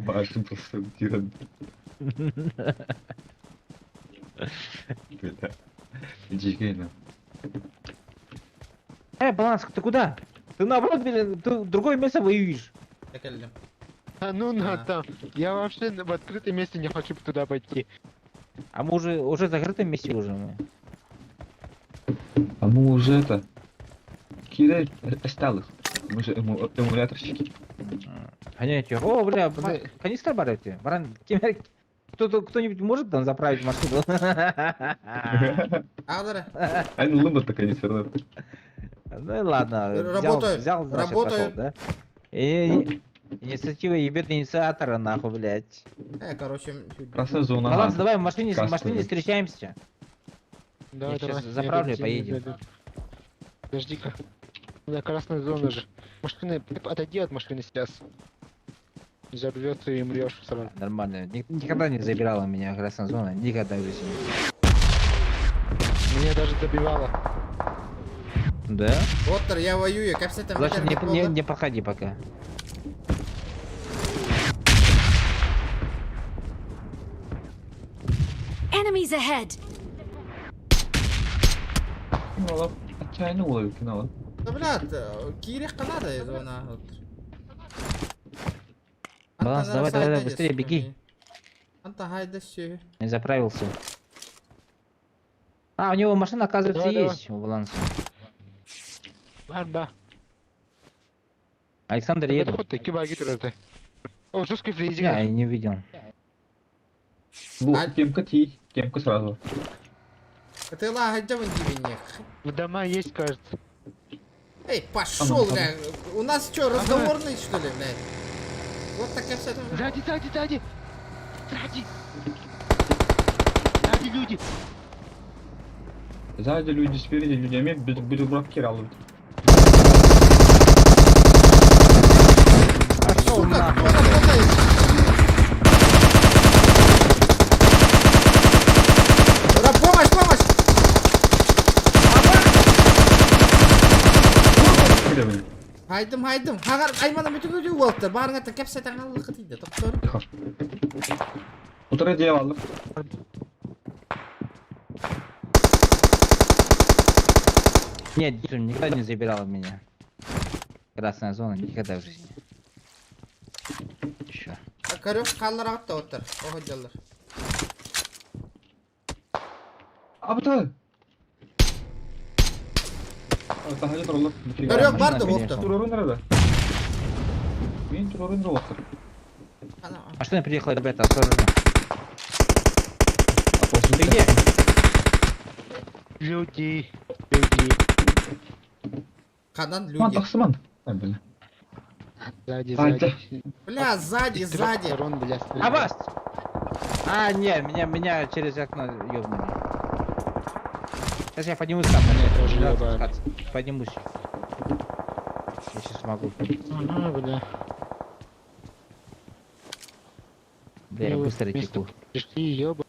Баш просто тиран. Бля. Иди Баланс, ты куда? Ты наоборот, блин, ты в другое место воюешь. Әкелдім. А ну на А. там. Я вообще в открытом месте не хочу туда пойти. А мы уже в закрытом месте уже мы. А мы уже это... Кидай осталых. Мы же эмуляторщики. Гоняйте. О, бля, канистра барете. Баран, кемер... Кто-то, кто-нибудь может там заправить машину? Аҕалара. Эн ыллым такая все равно. Ну и ладно, взял, Работаю, взял, значит, работаю. пошел, да? И, инициатива ебет инициатора, нахуй, блядь. Короче, Красная зона. Баланс, давай в машине, в машине Кастовый. встречаемся. Давай, Я давай. сейчас заправлю и бензин поедем. залью. Подожди-ка. Да, красная зона же. Машины, ты отойди от машины сейчас. Взорвется и умрешь сразу. Нормально. Никогда не забирала меня красная зона. Никогда в жизни. Меня даже добивало. Да? Оттар, я воюю, кэпсэтэн Значит, бүтэр не, не, буолла. не проходи пока. Enemies ahead! Кинола. Отчаянно уловил кинола. Да, блядь, киириэххэ наада зона. Баланс, давай, давай, давай, быстрее беги. Анта хайда все. Не заправился. А, у него машина, оказывается, Давай, давай. есть у баланса. Бар, да. Александр, еду. Подход, киба гитар О, жесткий фризинг. Я не видел. Бу, кемка ти, кемка сразу. Ты лагодеван дивинех. В дома есть, кажется. Эй, пошел, бля. У нас что, разговорный, что ли, блядь? Вот так все это. Сзади, сзади, сзади! Сзади! Сзади люди! Сзади люди, спереди люди, а мен без братки ралып. Пошел Сука, нахуй. кто работает? Ура, помощь, помощь! Хайдым, хайдым. Хагар, аймана бүтүн үдүү болуптар. Барыңа кепсетен аллыкы тийди. Токтор. Утара дия алып. Нет, никогда не забирала меня. Красная зона, никогда в жизни. Еще. Көрөк қаллар ағытта оттар. Оходжалар. Абыта! Тахажы туралар. Көрөк барды болуптар. Турорун nerede? Мен турорун болуптар. Машина приехала, ребята, осторожно. Ты где? Люди, люди. Канан Ман люди. тақсыман. Ай, бля. Сзади, А, сзади. Бля, сзади, Из трёх сзади. сторон, бля, стреляют. Аббас! А, нет, меня через окно ёбнули. Сейчас я поднимусь сам. Меня тоже Не надо ебали. спускаться. Поднимусь. Я сейчас смогу. Ага, бля. Бля, я Ну, быстро вместо теку. Пришли, ёба.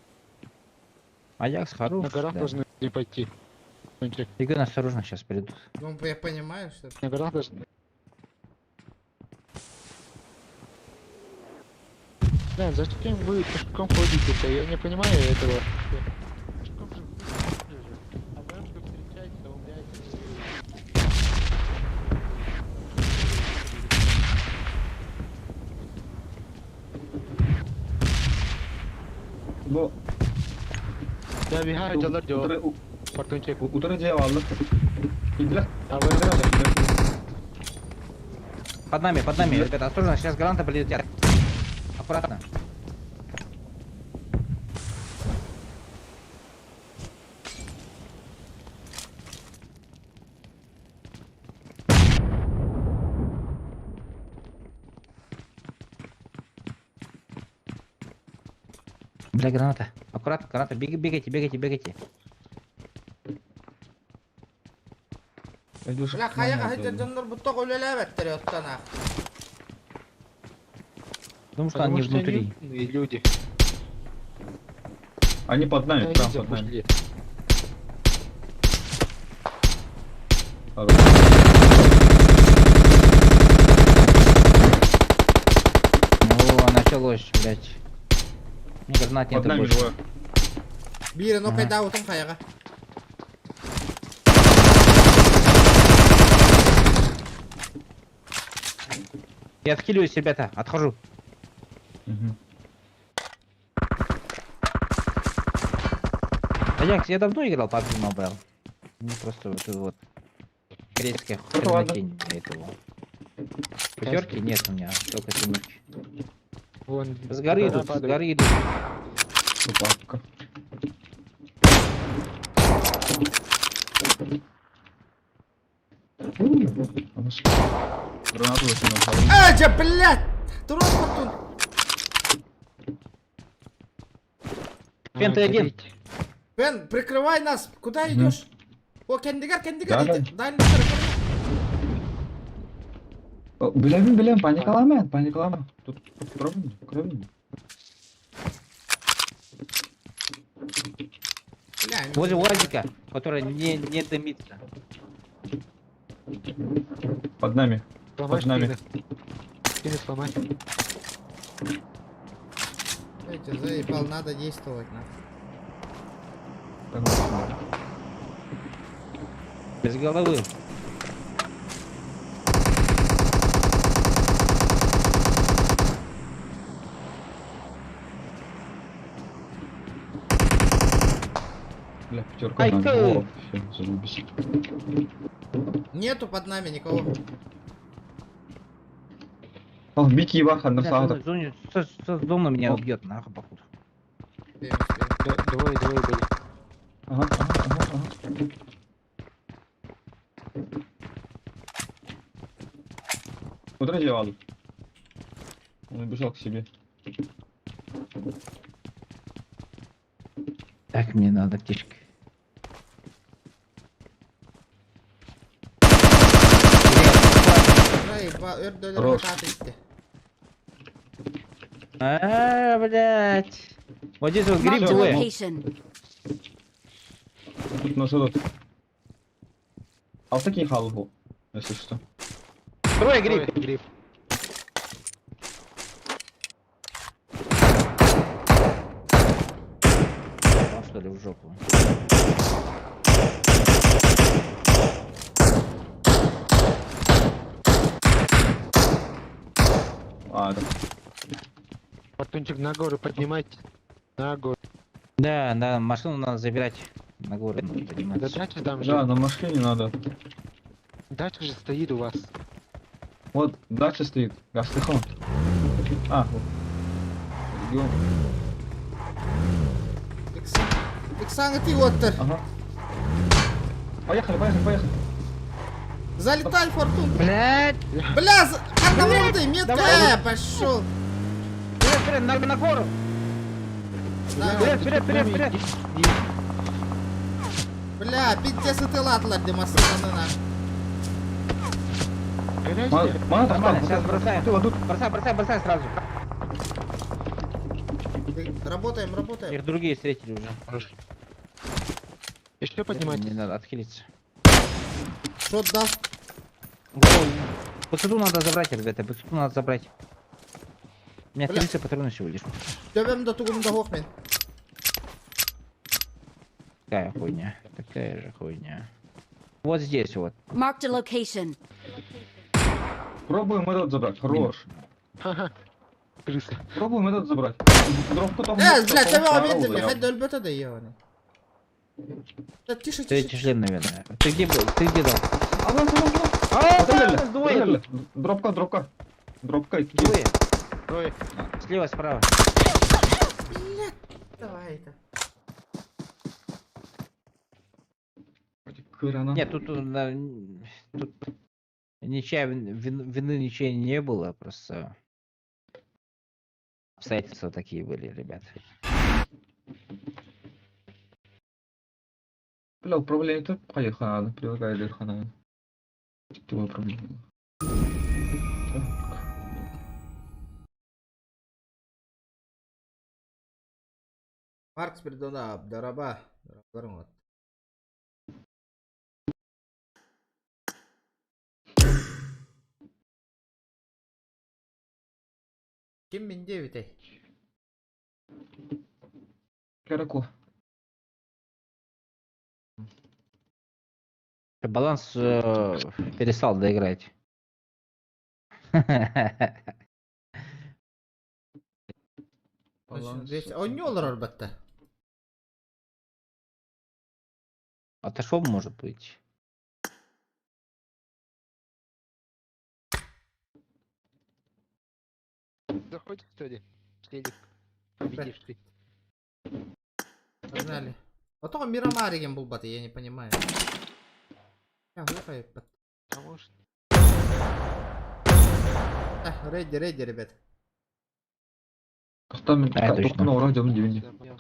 Аякс хорош. На горах да. должны были пойти. Игорь, осторожно, сейчас придут. Ну, я понимаю, что... На горах должны. Да, зачем вы пешком ходите-то? Я не понимаю этого. Пешком же быстро же. А вы же встречаете, да умрете. Бу Да, бегают, жалар жо. Фортунчик. Утара дия алып. Килдилер. А вы Под нами, ребята, осторожно, сейчас граната прилетят. Аккуратно. Бля, граната. Аккуратно, граната. Беги, бегайте, бегайте, бегайте. Бля, хаяга хайдер дьоннор буттак өлеләбәттер оттана. Потому что Потому они что они внутри. умные люди. Они под нами, Они прям под нами. запушили. Хорош. О, началось, блядь. Мне гранат Под нету нами больше. двое. Бири Ага. нокайда утум хаяга. Я отхиливаюсь, ребята, отхожу. Мгм. А я давно играл PUBG Mobile. Мне просто вот это вот греческая Ну, ладно. хренотень этого. Пятерки нет у меня, только семерки. Вон. С горы гора идут, с падает. горы идут. Папка. Гранату закинул. Эдя, блядь! Туран фортун. Пен, ты один. Бен, прикрывай нас. Куда идешь? О, кендигер, кендигер. Да, да. иди. Дальний сторон. Билем, билем, паникалама, паникалама. Тут пробуем, пробуем. Бля, они- Возле УАЗика, который не дымится. Под нами. Сломай Под нами. спины. Спины сломай. Эти, заебал, надо действовать, нахуй. Согласен. Без головы. Бля, пятерка. Ай, надо. ты! О, всё, заебись. Нету под нами никого. Ал, бики ебаха, на Бля, саатах. зона меня убьет, нахуй, походу. Успеем, успеем. Двое, двое были. Ага, ага, ага, ага. Вот это делал. Он убежал к себе. Так, мне надо аптечка. Заебал, өрдөлөр Хорош. хатат итти. А, блядь. Вот здесь вот гриб Marked a двое. location. Тут наш этот. Ал такие халву, если что. Трое гриб. Трое, гриб. Попал, что ли, в жопу? А, это. Батончик на гору поднимайте. На гору. Да, да, машину надо забирать. На гору надо Да подниматься. дача там же. Да, на машине надо. Дача же стоит у вас. Вот, дача стоит. Газ слыхал? А, вот. Регион. Иксан, ты оттер. Ага. Поехали, поехали, поехали. Залетай, Фортун. Блядь! Бля, одного метка, Давай. пошел. Вперед, вперед, на гору! Вперед, вперед, вперед, вперед! Бля, пиздец, и ты ладлар, демонстранына. Нормально, сейчас бросаем. Бросай, бросай, бросай сразу. Работаем, работаем. Их другие встретили уже. Еще поднимать. Не надо отхилиться. Шот дал. Высоту надо забрать, ребята, высоту надо забрать. У меня Бля. 30 патронов всего лишь. Төбем да тугум да хохмен. Такая хуйня. Такая же хуйня. Вот здесь вот. Marked a location. Пробуем этот забрать, хорош. Крыса. Пробуем этот забрать. Дропку там. Э, бля, тебя обидели, хоть дольбета да ебаный. Да, тише, тише. Третий шлем, наверное. Ты где был? Ты где дал? А, вон, вон, вон. А, Отдали, да, двое отдали. Дропка, дропка. Дропка. и Двое. Трое. Слева, справа. Блядь, давай это. Кырана. Нет, тут, тут ничья вины ничьей не было, просто обстоятельства такие были, ребят. Бля, управление тут поехала надо, прилагаю надо. Твое управление. Так. Маркс придона Абдараба. Дарабармат. Ким мен девять Карако. Баланс перестал доиграть. Баланс. Он не олар батта. Отошел, может быть. Заходит, что ли? Следик. Победивший. Погнали. А то Мирамар деген булбаты, я не понимаю. Я глухая. А может... Ready, ready, ребят. Тохтоо мен А, точно. тохтон ороо дьомун дибин.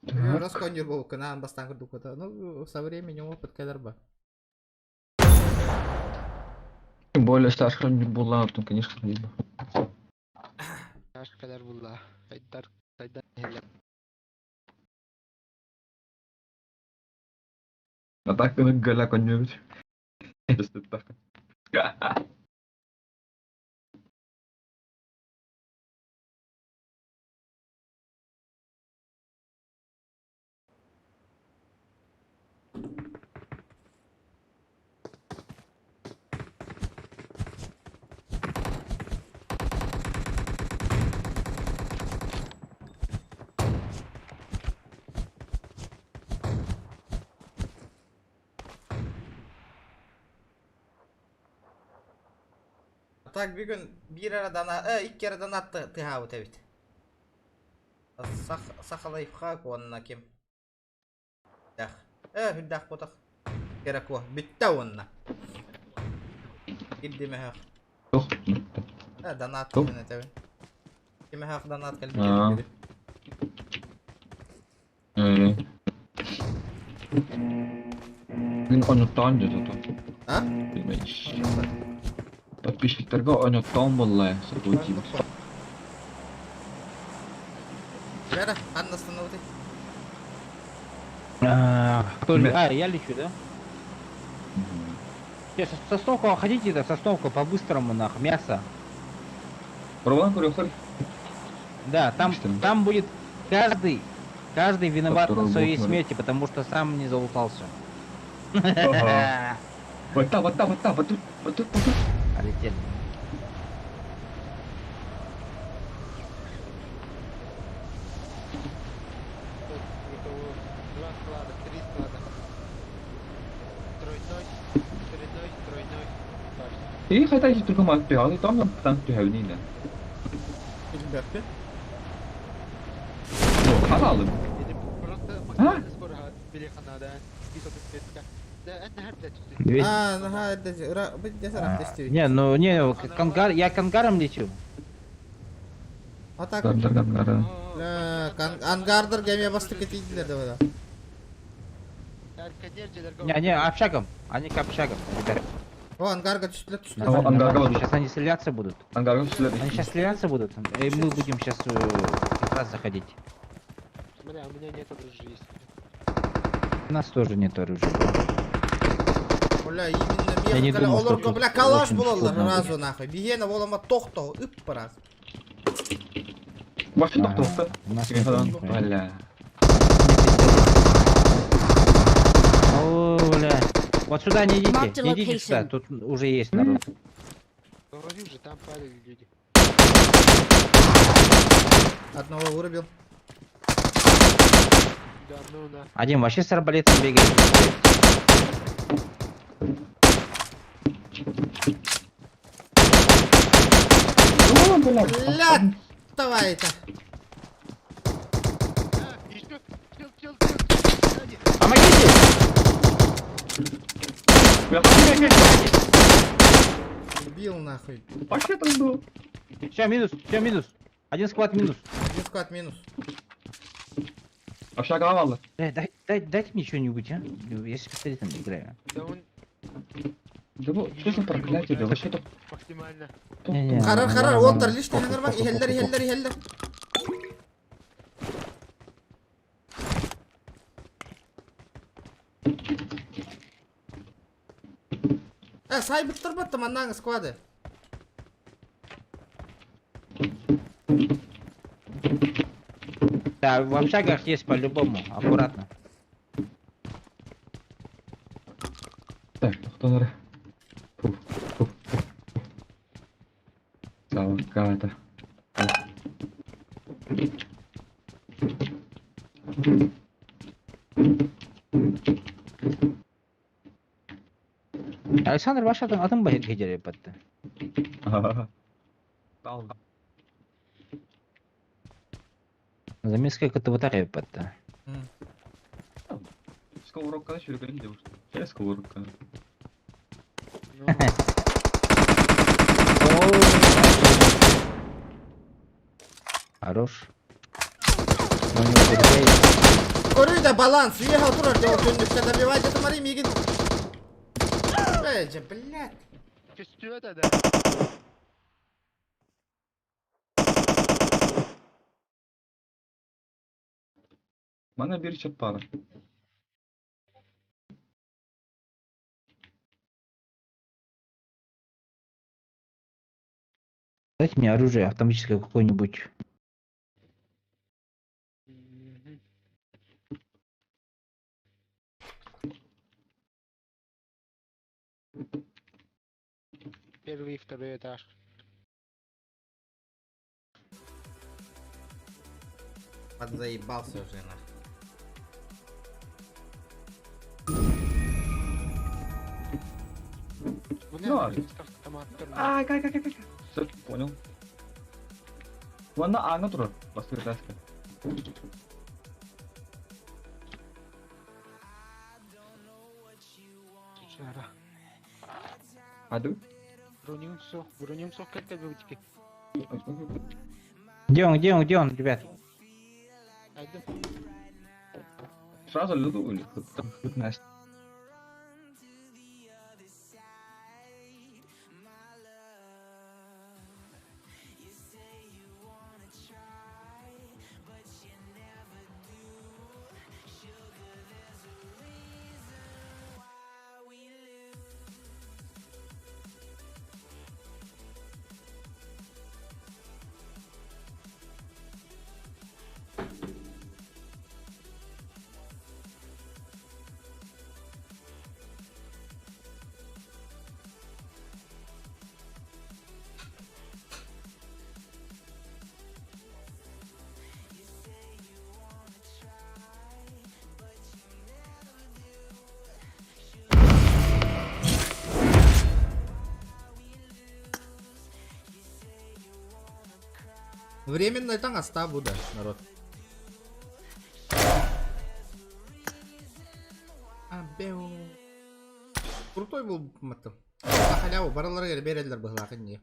Расконер был, канаан бастан курдук это. Ну, со временем опыт кадарба. Тем более старший булла, там, конечно, видно. Таш кадар булла. Айдар, айдар хеле. А так галя конювич. Так. Так бүгүн биир арадан, икки арадан атты тыһаабыт эбит. Сах сахалайфхак уонна ким? Дах. Хүддах ботах. Керек о. Бүтте уонна. Кирдимэһэх. Донат кэлин этэбин. Кимэһэх донат кэлбит. Мин онуттаан дьэ то. А? Билмейш. Подписчиктерге онуттаан болла, сатуу Вера, Анна останови. Кто ли- А, я лечу, да? Сейчас, сосновку хотите, да, сосновку по-быстрому, нах, мясо. Пробан көрөктөр. Да, там, там будет каждый, каждый виноват Которого в своей Бог молит. смерти, потому что сам не залутался. Ага. Вот там, вот там, вот там, вот тут, вот тут, вот тут. Полетели. Два склада, три склада. Тройной, тройной, тройной. И хотя еще только мать ты там там ты Билбэппин. Ну, халалым. Или просто максимально скоро билехана, да. 535. Да, это Двести. А, ага, это ра, быть А, Не, ну не, кангар, я кангаром лечу. А так. Гар, гар, гар. Бля, ангардыр геме бастык кетейдилер деп да. Не, не, общагом. Они к общагам, ребят. О, ангарга түстүлөр, түстүлөр. Нормально, ангарга нормально. будут. Сейчас они стреляться будут. Ангарга түстүлөр. Они сейчас стреляться будут. И мы будем сейчас как раз заходить. Смотри, а у меня нет оружия есть. У нас тоже нет оружия. Бля, именно Я не мех, думал, что олорго, тут бля, калаш очень болалар плотно разу нахуй. Биһиэнэ болама тохто, ып раз. Вообще Ага, тоқтоқты. У нас нет нихуя. Бля. О, бля. Вот сюда не Marked идите, a не идите сюда, location. тут уже есть народ. Говорю же, там падали люди. Одного вырубил. Да, ну на. Один вообще с арбалетом бегает. Бля. Бля, давай это. Еще, чел, чел, чел, сзади. Помогите! Бля, Убил нахуй. Вообще там был. Все, минус, все, минус. Один склад минус. Один склад минус. Общага алды. Дай, дай, дайте мне что-нибудь, а? Я с пистолетом играю. Да он Да бу, что за проклятие, да вообще то. максимально. Не-не, Харар, харар, нормально, оттар, лишний Похуй, нормально. похуй, Ихеллер, похуй, ихеллер, ихеллер. Сайбыттар батты маннаң склады. Да, в общагах есть по-любому, аккуратно. Так, тоқтонар. Фу, фу, фу. Саваката. Александр, ваш атын атын бахит хедере батты. Тал. Замеска кытыбытах эбиппатта. Сковородканы сүрүккэ девушка. Че сковородканы? Хорош. Но не убегай. Көрүй да баланс, уехал турар жол түндүккэ добивать это мари мигин. Эй, же, блядь. Көстүбэт да. Мана bir чат пара. Дайте мне оружие автоматическое какое-нибудь. Первый и второй этаж. Подзаебался уже нахуй. Ну, А, как, как, как, как. Все, понял. Вон на Анна турар, бастыр этажка. Аду? Бронюм сох, бронюм сох, как тебе утики? Где он, где он, где он, ребят? Сразу люду или Настя? Временно таҥаста бу да, народ. Абео. Крутой был маттым. Халяву бараларыгар биэрэллэр быһылаах инньэ.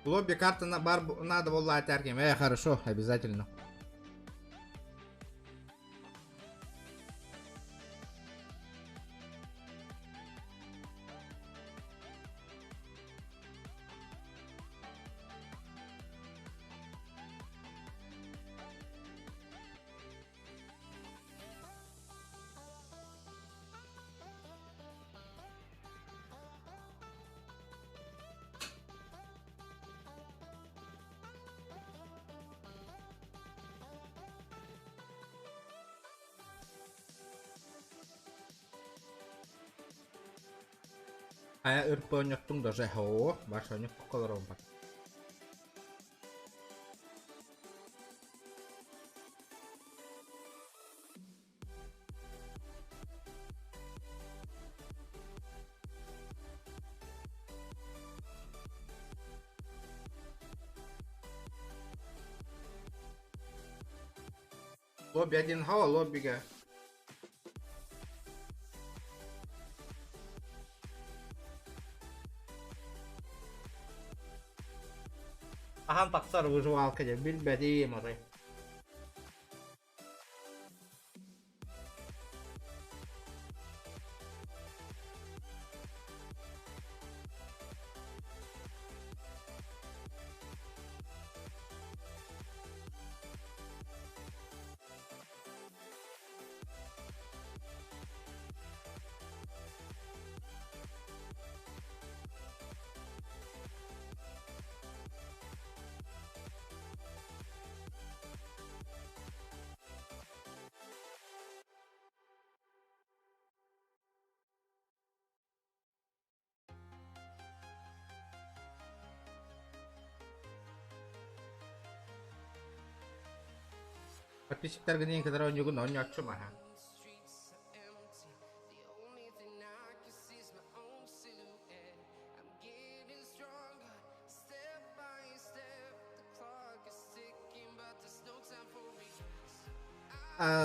Лобби карта на бар надо было атарким. Хорошо, обязательно. Хайа ырпыонньоттуҥ даже оо, баш онньокко олоробун бат. Лобби один хава лоббига. Ахан тахсар выживалка дьэ билбэтим арай. Подписчиктаргын кытары оонньуугун оонньооччу маһа.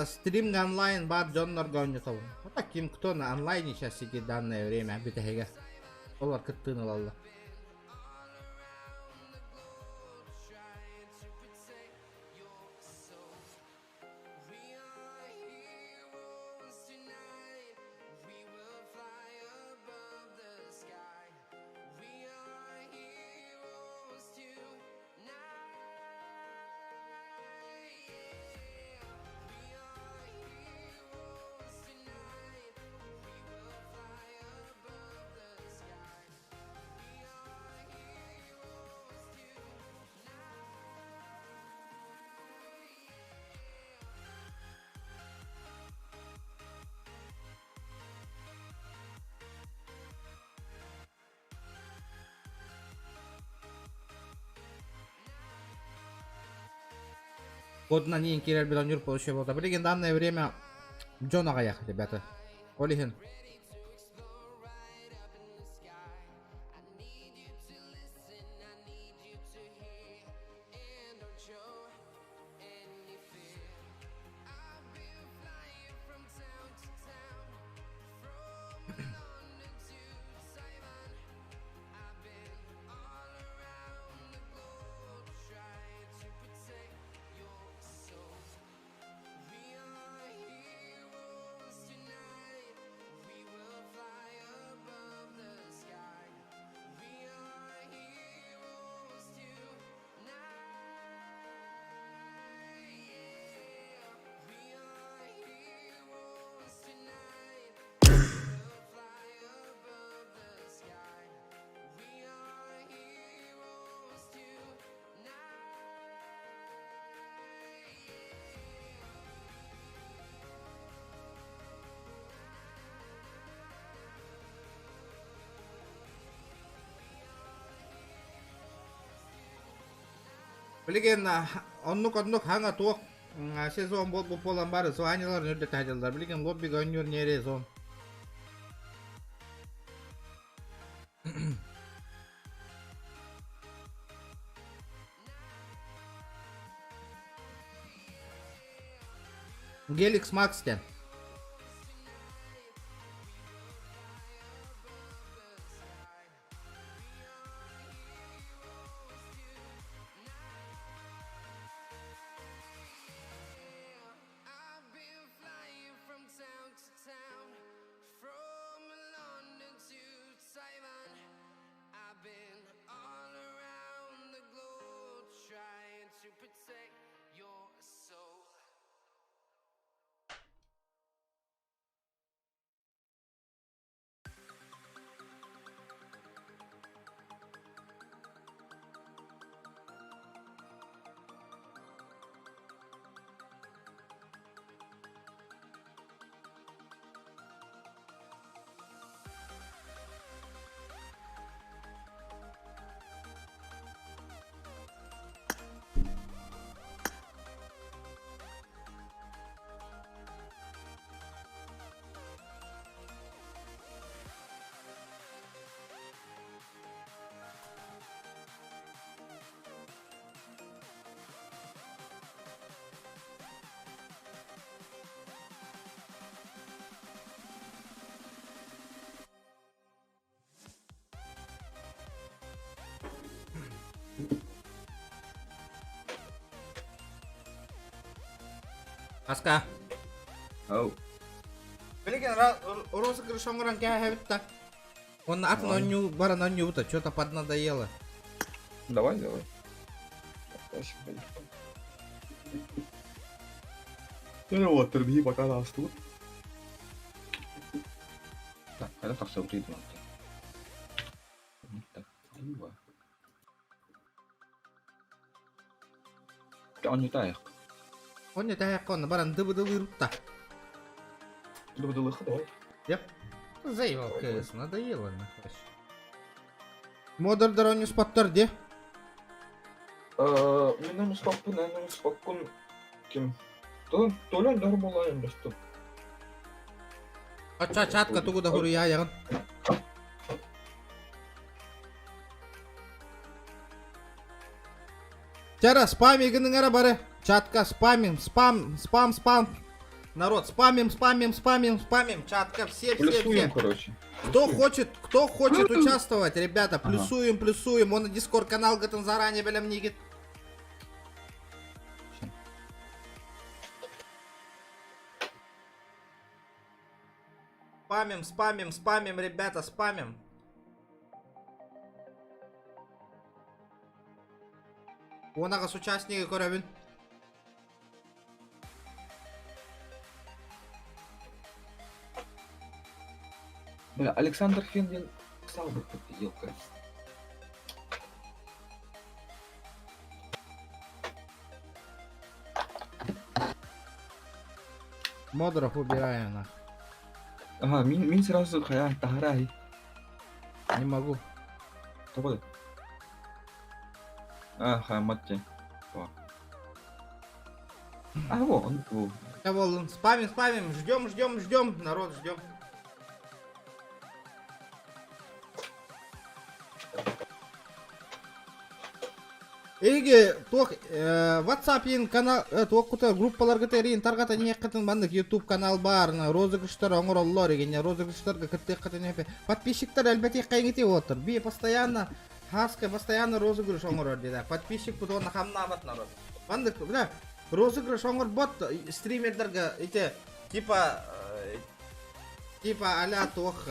Стрим онлайн бар дьоннорго оонньотобун. А ким кто на онлайне сейчас сидит в данное время бүтэһигэ. Олар кыттыын ылаллар. Кодна не кирер бедонюр получил вот. Билигин данное время дьон аҕыйах, ребята. Ол иһин. Билигин оннук-оннук хаҥа туох сезон буолбут буолан бары званиеларын үрдэтэ сылдьаллар. Билигин лоббига оонньуур нерей зон. Геликс Макс диэн. Аска. Ау. Билигин розыгрыш оҥорон кээһэбит да. Уонна атын оонньуу баран оонньуубута, что-то поднадоело. Давай, давай. Ну вот, биһи пока астыбыт. Так, когда тахсабыт ыйдым Так, айва. Оонньутаайах. Оонньутаайах онно баран дыбыдылыырта. Дыбыдылыха давай. Yep. Заебал КС, надоело нахуй. Модердер оонньуспаттар де. Мин оонньуспаппын, эн оонньуспаккын ким? Толон дар буолаайын доступ. Ача чатка тугу да хуруйаайаҕын. Чара, спамигының ара бары. Чатка спамим, спам, спам, спам. Народ, спамим, спамим, спамим, спамим. Чатка, все, все, Плюсуем, все. короче. Кто хочет участвовать, ребята, плюсуем, плюсуем. Он на Дискорд канал гытын заранее бэлэмнигит. Спамим, спамим, спамим, ребята, спамим. Уонаҕас участнигы көрөбүн. Бля, Александр Фен стал бы елка. Модеров убираю нах. Ага, мин, мин сразу хая тахарай. Не могу. Тоҕо А, ха, матте. А, во, он был. Я волн. Спамим, спамим. Ждем, ждем, ждем. Народ, ждем. Эги туох WhatsApp канал туох кута группаларга тэрийин тарҕата ниэххитин маннык YouTube канал баар розыгрыштар оҥороллор игине розыгрыштарга кыттыаххытын эпе подписчиктар элбэтиэххэйиҥити уоттар би постоянно хаска постоянно розыгрыш оҥорор дида подписчик пут уонна хамнаабат народ маннык бля розыгрыш оҥорбот стримердерга ити типа типа а-ля туох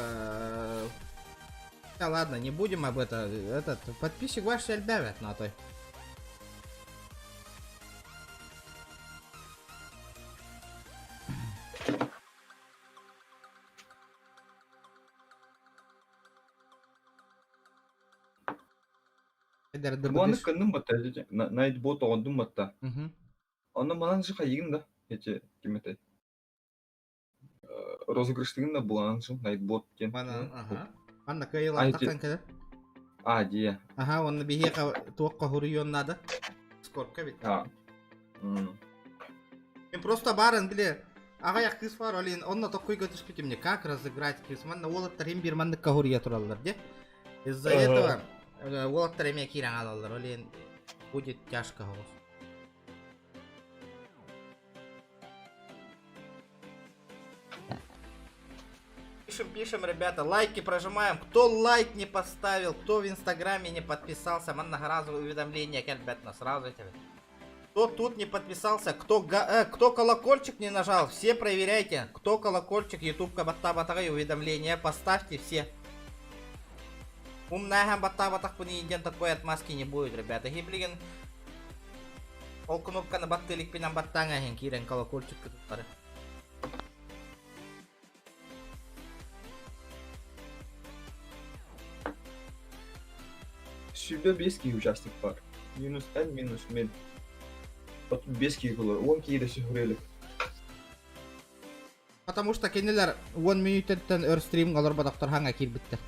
да ладно, не будем об этом. Этот подписчик ваш элбэбэт на той. Буаны кынным батта, найтбот оҕондум батта. Онно манан же хайыгын да, эти ким этэй? Розыгрыштыгын да буланан же найтбот диэн. Манан, аха. Манна кыайыылаах тахсан кэлэр. А, дии. Аха, уонна биһиэхэ туохха хуруйуон наада. Скорка бит. А. Мен просто барын били аҕыйах кыыс бар, олин онно токкуйга түспүтүм мне как разыграть кыыс. Манна уолаттар им бир манныкка хуруйа тураллар де. Из-за этого уолаттар эмиэ киирэн хаалаллар, олин будет тяжко оҕус. Пишем, пишем, ребята, лайки прожимаем. Кто лайк не поставил, кто в инстаграме не подписался, манна сразу уведомление кэлбэт на сразу тебе. Кто тут не подписался, кто, кто колокольчик не нажал, все проверяйте. Кто колокольчик, ютубка баттаабатаҕа уведомления поставьте все. Умная баттаабатах такой отмазки не будет, ребята. Хиблигин. Ол кнопканы баттыы иликпинэн баттааҥ эһин киирэн колокольчик туттары. 25 киһи участник бар. Минус N минус мин. 35 киһи кылар. 10 киһи да сүһүрэлик. Потому что кинилэр 10 мүнүүтэттэн өр стримҥа олорботохтор хаҥа киирбиттэр.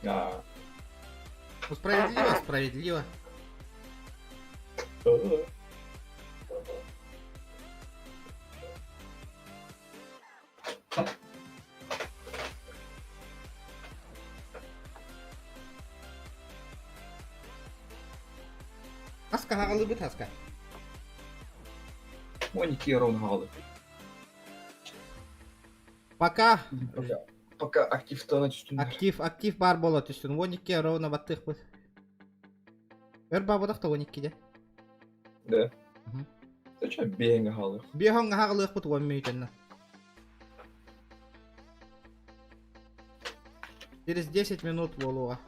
А. Ну, справедливо, справедливо. Хаска хаҕалыыбыт хаска. Моники ровно хаҕалы. Пока. Пока активтана түстүн. Актив, актив бар бола түстүн. 12 ровно баттыахпыт. Өр баабатах да 12-де. Да. Зачем бэйэҥ хаалыах? Биэһоҥ хаалыахпыт 10 мүнүүтэннэ. Через 10 минут буолуоҕа.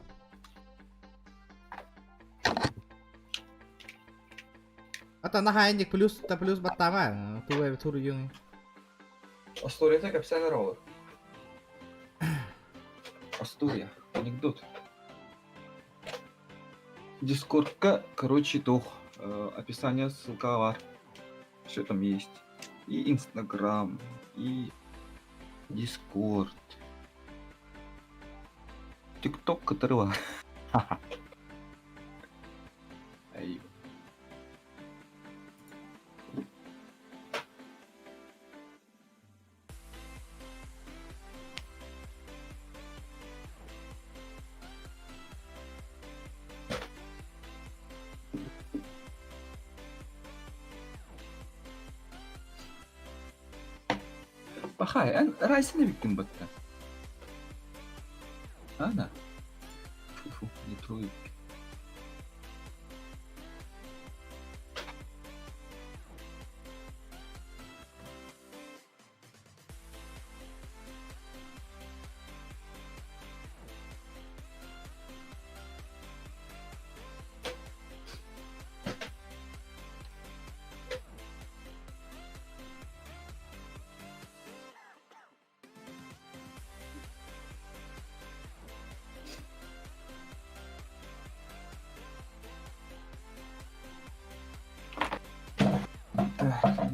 Ата наһаа инник плюс та плюс баттаама тугу эбит суруйуҥ. Историята кэпсээн эрэ олор. История, анекдот. Дискордка, короче, туох описание ссылка бар. Все там есть. И Инстаграм, и Дискорд. Тикток которого. Ай. Пахай, эн Райсен эбиккин батта. Ана. Фу, не трой. Так.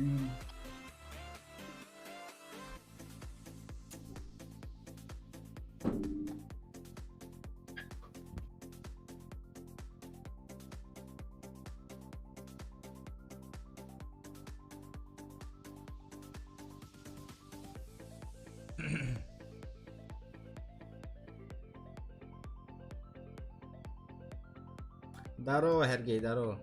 Здорово, Сергей, здорово.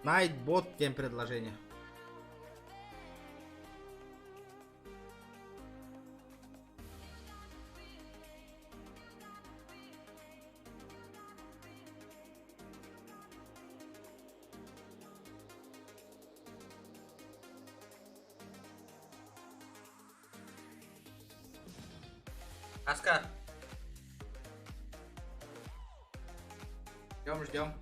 Nightbot тем предложение. Аска. Ждем, ждем.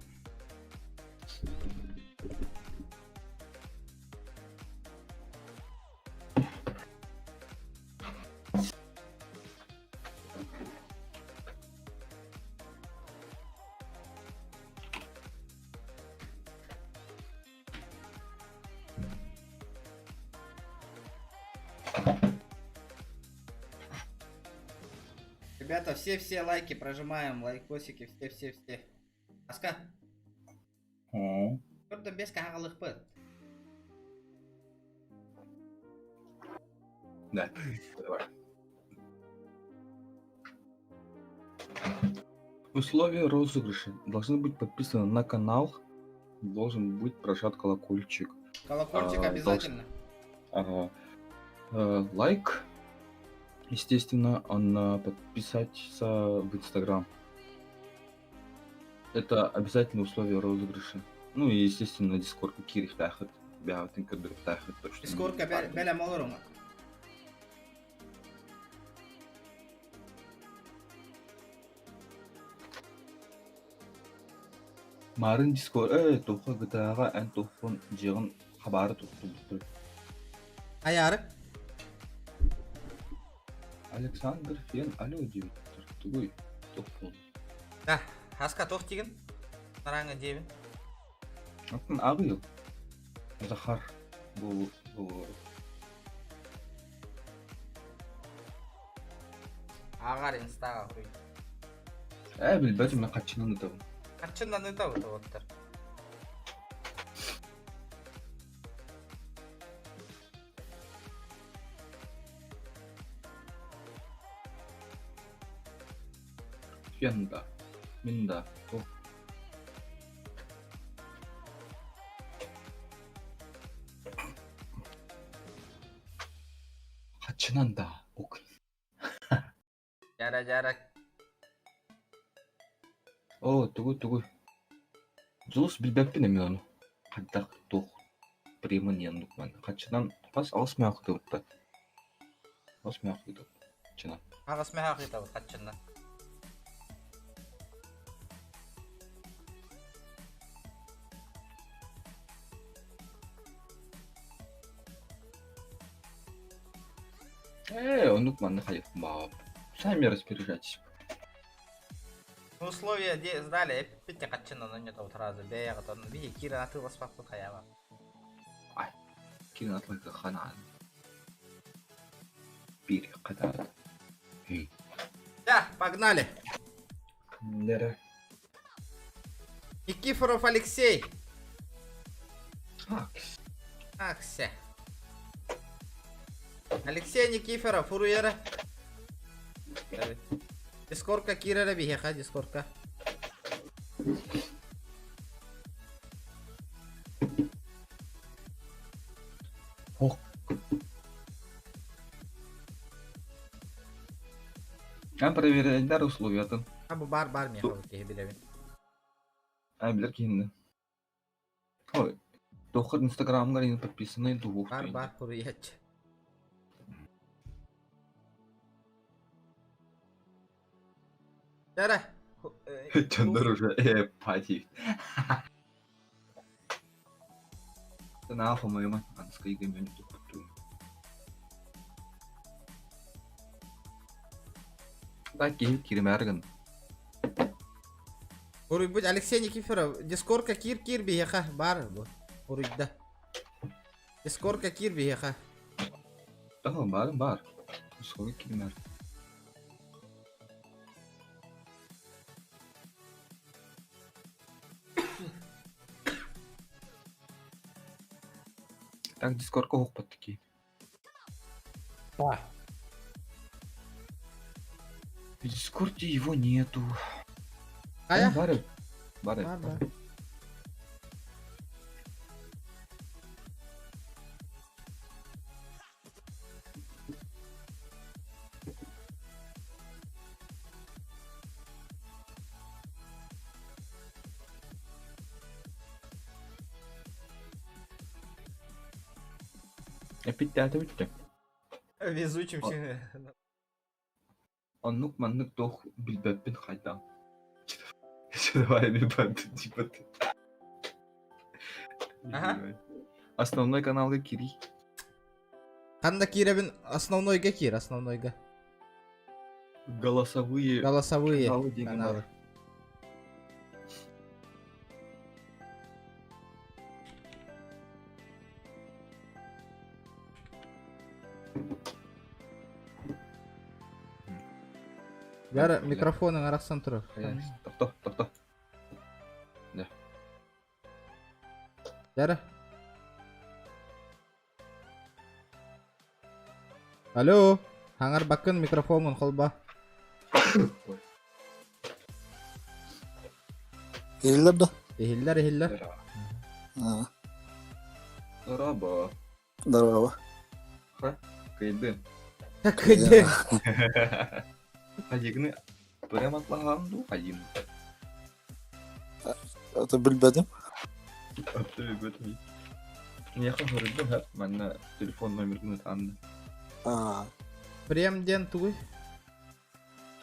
Ребята, все-все лайки прожимаем, лайкосики, все-все-все. Аска. Көрдө без хагалыхпыт. Да, давай. Условия розыгрыша должны быть подписаны на канал. Должен быть прожат колокольчик. Колокольчик А, обязательно. Ага. Лайк, естественно, он подписаться в Инстаграм. Это обязательное условие розыгрыша. Ну и, естественно, Дискорд киириэхтээххит, бэйэҕитин көрдөрүөхтээххит точно. Дискордка бэлэм олоруҥ. Марын Дискорд, туохха GTA-ҕа эн туоххун дьиэҕин хабаары туттубуттар. Айаары. Александр Фен алло диэбиттэр. Тугуй? Туох буолла? Да, хаска туох диигин? Нарааҥҥа диэбин. Оттон аҕыйыл. Захар бу Ааҕар инстаҕа хуй. Ээ билбэтим мен хаччынан ытабын. Хаччынан ытабыт уоттар. Фен да. Мин да. Хаччынан да. Ок. Дьара дьара. Оо, тугуй тугуй. Дьулус билбэппин эмиэ ону. Хайдах туох примын диэн манна. Хаччынан хас аҕыс мөөх ыытабыт. Аҕыс мөөх ыытабыт. Хаччынан. Аҕыс мөөх ыытабыт хаччынан. Оннук манна хайыахпын баҕабын. Сами распоряжайтесь. Условия де сдали, эппитте хаччынан онньото сразу бэйэҕит онно биһи киирэн атыыласпаппыт хайаба. Ай, киирэн атылыга ханаан. Биир хатаат. Да, погнали. Нера. Никифоров Алексей. Аксе. Алексей Никифоров, уруйара. Дискорка киирэрэ биһиэхэ, дискорка. Ох. Эн проверяйдар условиятын. А бу бар бар миэхэ киһи билэбин. А билэр киһиннэ. Ой, Доход инстаграмҥар иһин подписанный дуу Бар бар куруйач. Дара. Дьоннор уже пати. Санаа хомойума, анскайга мен туппуттуун. Так киһи киримээр гын. Уруйбут Алексей Никифоров, Дискорка киир киир биһиэхэ баар бу. Уруйда. Дискорка киир биһиэхэ. Tamam баарым баар. Дискорка киримээр. Так Дискорка уһукпат такие. Да. В Дискорде его нету. Хайа? Бары. Бары. Бар, бар. Эпиттээте бүттэ. Везучим Оннук маннык туох билбэппин хайдаан. Давай билбэппин типа ты. Ага. Основной каналга кири. Ханна киирэбин основнойга киир, основнойга. Голосовые Голосовые каналы деген каналы. бар. Яра микрофонун арахсан турар. Тохто, тохто. Да. Яра. Алло, хаҥарбаккын микрофоҥҥун холбоо. Иһиллэр да? Иһиллэр, иһиллэр. А, Здорово. Здорово. Ха, кыйды. Кыйды. Хайыгны прямо атлаһаан дуу хайым. Это билбэтим. Аты билбэтим. Миэхэ хоруйдум хэп манна телефон номергын ытаанны. А, Прем диэн тугуй?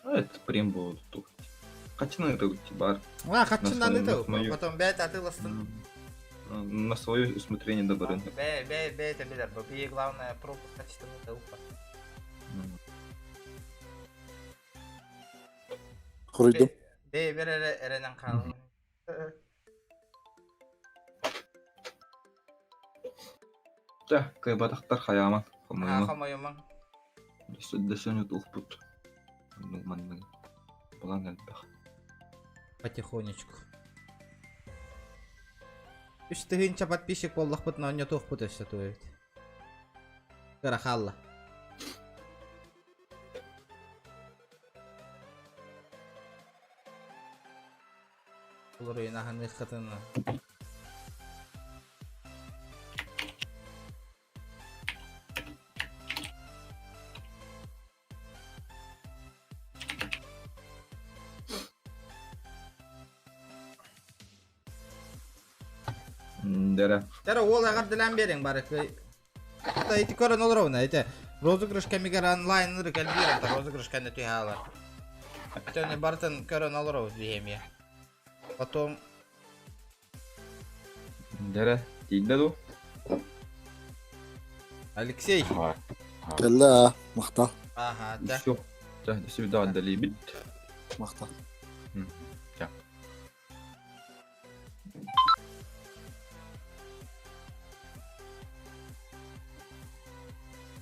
Это прем буолту. Хачынан ытабыт бар. А, хаччынан На ытабыт. свою- Потом бэйт атыыластын. На свое усмотрение добарын. Бэй, бэй, бэй, это билэр. Бу бии главное пропуск хаччынан ытабыт. Хоруйдум. Бэй, бэр эрэ эрэнэн хаалын. Та, кайбатахтар хаяман. А, хомойумаҥ. Дөссөнү туохпут. Маннык План элбэх. Потихонечку. 3000 подписчик буоллахпытына онньотуохпут өссө туойбут. Кыра хаалла. Олоруйун аһыныаххытын Дэрэ. Дэрэ уол эҕэрдэлээн биэриҥ бары. Ата ити көрөн олоробун ити розыгрыш кэмигэр онлайн ырык элбиир ата розыгрыш кэннэ түһэ Өтөни барытын көрөн олоробут биһиэмиэ. Потом Дэрэ, тиийдэ дуу? Алексей. Кэллэ аа, махтал. Ага, да. Все. Да, до свидания, либит. Махтал. Да.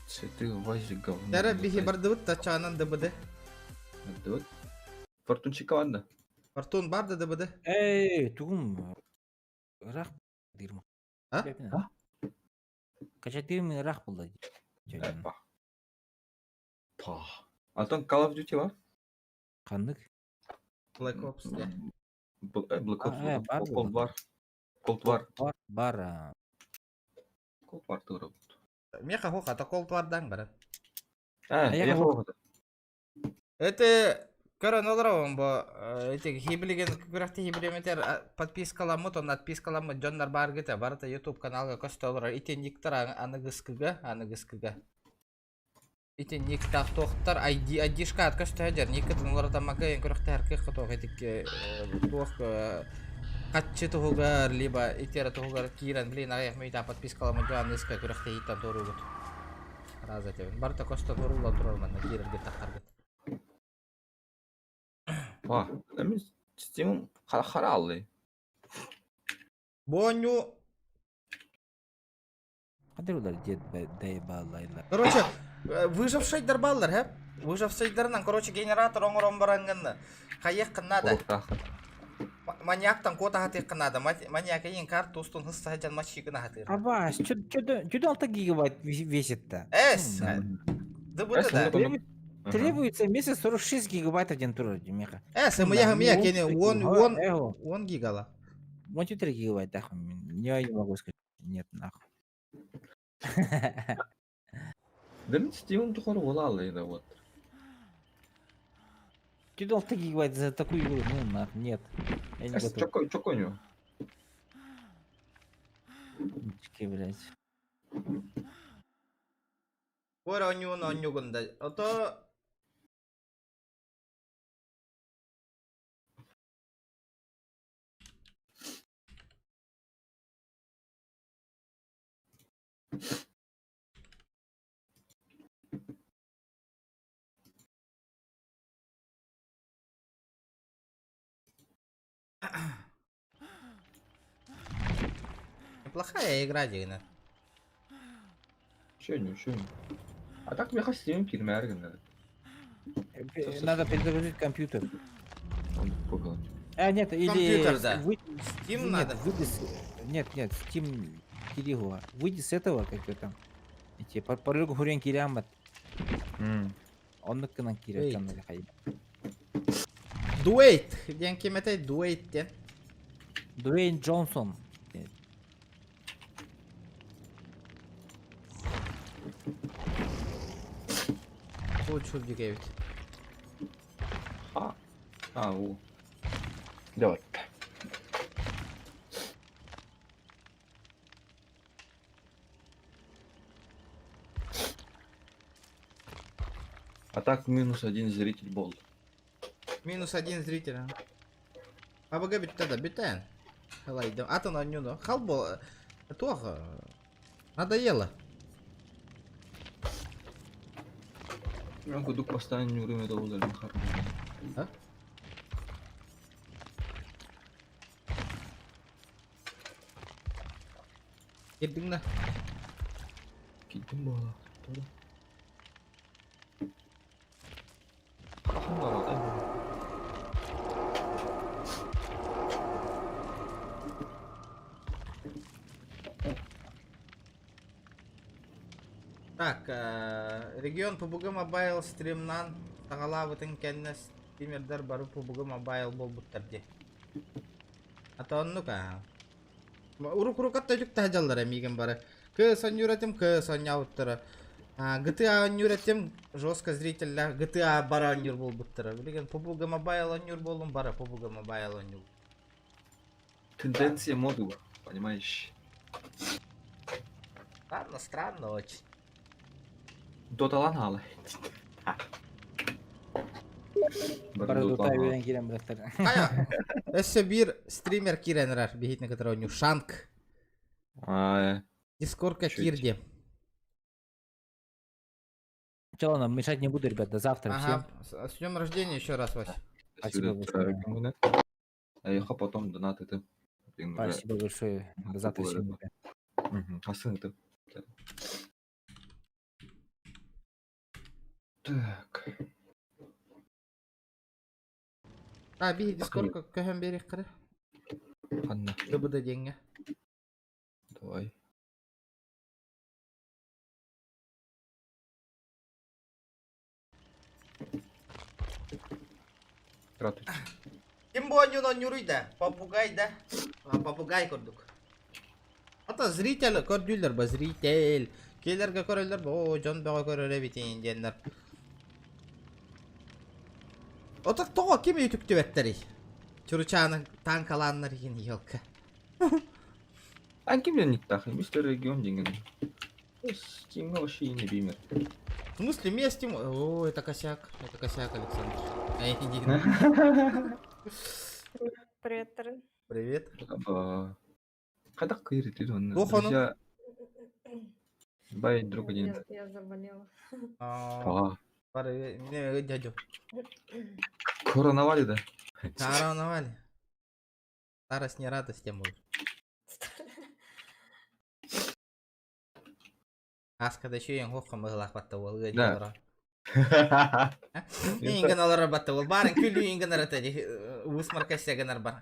Цветы в вазе говно. Дэрэ биһи бардыбыт тачаанан ДБД. Бардыбыт. Фортунчика ладно. Фортун бар да ДБД. Эй, тугум ыраах диирим. А? Качатыым ыраах буолла. Па. Антон Call of Duty бар? Ханнык? Black Ops да. Black Ops А, бар Cold War. Cold War. Бар, бар. Cold War тура. Меха хоха, та Cold War'дан баран. А, я хоха. Это көрөн олоробун бу эти хиблиген күрэхти хиблеметер подпискаламмыт онно отпискаламмыт дьоннор бааргыта барыта YouTube каналга көстө олорор ити никтар аныгыскыга аныгыскыга ити никтаах туохтар ID айдишка ат көстө сылдьар никкытын уларытаммакка күрэхтэһэр кыахха туох итик туох хаччы туһугар либо итера туһугар киирэн блин аҕыйах мүнүүтэ подпискаламмыт дьон аныгыска күрэхтэһииттэн туоруугут Раз этебин. Барыта көстөн уруллан турар манна киирэргит таххаргыт. Па, мен Steam хараллы. Боню. Хадыр дед дай баллайлар. Короче, выжившийдер баллар, хэ? Выжившийдерынан, короче, генератор оҥорон бараҥҥын хайыаххын наада. Маньяктан куота сатыаххын наада. Маньяк эйин карта устун хысса сылдьан маччыгын аһатыыр. Абаш, что 6 гигабайт весит-то? Эс! ДБД да. Требуется месяц 46 гигабайт один тур, Миха. Э, сымыйа хымыйа кини он он он гигала. 13 гигабайт, нахуй. Я не могу сказать. Нет, нахуй. Да мен Steam тухары була да вот. Ты дал 3 гигабайт за такую игру? Ну, нахуй, нет. Я не готов. Чё, чё коню? блядь. Ора онньуун онньугун да. Ото Неплохая игра, Дина. Чё не, чё не. А так меха Steam кирмәргин. Надо перезагрузить компьютер. Он понял. А, нет, или... Компьютер, да. Вы... Steam нет, надо. Выйди с... Нет, нет, Steam Кирилла. Выйди с этого, как это там. Эти, пароль гурен кирямат. Он на киря, там надо ходить. Дуэйт. Диэн ким этэй? Дуэйт диэн. Дуэйн Джонсон. Лучше эбит. А, а, у. Давай. А так минус один зритель бол. Минус один зритель. АБГ бүттэ да, бүтэн. Халайдым. Атын оонньууну. Хал бо... Туох... Надоело. Мен кудук бастаан ньуурум этэ ол элбэх А? Кирдиҥ да? Киирдим буолла. Хаһан баратай Так, регион PUBG Mobile стримнан саҕалаабытын кэннэ стримердэр бары PUBG Mobile буолбуттар дии. А оннук аа. Урук-урукатта үтүктэ сылдьаллара миигин бары. Кыыс оонньуур этим, кыыс оонньообуттара. GTA оонньуур этим, жестко зрителлээх GTA бары оонньуур буолбуттара. Билигин PUBG Mobile оонньуур буоллум, бары PUBG Mobile оонньуур. Тенденция моды, понимаешь? Странно, странно очень. Доталан хаалы. Бары Дота үөрэн киирэн бырахтар. Хайа, өссө биир стример киирэн эрэр биһитин кытары оонньуу Шанк. Аа, Дискордка киир диэн. Че, ладно, мешать не буду, ребят, до завтра Ага, всем. с днем рождения еще раз, Вась. Спасибо большое. А я потом донат это. Спасибо большое. До завтра всем. Асын это. Так. А, биһи Дискордка көһөн биэриэххэ. Ханна. ДБД диэҥҥэ. Давай. Здравствуйте. Ким бу оонньууну оонньууруй да? Попугай да? А, попугай курдук. Ата зритель көрдүүллэр ба зритель. Келерге көрөллөр ба, о, дьон бөҕө көрөр эбитин диэннэр. Ото тоҕо ким үтүктүбэттэрий? Чуручааны танкалааннар иһин елка. А ким никтах? Мистер Регион деген. Стим вообще не бимер. В смысле, мне Steam? О, это косяк. Это косяк, Александр. Эй, иди. Привет, Тарин. Привет. Когда кырит он? Ох, оно. Друзья. Бай, друг один. Я заболела. А. Бары, не, дядю. Коронавали, да? Коронавали. Старость не радость, тем более. Аска да еще ең хоқ мығылақ батта ол Да. Инган алар батта ол барын күлүү инган арата уус маркася гынар бар.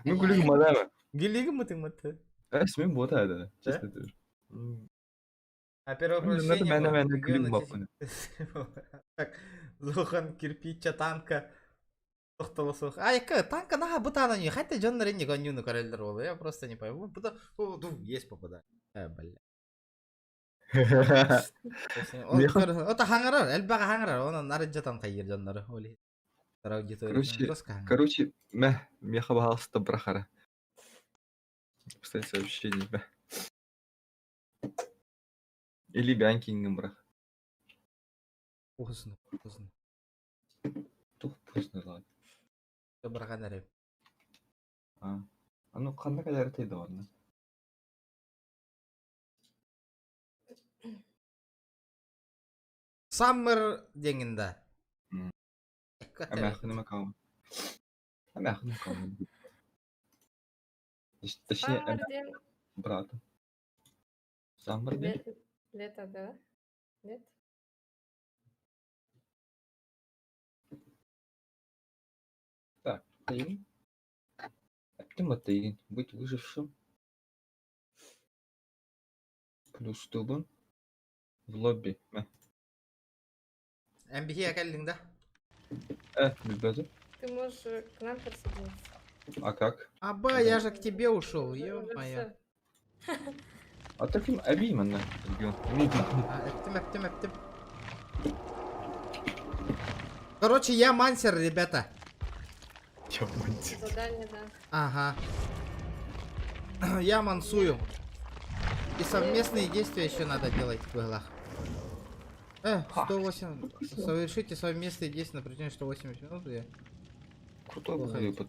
Ну, күлүгүм мадама. Күлүгүм мытың мыты. Эс мен бота да, честно тоже. А первое Ну, прочтение надо было. мэнэ Регион күлүгүм баппын. Так, Зохан кирпича танка. Тохтоло суох. Ай, к, танка наха бытаана не, хотя Джон Ренни гонюну король ролла, я просто не пойму. О, есть попадает. Бля. Ота хаңарар, элбэҕэ хаҥарар, онон нарыдьатан хайыр дьоннору. Оли. Аудитория. Короче, короче, мэ, меха пожалуйста, брахара. Поставить сообщение, мэ. Или Бянкингом брах. Поздно, поздно. Тух поздно, ладно. Брахан эрэ. А. А ну, ханна калер ты ладно. Summer диэҥин да. Амяхны макаум. Амяхны макаум. Точнее, Summer день. брата. Summer день? Лето, да? Нет? Так, ты. Тимофей, быть выжившим. Плюс тубан. В лобби. Мэ. MBH кэллиҥ да? Ребята. Ты можешь к нам присоединиться. А как? Аба, я же к тебе ушел, ё-моё. А таким обидно, регион. Эптим, эптим, эптим. Короче, я мансер, ребята. Я мансер. Задание, да. Ага. Я мансую. И совместные действия еще надо делать в иглах. 108. Совершите совместные действия на протяжении 180 минут. Я... Крутой был под...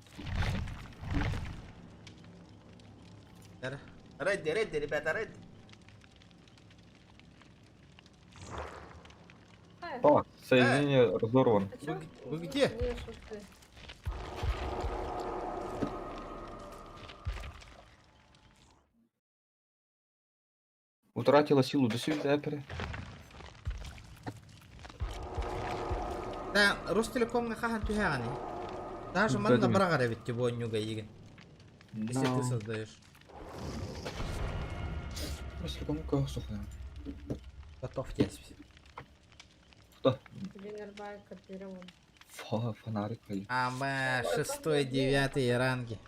Ready, ready, ребята, ready. Так, соединение разорвано. Вы где? Утратила силу до свидания. Да, Ростелекомҥа хаһан түһэҕиний? Даже манна быраҕар эбит ти буонньуга игин. Если ты создаешь. Ростелеком косухна. Готов я. Кто? Фонарик. А шестой, девятый ранги.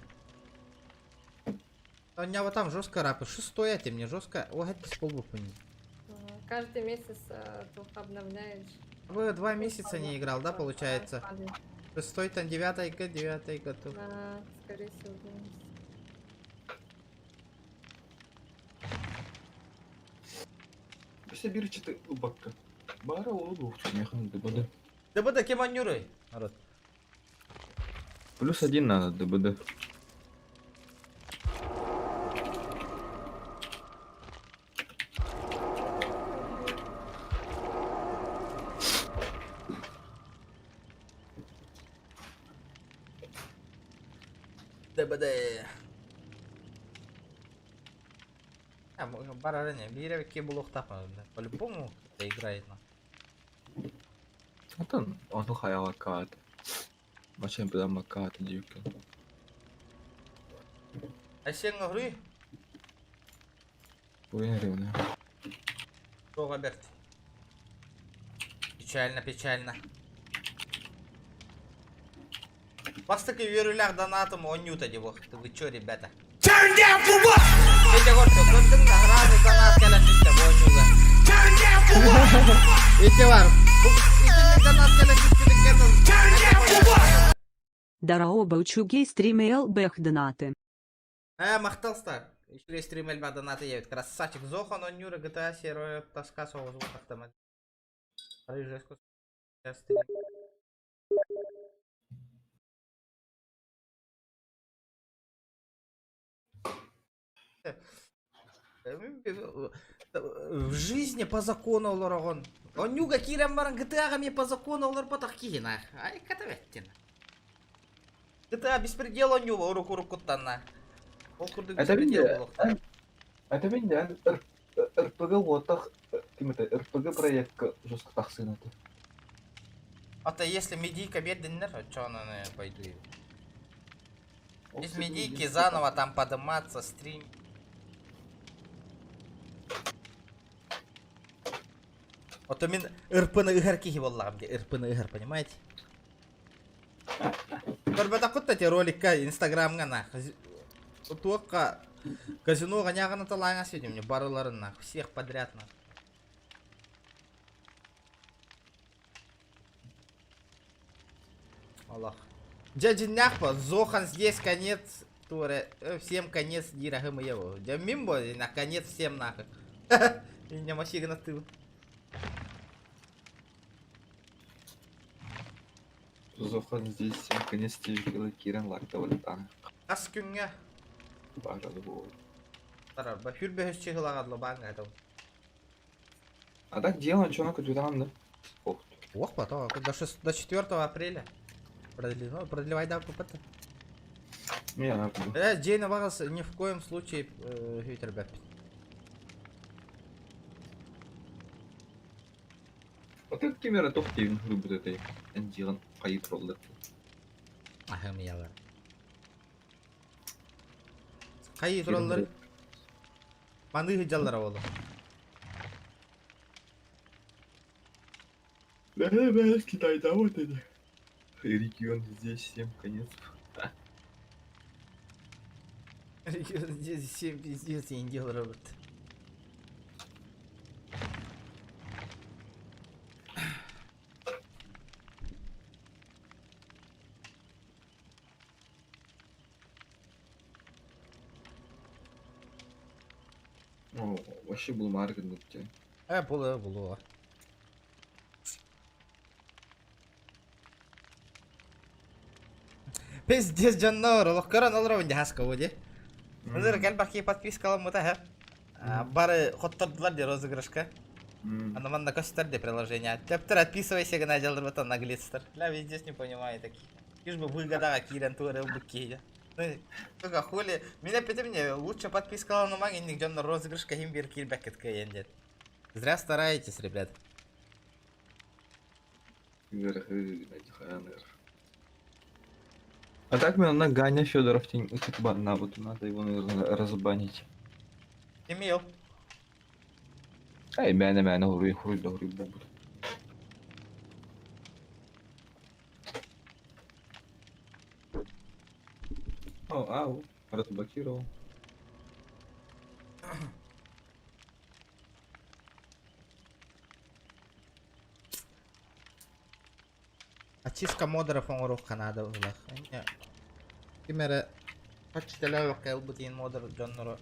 У меня вот там жестко рапы. Шестой, а ты мне жестко. Ой, это с полбуху не. Каждый месяц только обновляешь. Вы 2 месяца не играл, да, получается? Шестой, там девятый г, девятый готов. Да, скорее всего, да. Все бирчити убакка. Бара олу ДБД. ДБД кем анюры? Народ. Плюс один надо ДБД. ДБД. А, барарыня, биир ки булуохтаах по-любому это играет. Атын ону хайала каат. Машин била каат дьюкен. А сен гры? Уверен. Роберт. Печально, печально. Бастакы үөрүүлээх донатым онньуута дии Вы чё, ребята? Turn down for what? Ити горто, көрдүҥ да сразу донат кэлэн түстэ бу оонньууга. Turn down for what? Ити бар. Итинник донат кэлэн түспүтүк Turn down for what? Дорообо үчүгэй стрим элбэх донаты. Э, махтал стар. Еще стрим элбэх донаты явит. Красавчик. Зохан оонньуура GTA Серая тоска соҕус автомат. Рыжеску. Стрим. В жизни по закону олороҕун. Оонньууга киирэн баран GTA мне по закону олорботох киһи нах. Ай, катаветтин. GTA беспредел оонньуу урук уруккуттан. Ол курдук Это беспредел видео. буолуохтаах. Это видео РПГ уотах кимete РПГ проект жестко тахсын это. А то если медийка бедный, чё она пойду. Без медийки заново там подниматься, стрим. А то мин РП-ны ыһар киһи буоллаҕым дии, РП-ны ыһар, понимаете? Көрбөтөххүт да роликка инстаграмҥа на. Туохха казино ганяғына талайға сегодня мне барыларын на всех подряд на. Аллах. Дядя Няхпа, Зохан здесь конец туре, всем конец дира его. Дя мимбо, на конец всем нахуй. Меня машина ты. Зохан здесь всем конец тебе кирен лакта валитан. Ас күҥҥэ Баарады бу. Тарар, ба хүрбөһүс чыгылагадлы бааңа это. А так дело, что на там, да? Ох. Ох, потом, до 4 апреля. Продлено, продлевай да ППТ. Не, надо. Джейна Вагас ни в коем случае, ребят. Вот это кемера тохтейн рубит этой эндиран кайып роллер. Ахым ялар. Кайы тураллар. Маны жаллар болу. Да, да, Китай, да, вот это. Регион здесь всем конец. Здесь всем пиздец, я не делал робот. О, вообще булумаары гыннык дии. Э, булуо, булуо. Пиздец дьоннор, олох көрөн олоробун дьаһаска дии. Ыныр кэлбэхки подпискаламмыта һэ. Бары хоттордулар дии розыгрышка. Аны манна көстөр дии приложение. Тептер отписывайся гына дьаллырбыта наглецтар. Ля везде не понимаю таких. Лишь бы выгодаҕа киирэн тугу эрэ ылбыт киһи. Сука, хули, мин эппитим не, лучше подпискаланымаҥ инник дьоннор розыгрышка иһин биир киирбэккит кыайан диэн. Зря стараетесь, ребят. А так мне на Ганя Федоров тень на вот надо его, наверное, разбанить. Имел. Ай, мээнэ мээнэ хуруй хуруй да хуруй буолбут. О, ау, разблокировал. Очистка модеров оҥоруохха наада быһыылаах. Ким эрэ почталёвка ылбыт иһин модер дьонноро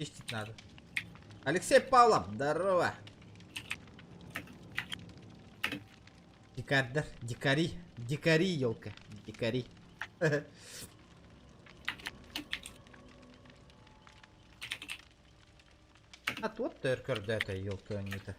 чистить надо. Алексей Павлов, здорово! Дикарьдар, дикари, дикари, елка, дикари. А тут көрдөөтө елка оонньуута.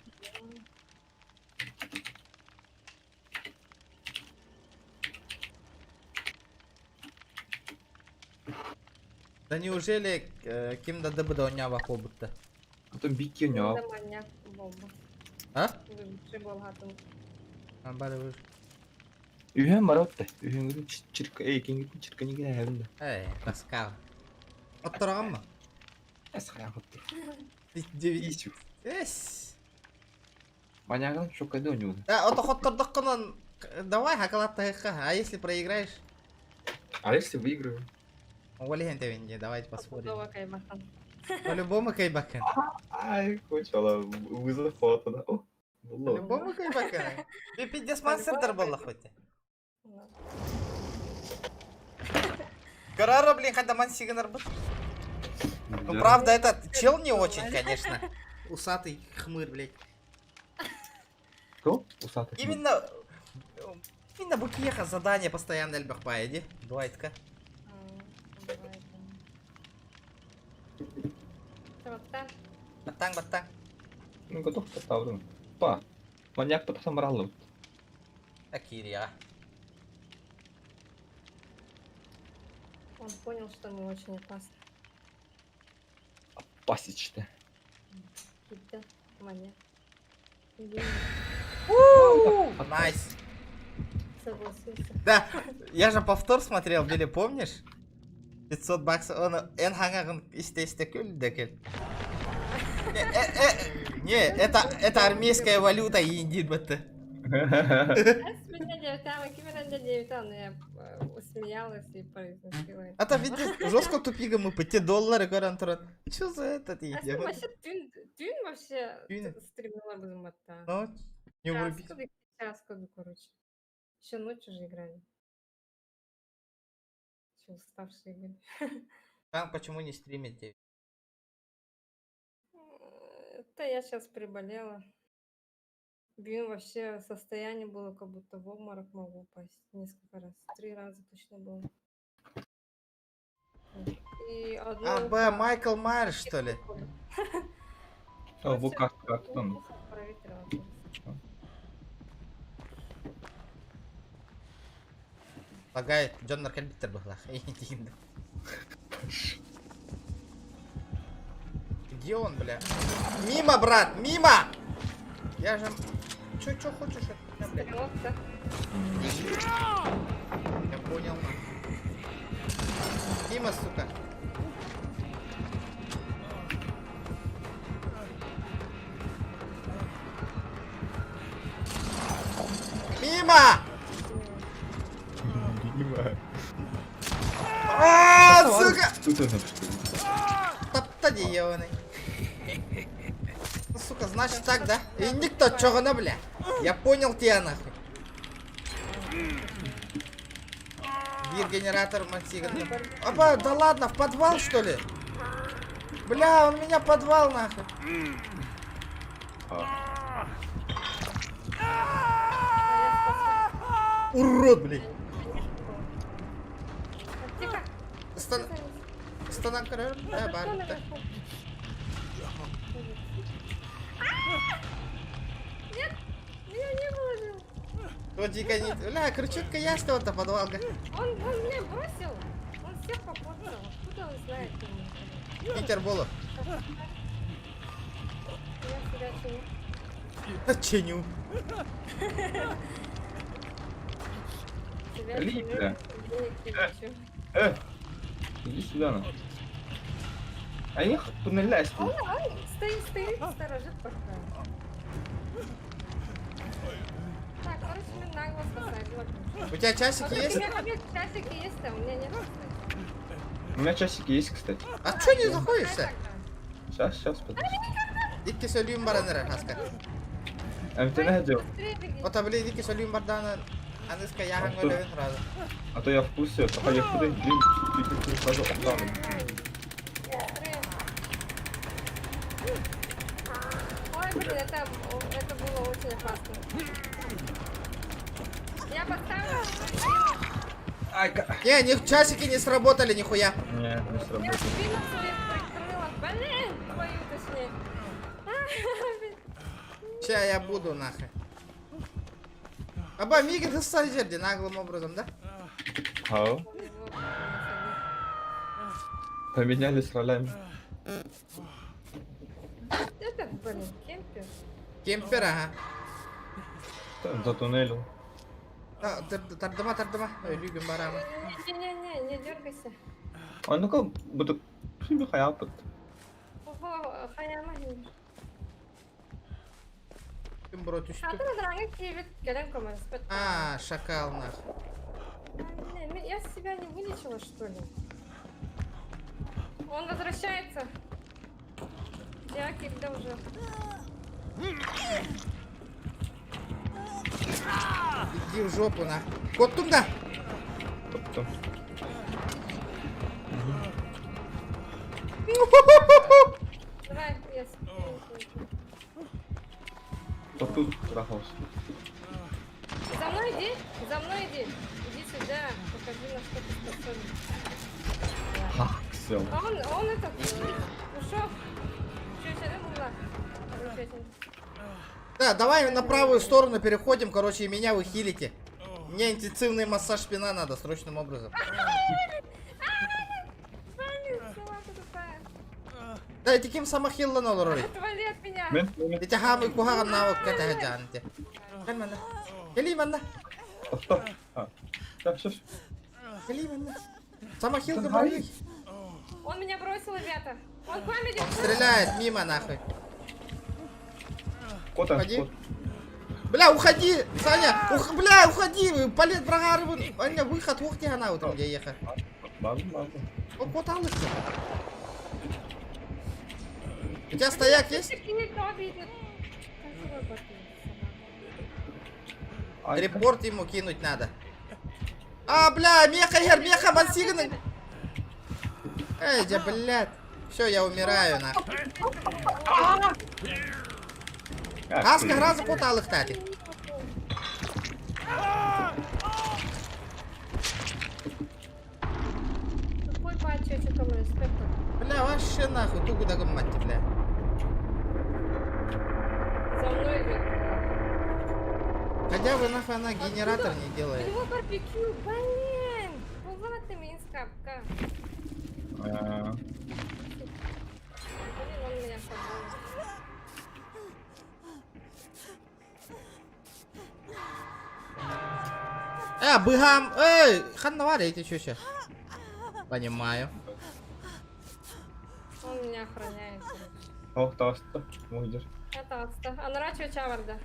Да неужели э, ким да дыбы да оонньообох буолбутта? Потом бикки оонньооб. Маньяк буолбут. А? Выживший буолаатын. Бары выж. Үһүөн барабыт да. Үһүөнгүтүн чирка, эй, кингитин чирканигин эһэбин да. Эй, Паскал. Оттороҕон ма? Эс хайаҕыттыр. Девять. Эс. Маньягын шоккайды оонньуубун. Да, ото хоттордоххунан давай хакалаттаһыахха. А если проиграешь? А если выиграю? Ол иһин тэбин давайте поспорим. Стопудово кайбахан. По-любому кайбакын. Ай, кончала вызов фото, да. О, булло. По-любому кайбакын. Би пиздец мансердер буоллахпыт. Карара, блин, хотя мансигнер был. Ну, правда, этот чел не очень, конечно. Усатый хмырь, блядь. Кто? Усатый хмырь. Именно... Именно Букеха задание постоянно эльбах иди. Дуайтка. Баттаң, баттаң. Ну, готов поставлю. Па. Маньяк потом брал. Акирия. Он понял, что мы очень опасны. Пасечная. Кита, маньяк. Найс. Согласился. Да, я же повтор смотрел, Билли, помнишь? 500 баксов, он эн хаҥаҕын истэ-истэ күл да кэл. Не, это, это армейская валюта, индит бытты. Я усмеялась и произносила. А то видишь, жестко тупига мы по те доллары көрөн туран. Что за этот А вообще түн, түн вообще стремила бы Ну, не врубить. Час короче. Еще ночью же играли. Еще уставшие были. Там почему не стримите? Это я сейчас приболела. Блин, вообще состояние было, как будто в обморок могу упасть несколько раз. Три раза точно было. И одно А, Б, Майкл Майерс, что ли? О, бу карта картадан. Лагает, дьоннор кэлбиттэр быһыылаах. Где он, бля? Мимо, брат, мимо! Я же... Чё, чё хочешь от меня, блядь? Я понял, на. Мимо, сука. Мимо! Мимо. А, сука! Тапта ебаный. Ну, сука, значит так, да? И никто чё на, бля? Я понял тебя, нахуй. Бир генератор Мансига. Опа, да ладно, в подвал, что ли? Бля, он меня подвал нахуй. Урод, блядь. Тихо. Стан... Станок э, бар. Нет, меня не было же. Вот дико не... Бля, крючок ясно-то подвалка. Он меня бросил. Он всех попортил. Откуда он знает меня? Питер Болов. Я себя чиню. Чиню. Себя чиню. Лида. Денег не хочу. Иди сюда, на. А их туннеля Он стоит, стоит, сторожит пока. Так, короче, мы нагло спасает. У тебя часики есть? У меня часики есть, а у меня нет, кстати. У меня часики есть, кстати. А чё не заходишься? Сейчас, сейчас, подожди. Икки сөлүүм баран эрэр хаска. А ты на делал? Быстрее беги. Ота блин, икки сөлүүм барданы аныска яхан А что? өлөбүн сразу. А то я в курсе, пока я куда блин, ты ты сразу охрану. Быстрее. Ой, блин, это было очень опасно. Я подставила. Не, них часики не сработали нихуя. Не, не Я сработало. спину себе прикрыла. Блин, твою точнее. Ща я буду нахуй. Аба, мигин хыссан жерде наглым образом, да? Ау. Поменялись ролями. Это, блин, кемпер. Кемпер, ага. Там затуннелил. Та- Тардыма, тардыма. Ой, Лүгүн барамы. Не-не-не, не дергайся. А ну-ка, буду себе хаяпыт. Ого, хаяма. Ким бро түштү. А ты на дранга киевит, кэлэн көмөлөспөт. А, шакал нахуй. Не, Я себя не вылечила, что ли? Он возвращается. Я когда уже. Иди в жопу на. Коттум да. Тобто. Давай, я То тут трахался. За мной иди, за мной иди. Иди сюда, покажи, на что ты способен. Хаксел. А он этот, ушел. Чё, чё, была? Да, давай на правую сторону переходим, короче, и меня вы хилите. Мне интенсивный массаж спина надо срочным образом. Блин, собака тупая. Да, таким самохиллан олорор. Отвали от меня. Ити хамы кухаган навык ката жанте. Кел манна. Кели манна. А, да, все, все. Кели манна. Самохилка барый. Он меня бросил, ребята. Он к вам идет. Стреляет мимо нахуй. Кот, Уходи. кот. Бля, уходи, Саня, ух, бля, уходи, палет брагары, Аня, выход, ух ты, она вот там где ехать. Ладно, ладно. О, кот алышься. У тебя стояк есть? Репорт ему кинуть надо. А, бля, меха, хер, меха, мансигны. Эй, да, блядь. Все, я умираю, нахуй. Аска раза кот алыхтати. Тупой пачечек, респектор. Бля, вообще нахуй, ту куда мать, бля. За мной идет. Хотя бы нахуй она генератор не У делает. него барбекю, блин! Була ты минскапка. А, Блин, он меня подвел. Быгам, эй, ханнавари эти чё ща? Понимаю. Он меня охраняет. короче. Ох, таста. Муйдер. Это отста. А нарачивай чаварда.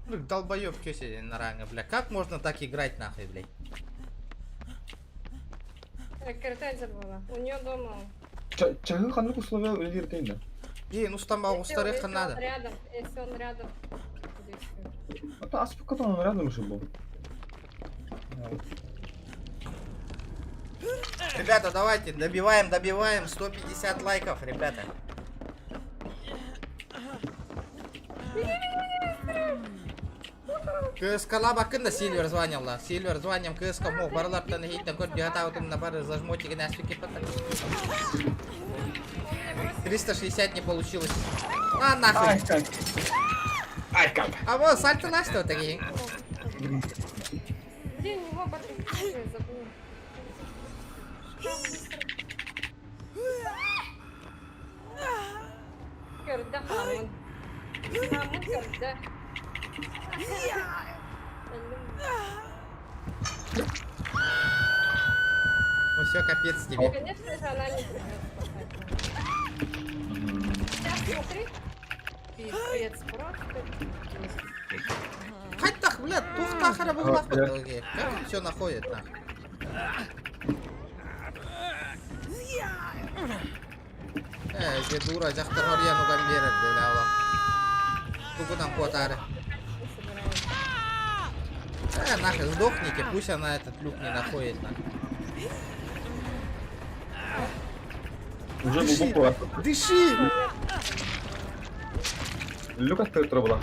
Ну, долбоёб, чё себе на ранга, бля. Как можно так играть нахуй, блядь? Картель была. У нее дома. Чагы ханнык условия үлгер дейді. Ей, ну там у Если старых если он надо. рядом, если он рядом. действует. А то аспекта он рядом же был. Ребята, давайте, добиваем, добиваем 150 лайков, ребята. Кыскалабаккын да Сильвер звонила. Сильвер звоним кыска мог барылартан иһиттэн көр дьаһатаабытым на бары зажмотики на 360 не получилось. А нахуй. Ай как. А вот сальто ласто такие. Блин, у него батарейка, я забыла. Көрдө хаамын. Хаамын көрдө. Ну все, капец тебе. Конечно же, она не придет спасать. Сейчас смотри. Пиздец, просто пиздец. Хайдах, блядь, тух тахара буглах Как он все находит, нахуй? Э, где дура, дьахтар хоруйан уган биэрэр диэн Тугунан куотаары. Э, нахуй, сдохните, пусть она этот люк не находит, нахуй. Уже Дыши, глубоко. дыши! Люк открыт была.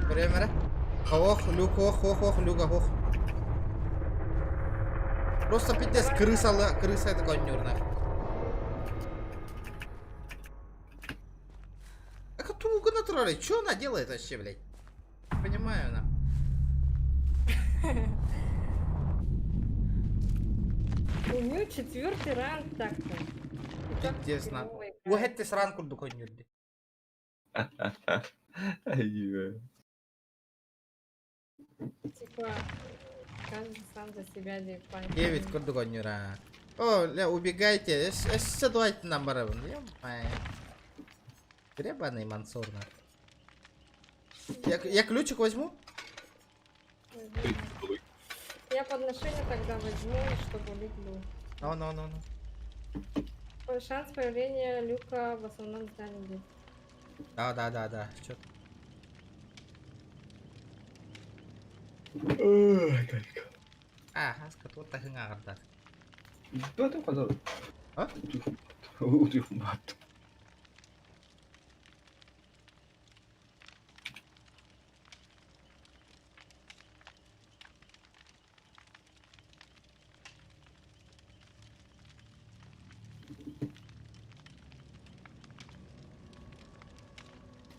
Время. Ох, люк, ох, ох, ох, люка, ох. Просто пиздец, крыса, крыса это конюр, нахуй. А как тугу натурали? Что она делает вообще, блядь? Не понимаю, на. У нее четвертый ранг так-то. И так Пиздец, на. херово играет. Уһэттэ сран курдук конюрди. Ай, Типа, каждый сам за себя депать. 9 курдук конюра. О, ля, убегайте. Эссе давайте нам барабан. Ё-моё. Гребаный Мансур, на. Я ключик возьму? Я подношение тогда возьму, чтобы убить Лю. Ну, ну, ну, ну. Шанс появления люка в основном здании будет. Да, да, да, да. Чё? А, хаска тут тахыңа Да ты казал. А? Утуйхмат.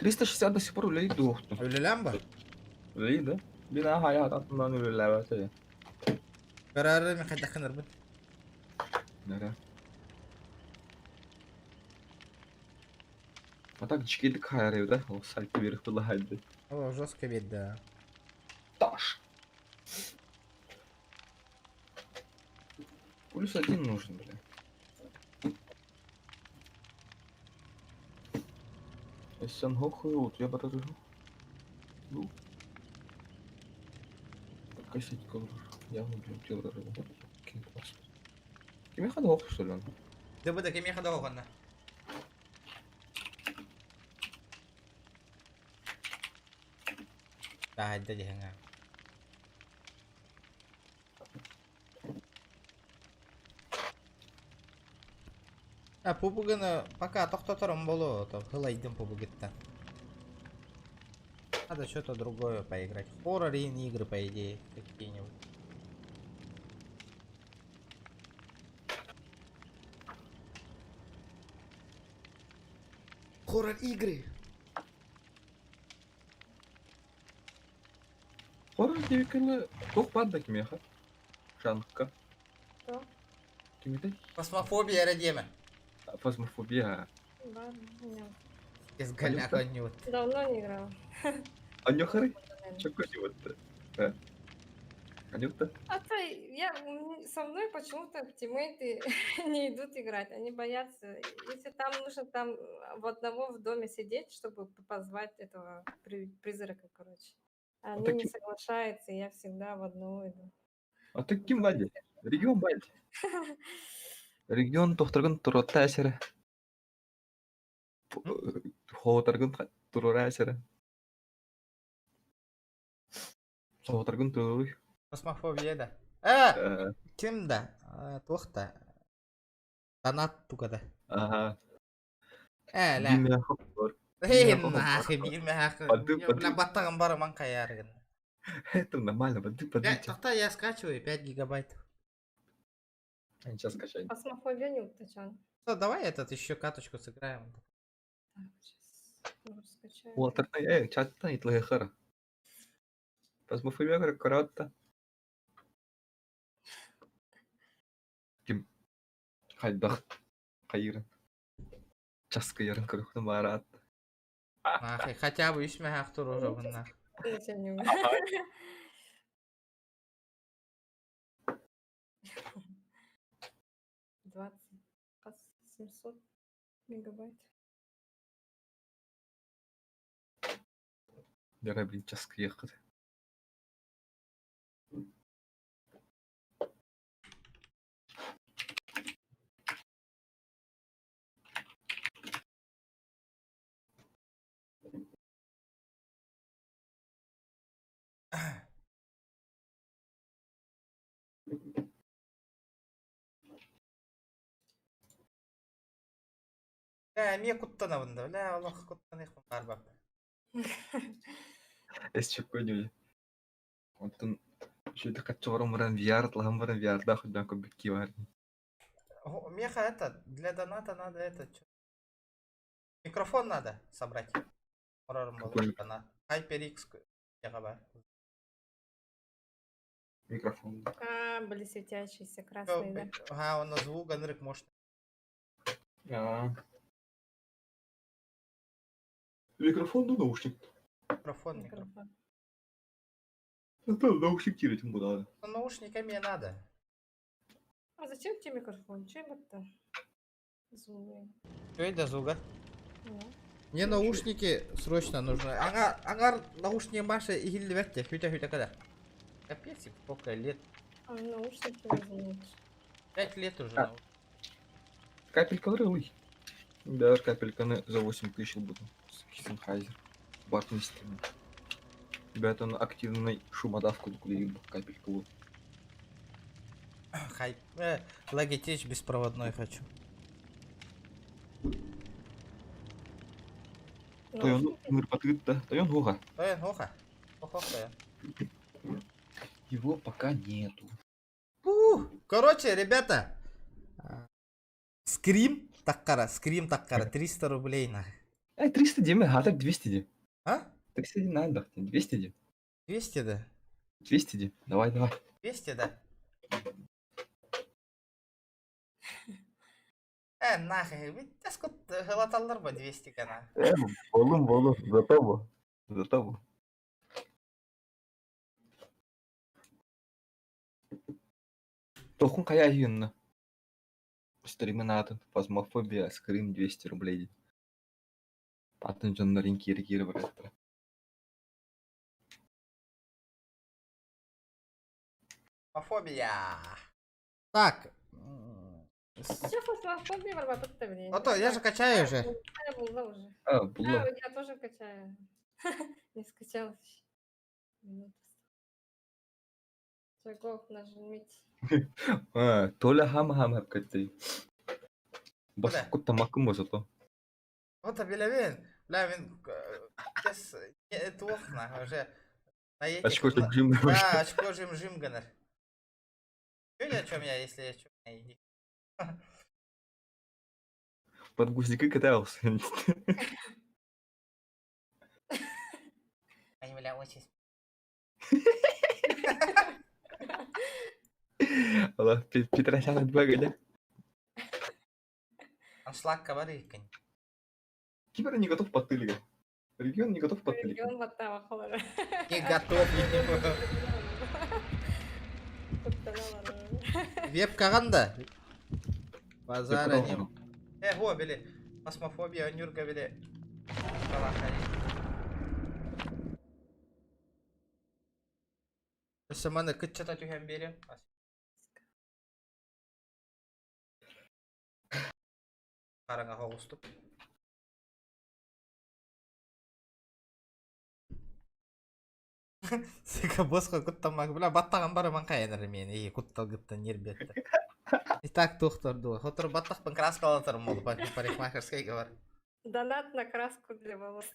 360 до сих пор үлэлиир дуохтун. Үлэлээн ба? Үлэлиир да. Бин аха аят атынан үлэлээбэт. Көрөөрү мен хайдах гынарбын. Нара. А так дьиккейдик хайарый да, ол сайтты берих было хайды. О, жестко ведь, да. Таш. Плюс один нужен, бля. Эссэн хоху, я барарыху. Ну. Косить колор. Я убью тело. Кими хада хоху, что ли он? Да бу да кими хада хохонна. Да, да, диханга. А пубуганы пока тохтотором болу, то хылайдым пубугытта. Надо что-то другое поиграть. Хоррор игры, по идее, какие-нибудь. Хоррор игры. Хоррор диэбиккэ туох баар да кимиэхэ? Жанка. Что? Кимитэй? Фасмофобия эрэ диэмэ. Фазмофобия. Да, нет. Из голяк онньуут. Давно не играла. Анюхары? Чокосиватта. Анюта? А то я, со мной почему-то тиммейты не идут играть, они боятся. Если там нужно там в одного в доме сидеть, чтобы позвать этого призрака, короче. Они не таким- соглашаются, и я всегда в одну иду. А ты ким бади? Регион бади. Регион тохторгун туротта эсере. Хоотаргын турура эсере. Хоотаргын туруруй. Фасмофобия да. Э, ким да? Туох да? Донат туга да. Ага. Э, ля. Биир мээхэ бар. Эй, нахуй, биир мээхэ. Бля, баттаҕым барыман хайаарыгын. Это нормально, воды Пять, тогда я скачиваю 5 гигабайт. Сейчас скачай. Фасмофобия не уточан. Ну, давай этот еще каточку сыграем. Так, сейчас скачаю. Уолтертан, эй, чаттан итлэхэр. Фасмофобия каратта. Ким хайдах хайырын. Часка ярын көрөхтөн бараат. Нахуй, хотя бы үс мээхэ туруорабын нах. Зачем 20 700 мегабайт. Дара блин часка ехать. Бля, эмиэ куттанабын да, бля, олох куттаныахпын баарбаппын. Эс чөккөнү. Онтон шүтэ каччоҕорон баран VR атлаһан баран VR-даах үрдээн көрбүт кии баар. Меха это, для доната надо это, чё? Микрофон надо собрать. Орорум Какой болар донат. HyperX яга бар. Микрофон. А, были светящиеся красные, да? Ага, он на звук анрык может. А. Микрофон, ну наушник. Микрофон, микрофон. Это наушник кирить буду. Ну, наушниками надо. А зачем тебе микрофон? Чем это? Звук. Что это звука? Ну. Мне наушники срочно нужны. Ага, ага, наушники Маша и Хильдеверте. Хютя, хютя, когда? Капец, сколько лет? А наушники возьми. 5 лет уже. А. Капелька рылый. Да, капельканы за 8 тысяч буду. Sennheiser. Бартмистер. Ребята, он активный шумодавку купил капельку. вот. Хай. Logitech беспроводной хочу. Тойон нырпатыт да, тойон гуга. Э, оха. Ох, ох, да. Его пока нету. Ух, Короче, ребята. Скрим таккара, скрим таккара, 300 рублей на. 300 диме, а так 200 ди. А? 300 ди надо, 200 ди. 200, да? 200 ди. Давай, давай. 200, да? Нахуй, ведь глоталлар ба 200 гана. Болум, болум, зато бу. Зато бу. Тохун кая юнна. Стримы атын, фазмофобия, скрим 200 рублей. Атын жоннорин кири кири бараттара. Фобия. Так. Че фасмофобия барбатык-то, блин? А то, я же качаю уже. Я была уже. А, была. А, я тоже качаю. Не скачалась еще. Минуту. Шагов нажмите. А, Толя хам хам хапкатты. Бас Куда? кутта макым босото. Вот билевин. Бля, мин сейчас туох на уже. На этих, Очко жим жим. Да, очко жим жим гонор. Чё о чем я, если я чё иди. Под гузника катался. Они, бля, очень Ала, Петросян отбегали. Аншлаг говорит, Кибер не готов под тыльга. Регион не готов под тыльга. Регион Ваттава холора. Не готов. Веб каганда. Базара не. Го, били. Фасмофобия, Нюрка, били. Саманы кытчата түһэн берем. Караңа хоғуступ. Сука, босхо куттаммак. Бля, баттаҕым барыман хайанар миэн. Ии, кутталгыттан ньирбиэттэ. И так туохтор дуо. Хотор баттахпын краскалатарым ол парикмахерскайга бар. Донат на краску для волос.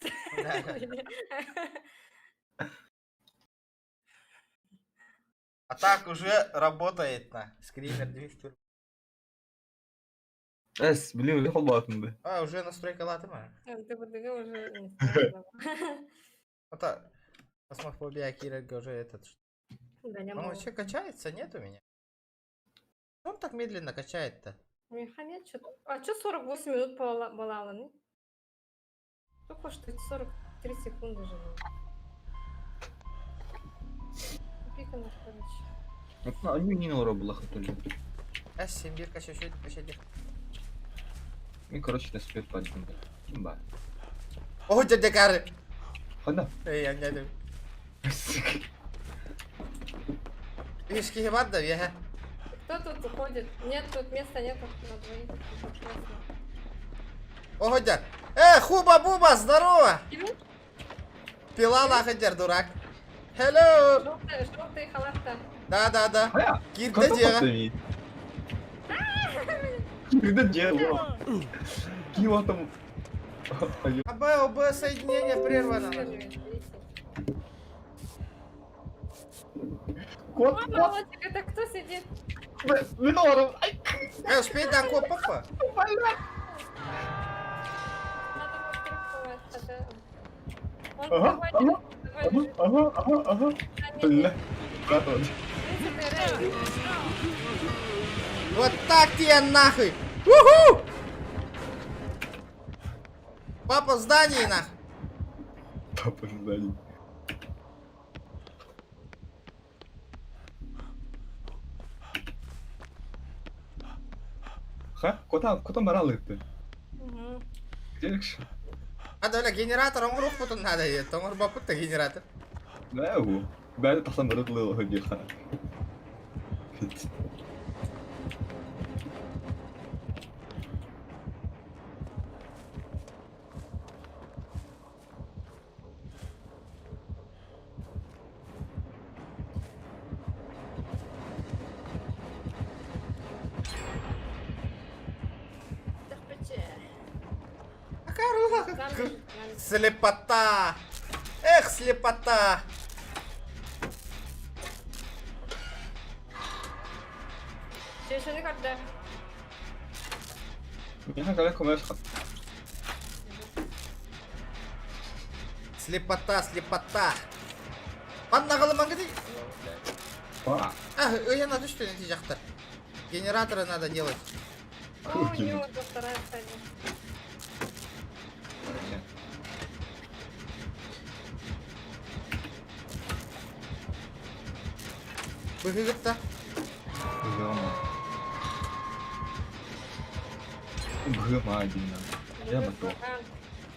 А так уже работает на скример 200. Эс, блин, үлэ холбоотун бы. А, уже настройкалаатым а. ДВД уже не страшно. Это Космофобия Кирага уже этот. Да, не Он могу. вообще качается, нет у меня? Он так медленно качает-то? Механет что-то. А что 48 минут балала? Ну? Только что 43 секунды же было. Пиканов, короче. Ну, они не олоро хотули. А, симбир качает, качает. Мен, короче, на спет падым. Ким ба? О, дядя Гары! Хана. Эй, я не Вишки бар да, я. Кто тут уходит? Нет, тут места нету на двоих. Тут тесно. О, дядя. Э, хуба-буба, здорово! Пила нахуй, дурак. Hello! Желтый, желтый халат-то. Да, да, да. Кирде дьиэҕэ. Кирде дьиэҕэ. Кима там. АБ, ОБ, соединение прервано. Кот, О, молодчик, это кто сидит? Миноров. Э, успей до копа. Надо было хотя... Он Ага, давай, ага, давай, ага, ага, ага. Бля, братан. Вот так тебе нахуй! Уху! Папа в здании нах! Папа в здании. Ха? Куда, куда моралы ты? Где А да, генератор, он рух потом надо, тоҥор баппыт генератор. Да, его. Бәрі тақсан бір ұтылы диха. Слепота! Эх, слепота! Чешені когда? Миха когда комеш Слепота, слепота! Манна мангады? А, я надо что не жақтар. Генераторы надо делать. О, у него вторая стадия. Быгыгытта. Бгма один. Я готов.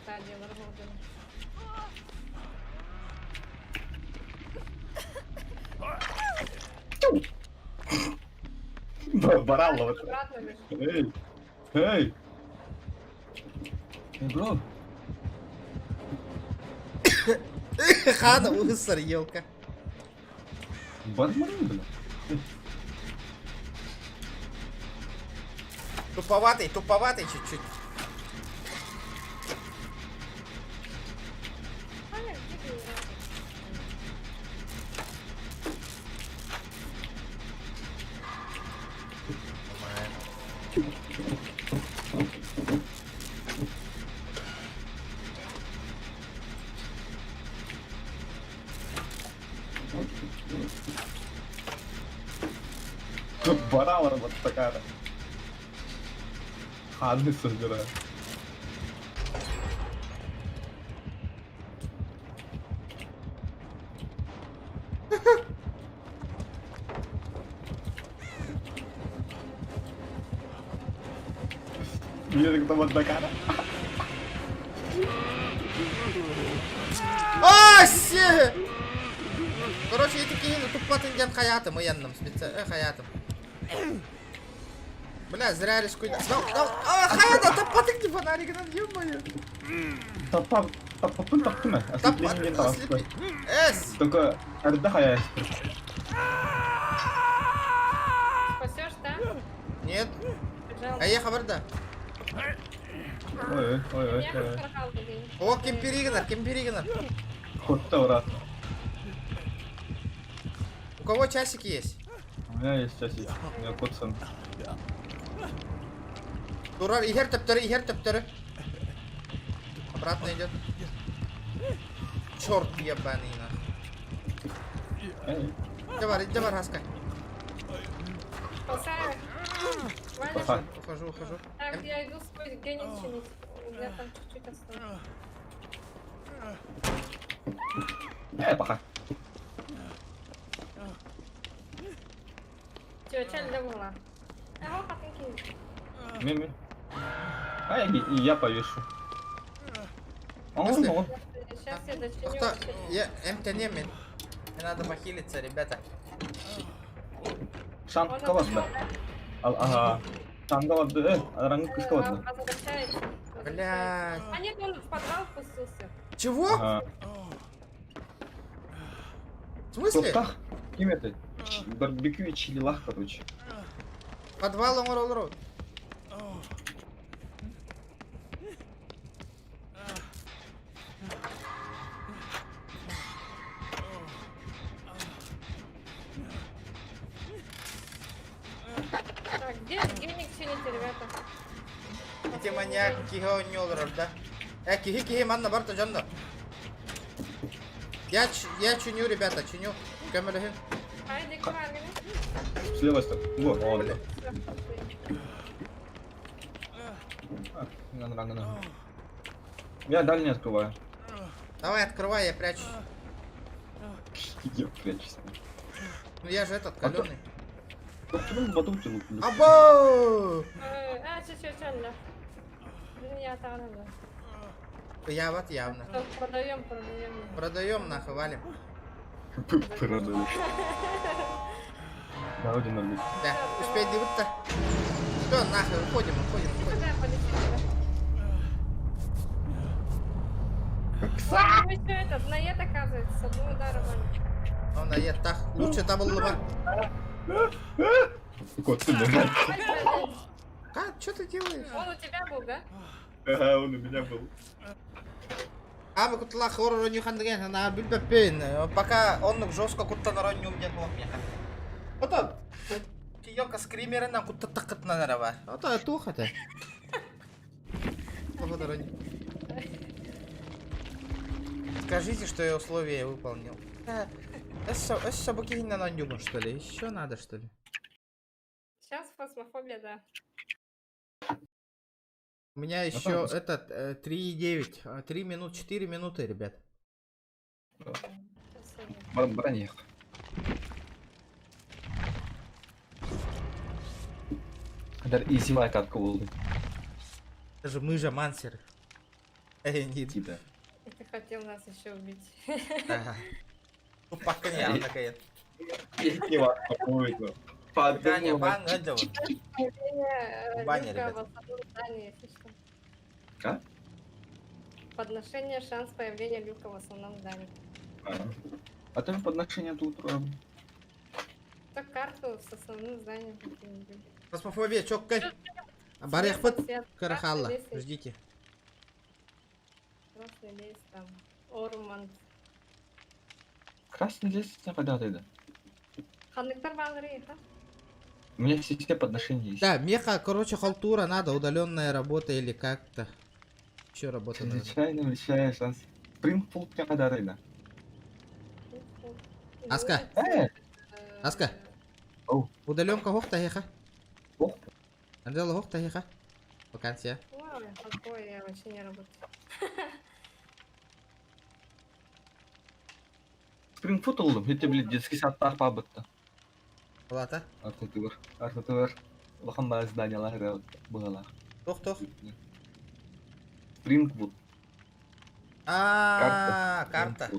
Стадия, работаем. Баралова. Эй, эй. Эй, бро. Хана уысар, елка. Бармарын, бля. Туповатый, туповатый чуть-чуть. Баралова вот такая. Ханы собираю. Мне там одна А, се! Короче, эти киһини туппатын диэн хайаатым ыйанным специально хайаатым. Бля, зря рискуй. Да, да, а, хайата туппатык ди фонаригынан, ё-моё. Таппа. Таппаппын таптым э. Ослепление диэн таҕыста. Эс! Только эрдэ хайаастыр. Спасешь, да? Нет. Пожалуйста. А я хабарда. Ой, ой, ой, Я ой. страхал, блин. О, ким перигнер, ким перигнер. Хотта ура. У кого часики есть? У меня есть часик. У меня кот сон. Турар, ихер төптөрү, ихер төптөрү. Обратно идет. Черт ебаный нахуй. Эй, Иди бар, иди бар, Хаска. Спасаю. Ваня, Пока. Ухожу, ухожу. так, я иду свой гений чинить. У меня там чуть-чуть осталось. Э, пока. Чё, чаль была? Ага, хатынки. Ми-ми. А я, и я повешу. А он, он. Сейчас я дочиню. Кто? вообще. Я МТН мен. Мне надо похилиться, ребята. Шант Он калас да. Ага. Шанга барды, э, аранг кышка барды. Возвращается. Блядь. А нет, он в подвал спустился. Чего? Ага. В смысле? Тоқтақ. Ким это? Барбекю и чилилах, короче. Подвал он ролл Так, где геник чините, ребята? Ити маньяк киһи оонньуулар да. Э, киһи киһи манна барта дьонно. Я, я чиню, ребята, чиню. Көмөлөһүн. Ай, где С левой стороны. Во, он. да. А, на, на, на, на. Я дальний открываю. Давай, открывай, я прячусь. Я прячусь. Ну я же этот, А то- каленый. Почему батут тянут? Або! А, чё, чё, чё, да. Блин, я там, да. Я вот явно. Что, продаем, продаем. Продаем нахуй, валим. Продаю. На родину рвут. Да, успей дивиться. Все, нахуй, уходим, уходим, уходим. Куда полетели? Ой, ну еще этот, наед оказывается, с одного удара валит. Он наед так. Лучше табыл бар. Кот, ты блядь. А, что ты делаешь? Он у тебя был, да? Ага, он у меня был. А, кутла хоррор не хандеген, на билбеппин. Пока он жестко куттан роню мне был мне. Это Ёлка скримеры нам кутта такат на нарава. Это туха-то. Скажите, что я условия выполнил. Что ли? Еще надо, что ли? Сейчас фасмофобия, да. У меня еще этот 3,9. 3 минут, 4 минуты, ребят. Броних. Дар изи лайк отколол. Это же мы же мансеры. Эй, не Тебя. И ты хотел нас еще убить. Ага. Ну, пока не, она такая. Не важно, Таня, бан, этого. Баня, Люка ребят. в основном здании, если что. А? Подношение, шанс появления люка в основном здании. А там подношение тут. Так карту с основным зданием каким-нибудь. Фасмофобия, чоккай. Барехпыт, Карахалла. Ждите. Красный лес там, Орманд. Красный лес когда ты да? Ханныктар баллары, ха? У меня все все подношения есть. Да, меха, короче, халтура надо, удаленная работа или как-то. Еще работа надо. Чрезвычайно увеличая шанс. Спрингфилд когда ты да? Аска. Э! Аска. Оу. Удаленка хохта хеха. Ох. Анжела хохта хеха. Вакансия. Ой, какой я вообще не работаю. Спрингфилд олдум. Это, блядь, детский сад тарпа бытты. Плата. Артатывыр. Артатывыр. Улахан баа зданиялар было. Тох тох. Спрингвуд. А, карта.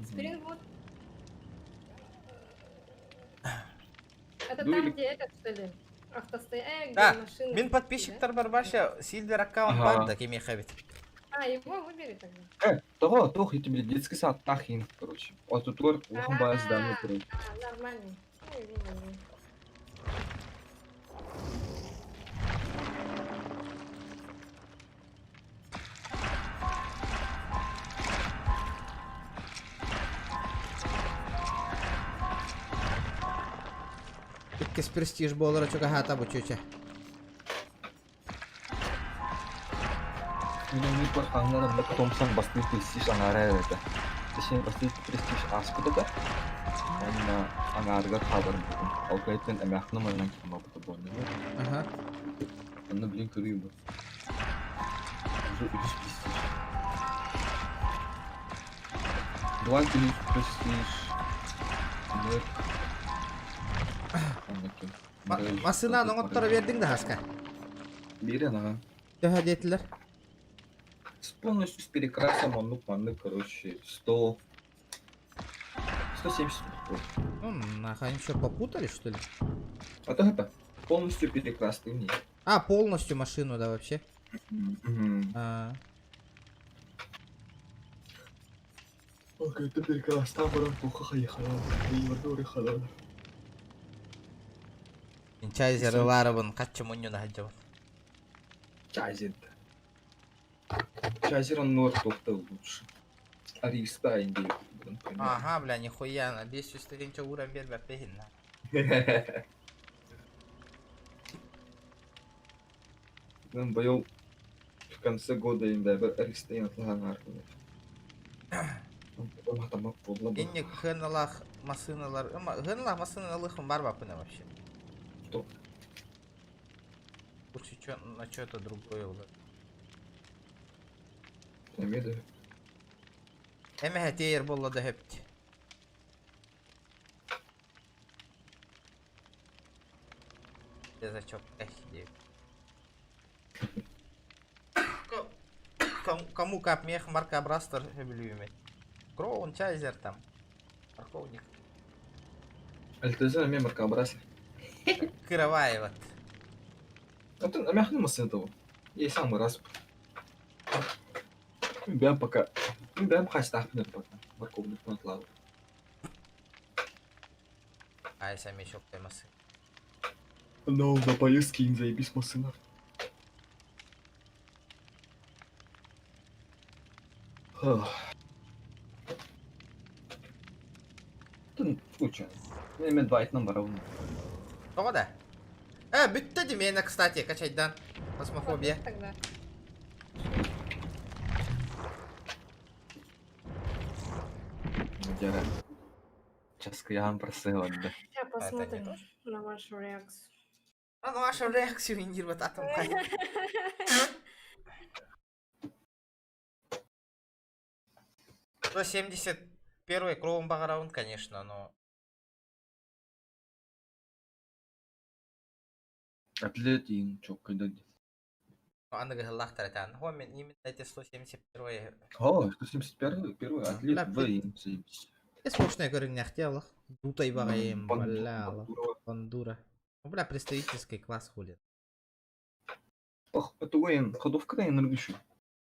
Спрингвуд. Это Ну там, или- где этот, что ли? Автостояние, где Да, машины. мин подписчиктар бар баша, сильвер аккаунт Ага. бар да кеме хабит. А, его выбери тогда. Того, туох ити били детский сад тахин, короче. Отутугар улахан баҕайы здание турар. А, нормальный. Ну, его возьми. Иккис престиж буолара чугаһаата бу чүчэ. Мин оннук хаҥнан онно томсан бастыыр престиж аҥаара эрэ этэ. Точнее бастыыр престиж ааспыт этэ. Уонна аҥаарыгар хааларбытым. Ол кэнниттэн эмээхсиним айанан киирэн барбыта буолла. Аха. Онно билин көрүү бу. Уже үһүс престиж. Два плюс престиж. Мэр. Онно ким? Массыына оҥотторо биэрдиҥ да хаска? Биирэн аҕа. Төһө диэтилэр? С полностью с перекрасом оннук маннык, короче, 100... 170 вот. Ну, нахуй, они что, попутали, что ли? А то это полностью перекрас ты мне. А, полностью машину, да, вообще? Мгм. А, Окей, ты перекрас, там баран Чайзер хаччы мунньуна сылдьабын. Чайзер. Чайзер он нор тухта лучше. Ариста индей. Ага, бля, нихуя, на 200 тысяч уровень бербэппин. Мен быйыл в конце года инде Ариста атылған арқылы. Тамак буолла бу. Инник хыналах массыналар, хыналах массыналыхым бар бапына вообще. Что? Лучше чё, на что-то другое уже. Эмеде. Эмэһэ тиэр буолла да хөпт. Зачок Кому кап мех марка Брастер хөбүлүүмэ. Кроун, Чайзер там. Морковник. Альтезен эме марка браса. Кыраваева. Атын эмэхни масын того. Я сам раз. Бэм пока. Бэм хастахпын пока. Морковник натлау. Ай, сами еще масы. Ну, на поездке им заебись машина. Куча. Мен двайтынан барабын. Тоҕо да? Бүттэ димена, кстати, качайдан. Фасмофобия. Тогда. Дяра. Сейчас я просила, да. Сейчас посмотрим на вашу реакцию. А на вашу реакцию индир атом кай. 171 кровом багараун, конечно, но... Атлет чок когда. Аныгы һыллаахтар Хо мен именно эти 171 О, 171 первый атлет Бля, В им заебись. Скучная көрүҥнэхти алах. Дутай багайым, бля, алах. Бандура. Бандура. Ну, бля, представительский класс хули. Ох, это уэн, ходовка да энергишу.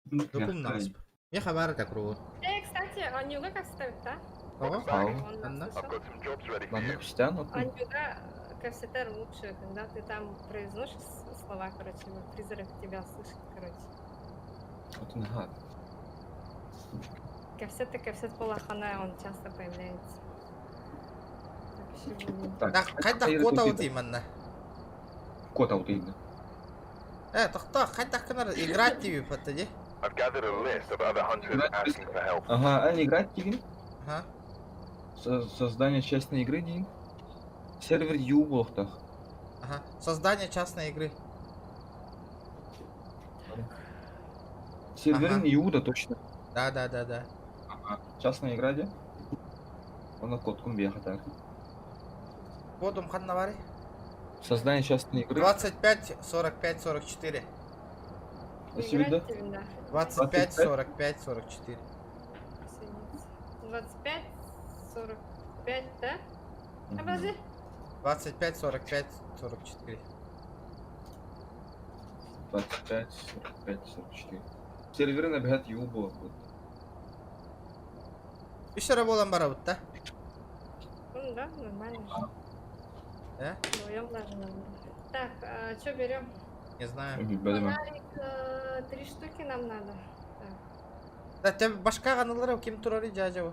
Докум насп. Мне хабар это кругу. Кстати, Анюга как ставит, да? Ого. Он Анна. нас слышал. Ладно, пустян, вот. Анюга Кафсетер лучше, когда ты там произносишь слова, короче, вот призрак тебя слышит, короче. Вот он гад. Кафсет и кафсет полахана, он часто появляется. Вообще будет. Так, Хайдах кота вот именно. Кота вот именно. Тохто, хайдах кынар играть тебе потади. Ага, а не играть Кирин? Ага. Создание частной игры Дин. Сервер Ю болохтах. Ага. Создание частной игры. Сервер Ага. Ю, да точно. Да. Ага. Частная игра де? Она котком бьехатар. Кодом ханнавари. Создание частной игры. 25, 45, 44. Спасибо, да? Играть тебе, да. 25, 45, 44. Присоединиться. 25, 45, да? А подожди. 25, 45, 44. 25, 45, 44. Серверин эбэһэт ю буолбут. Үс эрэ буолан барабыт да. Ну да, нормально же. Э? Вдвоем даже нормально. Так, что берем? Не знаю. Фонарик, три штуки нам надо. Так, Да те башка ылар ким турар дьаажа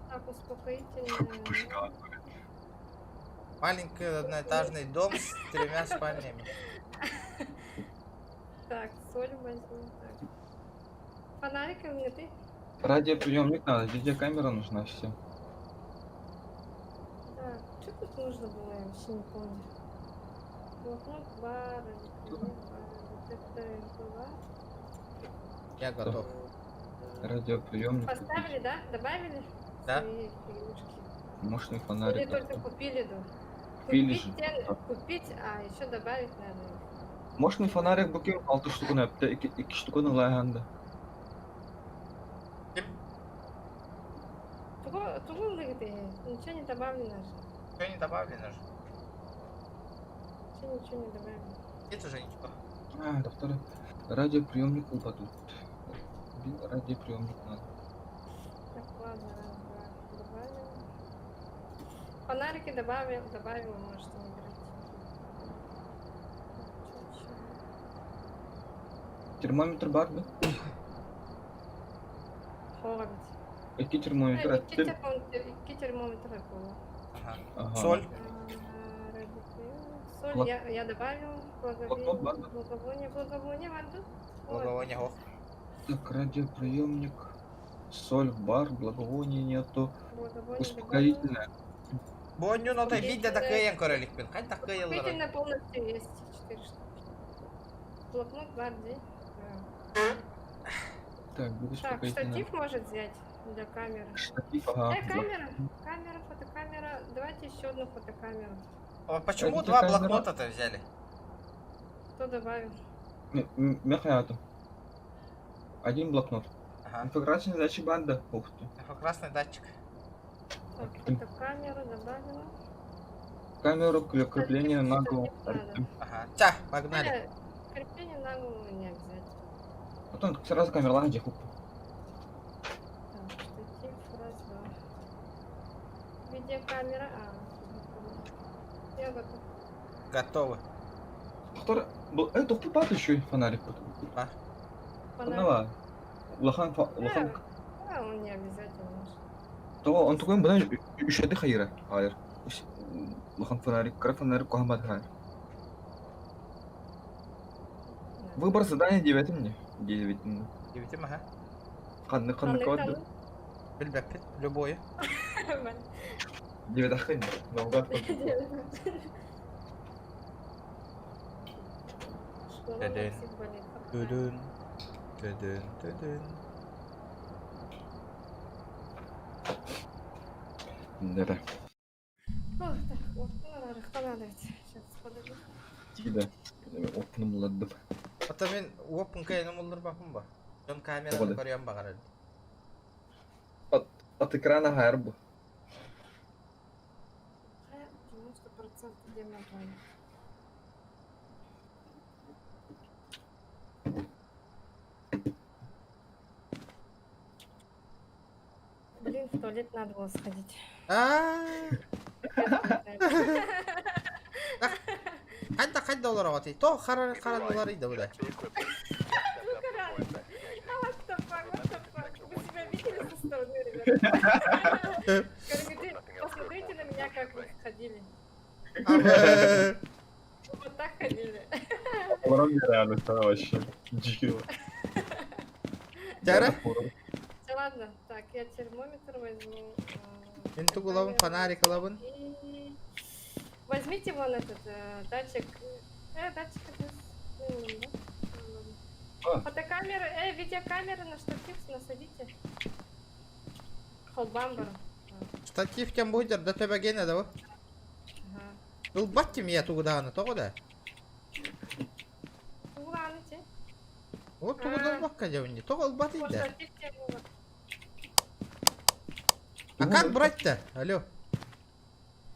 так успокоительное. Маленький одноэтажный дом с тремя спальнями. Так, соль возьму. Так. Фонарик у меня ты? Радиоприемник надо, видеокамера нужна, все. Так, что тут нужно было, я вообще не помню. Блокнот, бар, радиоприемник, бар, детектор МПВ. Я готов. Радиоприемник. Поставили, да? Добавили? Да. Свои фигнюшки? Мощный Или фонарик. только купили, да? Купили Купить, же. купить, а еще добавить надо. Мощный фонарик букин алты штуканы әпті, екі штуканы лайғанды. Тугу, тугу ничего не добавлено же. Ничего не добавлено же. Вообще ничего не добавлено. Нет уже ничего. А, доктор, радиоприемник упадут. Радиоприемник надо. Так, ладно, раз, два, добавила. Фонарики добавил, добавила, можете выбирать. Так, чё ещё? Термометр бар да? Холод. Екі термометр Икки әттім. Икки термометр было. Ага. Ага. Соль. А, радиоприемник. Соль я добавила. Блокнот Благовоние, бар да? благовоние, благовоние, ванду. Ой, Благовоние, ох. Так, радиоприемник. Соль, бар, благовоний нету. Благовоние добавила. Успокоительное. Бонню нота видя Успокоительное. такая көрөлүкпүн. Кай такая Успокоительное полностью есть. Четыре штуки. Блокнот, гвардии. Да. Так, буду Так, успокоительное. штатив может взять для камеры. Штатив, ага. Камера, камера, фотокамера. Давайте еще одну фотокамеру. А почему Это два камера. блокнота-то взяли? Кто добавил? Мехаяту. Один блокнот. Ага. Инфракрасный датчик банда. Ух ты. Инфракрасный датчик. Так, фотокамеру добавила. Камеру крепление на голову. Надо. Ага. Тя, погнали. Крепление на голову не обязательно. Потом сразу камера лаги хуп. Так, штатив, раз, два. Видеокамера. А, я готов. Готовы. Доктор, был это тупат еще и фонарик. А? Фонарик. Улахан улахан А, он не обязательно. То он такой бына үшәде хайра. Хайыр. Улахан фонарик, кара фонарик кохамат хайр. Выбор задания девятым мне. Девятым. Девятым, ага. Қанны қанны код. Билбэппит, любое. Девять ахын. Наугад. Төдөн. Төдөн. Төдөн. Төдөн. Да. Ох, так, вот, надо, надо. Сейчас, подожди. Тиде. Опыным буладым. Ата мен опын кайным олдыр бапым ба. Дон камераны Тоҕо да? көрөм бағарар. От экрана хайр бу. 90% демографии. Блин, в туалет надо было сходить. А. Қайда қайда доллар ағаты? То қара қара доллар иді бұда. What the fuck, what the fuck? Вы себя видели со стороны, ребята? Посмотрите на меня, как вы ходили. Вот так ходили. Олорон реально вообще. Дикий. Жара? Все, ладно. Так, я термометр возьму. Мен тугулабын, фонарик алабын. И возьмите вон этот датчик. Датчик это да? А. Фотокамера, видеокамера на штатив насадите. Холбамбар. Штатив тем будет, да тебе гена, да? Ага. Ылбат тем я тугуданы, тоҕо да? Тугуланы те. Вот тугуда ылбакка дебинни. Тоҕо ылбат Вот иде. штатив те было. А как брать-то? Алло.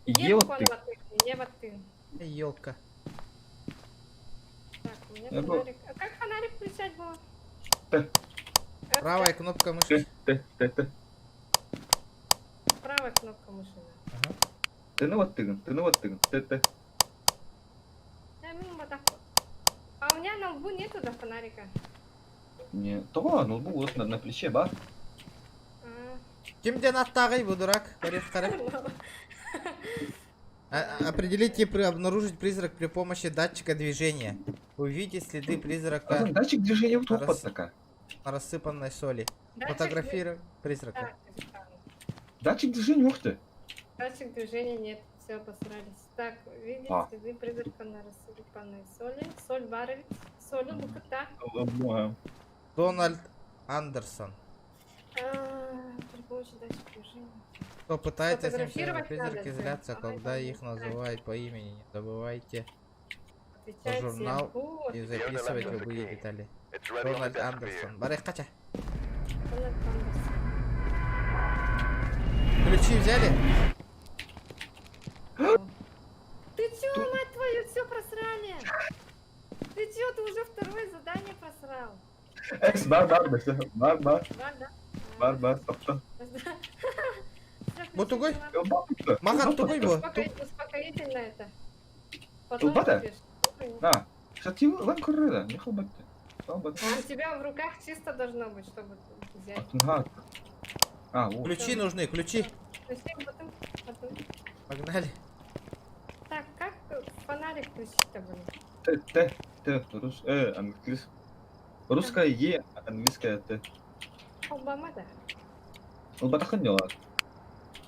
Ел ты. Не ты. Елка. Так, у меня Я был- фонарик. А как фонарик включать было? Т. Правая кнопка мыши. Т, Т, Т. Правая кнопка мыши. Тыны баттыгын, тыны баттыгын. Т, Т. Да, мимо так. А у меня на лбу нету да фонарика. Не, того, ну вот на плече, бар. А. Ким диэн аттааҕый бу дурак? Көрүөх хара. Определите, обнаружить призрак при помощи датчика движения. Увидите следы призрака Атын датчик движения на, туох рас- такая. на рассыпанной соли. Датчик Фотографируй призрака. Так, Датчик движения ух ты. Датчик движения нет, все, посрались. Так, видеть А. следы призрака на рассыпанной соли. Соль баровец. Соль луката. Дональд Андерсон. А, При помощи датчика движения. Кто пытается с ним Сфотографировать призраки надо, злятся, да. когда их называют по имени. Не забывайте Отвечать журнал сверху. и записывать любые детали. Дональд Андерсон. Барых кача. Дональд Андерсон. Ключи взяли? Ты чё, мать твою, все просрали? Ты чё, ты уже второе задание просрал? Эс, бар, бар, бар, бар, Бар, да? бар, бар, стоп, Бу тугуй? Махан тугуй бу. Успокоительно это. Потом Тулбата? выпьешь. На, кстати, лан корреда, не холбатты. У тебя в руках чисто должно быть, чтобы взять. А, вот. Ключи нужны, ключи. Ключи потом, потом. Погнали. Так, как фонарик включить-то, блин? Т, Т, Т, рус, английская. Русская Е, английская Т. Обама, да? Албатахын дела.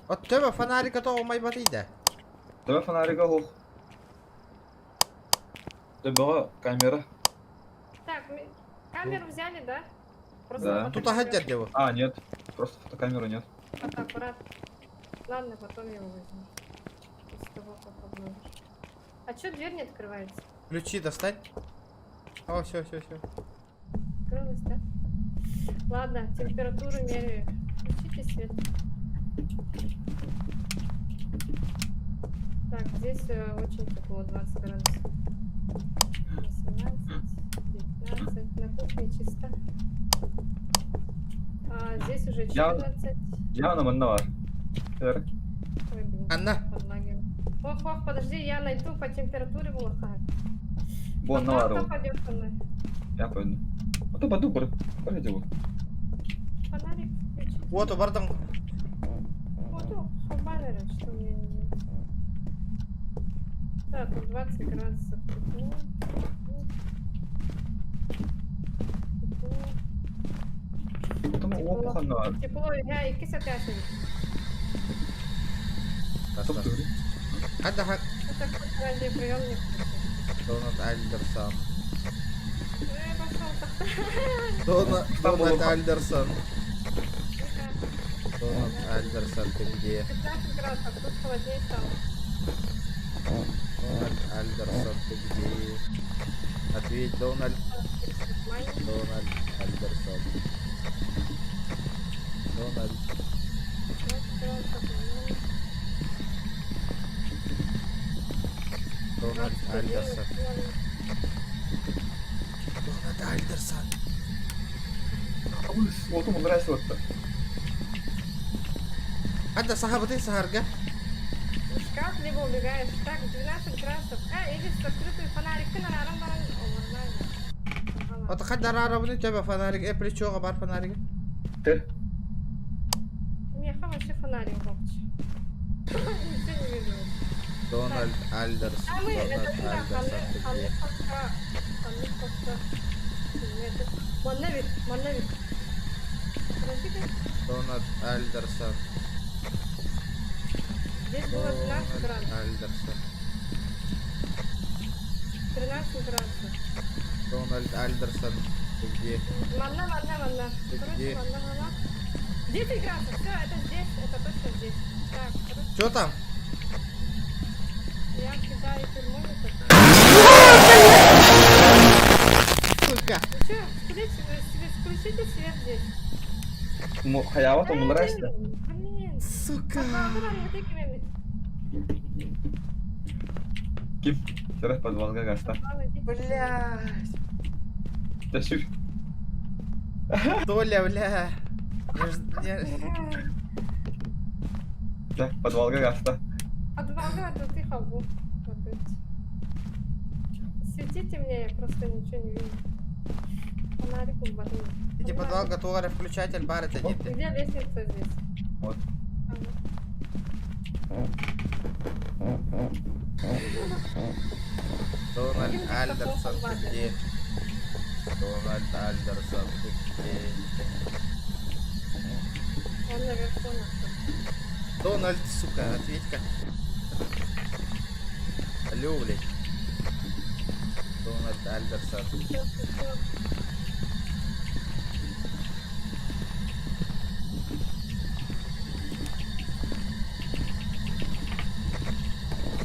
От тебе фонарика то майбатыйда. Давай фонарика ох. Тебе камера. Так, камеру взяли, да? Просто Да. Тут ахадят его. А, нет. Просто фотокамеру нет. Фотоаппарат. Ладно, потом я его возьму. После того, как обнаружишь. А чё дверь не открывается? Ключи достань. О, все, все, все. Открылась, да? Ладно, температуру меряю. Включите свет. Так, здесь очень тепло, 20 градусов. 18, 19, на кухне чисто. А, здесь уже 14. Яна манна бар. Ой, блин, Анна. подлагивает. Ох, ох, подожди, я найду по температуре волоха. Бон Кто навар. пойдет со мной? Я пойду. А то паду бар. Пойди вот. Фонарик включить. Вот, бардам. Вот, хабанера, что у меня не... Да, тут 20 градусов тепло. Тепло. Потом Тепло. опуханна. Тепло, я и киса пясен. Хадда хад. Это какой радиоприемник. Дональд Альдерсон. Пошел так. Дональд Альдерсон. Дональд Альдерсон, ты где? 15 градусов, тут холоднее стало. Дональд Альдерсон, ты где? Ответь, Дональд. Дональд Альдерсон. Дональд. Дональд Альдерсон. Дональд Альдерсон. Вот он нравится вот так. Анда сахабаты сахарга. В шкаф либо убегаешь. Так, 12 градусов. А, или с открытый фонарик. Ты на рарам баран. О, нормально. Вот хадда рарабыны тебе фонарик. Плечоға бар фонарик. Ты? Меха вообще фонарик вообще. Ничего не вижу. Дональд Альдерсон. А мы, это Дональд куда? Альдерсон, ты где? Манна манна Подожди-ка. Дональд Альдерсон. Здесь было 12 Дональд градусов. Альдерсон. 13 градусов. Дональд Альдерсон. Ты где? Манна, манна, манна. Ты Короче, где? манна, манна. 10 градусов. Все, это здесь, это точно здесь. Так, короче, Что там? я кидаю термометр. Сука. Ну что, включите свет здесь. Хаява там нравится. Блин. Сука. Ким? Вчера подвал гаста. Блядь. Да сюр. Толя, бля. Не ж- не- Да, подвалга гаста. Подвалга тут и хабу. Вот эти. Светите мне, я просто ничего не вижу. Фонарик убрали. Иди подвалга туара включатель бар это дите. Где лестница здесь? Вот. Дональд Альдерсон, ты где? Дональд Альдерсон, ты где? Он наверху находится. Дональд, сука, ответь-ка. Алло, блядь. Дональд Альдерсон. Всё, всё, всё.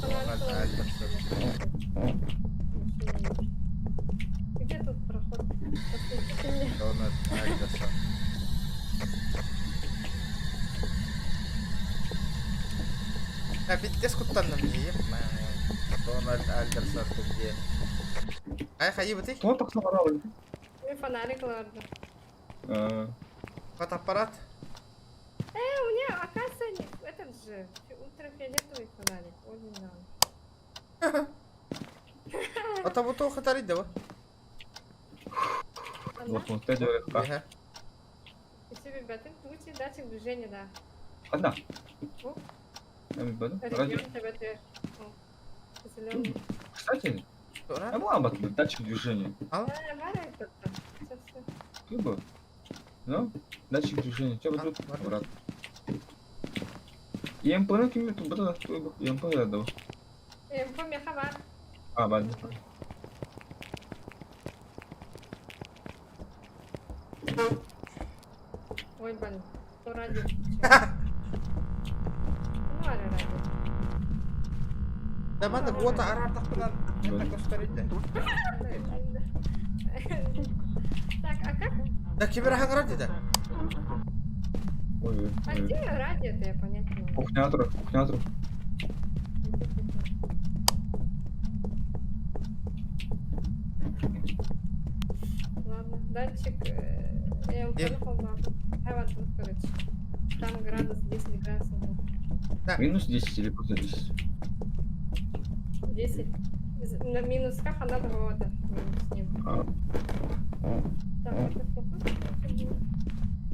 Дональд Альдерсон. Где тут проход? Посветите мне. Дональд Альдерсон. А пиздец куттанным мне, еп, Дональд Альдерсон, ты где? Ай, ходи бы ты. Кто так собрал? Мне фонарик, ладно. Фотоаппарат. У меня, оказывается, не- этот же ультрафиолетовый фонарик. Ой, не надо. А то вот хатарить, да? Вот он, ты делаешь. Ага. И все, ребята, будете датчик движения, да. Одна. О, Радио. регион тебя ты. Зеленый. Кстати, а ладно, датчик движения. А, Варя это. Всё, всё. Ты бы. Ну, датчик движения. Тебя бы тут, брат. ЕМП кими тут брат, ЕМП да. МП меха бар. А, ладно. Ой, блин. Кто радио? Ну, Варя радио. Да манда гота арар тахпынан. Это костарить, да. Так, а как? Да кибер ханград да. Ой, ой, А ой. где радио-то, я понять не могу. Кухня кухня Ладно, датчик ЭМП Давай тут, короче. Там градус 10 градусов. был. Минус 10 или плюс 10? 10. На минус как она вот минус ним. А. Так, это в какой комнате было?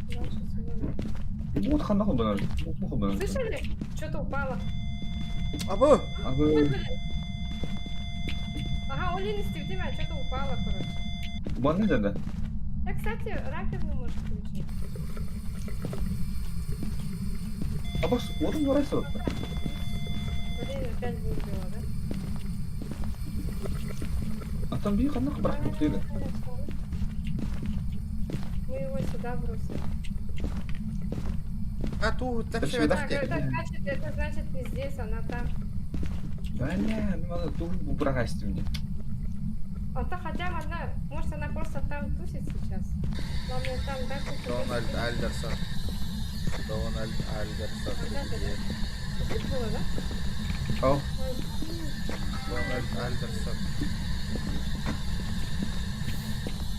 Дальше сюда. Вот хана хобана. Вот хобана. Слышали? Что-то упало. Абы! Абы. Ой, блин. Ага, Олин, а что-то упало, короче. Банны да? Я, кстати, раковину можешь включить. А бас, вот он вырастет. Блин, опять выбила, да? А там бих хана хабрах ты Мы его сюда бросили. А тут так Да все сюда. Так, это значит не здесь, она там. Бля, ну надо тут убрать мне. А то хотя бы одна, может она просто там тусит сейчас. Главное там, да, тут Дональд Альдерсон. Дональд Альдерсон, ты где? Тут было, да? Ау. Ой, Дональд Альдерсон.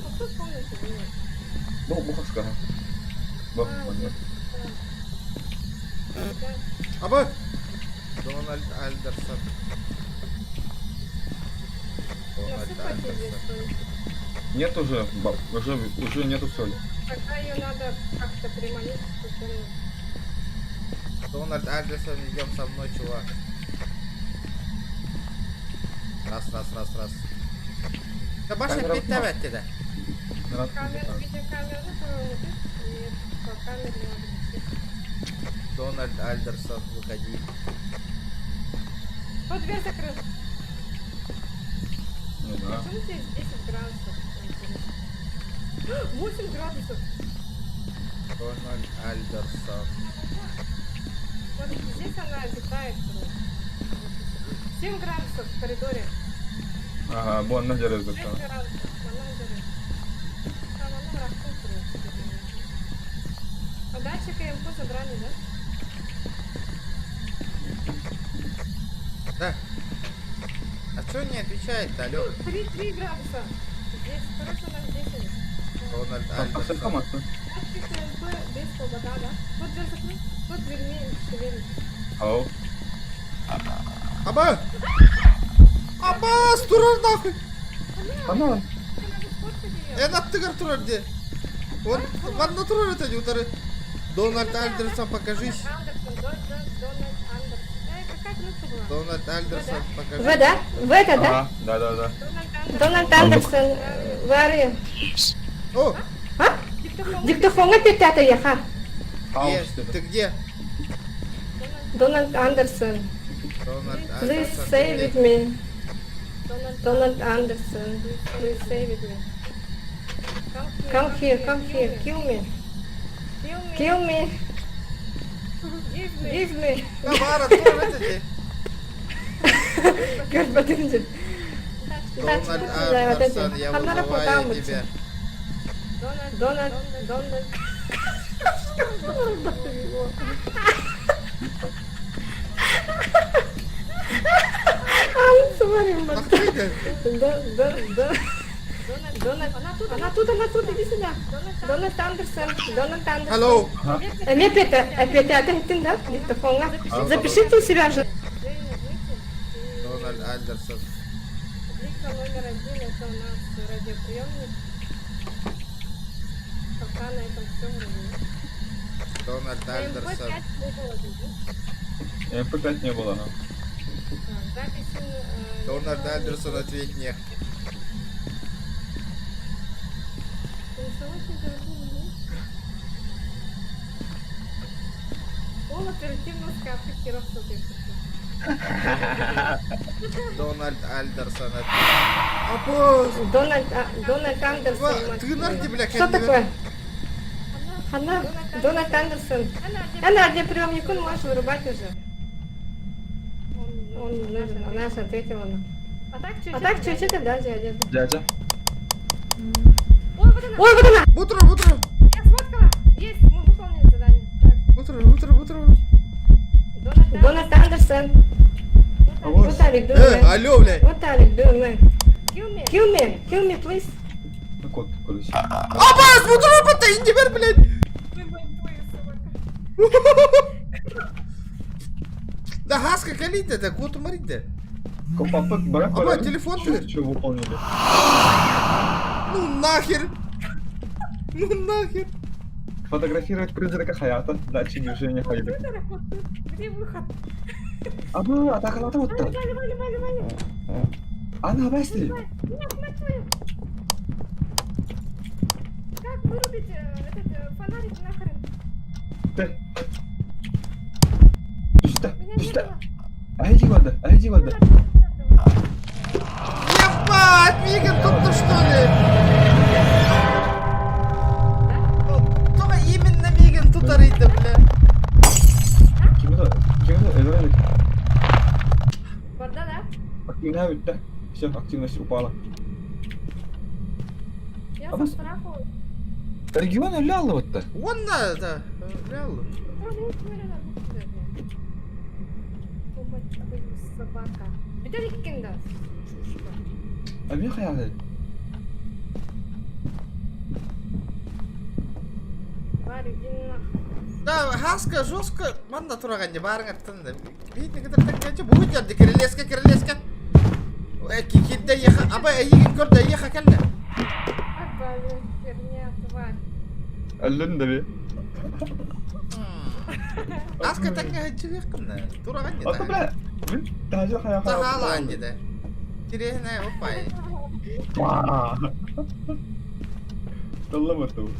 вот тут комнате было. Бо, бухаска. Бо, А, понятно. Да. Абы! Дональд Альдерсон. Дональд Насыпать здесь Альдерсон. соль. Нет уже, баб, уже нету соли. Тогда ее надо как-то приманить в ту комнату. Дональд Альдерсон, идем со мной, чувак. Раз, раз, раз, раз. Да башня Камера пить давать да. Камеру, видеокамеру, по-моему, тут? Нет, по камере надо идти. Дональд Альдерсон, выходи. Вот дверь закрыл. Ну да. Почему здесь 10 градусов? Интересно. 8 градусов. Дональд Альдерсон. Вот здесь она обитает. вроде. 7 градусов в коридоре. Ага, бо, на 6 градусов. Она жарит. Там она растут, короче. А датчик МП забрали, да? Да. А чё не отвечает, алло? 3, 3 градуса. Здесь, короче, она здесь. Дональд Альберт. Без свобода, да? Вот дверь закрой. Вот дверьми шевелит. Ау. Аба! Абас, турар нахуй! Ана. Эн аттыгар турар дии. Он манна турар это не утары. Дональд Андерсон, покажись. Дональд Андерсон, покажись. В, да? В это, да? Ага, да, да, да. Дональд Андерсон, where are you? О! А? Диктофонга петята яха. Ты где? Дональд Андерсон. Дональд Please Андерсон. save with me. Donald Anderson, please save with me. Come here, come here, kill me. Kill me. Give me. Тамара, турар это дии. Көрбөтүм дии. Дональд Андерсон, я вызываю тебя. Дональд, Дональд. Да, да, да. Дональд, она тут, она тут, иди сюда. Дональд Андерсон, Дональд Андерсон. Hello. Эпета, эпета, ты да? Диктофонга. Запишите у себя же. Дональд Андерсон. Номер один, это у нас радиоприемник. Пока на этом все вроде. Дональд Андерсон. МП5 не было, да? МП5 не было, ага. Записи... Дональд Андерсон, ответь мне. Он оперативно с карты херов Дональд Андерсон, ответь. Апос! Дональд, Дональд Андерсон. Ты нарди, бля, Что такое? Она, Дональд Андерсон. Она, радиоприемник, он можешь вырубать уже. Он, она же ответила нам. А так чуть-чуть, да, дядя. Дядя. Ой, вот она! Ой, вот она! Утро, утро! Я сфоткала! Есть, мы выполнили задание. Утро, утро, утро. Дональд Андерсон. What are you doing? Алло, блядь. What are you doing? Kill me, kill me, please. Ну кот, короче. Абас, утро, ты теперь, блядь. Да хаска калит это, кот умарит Копапык, брак, Аба, телефон ты. Что выполнили? Ну нахер. Ну нахер. Фотографировать призрака Хаята, датчик движения Хайда. Где выход? Абы, атакалата вот так. Вали, вали, вали, вали. Ана, басти. Нет, мать твою. Как вырубить этот фонарик нахрен? Ты. Түстэ, түстэ. Айди вода, айди вода. Ебать, Миган тут что ли? Только именно Миган тут арыйда, бля. Ким это? Ким это? Это Вода, да? Активная да? Все, активность упала. Я со страху. Регион ляла вот-то. Он на, да, ляла. Собака. Биталик да. А мне хаялы. Варя, иди нахуй. Да, хаска жестко, манна тураган барың аттан да. Бит не кытар так будет ярды кирилеска кирилеска. Кикидде еха, аба эйигин көрдө еха келле. Аба, херня, тварь. Аллын да бе. Аска так не хачыбеккин тураган Ата бля. Мин даже хая хая. Тахала да. Тирехне опай. Таллама ту.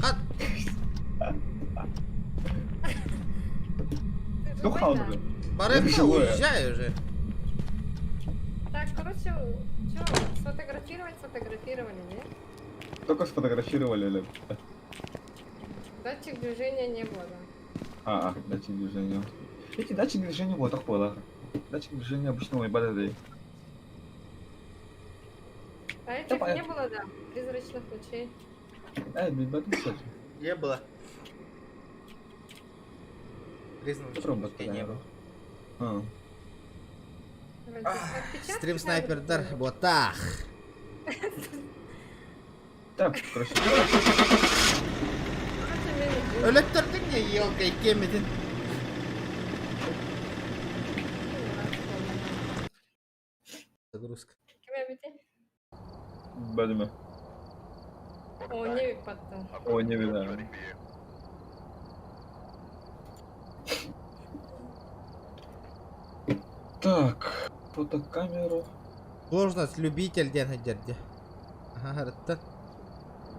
Ат. Кто халды? Барыпта уезжай уже. Так, короче, что, сфотографировать, сфотографировали, нет? Только сфотографировали, или? Датчик движения не было, да. А, датчик движения. Эти датчик движения вот так было. Датчик движения обычно у ебали. А этих не было, да, призрачных лучей. Эй, блин, кстати. Не было. Призрачных лучей не было. А. Стрим снайпер дар вот так. Так, короче. Өлөттөрдүҥ дии елка иккиэммитин. Загрузка. Ким эбитий? Бәдіме. О, не баттан. О, не билэр. Так, фотокамеру. Сложность любитель диэн сылдьар дии. Аһарыттан.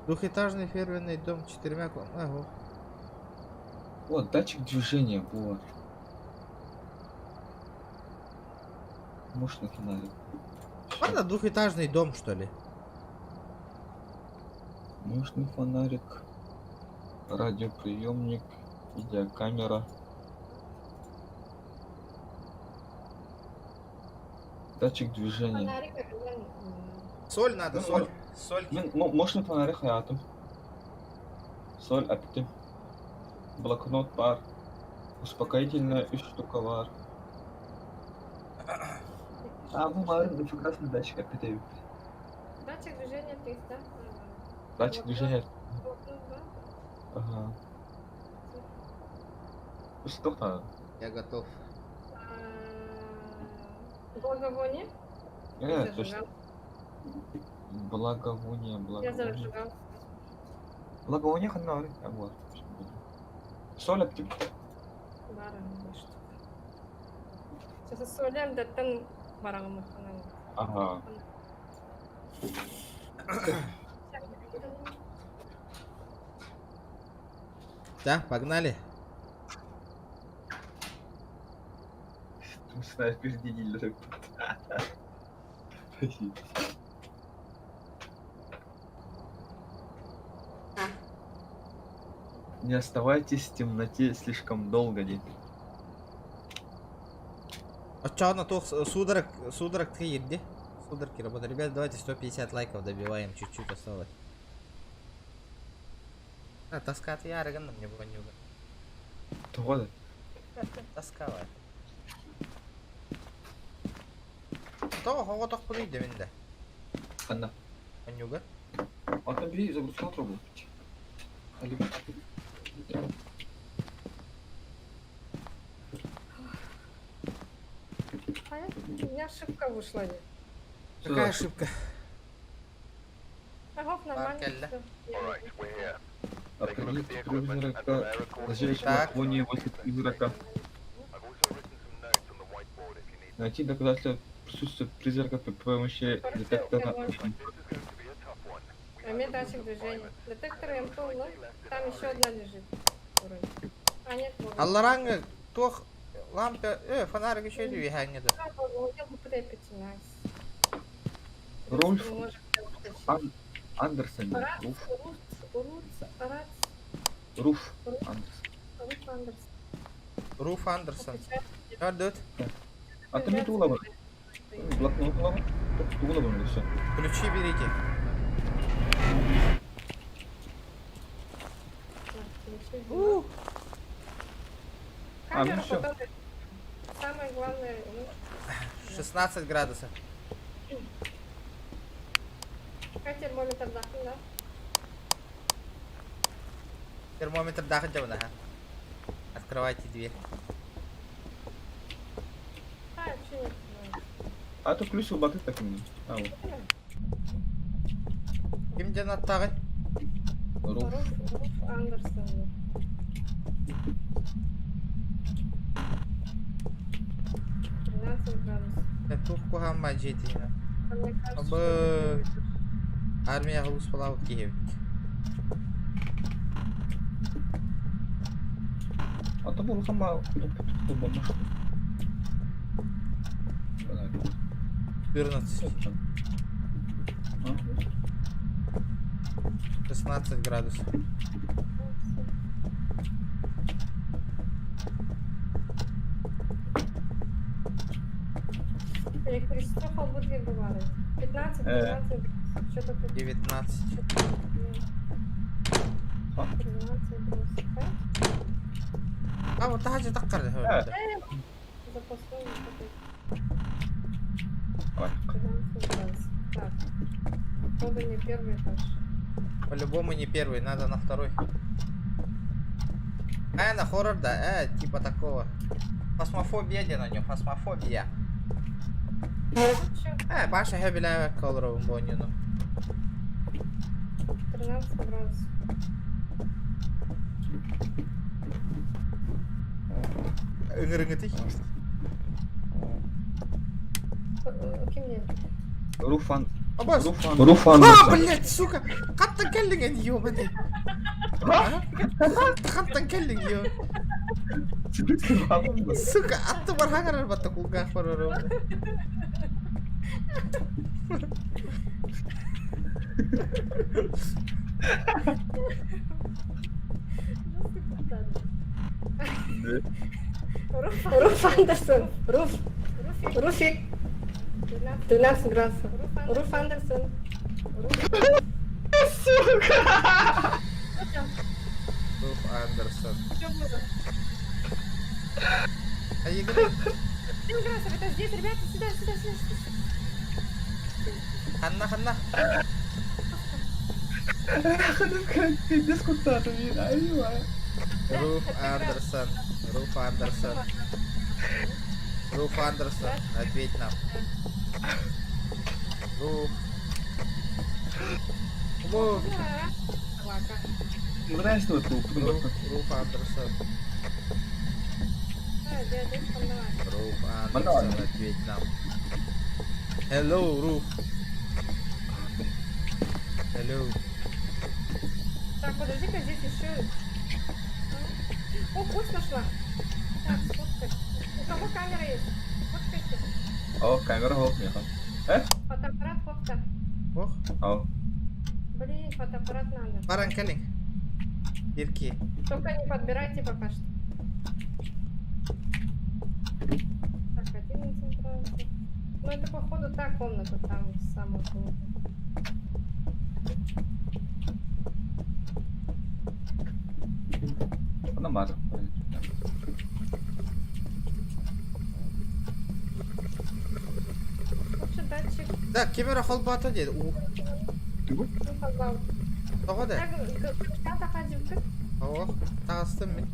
Двухэтажный ферменный дом четырьмя Ого. Вот, датчик движения, вот. Может, на фонаре. Ладно, двухэтажный дом, что ли? Мощный фонарик. Радиоприемник. Видеокамера. Датчик движения. Фонарик это Соль надо, Ну, соль. Соль. Ну, мощный фонарик хаятым. Соль эптим. Блокнот баар. Успокоительная үс штука баар. А, бу марын инфракрасный датчик эппит Датчик движения 300. Датчик движения. Блокнот, да? Ага. Что надо? Я готов. Благовоние? Точно. Зажигалка. Благовоние, Я благовоние. зажигалку. Благовоние ханна А вот. Соль эптим. Бара, штука. Сейчас солям, да там барагым Ага. Да, погнали. Знаешь, впереди Спасибо. Не оставайтесь в темноте слишком долго, дед. Оччоҕуна туох судорог судорог киирди. Судороги работают. Ребят, давайте 150 лайков добиваем, чуть-чуть осталось. А, тоска от ярыган мне вонюга. Тоҕо Тосковать. Тоҕо хоҕотохпунуй дэминде. Ханна. Вонюга. Ата бери загрузка трубу. Али. А у меня ошибка вышла. Какая ошибка? Ага, нормально. Кэллэ. всё. Определите призрака, лежащего Так. в фоне возле призрака. Найти доказательства присутствия призрака при помощи детектора. Возьми датчик движения. Детектор МПЛ, там еще одна лежит. Вроде. А нет, вот. Аллараңы туох лампа, фонарик еще үһәңе да. А, вот, я бы припятилась. Рольф Может, я вытащу. Андерсон. Рац, Руф. Руц, Руц, Рац, Руф Руф. Андерсон. Руф Андерсон. Руф Андерсон. Көрдөт. А ты мне тула Блокнот тула Тула все. Ключи берите. А, ну Камеру всё. потом. Самое главное, ну, 16 градусов. как термометр дохнул, да? Термометр дахын ага. Открывайте дверь. А, вообще нет. А то ключ убаты так не. А вот. Ким ден аттагы? Руф. Руф, Руф Андерсон. 13 градусов. Тух кухамма жетина. А мне кажется, Абы армия успала в Киев. А то был сама 14. 16 градусов. Электричество холбут бывает. 15, 15, что-то тут. 19. 13, 25. А вот так же так Запасной вот этот. 13 градусов. Так. Походу не первый этаж. По-любому не первый, надо на второй. Э, на хоррор, да, типа такого. Фасмофобия диэн оонньуу, фасмофобия. Э, Паша сөбүлээбэккэ олоробун бу оонньууну. 13 градусов. Ыҥырыҥытый. Ким диэн? Руфан. Абас. Руфан. Руфан. А, блядь, сука! Хантан кэллиҥ эн, ёбаный? Хантан кэллиҥ, ё? Сука, аттыбар хаҥарар батта кулгаах барар Руф Андерсон. Руф. Руфик. 13 градусов. Руф Андерсон. Сука! Руф Андерсон. Что было? А игры? 7 градусов, это здесь, ребята, сюда, сюда, сюда, сюда. Ханна, ханна. Пиздец куда-то, Руф Андерсон. Руф Андерсон. Руф Андерсон, ответь нам. Руф. Руф. Руф, Руф Андерсон. Руф Андерсон, ответь нам. Hello, Руф. Hello. Так, подожди-ка, здесь еще... О, кость нашла. Так, сфоткай. У кого камера есть? Сфоткайте. О, камера хоп, меха. Э? Фотоаппарат фото. Ох. О. Блин, фотоаппарат надо. Баран кэлиҥ. Ирки. Только не подбирайте пока что. Так, 11 градусов. Ну, это, походу, та комната там самая комната. Она мара. Лучше датчик. Да, камера холбата диэн. У. Ну, пожалуйста. Тоҕо да? Так, к- Ох, таҕыстым мин.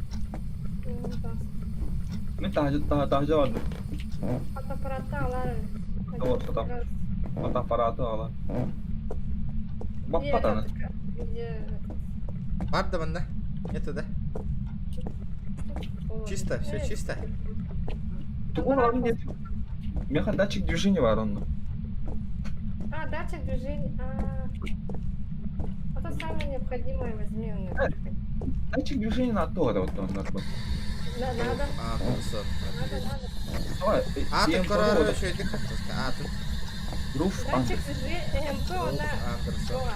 Мин таһдьа таһдьа бардым. Фотоаппаратта алар. Вот фото. Фотоаппараты ала. Баппатаны. Где Бар да манна. Нету да? Чисто, все чисто. Тугу нет. Меха датчик движения бар онно. А, датчик движения. А, это самое необходимое возьми. он. Датчик движения на то, вот он надо. Да, надо. Андерсон. Надо, надо. Давай. А, ты короче, иди как А, тут. Руф Датчик движения МП, она... Андерсон. О,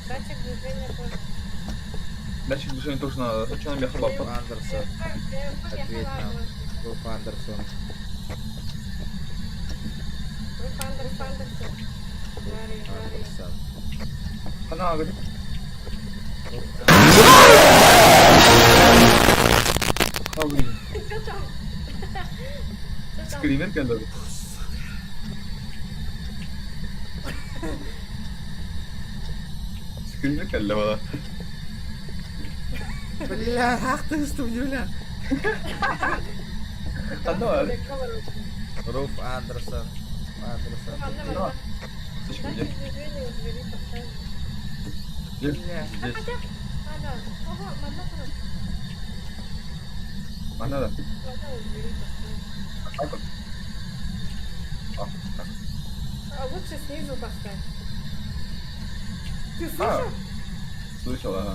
Датчик движения тоже. Датчик движения тоже надо. Что нам меха Руф баппа? Андерсон. Ответь нам. Руф Андерсон. Руф Андерсон, Андерсон. Говори, говори. Андерсон. Она говорит. Хаври. Что там? Что там? Скример келди. Скример келди бала. Бля, ах ты что, бля. Ханна бар. Руф Андерсон. Андерсон. Ладно, ладно. Слышь, где? Датчик движения у двери поставь. Где? Бля. А Здесь. хотя... А, да. Ого, одна коробка. Она да. Одна у двери поставь. Так вот. А, так. А лучше снизу поставь. Ты А. слышал? Слышал, ага.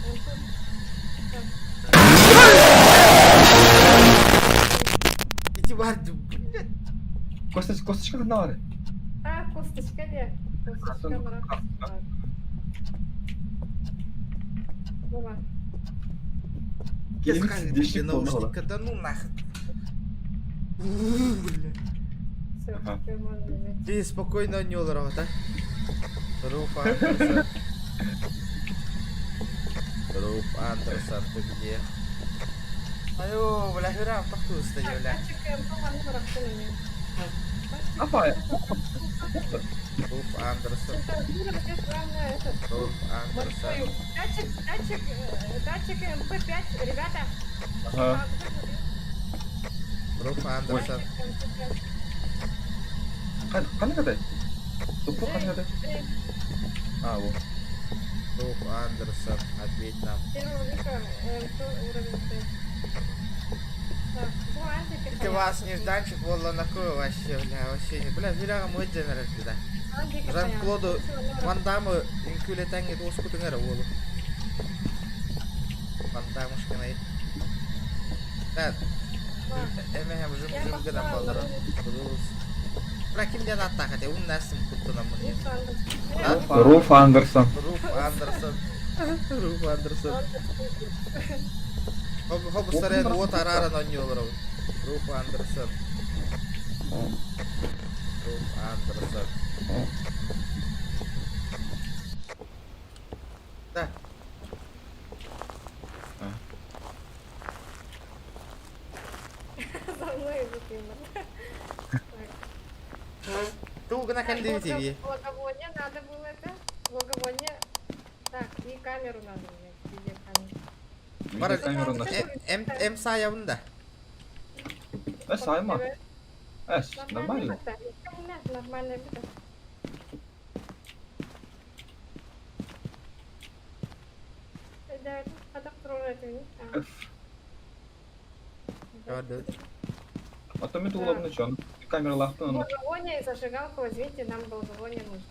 Он тут. Так. Иди бар, блядь. Косточка, косточка ханна бар. А, косточка не. Косточка, брат. Давай. Тебе наушника, да ну нахуй. Бля. Все, Ага. теперь можно взять. Ты спокойно не да? Руф Андерсон. Руф Андерсон, ты где? Айо, бля, храм, тохтуу Так, бля. датчик МП, ладно, рахтун имеет. Апа. Руф Андерсон. Температура здесь главное этот. Руф Андерсон. Большой. Датчик, датчик, датчик МП5, ребята. Ага. Руф Андерсон. Ханна катай? Тупо ханна катай? А, вот. Руф Андерсон, ответь нам. Первого века МП уровень 5. Так, бу Андики Ты вас нежданчик буолла накуй вообще, бля, вообще не. Бля, бля, мой день да. Андики Жан-Клоду Ван Даммы үҥкүүлэтэн уоскутуҥ эрэ уолу. Ван Даммушканай. Да, эмэһэм жым-жым гынан баллара. Бля, ким диэн ааттаах этэ? Умнасым куттанаммын. Руф Андерсон. Руф Андерсон. Руф Андерсон. Хобустарен уот арааран оонньуу Руф Андерсон. Руф Андерсон. Да. За мной идут именно. Туу гына кэллибит Благовоние надо было это. Благовоние. Так, и камеру надо взять. Видеокамеру. Бар Камеру на. М М саябын да. Эс айма. Эс, нормально. Нормально. Да, А то ми тулабны чон. Камера лахты ну. Благовоние и зажигалку возьмите, нам благовоние нужно.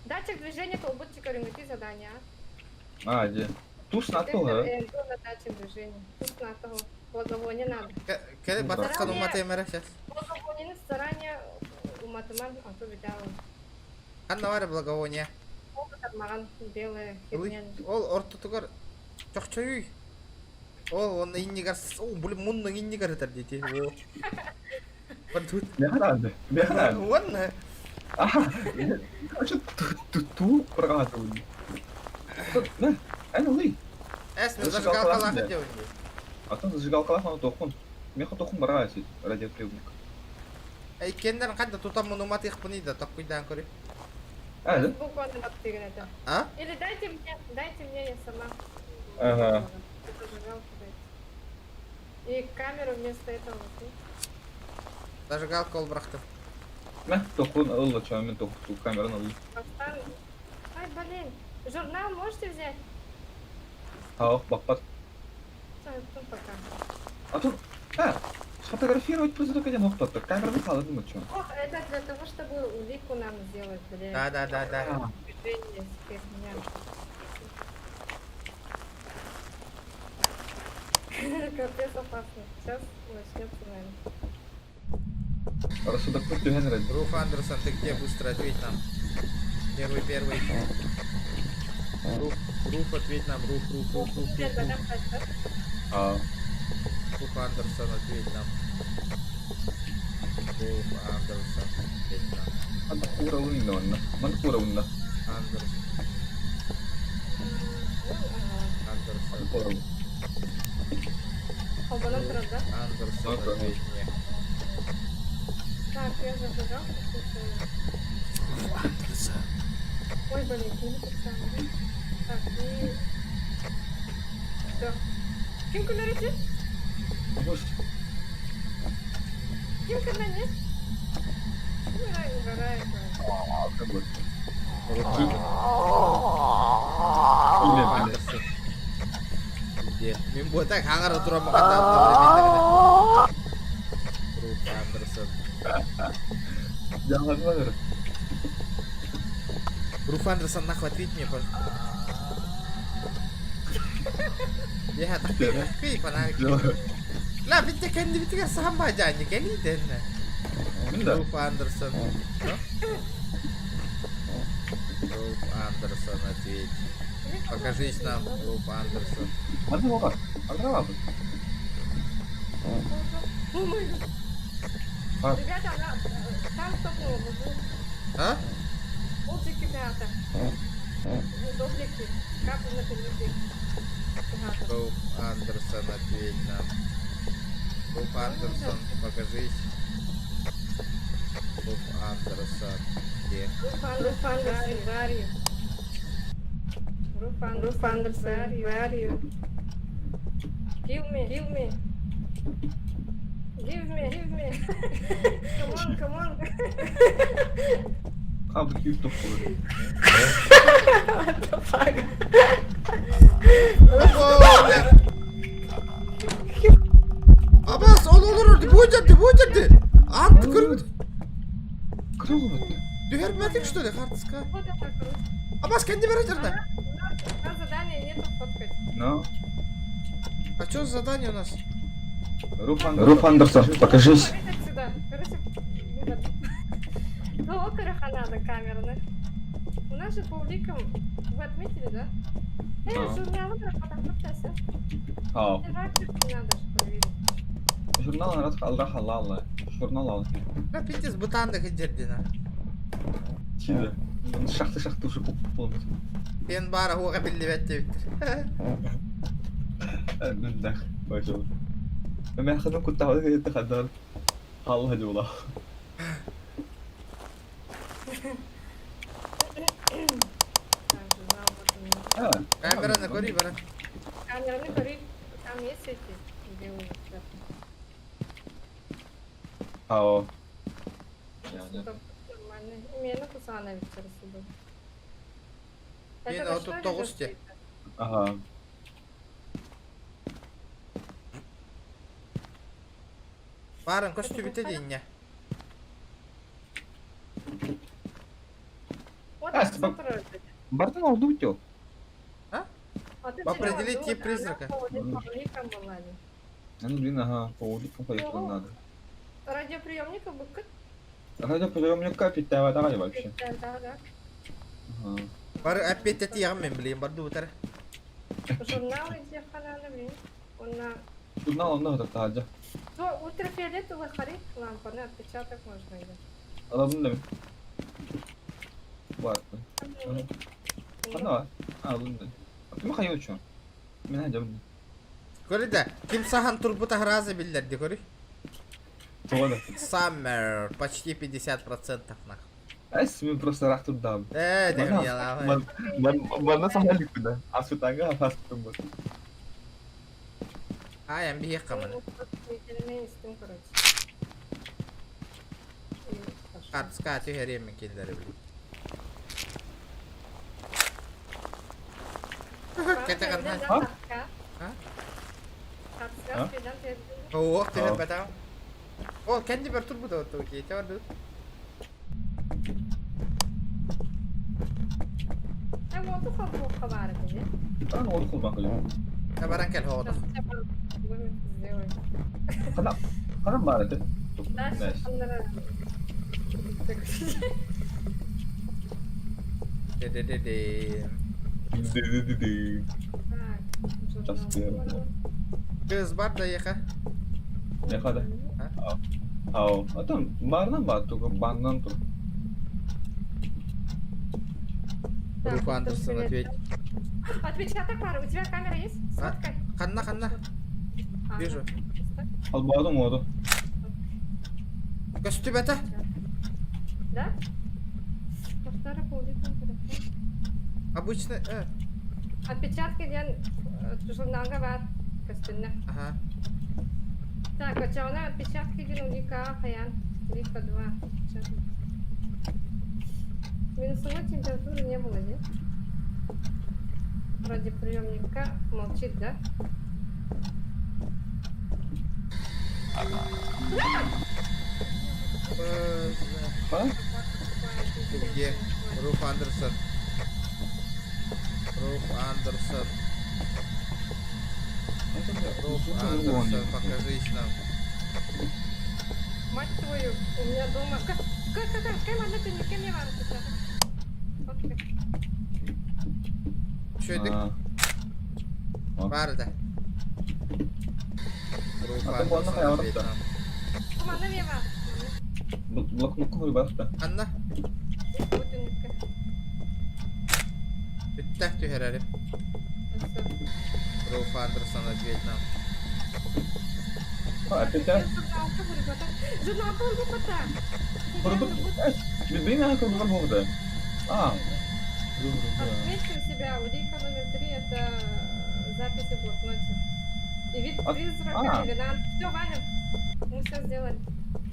Датчик движения, толбутчика, ремонти задания. А, де. Туш на то, на датчик движения. Туш на того. Благовоние надо. Кэлэ батыккан уматыам эрэ сейчас. Благовоние заранее уматыман, а то беда. Ханна баар благовоние? Маган белая херня. Ол ортотугар чохчойуй. Ол онно иннигэр о блин муннуҥ иннигэр этэр диэти. О. Тут. Механады. Механады. Уонна. Аха. Короче, ту прогадывали. На, эн ылый. Эс, мен зажигалкалаах диэбин. А то зажигалкалаах аны тохун. Меха тохун бараа радиоприемник. Эй, кендер ханна тутаммын уматыахпыный да токкуйдаан көрүй. А, да? Буквально это. А? Или дайте мне, я сама. Ага. Зажигалку дайте. И камеру вместо этого. Зажигалка ол бырахтым. Мэ, тохун ылла, чё, мен тоху камераны ылла. Ай, блин. Журнал можете взять? Ах, бакпат. Пока. А тут, а, сфотографировать просто только один охтот, камера выпала, думаю, чё. Ох, это для того, чтобы улику нам сделать, блин. Да, да, да, да. Движение херня. Капец опасно. Сейчас начнется, наверное. Рассудок Генри. Руф Андерсон, ты где? Быстро ответь нам. Первый, первый. Руф, Руф, ответь нам. Руф, Руф, Руф, Руф, Руф, Руф. А. Руф Андерсон, ответь нам. Руф Андерсон, ответь нам. Манкура унна, Манкура унна. Андерсон. Андерсон. Андерсон, ответь мне. Так, я зажигалку слушаю. Андерсон. Ой, блин, не написала. Так, и... Все. Ким көрөтү? Ким көрмөнү? Угорай, угорай. Андерсон. Где? Мен бу так хаңара турам одновременно. Руф Андерсон. Jangan banget. Руф Андерсон, нахуй, ответь мне, пожалуйста. Я такой фонарик. Ла, битте кэнди битигэр сахан баажаанньы кэлиитэннэ. Руф Андерсон. Руф Андерсон, ответь. Покажись нам, Руф Андерсон. Ребята, она там стопнула внизу. А? Олдики ребята. Доблики. Капы на телевизоре. Руф Андерсон, ответь нам. Руф Андерсон, покажись. Руф Андерсон где? Руф Андерсон, where are you? Руф Андерсон, Руф Андерсон, where are you? Kill me, kill me. Give me, give me. Come on, come on. Хабы күүс тохтолор. What the fuck? Опа, Абас, ол олорор, бу жерде, бу жерде. Ат көрбүт. Кырылбыт. Түһэрбэтик что ли, хартыска? Вот это круто. Абас, кэнди бара жерде. У нас задания нету фоткать. Но. А что за задание у нас? Руф Андерсон. Руф Андерсон, покажись. Смотри отсюда. Короче, этот. Ну, окороха надо камеры. У нас же по уликам вы отметили, да? Эй, Да. журнал окороха там подписался. Ау. Не надо же проверить. Журнал нарад алла халала. Журнал ал. Да пиздец, бытанды хеджердина. Чиде. Шахты шахты уже полностью. Пен бара хуга биллибет дебиттер. Мындах. Бажол. Мен хадым куттаҕы кытта хаддар. Халла жула. Так, журнал вот у меня. Камераны көрүй бара. Камераны көрүй. Там есть эти белые цветы. Ао. Нормально. Именно Кусанович рассудил. Мен отут тоҕус те. Ага. Барын көстүбүтэ диинне. Вот А, Бартын алды утел. А? Определить тип призрака. Ну блин, ага, по уликам поехать надо. Радиоприемника бы Радиоприемника питая давай вообще. Да, да. Ага. Бар опять эти мен блин, бар дуутар. Журналы где хананы, блин. Он на... Журнал он надо таджа. То ультрафиолетовый харит лампа, на отпечаток можно или. Аладын да. Бар. Ана, алын да. Ким хайы учу? Мен хажам. Көрі да, ким сахан турбута разы биллерди, көрі. Тоғада. Summer, почти 50% нах. Әс, мен просто рах турдам. Э, деп яла. Бана сахалик да. Асутанга фастым бу. Ай, ам бие камын. Короче. Картска түһәремен келдері били. Кете А? А? О, түһәр бата. О, кенди бер турбута отты ки, те бар. Ан ол кылба кылым. Табаран кел хода. Кана, кана бар эти. Де де де де. Де де де де. Кыз бар да яха. Яха да. Ау, атам бардан бар тугу бандан тур. Руф Андерсон ответь. Отпечаток пары. У тебя камера есть? Сфоткай. Ханна, ханна. Вижу. Албадым оду. Көстүбәтә. Да? Повтора Обычно, э. Отпечатки ден журналга бар. Көстүнне. Ага. Так, а чауна отпечатки ден улика хаян. Улика 2. Минусовой температуры не было, нет? Радиоприемника молчит, да? А? Ты где? Руф Андерсон. Руф Андерсон. Руф Андерсон, покажись нам. Мать твою, у меня дома... Как, как, как, как, как, не кем я вам Что это? Бар да. Руф Андерсон, ответь нам. Блокнотку барда. Анна. Бүттә түһәрәре. Руф Андерсон, ответь нам. Опять Журналка бургота. Журналка бургота. Билбейн аха көрдүгөр буолда. А. Отметьте у себя, улика номер три это записи в блокноте. И вид А- призрака, а. ревенант. Все, валим. Мы все сделали.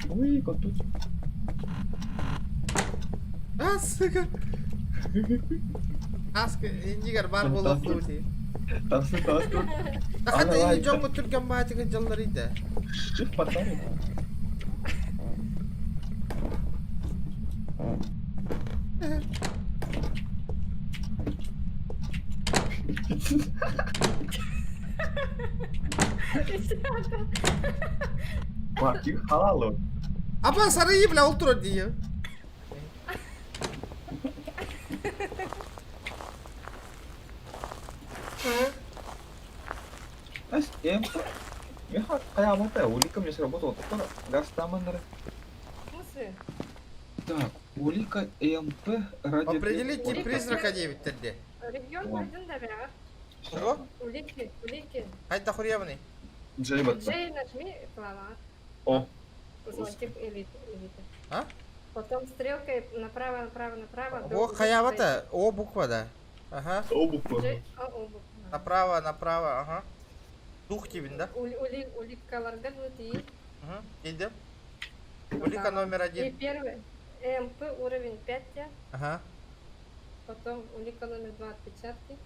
Уй, тут. А, сука. Аска, иннигер бар боло худи. Тасы тасы. Хата ини дьоҥҥо түргэн баатыгын дьалларыйда. Шиф потом. Бaki халал. Аба сарыйы бля ол турар дии. Ас, эм. Миха каямата, улика мне сработала. Только газ там В смысле? Так, улика ЭМП ради... Определите призрака 9 терде. Регион О. один добавь. Ого. Улики, улики. Хайда хуремный. Джей батта. Джей нажми, клава. О. Зонтик элиты. элиты. А? Потом стрелкой направо, направо, направо. до О, улики хаявата, О буква, да. Ага. О буква. Джей, а, О буква. Направо, направо, ага. Дух тебе, да? Ули, ули, уликаларга и. Угу. Идем. Улика номер И один. первый. МП уровень 5 я. Ага. Потом улика номер 2 отпечатки.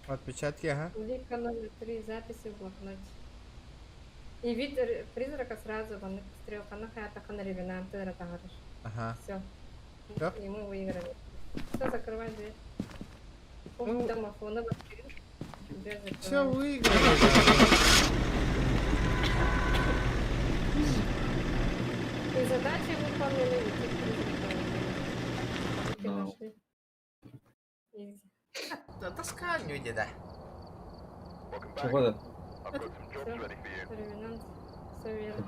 Отпечатки, ага. Улика номер 3 записи в блокноте. И вид призрака сразу вон стрелка на хата хана Ага. Все. Всё? И мы выиграли. Все, закрывай дверь. Ну. Домофона открыл. Дверь Все закрываем. выиграли. И задачи выполнили, и тип призрака выполнили. Да. Нашли. Изи. Да. Тоска люди, да. Чего да? Все, ревенант. Все верно.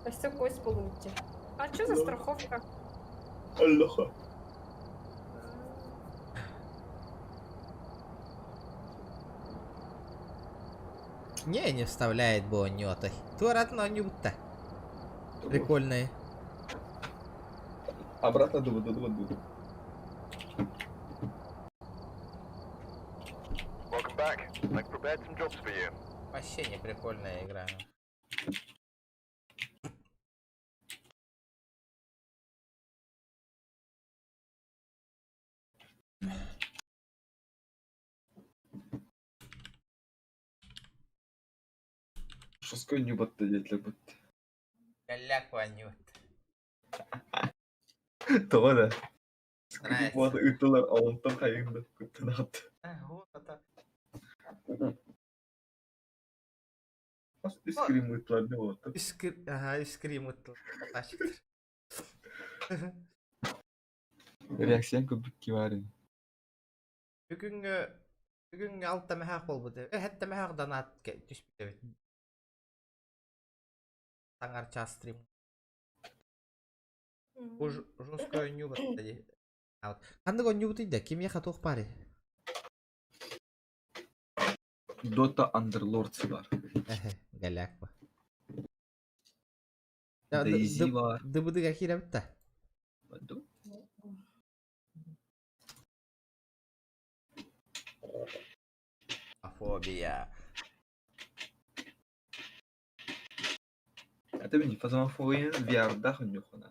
А все кость получите. А что за страховка? Аллаха. Не, не вставляет бонётой. Туратно не будто. Прикольные. Обратно думаю, думаю, думаю. Вообще не прикольная игра. Шоской не батта детлер бут. Голяк вонют. Того да. Нравится. Вот ыттылар алынтан хайыңды күттен атты. Вот это. Бас искрим ыттылар не болады. Искр... Ага, искрим ыттылар. Реакциян көбүк киварин. Бүгүнгө бүгүнгө алта мехак болбу. Хэтте мехак донат түшпүт. Таңар час стрим. Уж жестко нюбат ди. Кандык нюбат иде? Ким яха тух пари? Dota Underlords бар. Голяк ба. Daisy бар. ДБД кирә битте. Баду. Фобия. Это мени фазмофобия VR-да хоньохона.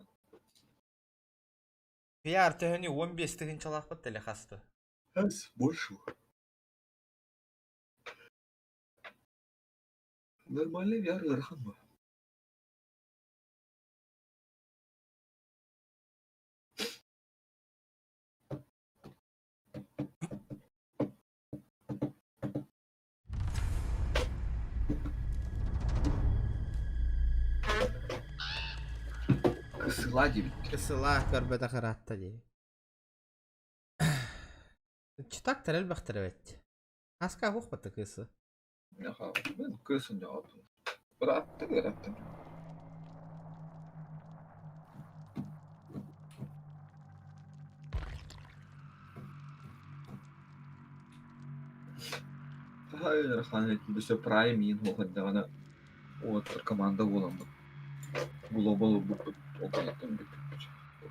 VR төһөнү 15 тыгынчалак бит теле хасты. Әс, больше. Нормальный VR ырахан ба. Кысыла дип. Кысыла көрбөтө харатта ди. Читак терел бахтырбет. Аска хух баты кысы. Яха, мен кысын жауап. Быратты, быратты. Ыарахан өссө Prime иин суох эрдэҕинэ уолаттар команда буоламмыт глобал ылбыппыт ол кэнниттэн бүппүппүт.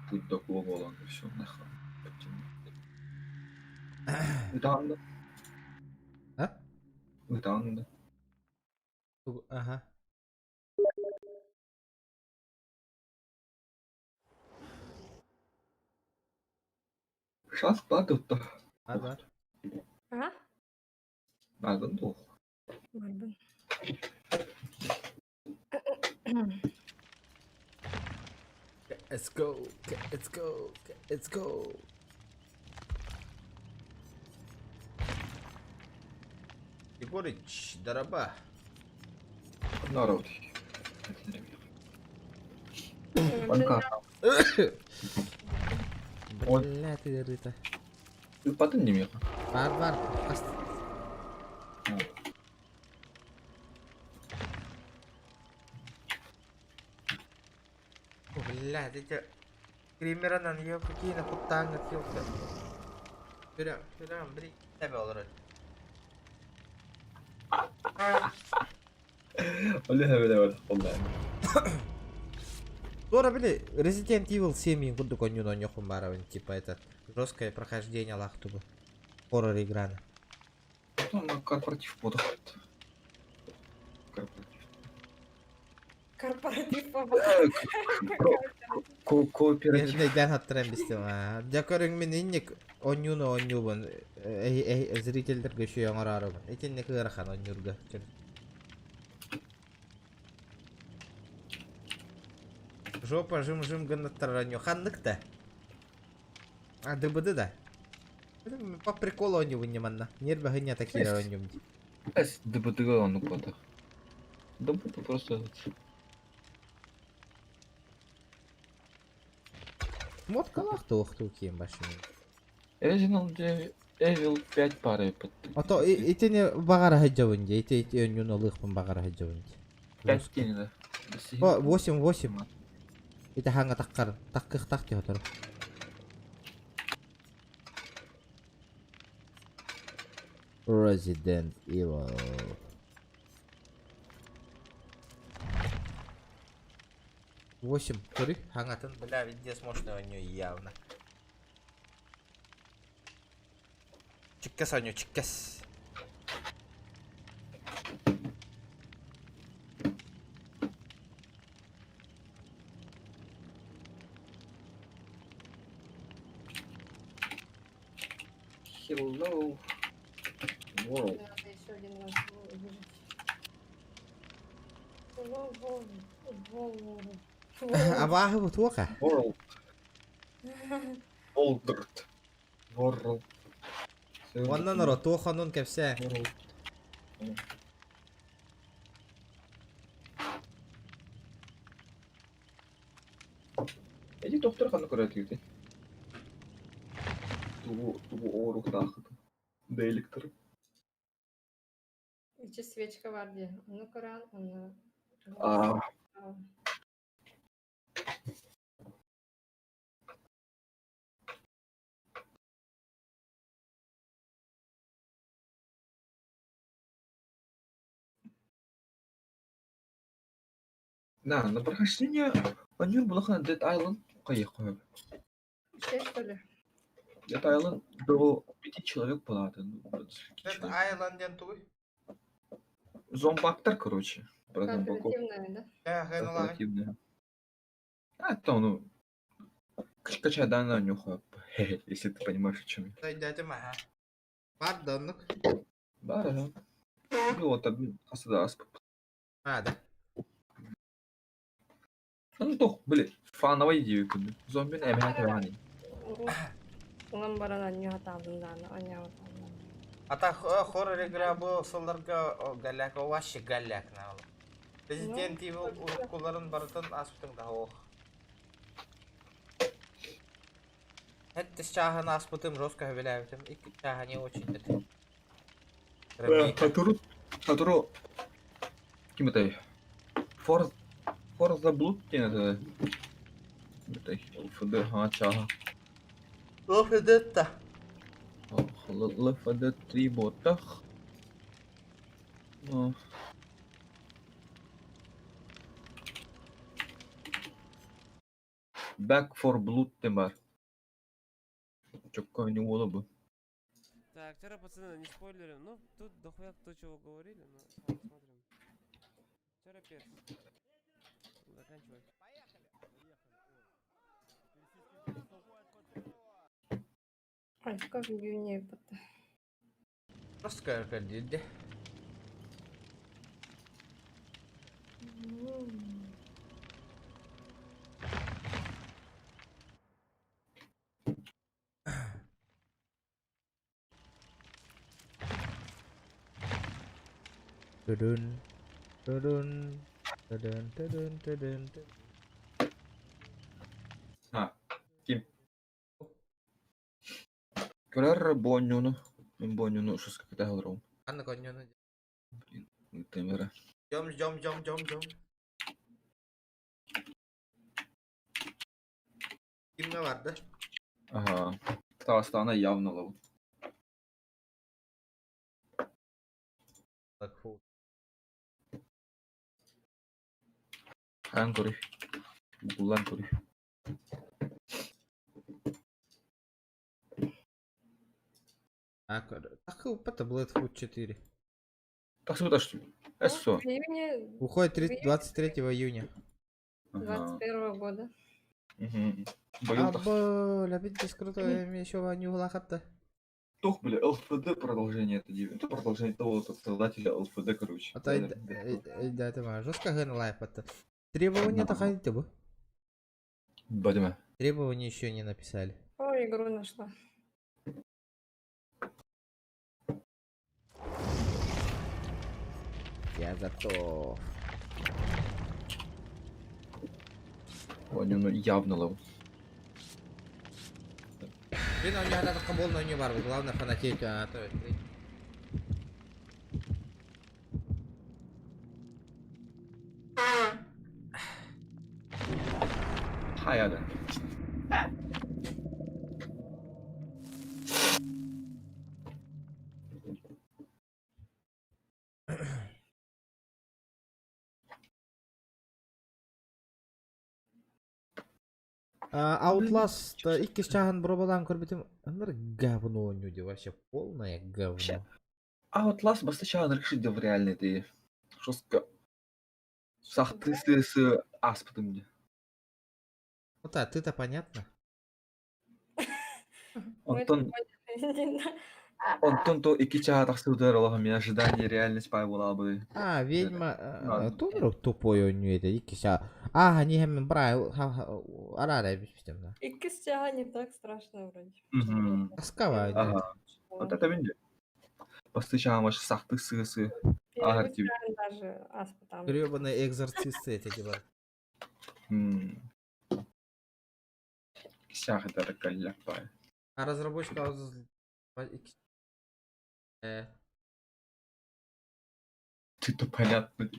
Путь до глобала и все нахрен. Ытаан да? А? Ытаан да? Ага. Шанс баар да Ага. А? Баарбын дуо? Барбын. Let's go, let's go, let's go. Егорыч, дараба. Народ. Банка. Бля, ты рыта. Ыппатын димиэхэ. Бар, бар. Ас- Бля, эти Кримеранан ее какие на куттаҥҥыт ёпта. Түрэ, түрэ, бри. Тэбэ олорор. Оле бile бile والله. Туора били Resident Evil 7 курдук онньуун онньохун баарабын типа этот жесткое прохождение лахтубу. Хоррор играны. Потом на корпоратив буду. Корпоратив. Корпоратив Кооператив. Эрдейден хаттаран бистим аа. Дьэ көрүҥ мин инник онньууну онньуубун зрительдэргэ үчүгэй оҥорооробун. Итинник ыарахан онньуурга. Жопа жым-жым гыннаттарар онньуу. Ханнык да? А, ДБД да? По приколу онньуубун ньыманна. Нервэ хынньата киирэр онньуум дии. Эс ДБД-га оннук буолбатах. ДБД просто Моткалаах туохтуу киин башын. Resident Evil 5 пары Ото итини баҕара сылдьабын дии, ити ити өнньүн ылыахпын баҕара сылдьабын дии. 5 тени да. О, 8 8. Ити хаҥа таккар, таккыхтах дии сотору. Resident Evil. 8 көрүй, хаҥатын, бля, везде мощный оонньуу явно. Чиккес оонньуу, чиккес. Hello World. Надо еще один раз выжить. Во-во, во-во. Абааһы бутуоха. World. World. World. Оннан оро туох онун кэпсээ. Эти доктор ханна көрөтүгүтүй? Тугу тугу ооруктаахыт. Дейликтер. Ичи свечка бар дии. Ону көрөн, ону... А. Да, на прохождение Анюр булахан Dead Island кайыкка. Все, что ли? Dead Island до пяти человек палаты. Ну, до скольки Dead человек. Island диэн тугуй? Зомбактар, короче. Про зомбаков. Кооперативная, да? Кооперативная. А, то, ну... Качай, да, на нюхаю. Если ты понимаешь, о чем я. Дойдетим аха. Бар да оннук. Да, да. Ну, вот, асада асп. А, да. Ну, тох, блин, фановая идея күндү. Зомби эмэһэ тэбэҕэний. Улам баран анньуха таабын дааны, анньаабат А так хоррор игра бу сылларга голяк, вообще голяк наалы. Resident Evil уруккуларын барытын ааспытым да ох. Хэттис чааһын ааспытым, жестко сөбүлээбитим. Икки чааһа не очень этэ. Хатуру, хатуру, ким этэй? Фор, Forza Blood диэн этэ. Этэй, ЛФД хаҥа чааһа. ЛФД-та. ЛФД 3 буоттах. Ну. Back for Blood диэн баар. Чокко не уола бу. Так, вчера, пацаны, не спойлерим. Ну, тут дохуя кто чего говорили, но посмотрим. Вчера перс. Заканчивай. Ой, как в июне это. Просто кэлдиирдэ. М. Tudun, tudun, tudun, tudun, tudun, tudun. А, Ким. Көрөр буонньууну. Мин буонньууну шуска кытаһа олоробун. Анна конньону. Тэмэрэ. Ждем, ждем, ждем, ждем, ждем. Кимҥэ барда? Ага. Таастаана явно ылабын. Так, фу. Хаан көрүй. Гуглан көрүй. А, так это Bloodhood 4. Тахсыбыта что ли? Эссо. В июне Уходит 30 23 июня. 21 года. А, бля, опять круто, еще Ваню Лахатта. Тух, бля, ЛФД продолжение это Это продолжение того вот создателя ЛФД, короче. А то да, это ма, жестко гэн лайф это. Требования то хотите бы? Бадима. Требования еще не написали. Ой, игру нашла. Я готов. Оонньууну явно ылабын. Блин, у меня этот кабол на не бар, главное фанатеть, а то... Хайа да. Outlast иккис чааһын боруобалаан көрбүтүм ынырык говно оонньуу вообще полное говно. Outlast бастачаан решить в реальный ты. Жестко. Сахты с аспытым мне. Ну да, ты-то понятно. Онтон Онтон то икки чааһа тахсыбытыгар олох эмиэ ожидание реальность пай буолаабы. А, ведьма, тугу тупой оонньуу этэ иккис чаа. А, не хэммин бра, арара эбиппитим да. Иккис чааһа не так страшно вроде. Тоскава. Ага. Вот это видели. Бастычаан ваш сахты сысы. Первый чааһын даже аспытам. Гребаные экзорцисты эти дела. Кисях это калляк пай. А разработчика Э. Ты-то понятно.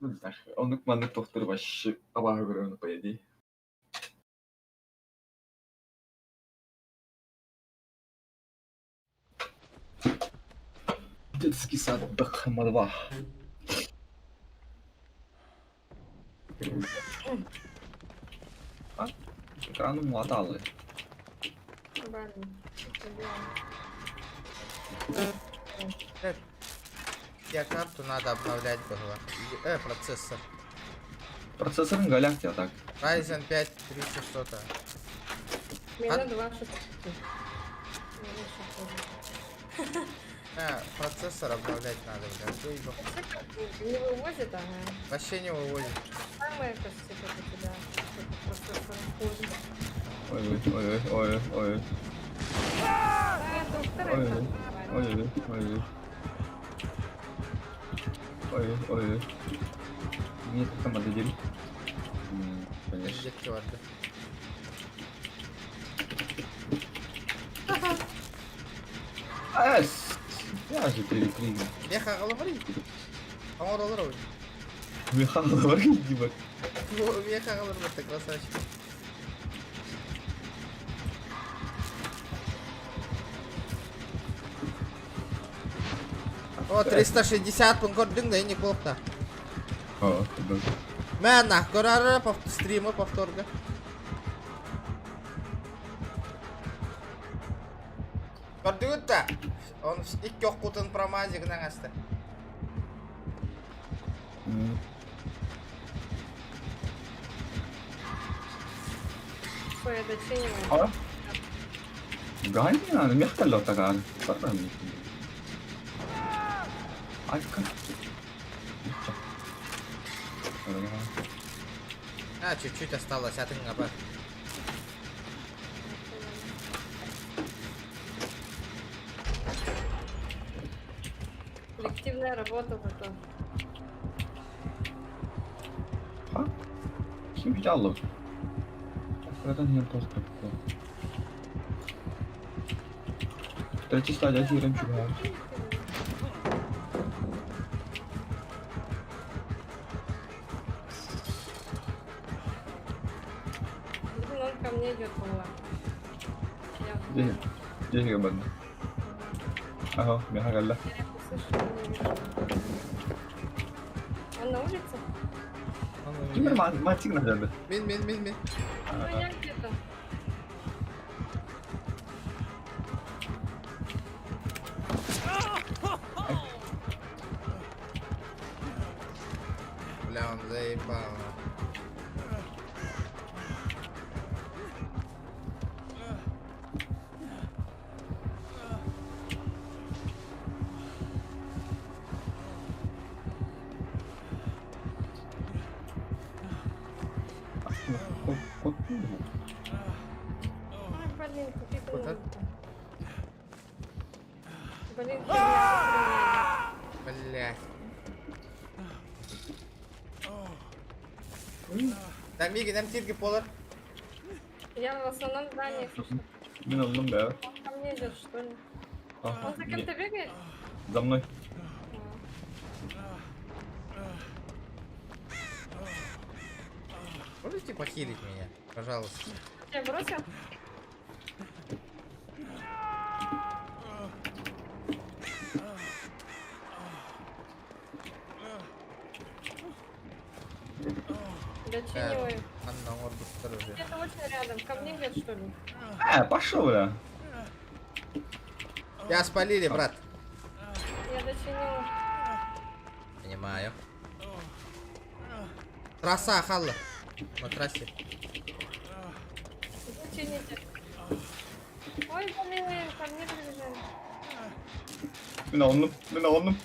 Ну, так, оннук маннык тохтор вообще абааһы көрөбүн по идее. Детский сад Бхамадва. А? Экраны муаталы. Блин, что делать? Я карту надо обновлять было. Процессор. Процессор галактия так. Ryzen 5 3600. Меня 2 6. Процессор обновлять надо, бля. Всё, Не вывозит, ага. Вообще не вывозит. Самое почти как у тебя. Процессор хуже. Ой, ой, ой, ой. Ой, ой, ой. Ой, ой. Мне там отдадим. Конечно. Ас! Я же перепрыгнул. Меха головы. Оңор олор Меха головы, Дима. Меха головы, ты красавчик. О, 360 пун көрдүҥ да инник буолта. О, да. Мэ на, көрөр стримы повторга. Көрдүгүт да? Он икки оккутун промазигынан аста. Что я дочиниваю? А? Гайна, мягко такая. Айка. А, чуть-чуть осталось, а ты бар. Коллективная работа зато. Kim hiç aldım. Buradan hem post Третій стадія Єремчуга. Блин, он ко мне идет, по-моему. Я Где? Где габан? Ага, мягко я его слышу, но не вижу. Он на улице? Кимер матик надо. Мин, мин, мин, мин. Ну, я где-то. Бля, он заебал. Ай, блин, купи Вот это? Блин, херня. Блядь. Там Миги, там тирги полар. Я в основном здании. Мин алдым да. Он ко мне идет, что ли? А, Он за кем-то бегает? За мной. Можете похилить меня, пожалуйста? Тебя бросил? Дочиниваю. Анна, он быстро уже. Где-то очень рядом. Ко мне идет, что ли? А, пошел, бля. Я спалили, брат. Я дочинила. Понимаю. Трасса, Халла. На трассе. Зачините. Ой, блин, ко мне прибежали. Мин алдым, мин алдым.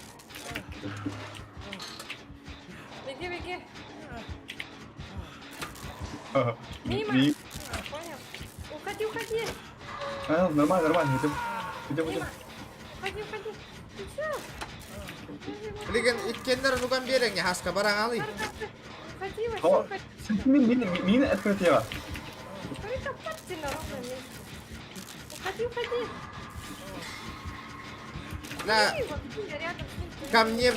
Беги, беги. Мимо. Ми. Понял? Уходи, уходи. А, нормально, нормально, идем. Идем, идем. Мимо. Уходи, уходи. Ты чё? Блин, иккеннер нуган берең, хаска баран алы. Уходи, вообще, О, уходи. Мин, мин, мин открытие. Только папки на ровном месте. Уходи, уходи. Бля, Уходи, вот я рядом с ним. ко мне...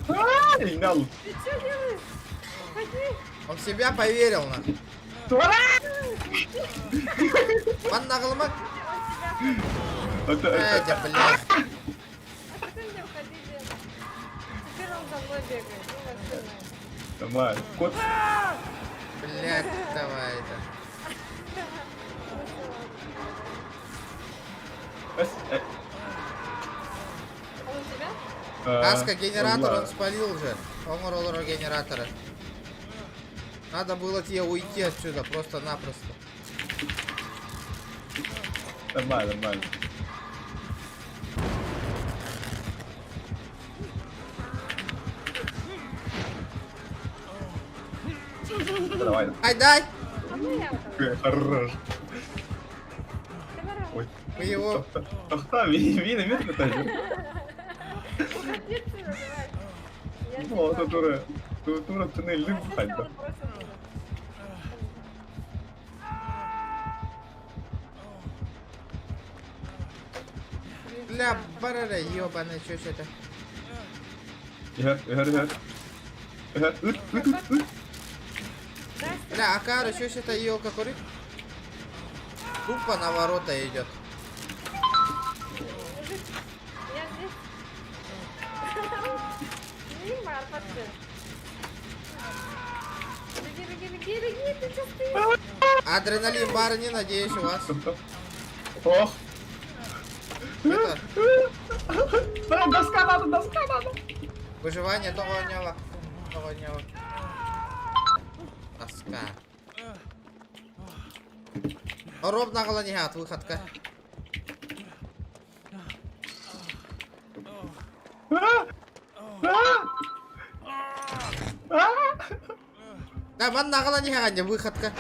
Ай, нал. Ты что делаешь? Уходи. Он в себя поверил, на. Манна кылмак. Это, Эдя, блядь. А ты мне уходи, Ден. Теперь он за мной бегает. Ну, вообще, нафиг. Нормально. Кот. Блядь, давай это. Он у тебя? Аска, генератор он спалил же. Он роллера генератора. Надо было тебе уйти отсюда, просто-напросто. Нормально, нормально. Давай. Ай, дай! А ну я Хорош. Ой. Мы его... Тохта, мина, мина, Уходи отсюда, давай. Я Ну, тебя- тура, тура, туннель, А люб, ты хайда. он бросил меня. Бля, барара, ёбаный, чё ж это? Ихер, ихер, ихер. Ихер, үт, үт, үт, үт. Бля, Акара, чё ж это ёлка курит? Тупо на ворота идет. Мужик, я здесь. Адреналин барыни, надеюсь, у вас. Ох! Это Бля, доска надо, доска надо! выживание того нела. Того нела. Доска. Роб наголо не гад, выходка. Да, ман наголо не гад, выходка.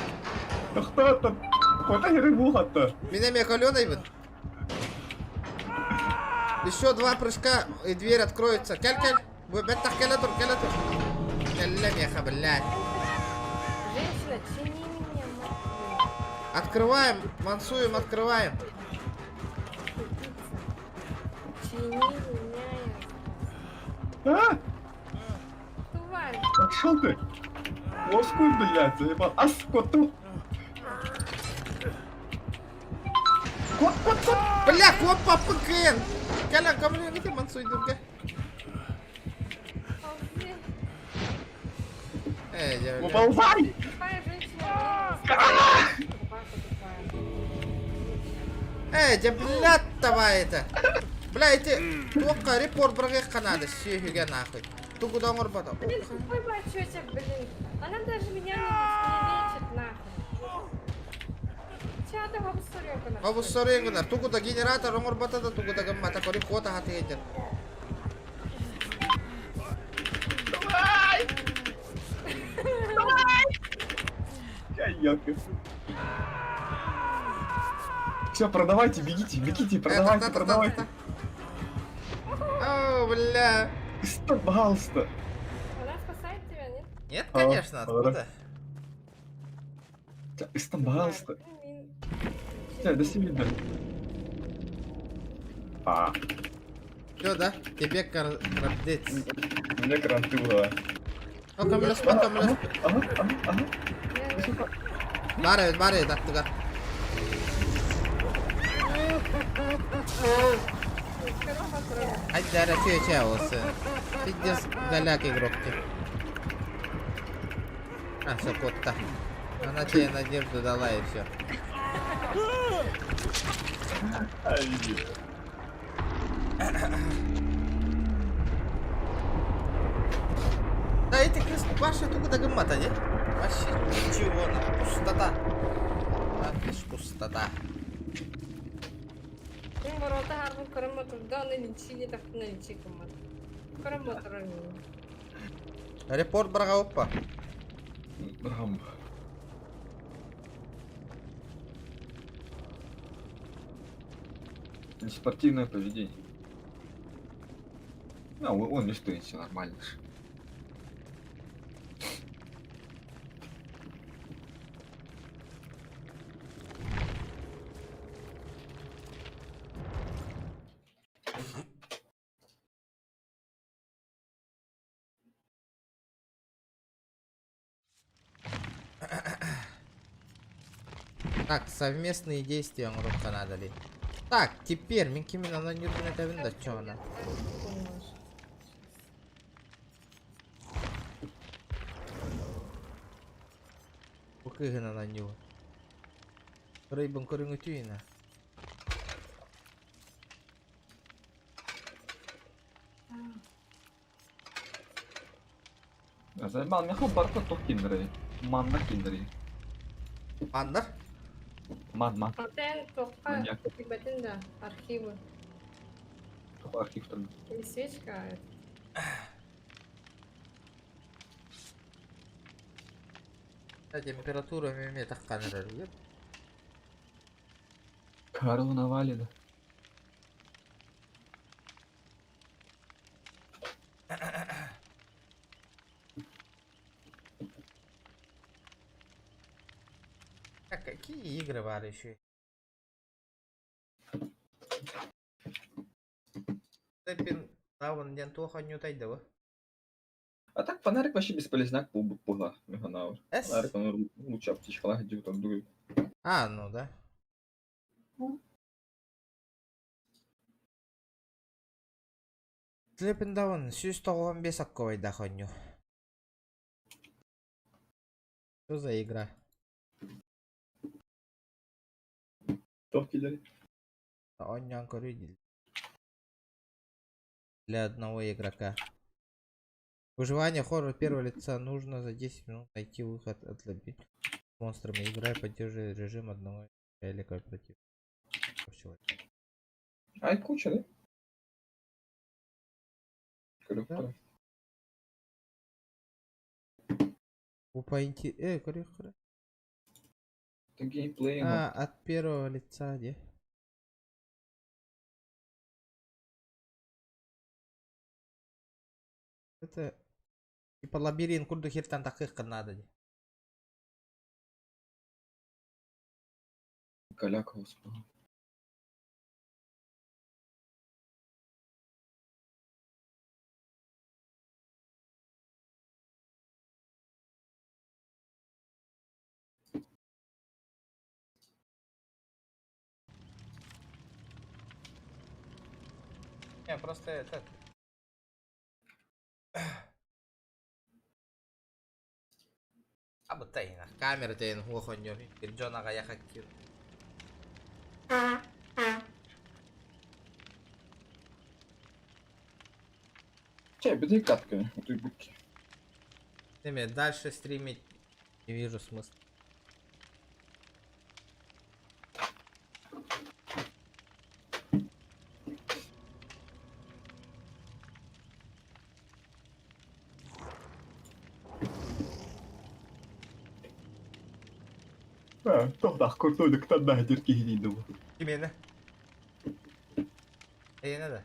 Тохтоо, куда херы выходка? Меня мне каленый Еще два прыжка, и дверь откроется. Кэль, кэль. Беттах кэлэ тур, кэлэ тур. Кэллэ меха, блядь. Женщина, чини меня, мать твою. Открываем, мансуем, открываем. Тупица. Чини меня, я А? Тварь. Пошел ты! Лоскуй, блядь, заебал. А, скоту! Кот, кот, кот! Бля, кот папыкен! Кэлэ, кому не мансуй, дурка. Ползи. Эй, я, бля. Выползай! Тупая женщина. мне не Собака тупая. Эй, да блядь, давай это. Бля, эти только репорт быргых канады, сүйіге нахуй. Тугу доңор бата. Блин, тупой бачочек, блин. Она даже меня не, не лечит, нахуй. Чата хабсурёка, Обус сорыгынар, тугу да генератор оңор бата да тугу да гыммата кори кота хаты едер. Давай! Я ёлка. Все, продавайте, бегите, бегите, продавайте, продавайте. О, бля. Стоп, пожалуйста. Она спасает тебя, нет? Нет, конечно, А, откуда? Стоп, пожалуйста. Все, до свидания. А, Все, да? Тебе крадец. мне кранты было. О, камлес, камлес. Ага, ага, ага. Бары, бары, тактыга. Ай, да, Россия чаосы. Пиздец, голяк игрок ты. А, все, кот-то. Она тебе надежду дала и все. Да эти крыс вообще тугу да гыммата, не? Вообще ничего, на пустота. А, ты ж пустота. Мин ворота харбын көрөн мотурда, оны лечили, так на лечи кыммат. Көрөн мотурар мин. Репорт браға опа. Рам. Неспортивное поведение. А, он не стоит, все нормально. ж. Так, совместные действия оҥоруохха надо ли. Так, теперь мин кимин анонированный табин да чё она? Бу кыһын аноню. Рыбын көрүҥүтүйүнэ. А заебал, меха барта тох киндеры. Манна киндеры. Маннар? Ман, ман. Антен тоққа Маньяк. тибетин да, архивы. Тох архив там. Не свечка, а это. Температура меме тахканырар. Карл навалено. Так, какие игры бар еще? Тэппин Даун диэн туох онньуутайдыбы? А так фонарик вообще бесполезняк был бы пуга, меганаур. Эс? Фонарик, он лучше аптечка, где там другой. А, ну да. Тэппин Даун сүүс тоҕуон биэс акковайдаах онньуу. Что за игра? Тоқ киллэрий? Оонньоон көрүй дииллэр. Для одного игрока. Выживание хоррор первого лица. Нужно за 10 минут найти выход от лабиринта с монстрами. Игра поддерживает режим одного или кооператив. Ай, куча, да? Көрүк Упа көрүөх көрө. Это геймплей. А, от первого лица, где? Это типа лабиринт курдук хиртан такых надо. Дии. Голяк, господи. Не, просто этот. Абытайна. Камера тейн хуохоньо. Джона гаяхаккир. Чэ, бедай катка, утуйбукки. Неме, дальше стримить не вижу смысла. Тоқтақ куртойдуктан да дирки хининди бу. Кимиэнэ? Эйиэнэ да?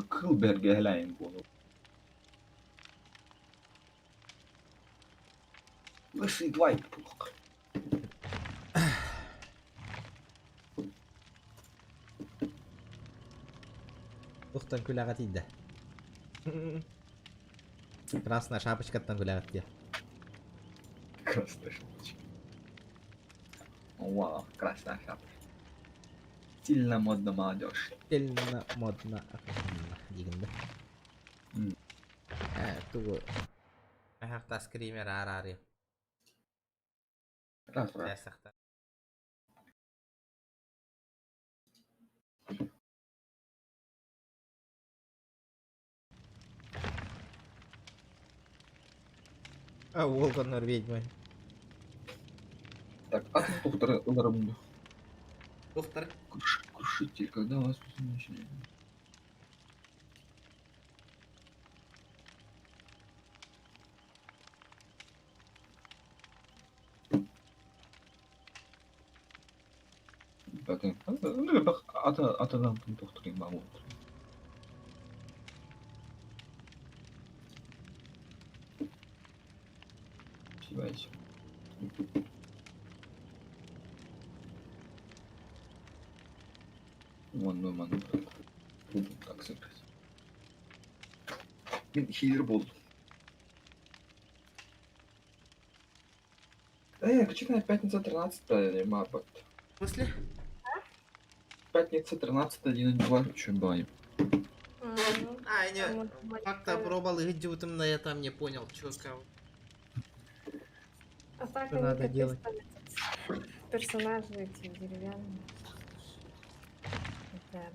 Кыл бэргэһэлэйин буолу. Лысый Двайт булук. Тухтан күлэҕэ тиийдэ. Красная шапочкаттан күлэҕэ тиийэ. Красная шапочка. Вау, красная шапочка. Стильно, модно, молодежь. Стильно, модно, охуенно диигин да. Ээ, тугу Ахахта скример аар Раз, раз. Сахта. А, Волконор ведьма. Так, а ты доктор ыларым. Доктор? Крушитель, когда вас начали? Ата доктор маму. Сибайся. Вон, ну, ман. Так сыграть. Мен хилер болду. Эй, качекна пятница 13 мапа. В смысле? Пятница 13 1 2 чем бай. А, не, как-то пробовал играть, но я там не понял, что сказал. А так Что они надо капец делать? там этот, персонажи эти деревянные. Это,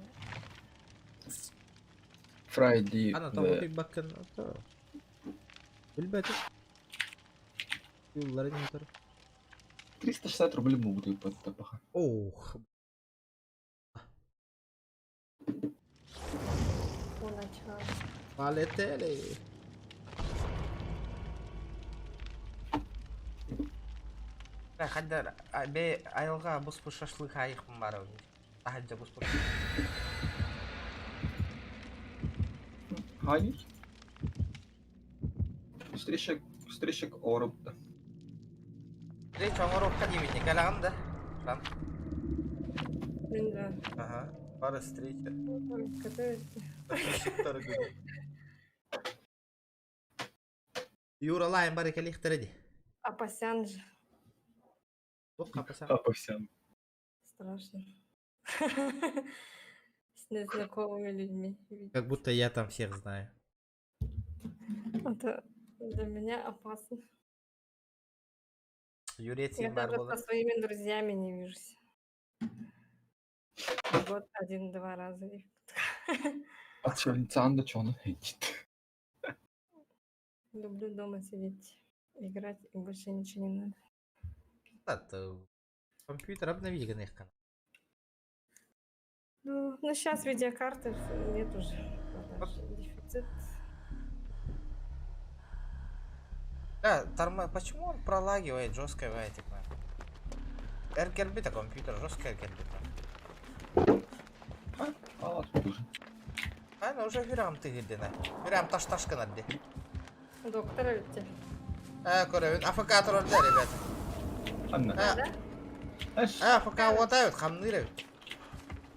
Friday. Ана там вот бакын ата. Билбэтим. Юллары не тор. 360 рублей могут под тапаха. Ох. по началу. Полетели. Хаддар бе айылга буспу шашлык айыкпын бар. Тахаджа буспу. Хай. Встреча, встреча Оропта. Встреча оңоруохха диэбитин кэлэҕин да? Там. Блин, да. Ага. Пара встреча. Ой, готовить. Юра лайм бар кэлиэхтэрэ дии. Апасян же. Туох апасян? Апасян. Страшно. С незнакомыми людьми. видеть. Как будто я там всех знаю. Это для меня опасно. Юрец Я бар даже буолар. со своими друзьями не вижусь. В год один-два раза их. Отшельницан да чону хейт. Люблю дома сидеть, играть, и больше ничего не надо. Компьютер обнови гыныхкан. Ну, сейчас видеокарты нет уже. Продаж. Дефицит. Да, тормо... Почему он пролагивает жестко, этик, Эркербита компьютер, жестко эркербита. А, тут уже. Ана уже вирам ты гидина. Вирам таш ташка надди. Доктор ведь. Э, көрөбүн. АФК турар да, ребята. Анна. Э, АФК отайбыт, хамныыр эбит.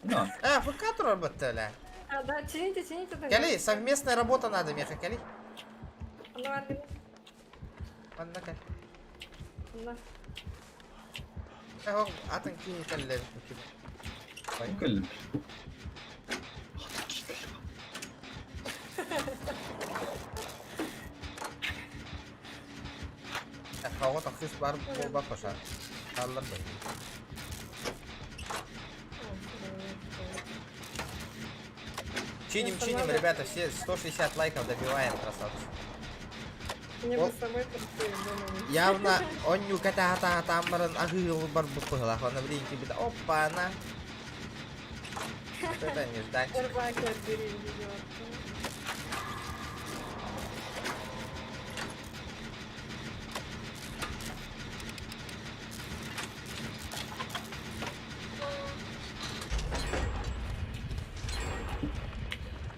На. Э, АФК турар баттыла. А, да, чините, чините. тогда. Кали, совместная работа надо, меха, кали. Ну, ладно. Манна кал. На. Э, атын кини каллер. Кэллим. Хава тахсис бар болба коша. Аллар бай. Чиним, чиним, ребята, все 160 лайков добиваем, красавцы. Мне бы самой пустую дома. Явно он ката та тамаран агыл бар бупыла, он блин тебе опа на. Вот это нежданчик. Рваки отбери, видео.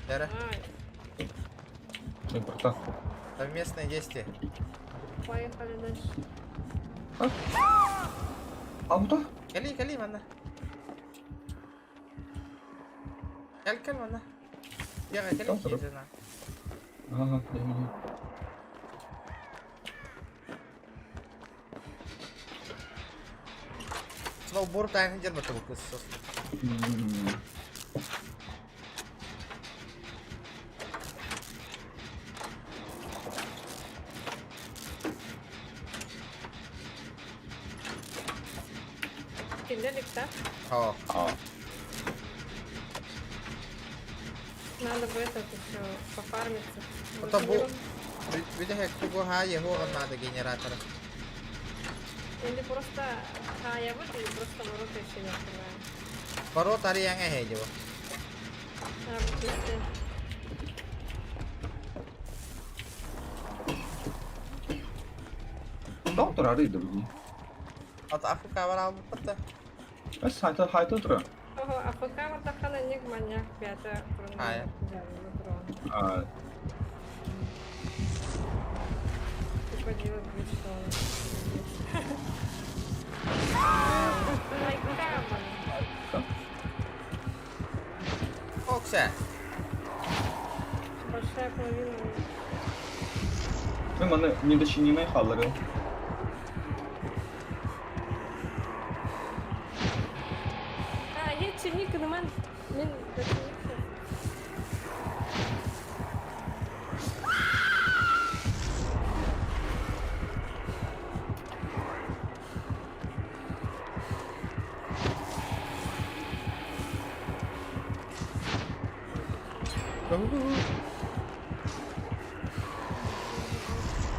Лера, Ай, Эй, братан. совместные действия. поехали дальше. А, вот так? Кали, кали, манна. Кал, кал, манна. Я кали, Там, там. кизина. Ага, я не. Сноуборд тайны дербата букыс. Киделик, да? О. А. Надо бы этот еще пофармиться. Это Вот бу... его- Видишь, как туго его надо генератора. Или просто... А, я вот или просто ворота еще не открываю. Ворота арияңа хейдево. А, вот если... Доктор арыйды бүгүн. От Африка бар алып бітті. Эс хайта хайта тура. Ого, а пока вот тахана ник маньяк пятая. А, я. А, Типа делать вид, что он... Ай, камон. Окся. Большая половина. мен маны недочиненный халлары. А, я чиник, нуман. Мин дочиник сейчас.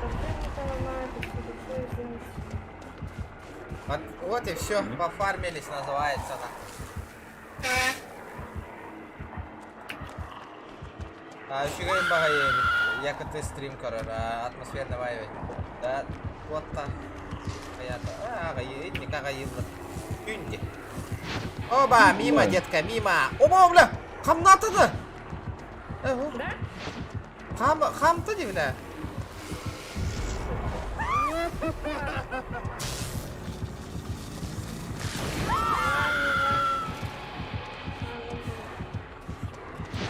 Совсем поломают, и всё такое делать. Вот, вот и все, пофармились, называется она. А, үчүгэй баҕайы якоты стрим көрөр, атмосферный вайб. Да, вот так. Аята, аҕайы, итник аҕайыллар. Күнди. Оба, мимо, детка, мимо. Оба, бля, хамнатыды. Да? Хам, хамты ди, бля.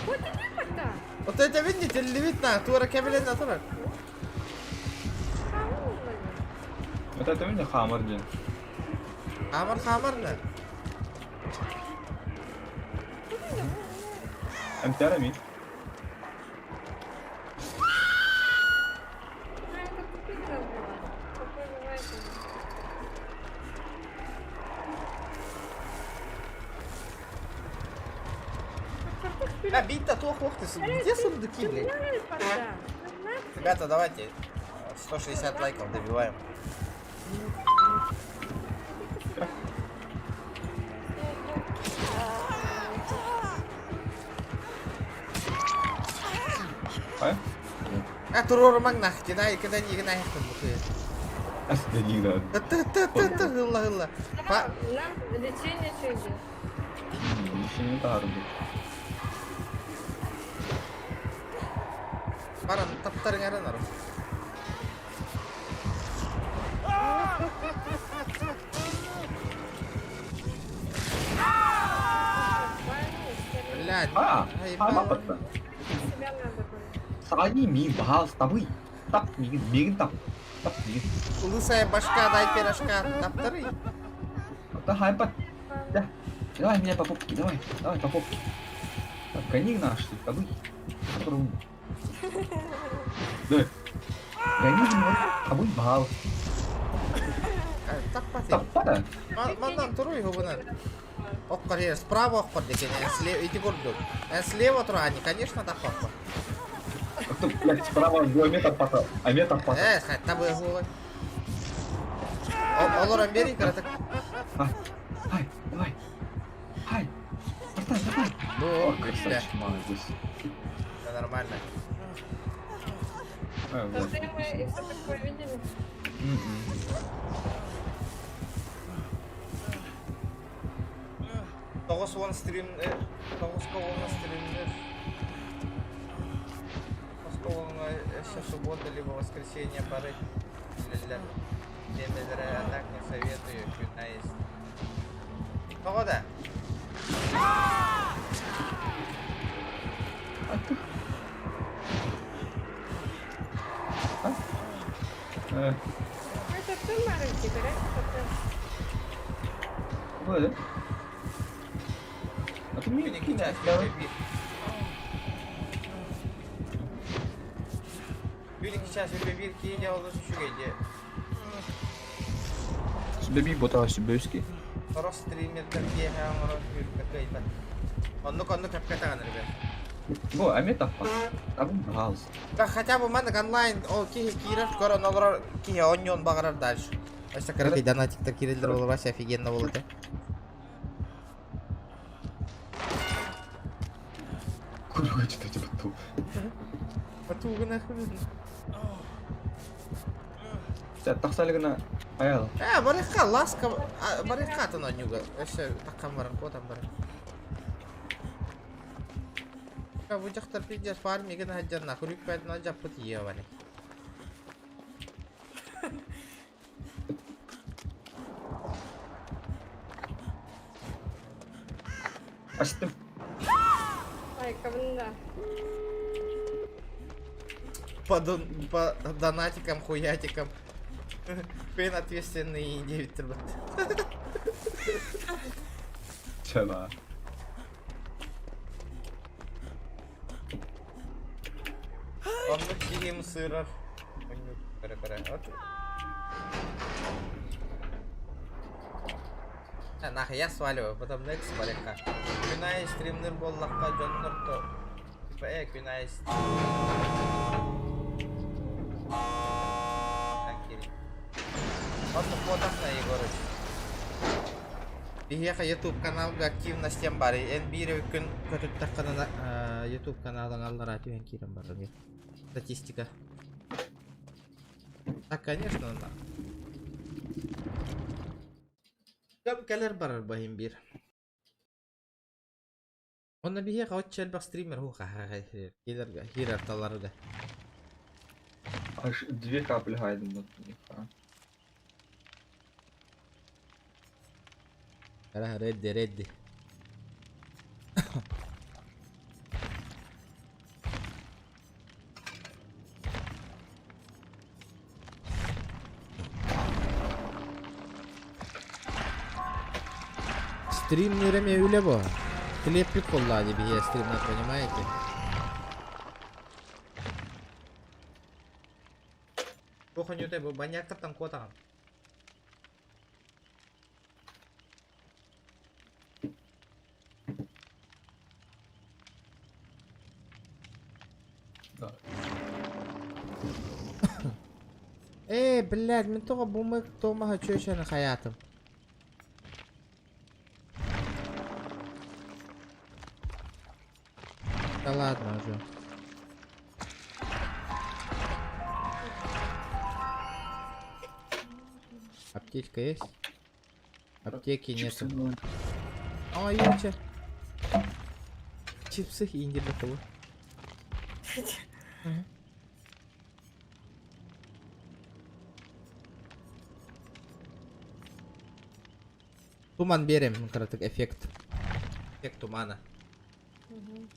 Вот иди пока. Вот это видите, левит на, тура кебелен на тура. Вот это меня хамар ден. Хамар, хамар на. Эмтяра ми. А, это тупик была. Такое бывает. А, бит-то туох ох ты, где сундуки, блядь? Ребята, давайте 160 лайков добиваем. А? А туруорумаҥ нах, кидай, кидай нигин айахтын бу Астенина. Ты гылла гылла. Па Нам лечение чуди. Лечение таарбыт. Баран таптарың эрен ары. Блядь. А, а, Себя надо было. Сани мин баал табый. Тап мигин, мигин тап. Тап мигин. Лысая башка, дай пирожка. Таптары. Да хайпа. Да. Давай меня по попке, давай. Давай по попке. Так, гони наш, ты, табый. Да. Гони него, табый баал. Таппаты. Таппата. Мандан туруй губынан. Оккор ер, справа оккор деген, слева, иди курдук. Слева тура, они, конечно, таппаппа. А то, блядь, справа метр пата. А метр пата. Э, табы гулы. Олор бери, каратак. Ай, давай. Ай. Братан, давай. Ну, О, красавчик, молодец. Все нормально. А, вот. Тотемы и все такое видели? Тоғыз он стрим, тоғызка он стримнер. Тоғызка он еще суббота, либо воскресенье пары. Для а так не советую, чудна есть. Погода. Это ты, маленький, горячий тотем. Вот. А ты мне кинь, давай. Bir iki час bir iki ya olur şu gece. Сүбэби бота сүбөски. Сорох стримердер киэһэ оҥорор кыайбат. Оннук оннук кэпкэтаҕын ребят. Бу эмиэ таппат. Табын баҕалыс. Да хотя бы маннык онлайн ол киһи киирэр көрөн олорор киһи оонньуон баҕарар дальше. Өссө кыракый донатиктар киирэллэр ол вообще офигенно буолуо этэ. Курва, читайте бату. Батуга нахуй. Тахсали гына аял. Э, барыхха ласка, барыхха атын оонньууга. Өссө таккан баран, куотан баран. Бу дьахтар пиздец фармигын сылдьар нахуй күрүкпэтин дьаппыт ебаный. Астым. Ай, кабында. По, дон, по донатикам, хуятикам. Пен ответственный 9 ребят. Чела. Оннук киһим сырар. Оннук көрө-көрө. От. А, нахуй, я сваливаю, потом next барыхха. Күн стримнер буоллахха дьоннор то типа күн Так, кири. Оннук буотахна Егорыч. Биһиэхэ YouTube каналга активностям бар. Эн биир күн көтүттэххинэ YouTube каналын аллара түһэн киирэн барар. Статистика. Так, конечно, на. Кэм кэлэр барар баһын биир. Онно биһиэхэ оччо элбэх стример киирэр киирэр таларга. Аж две капли гайден вот у них. а. Редди, редди. Стримнерами үлэ бу. Клеппик холлади биһиэ стримнер, понимаете? Туох онньутай бу маньяктартан куотаҕын. Да. Э, блядь, мин тоҕо бумык Томаһа чүөчэни хайаатым? Да ладно уже. Аптечка есть? Аптеки Чипсы нету. надо. А, Юнча. Чипсы инди бакылы. Туман берем, краток эффект. Эффект тумана. Мгм.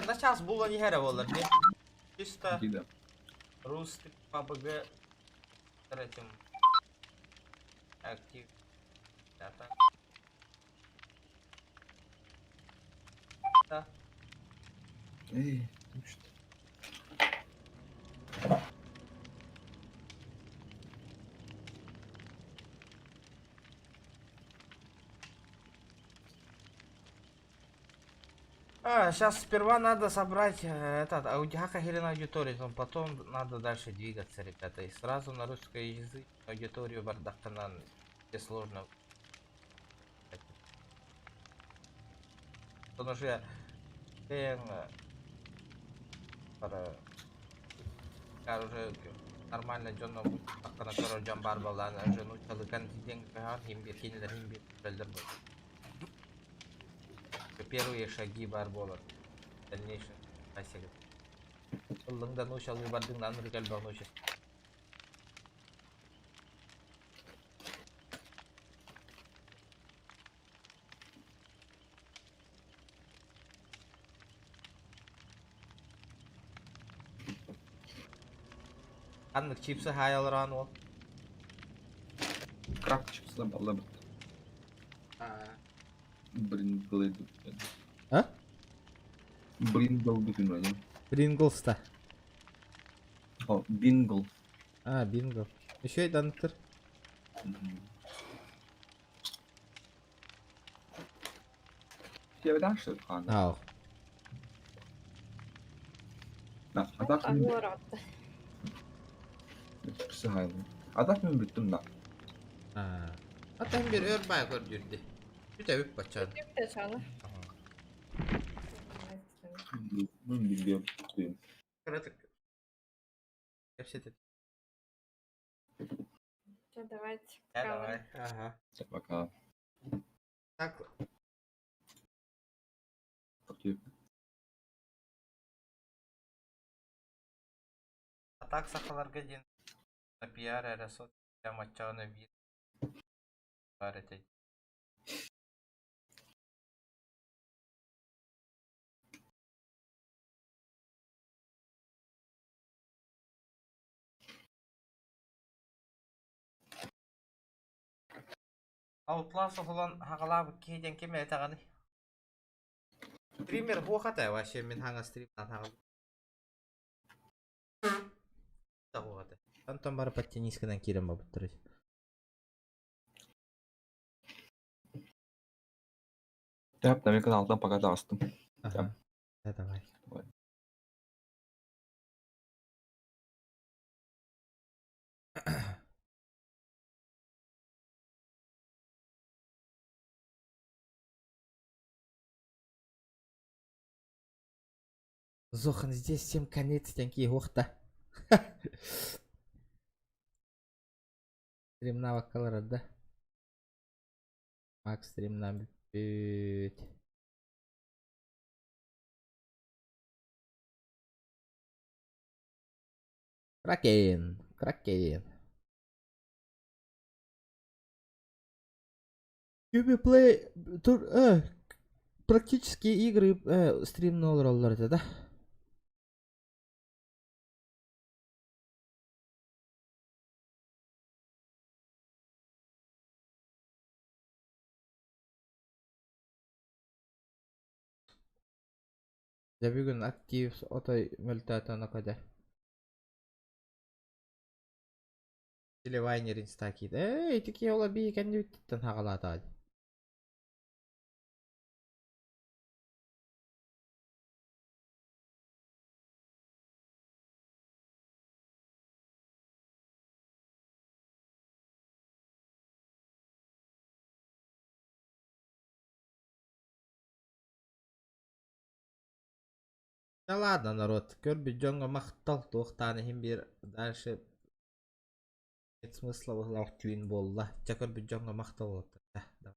На час було не гере волар, ні? Чисто Иди, да. рус ПБГ третім. Актив. Да, так. Да. Эй, ну что? А, сейчас сперва надо собрать этот аудиака херена аудиторию, но потом надо дальше двигаться, ребята. И сразу на русский язык аудиторию бардаканан сложно. Потому что я пара уже нормально дьонно аккана көрөр дьон бар баллаан уже ну чалыкан диден химбир кинилер химбир бөлдөр Первые шаги бар болар. Дальнейшее. Спасибо. Ыллыңда ну чалыы бардың наныр кэлбэ ну Ханнык чипсы хаяларан ол. Краб чипсы балла Брингл идут. А? Брингл бүтүн ойдум. Принглста. О, бингл. А, бинго. Еще и данктыр. Я видал, что это хана? Ау. Да, а так мен Агорат. чипсы хайлым. А так мен бүттүм да. А. Атын bir өр бай көрдүрдү. Бүтө бүп бачан. Типте чаны. Мен билбейм. Кыратык. Кепсетет. Всё, давайте. Да, Пока. давай. Ага. Пока. Так, а так сахаларга дин на пиар эресот матчаны бир бар этей. Аутлас оһолон хагалаабы киһиден ким этаҕаны? Стример хуохата вообще мин хаҥа стримнан хаҕал. Да хуохата. Антон бары подтянись-ка киирэн бабыттар. Тәп, мен каналдан пока да астым. Ага. Да, давай. Давай. Зохан, здесь всем конец, тянки уохта. Стримнаваккалар да. Макс стримнан бүппүт. Кракен, Кракен. Ubiplay тур э, практически игры э, стримни олороллор этэ да. Дьэ бүгүн актив отой мөлтөөтө оноко дьэ. Телевайнер инстакит. Ээ, ити киһи ола бии кэннибиттэн хаҕалаатаҕа дии. Да ладно, народ, көрбүт дьоҥҥо махтал туохтаан иһин биир дальше нет смысла быһылаах түүн буолла. Чэ көрбүт дьоҥҥо махтал уолаттар.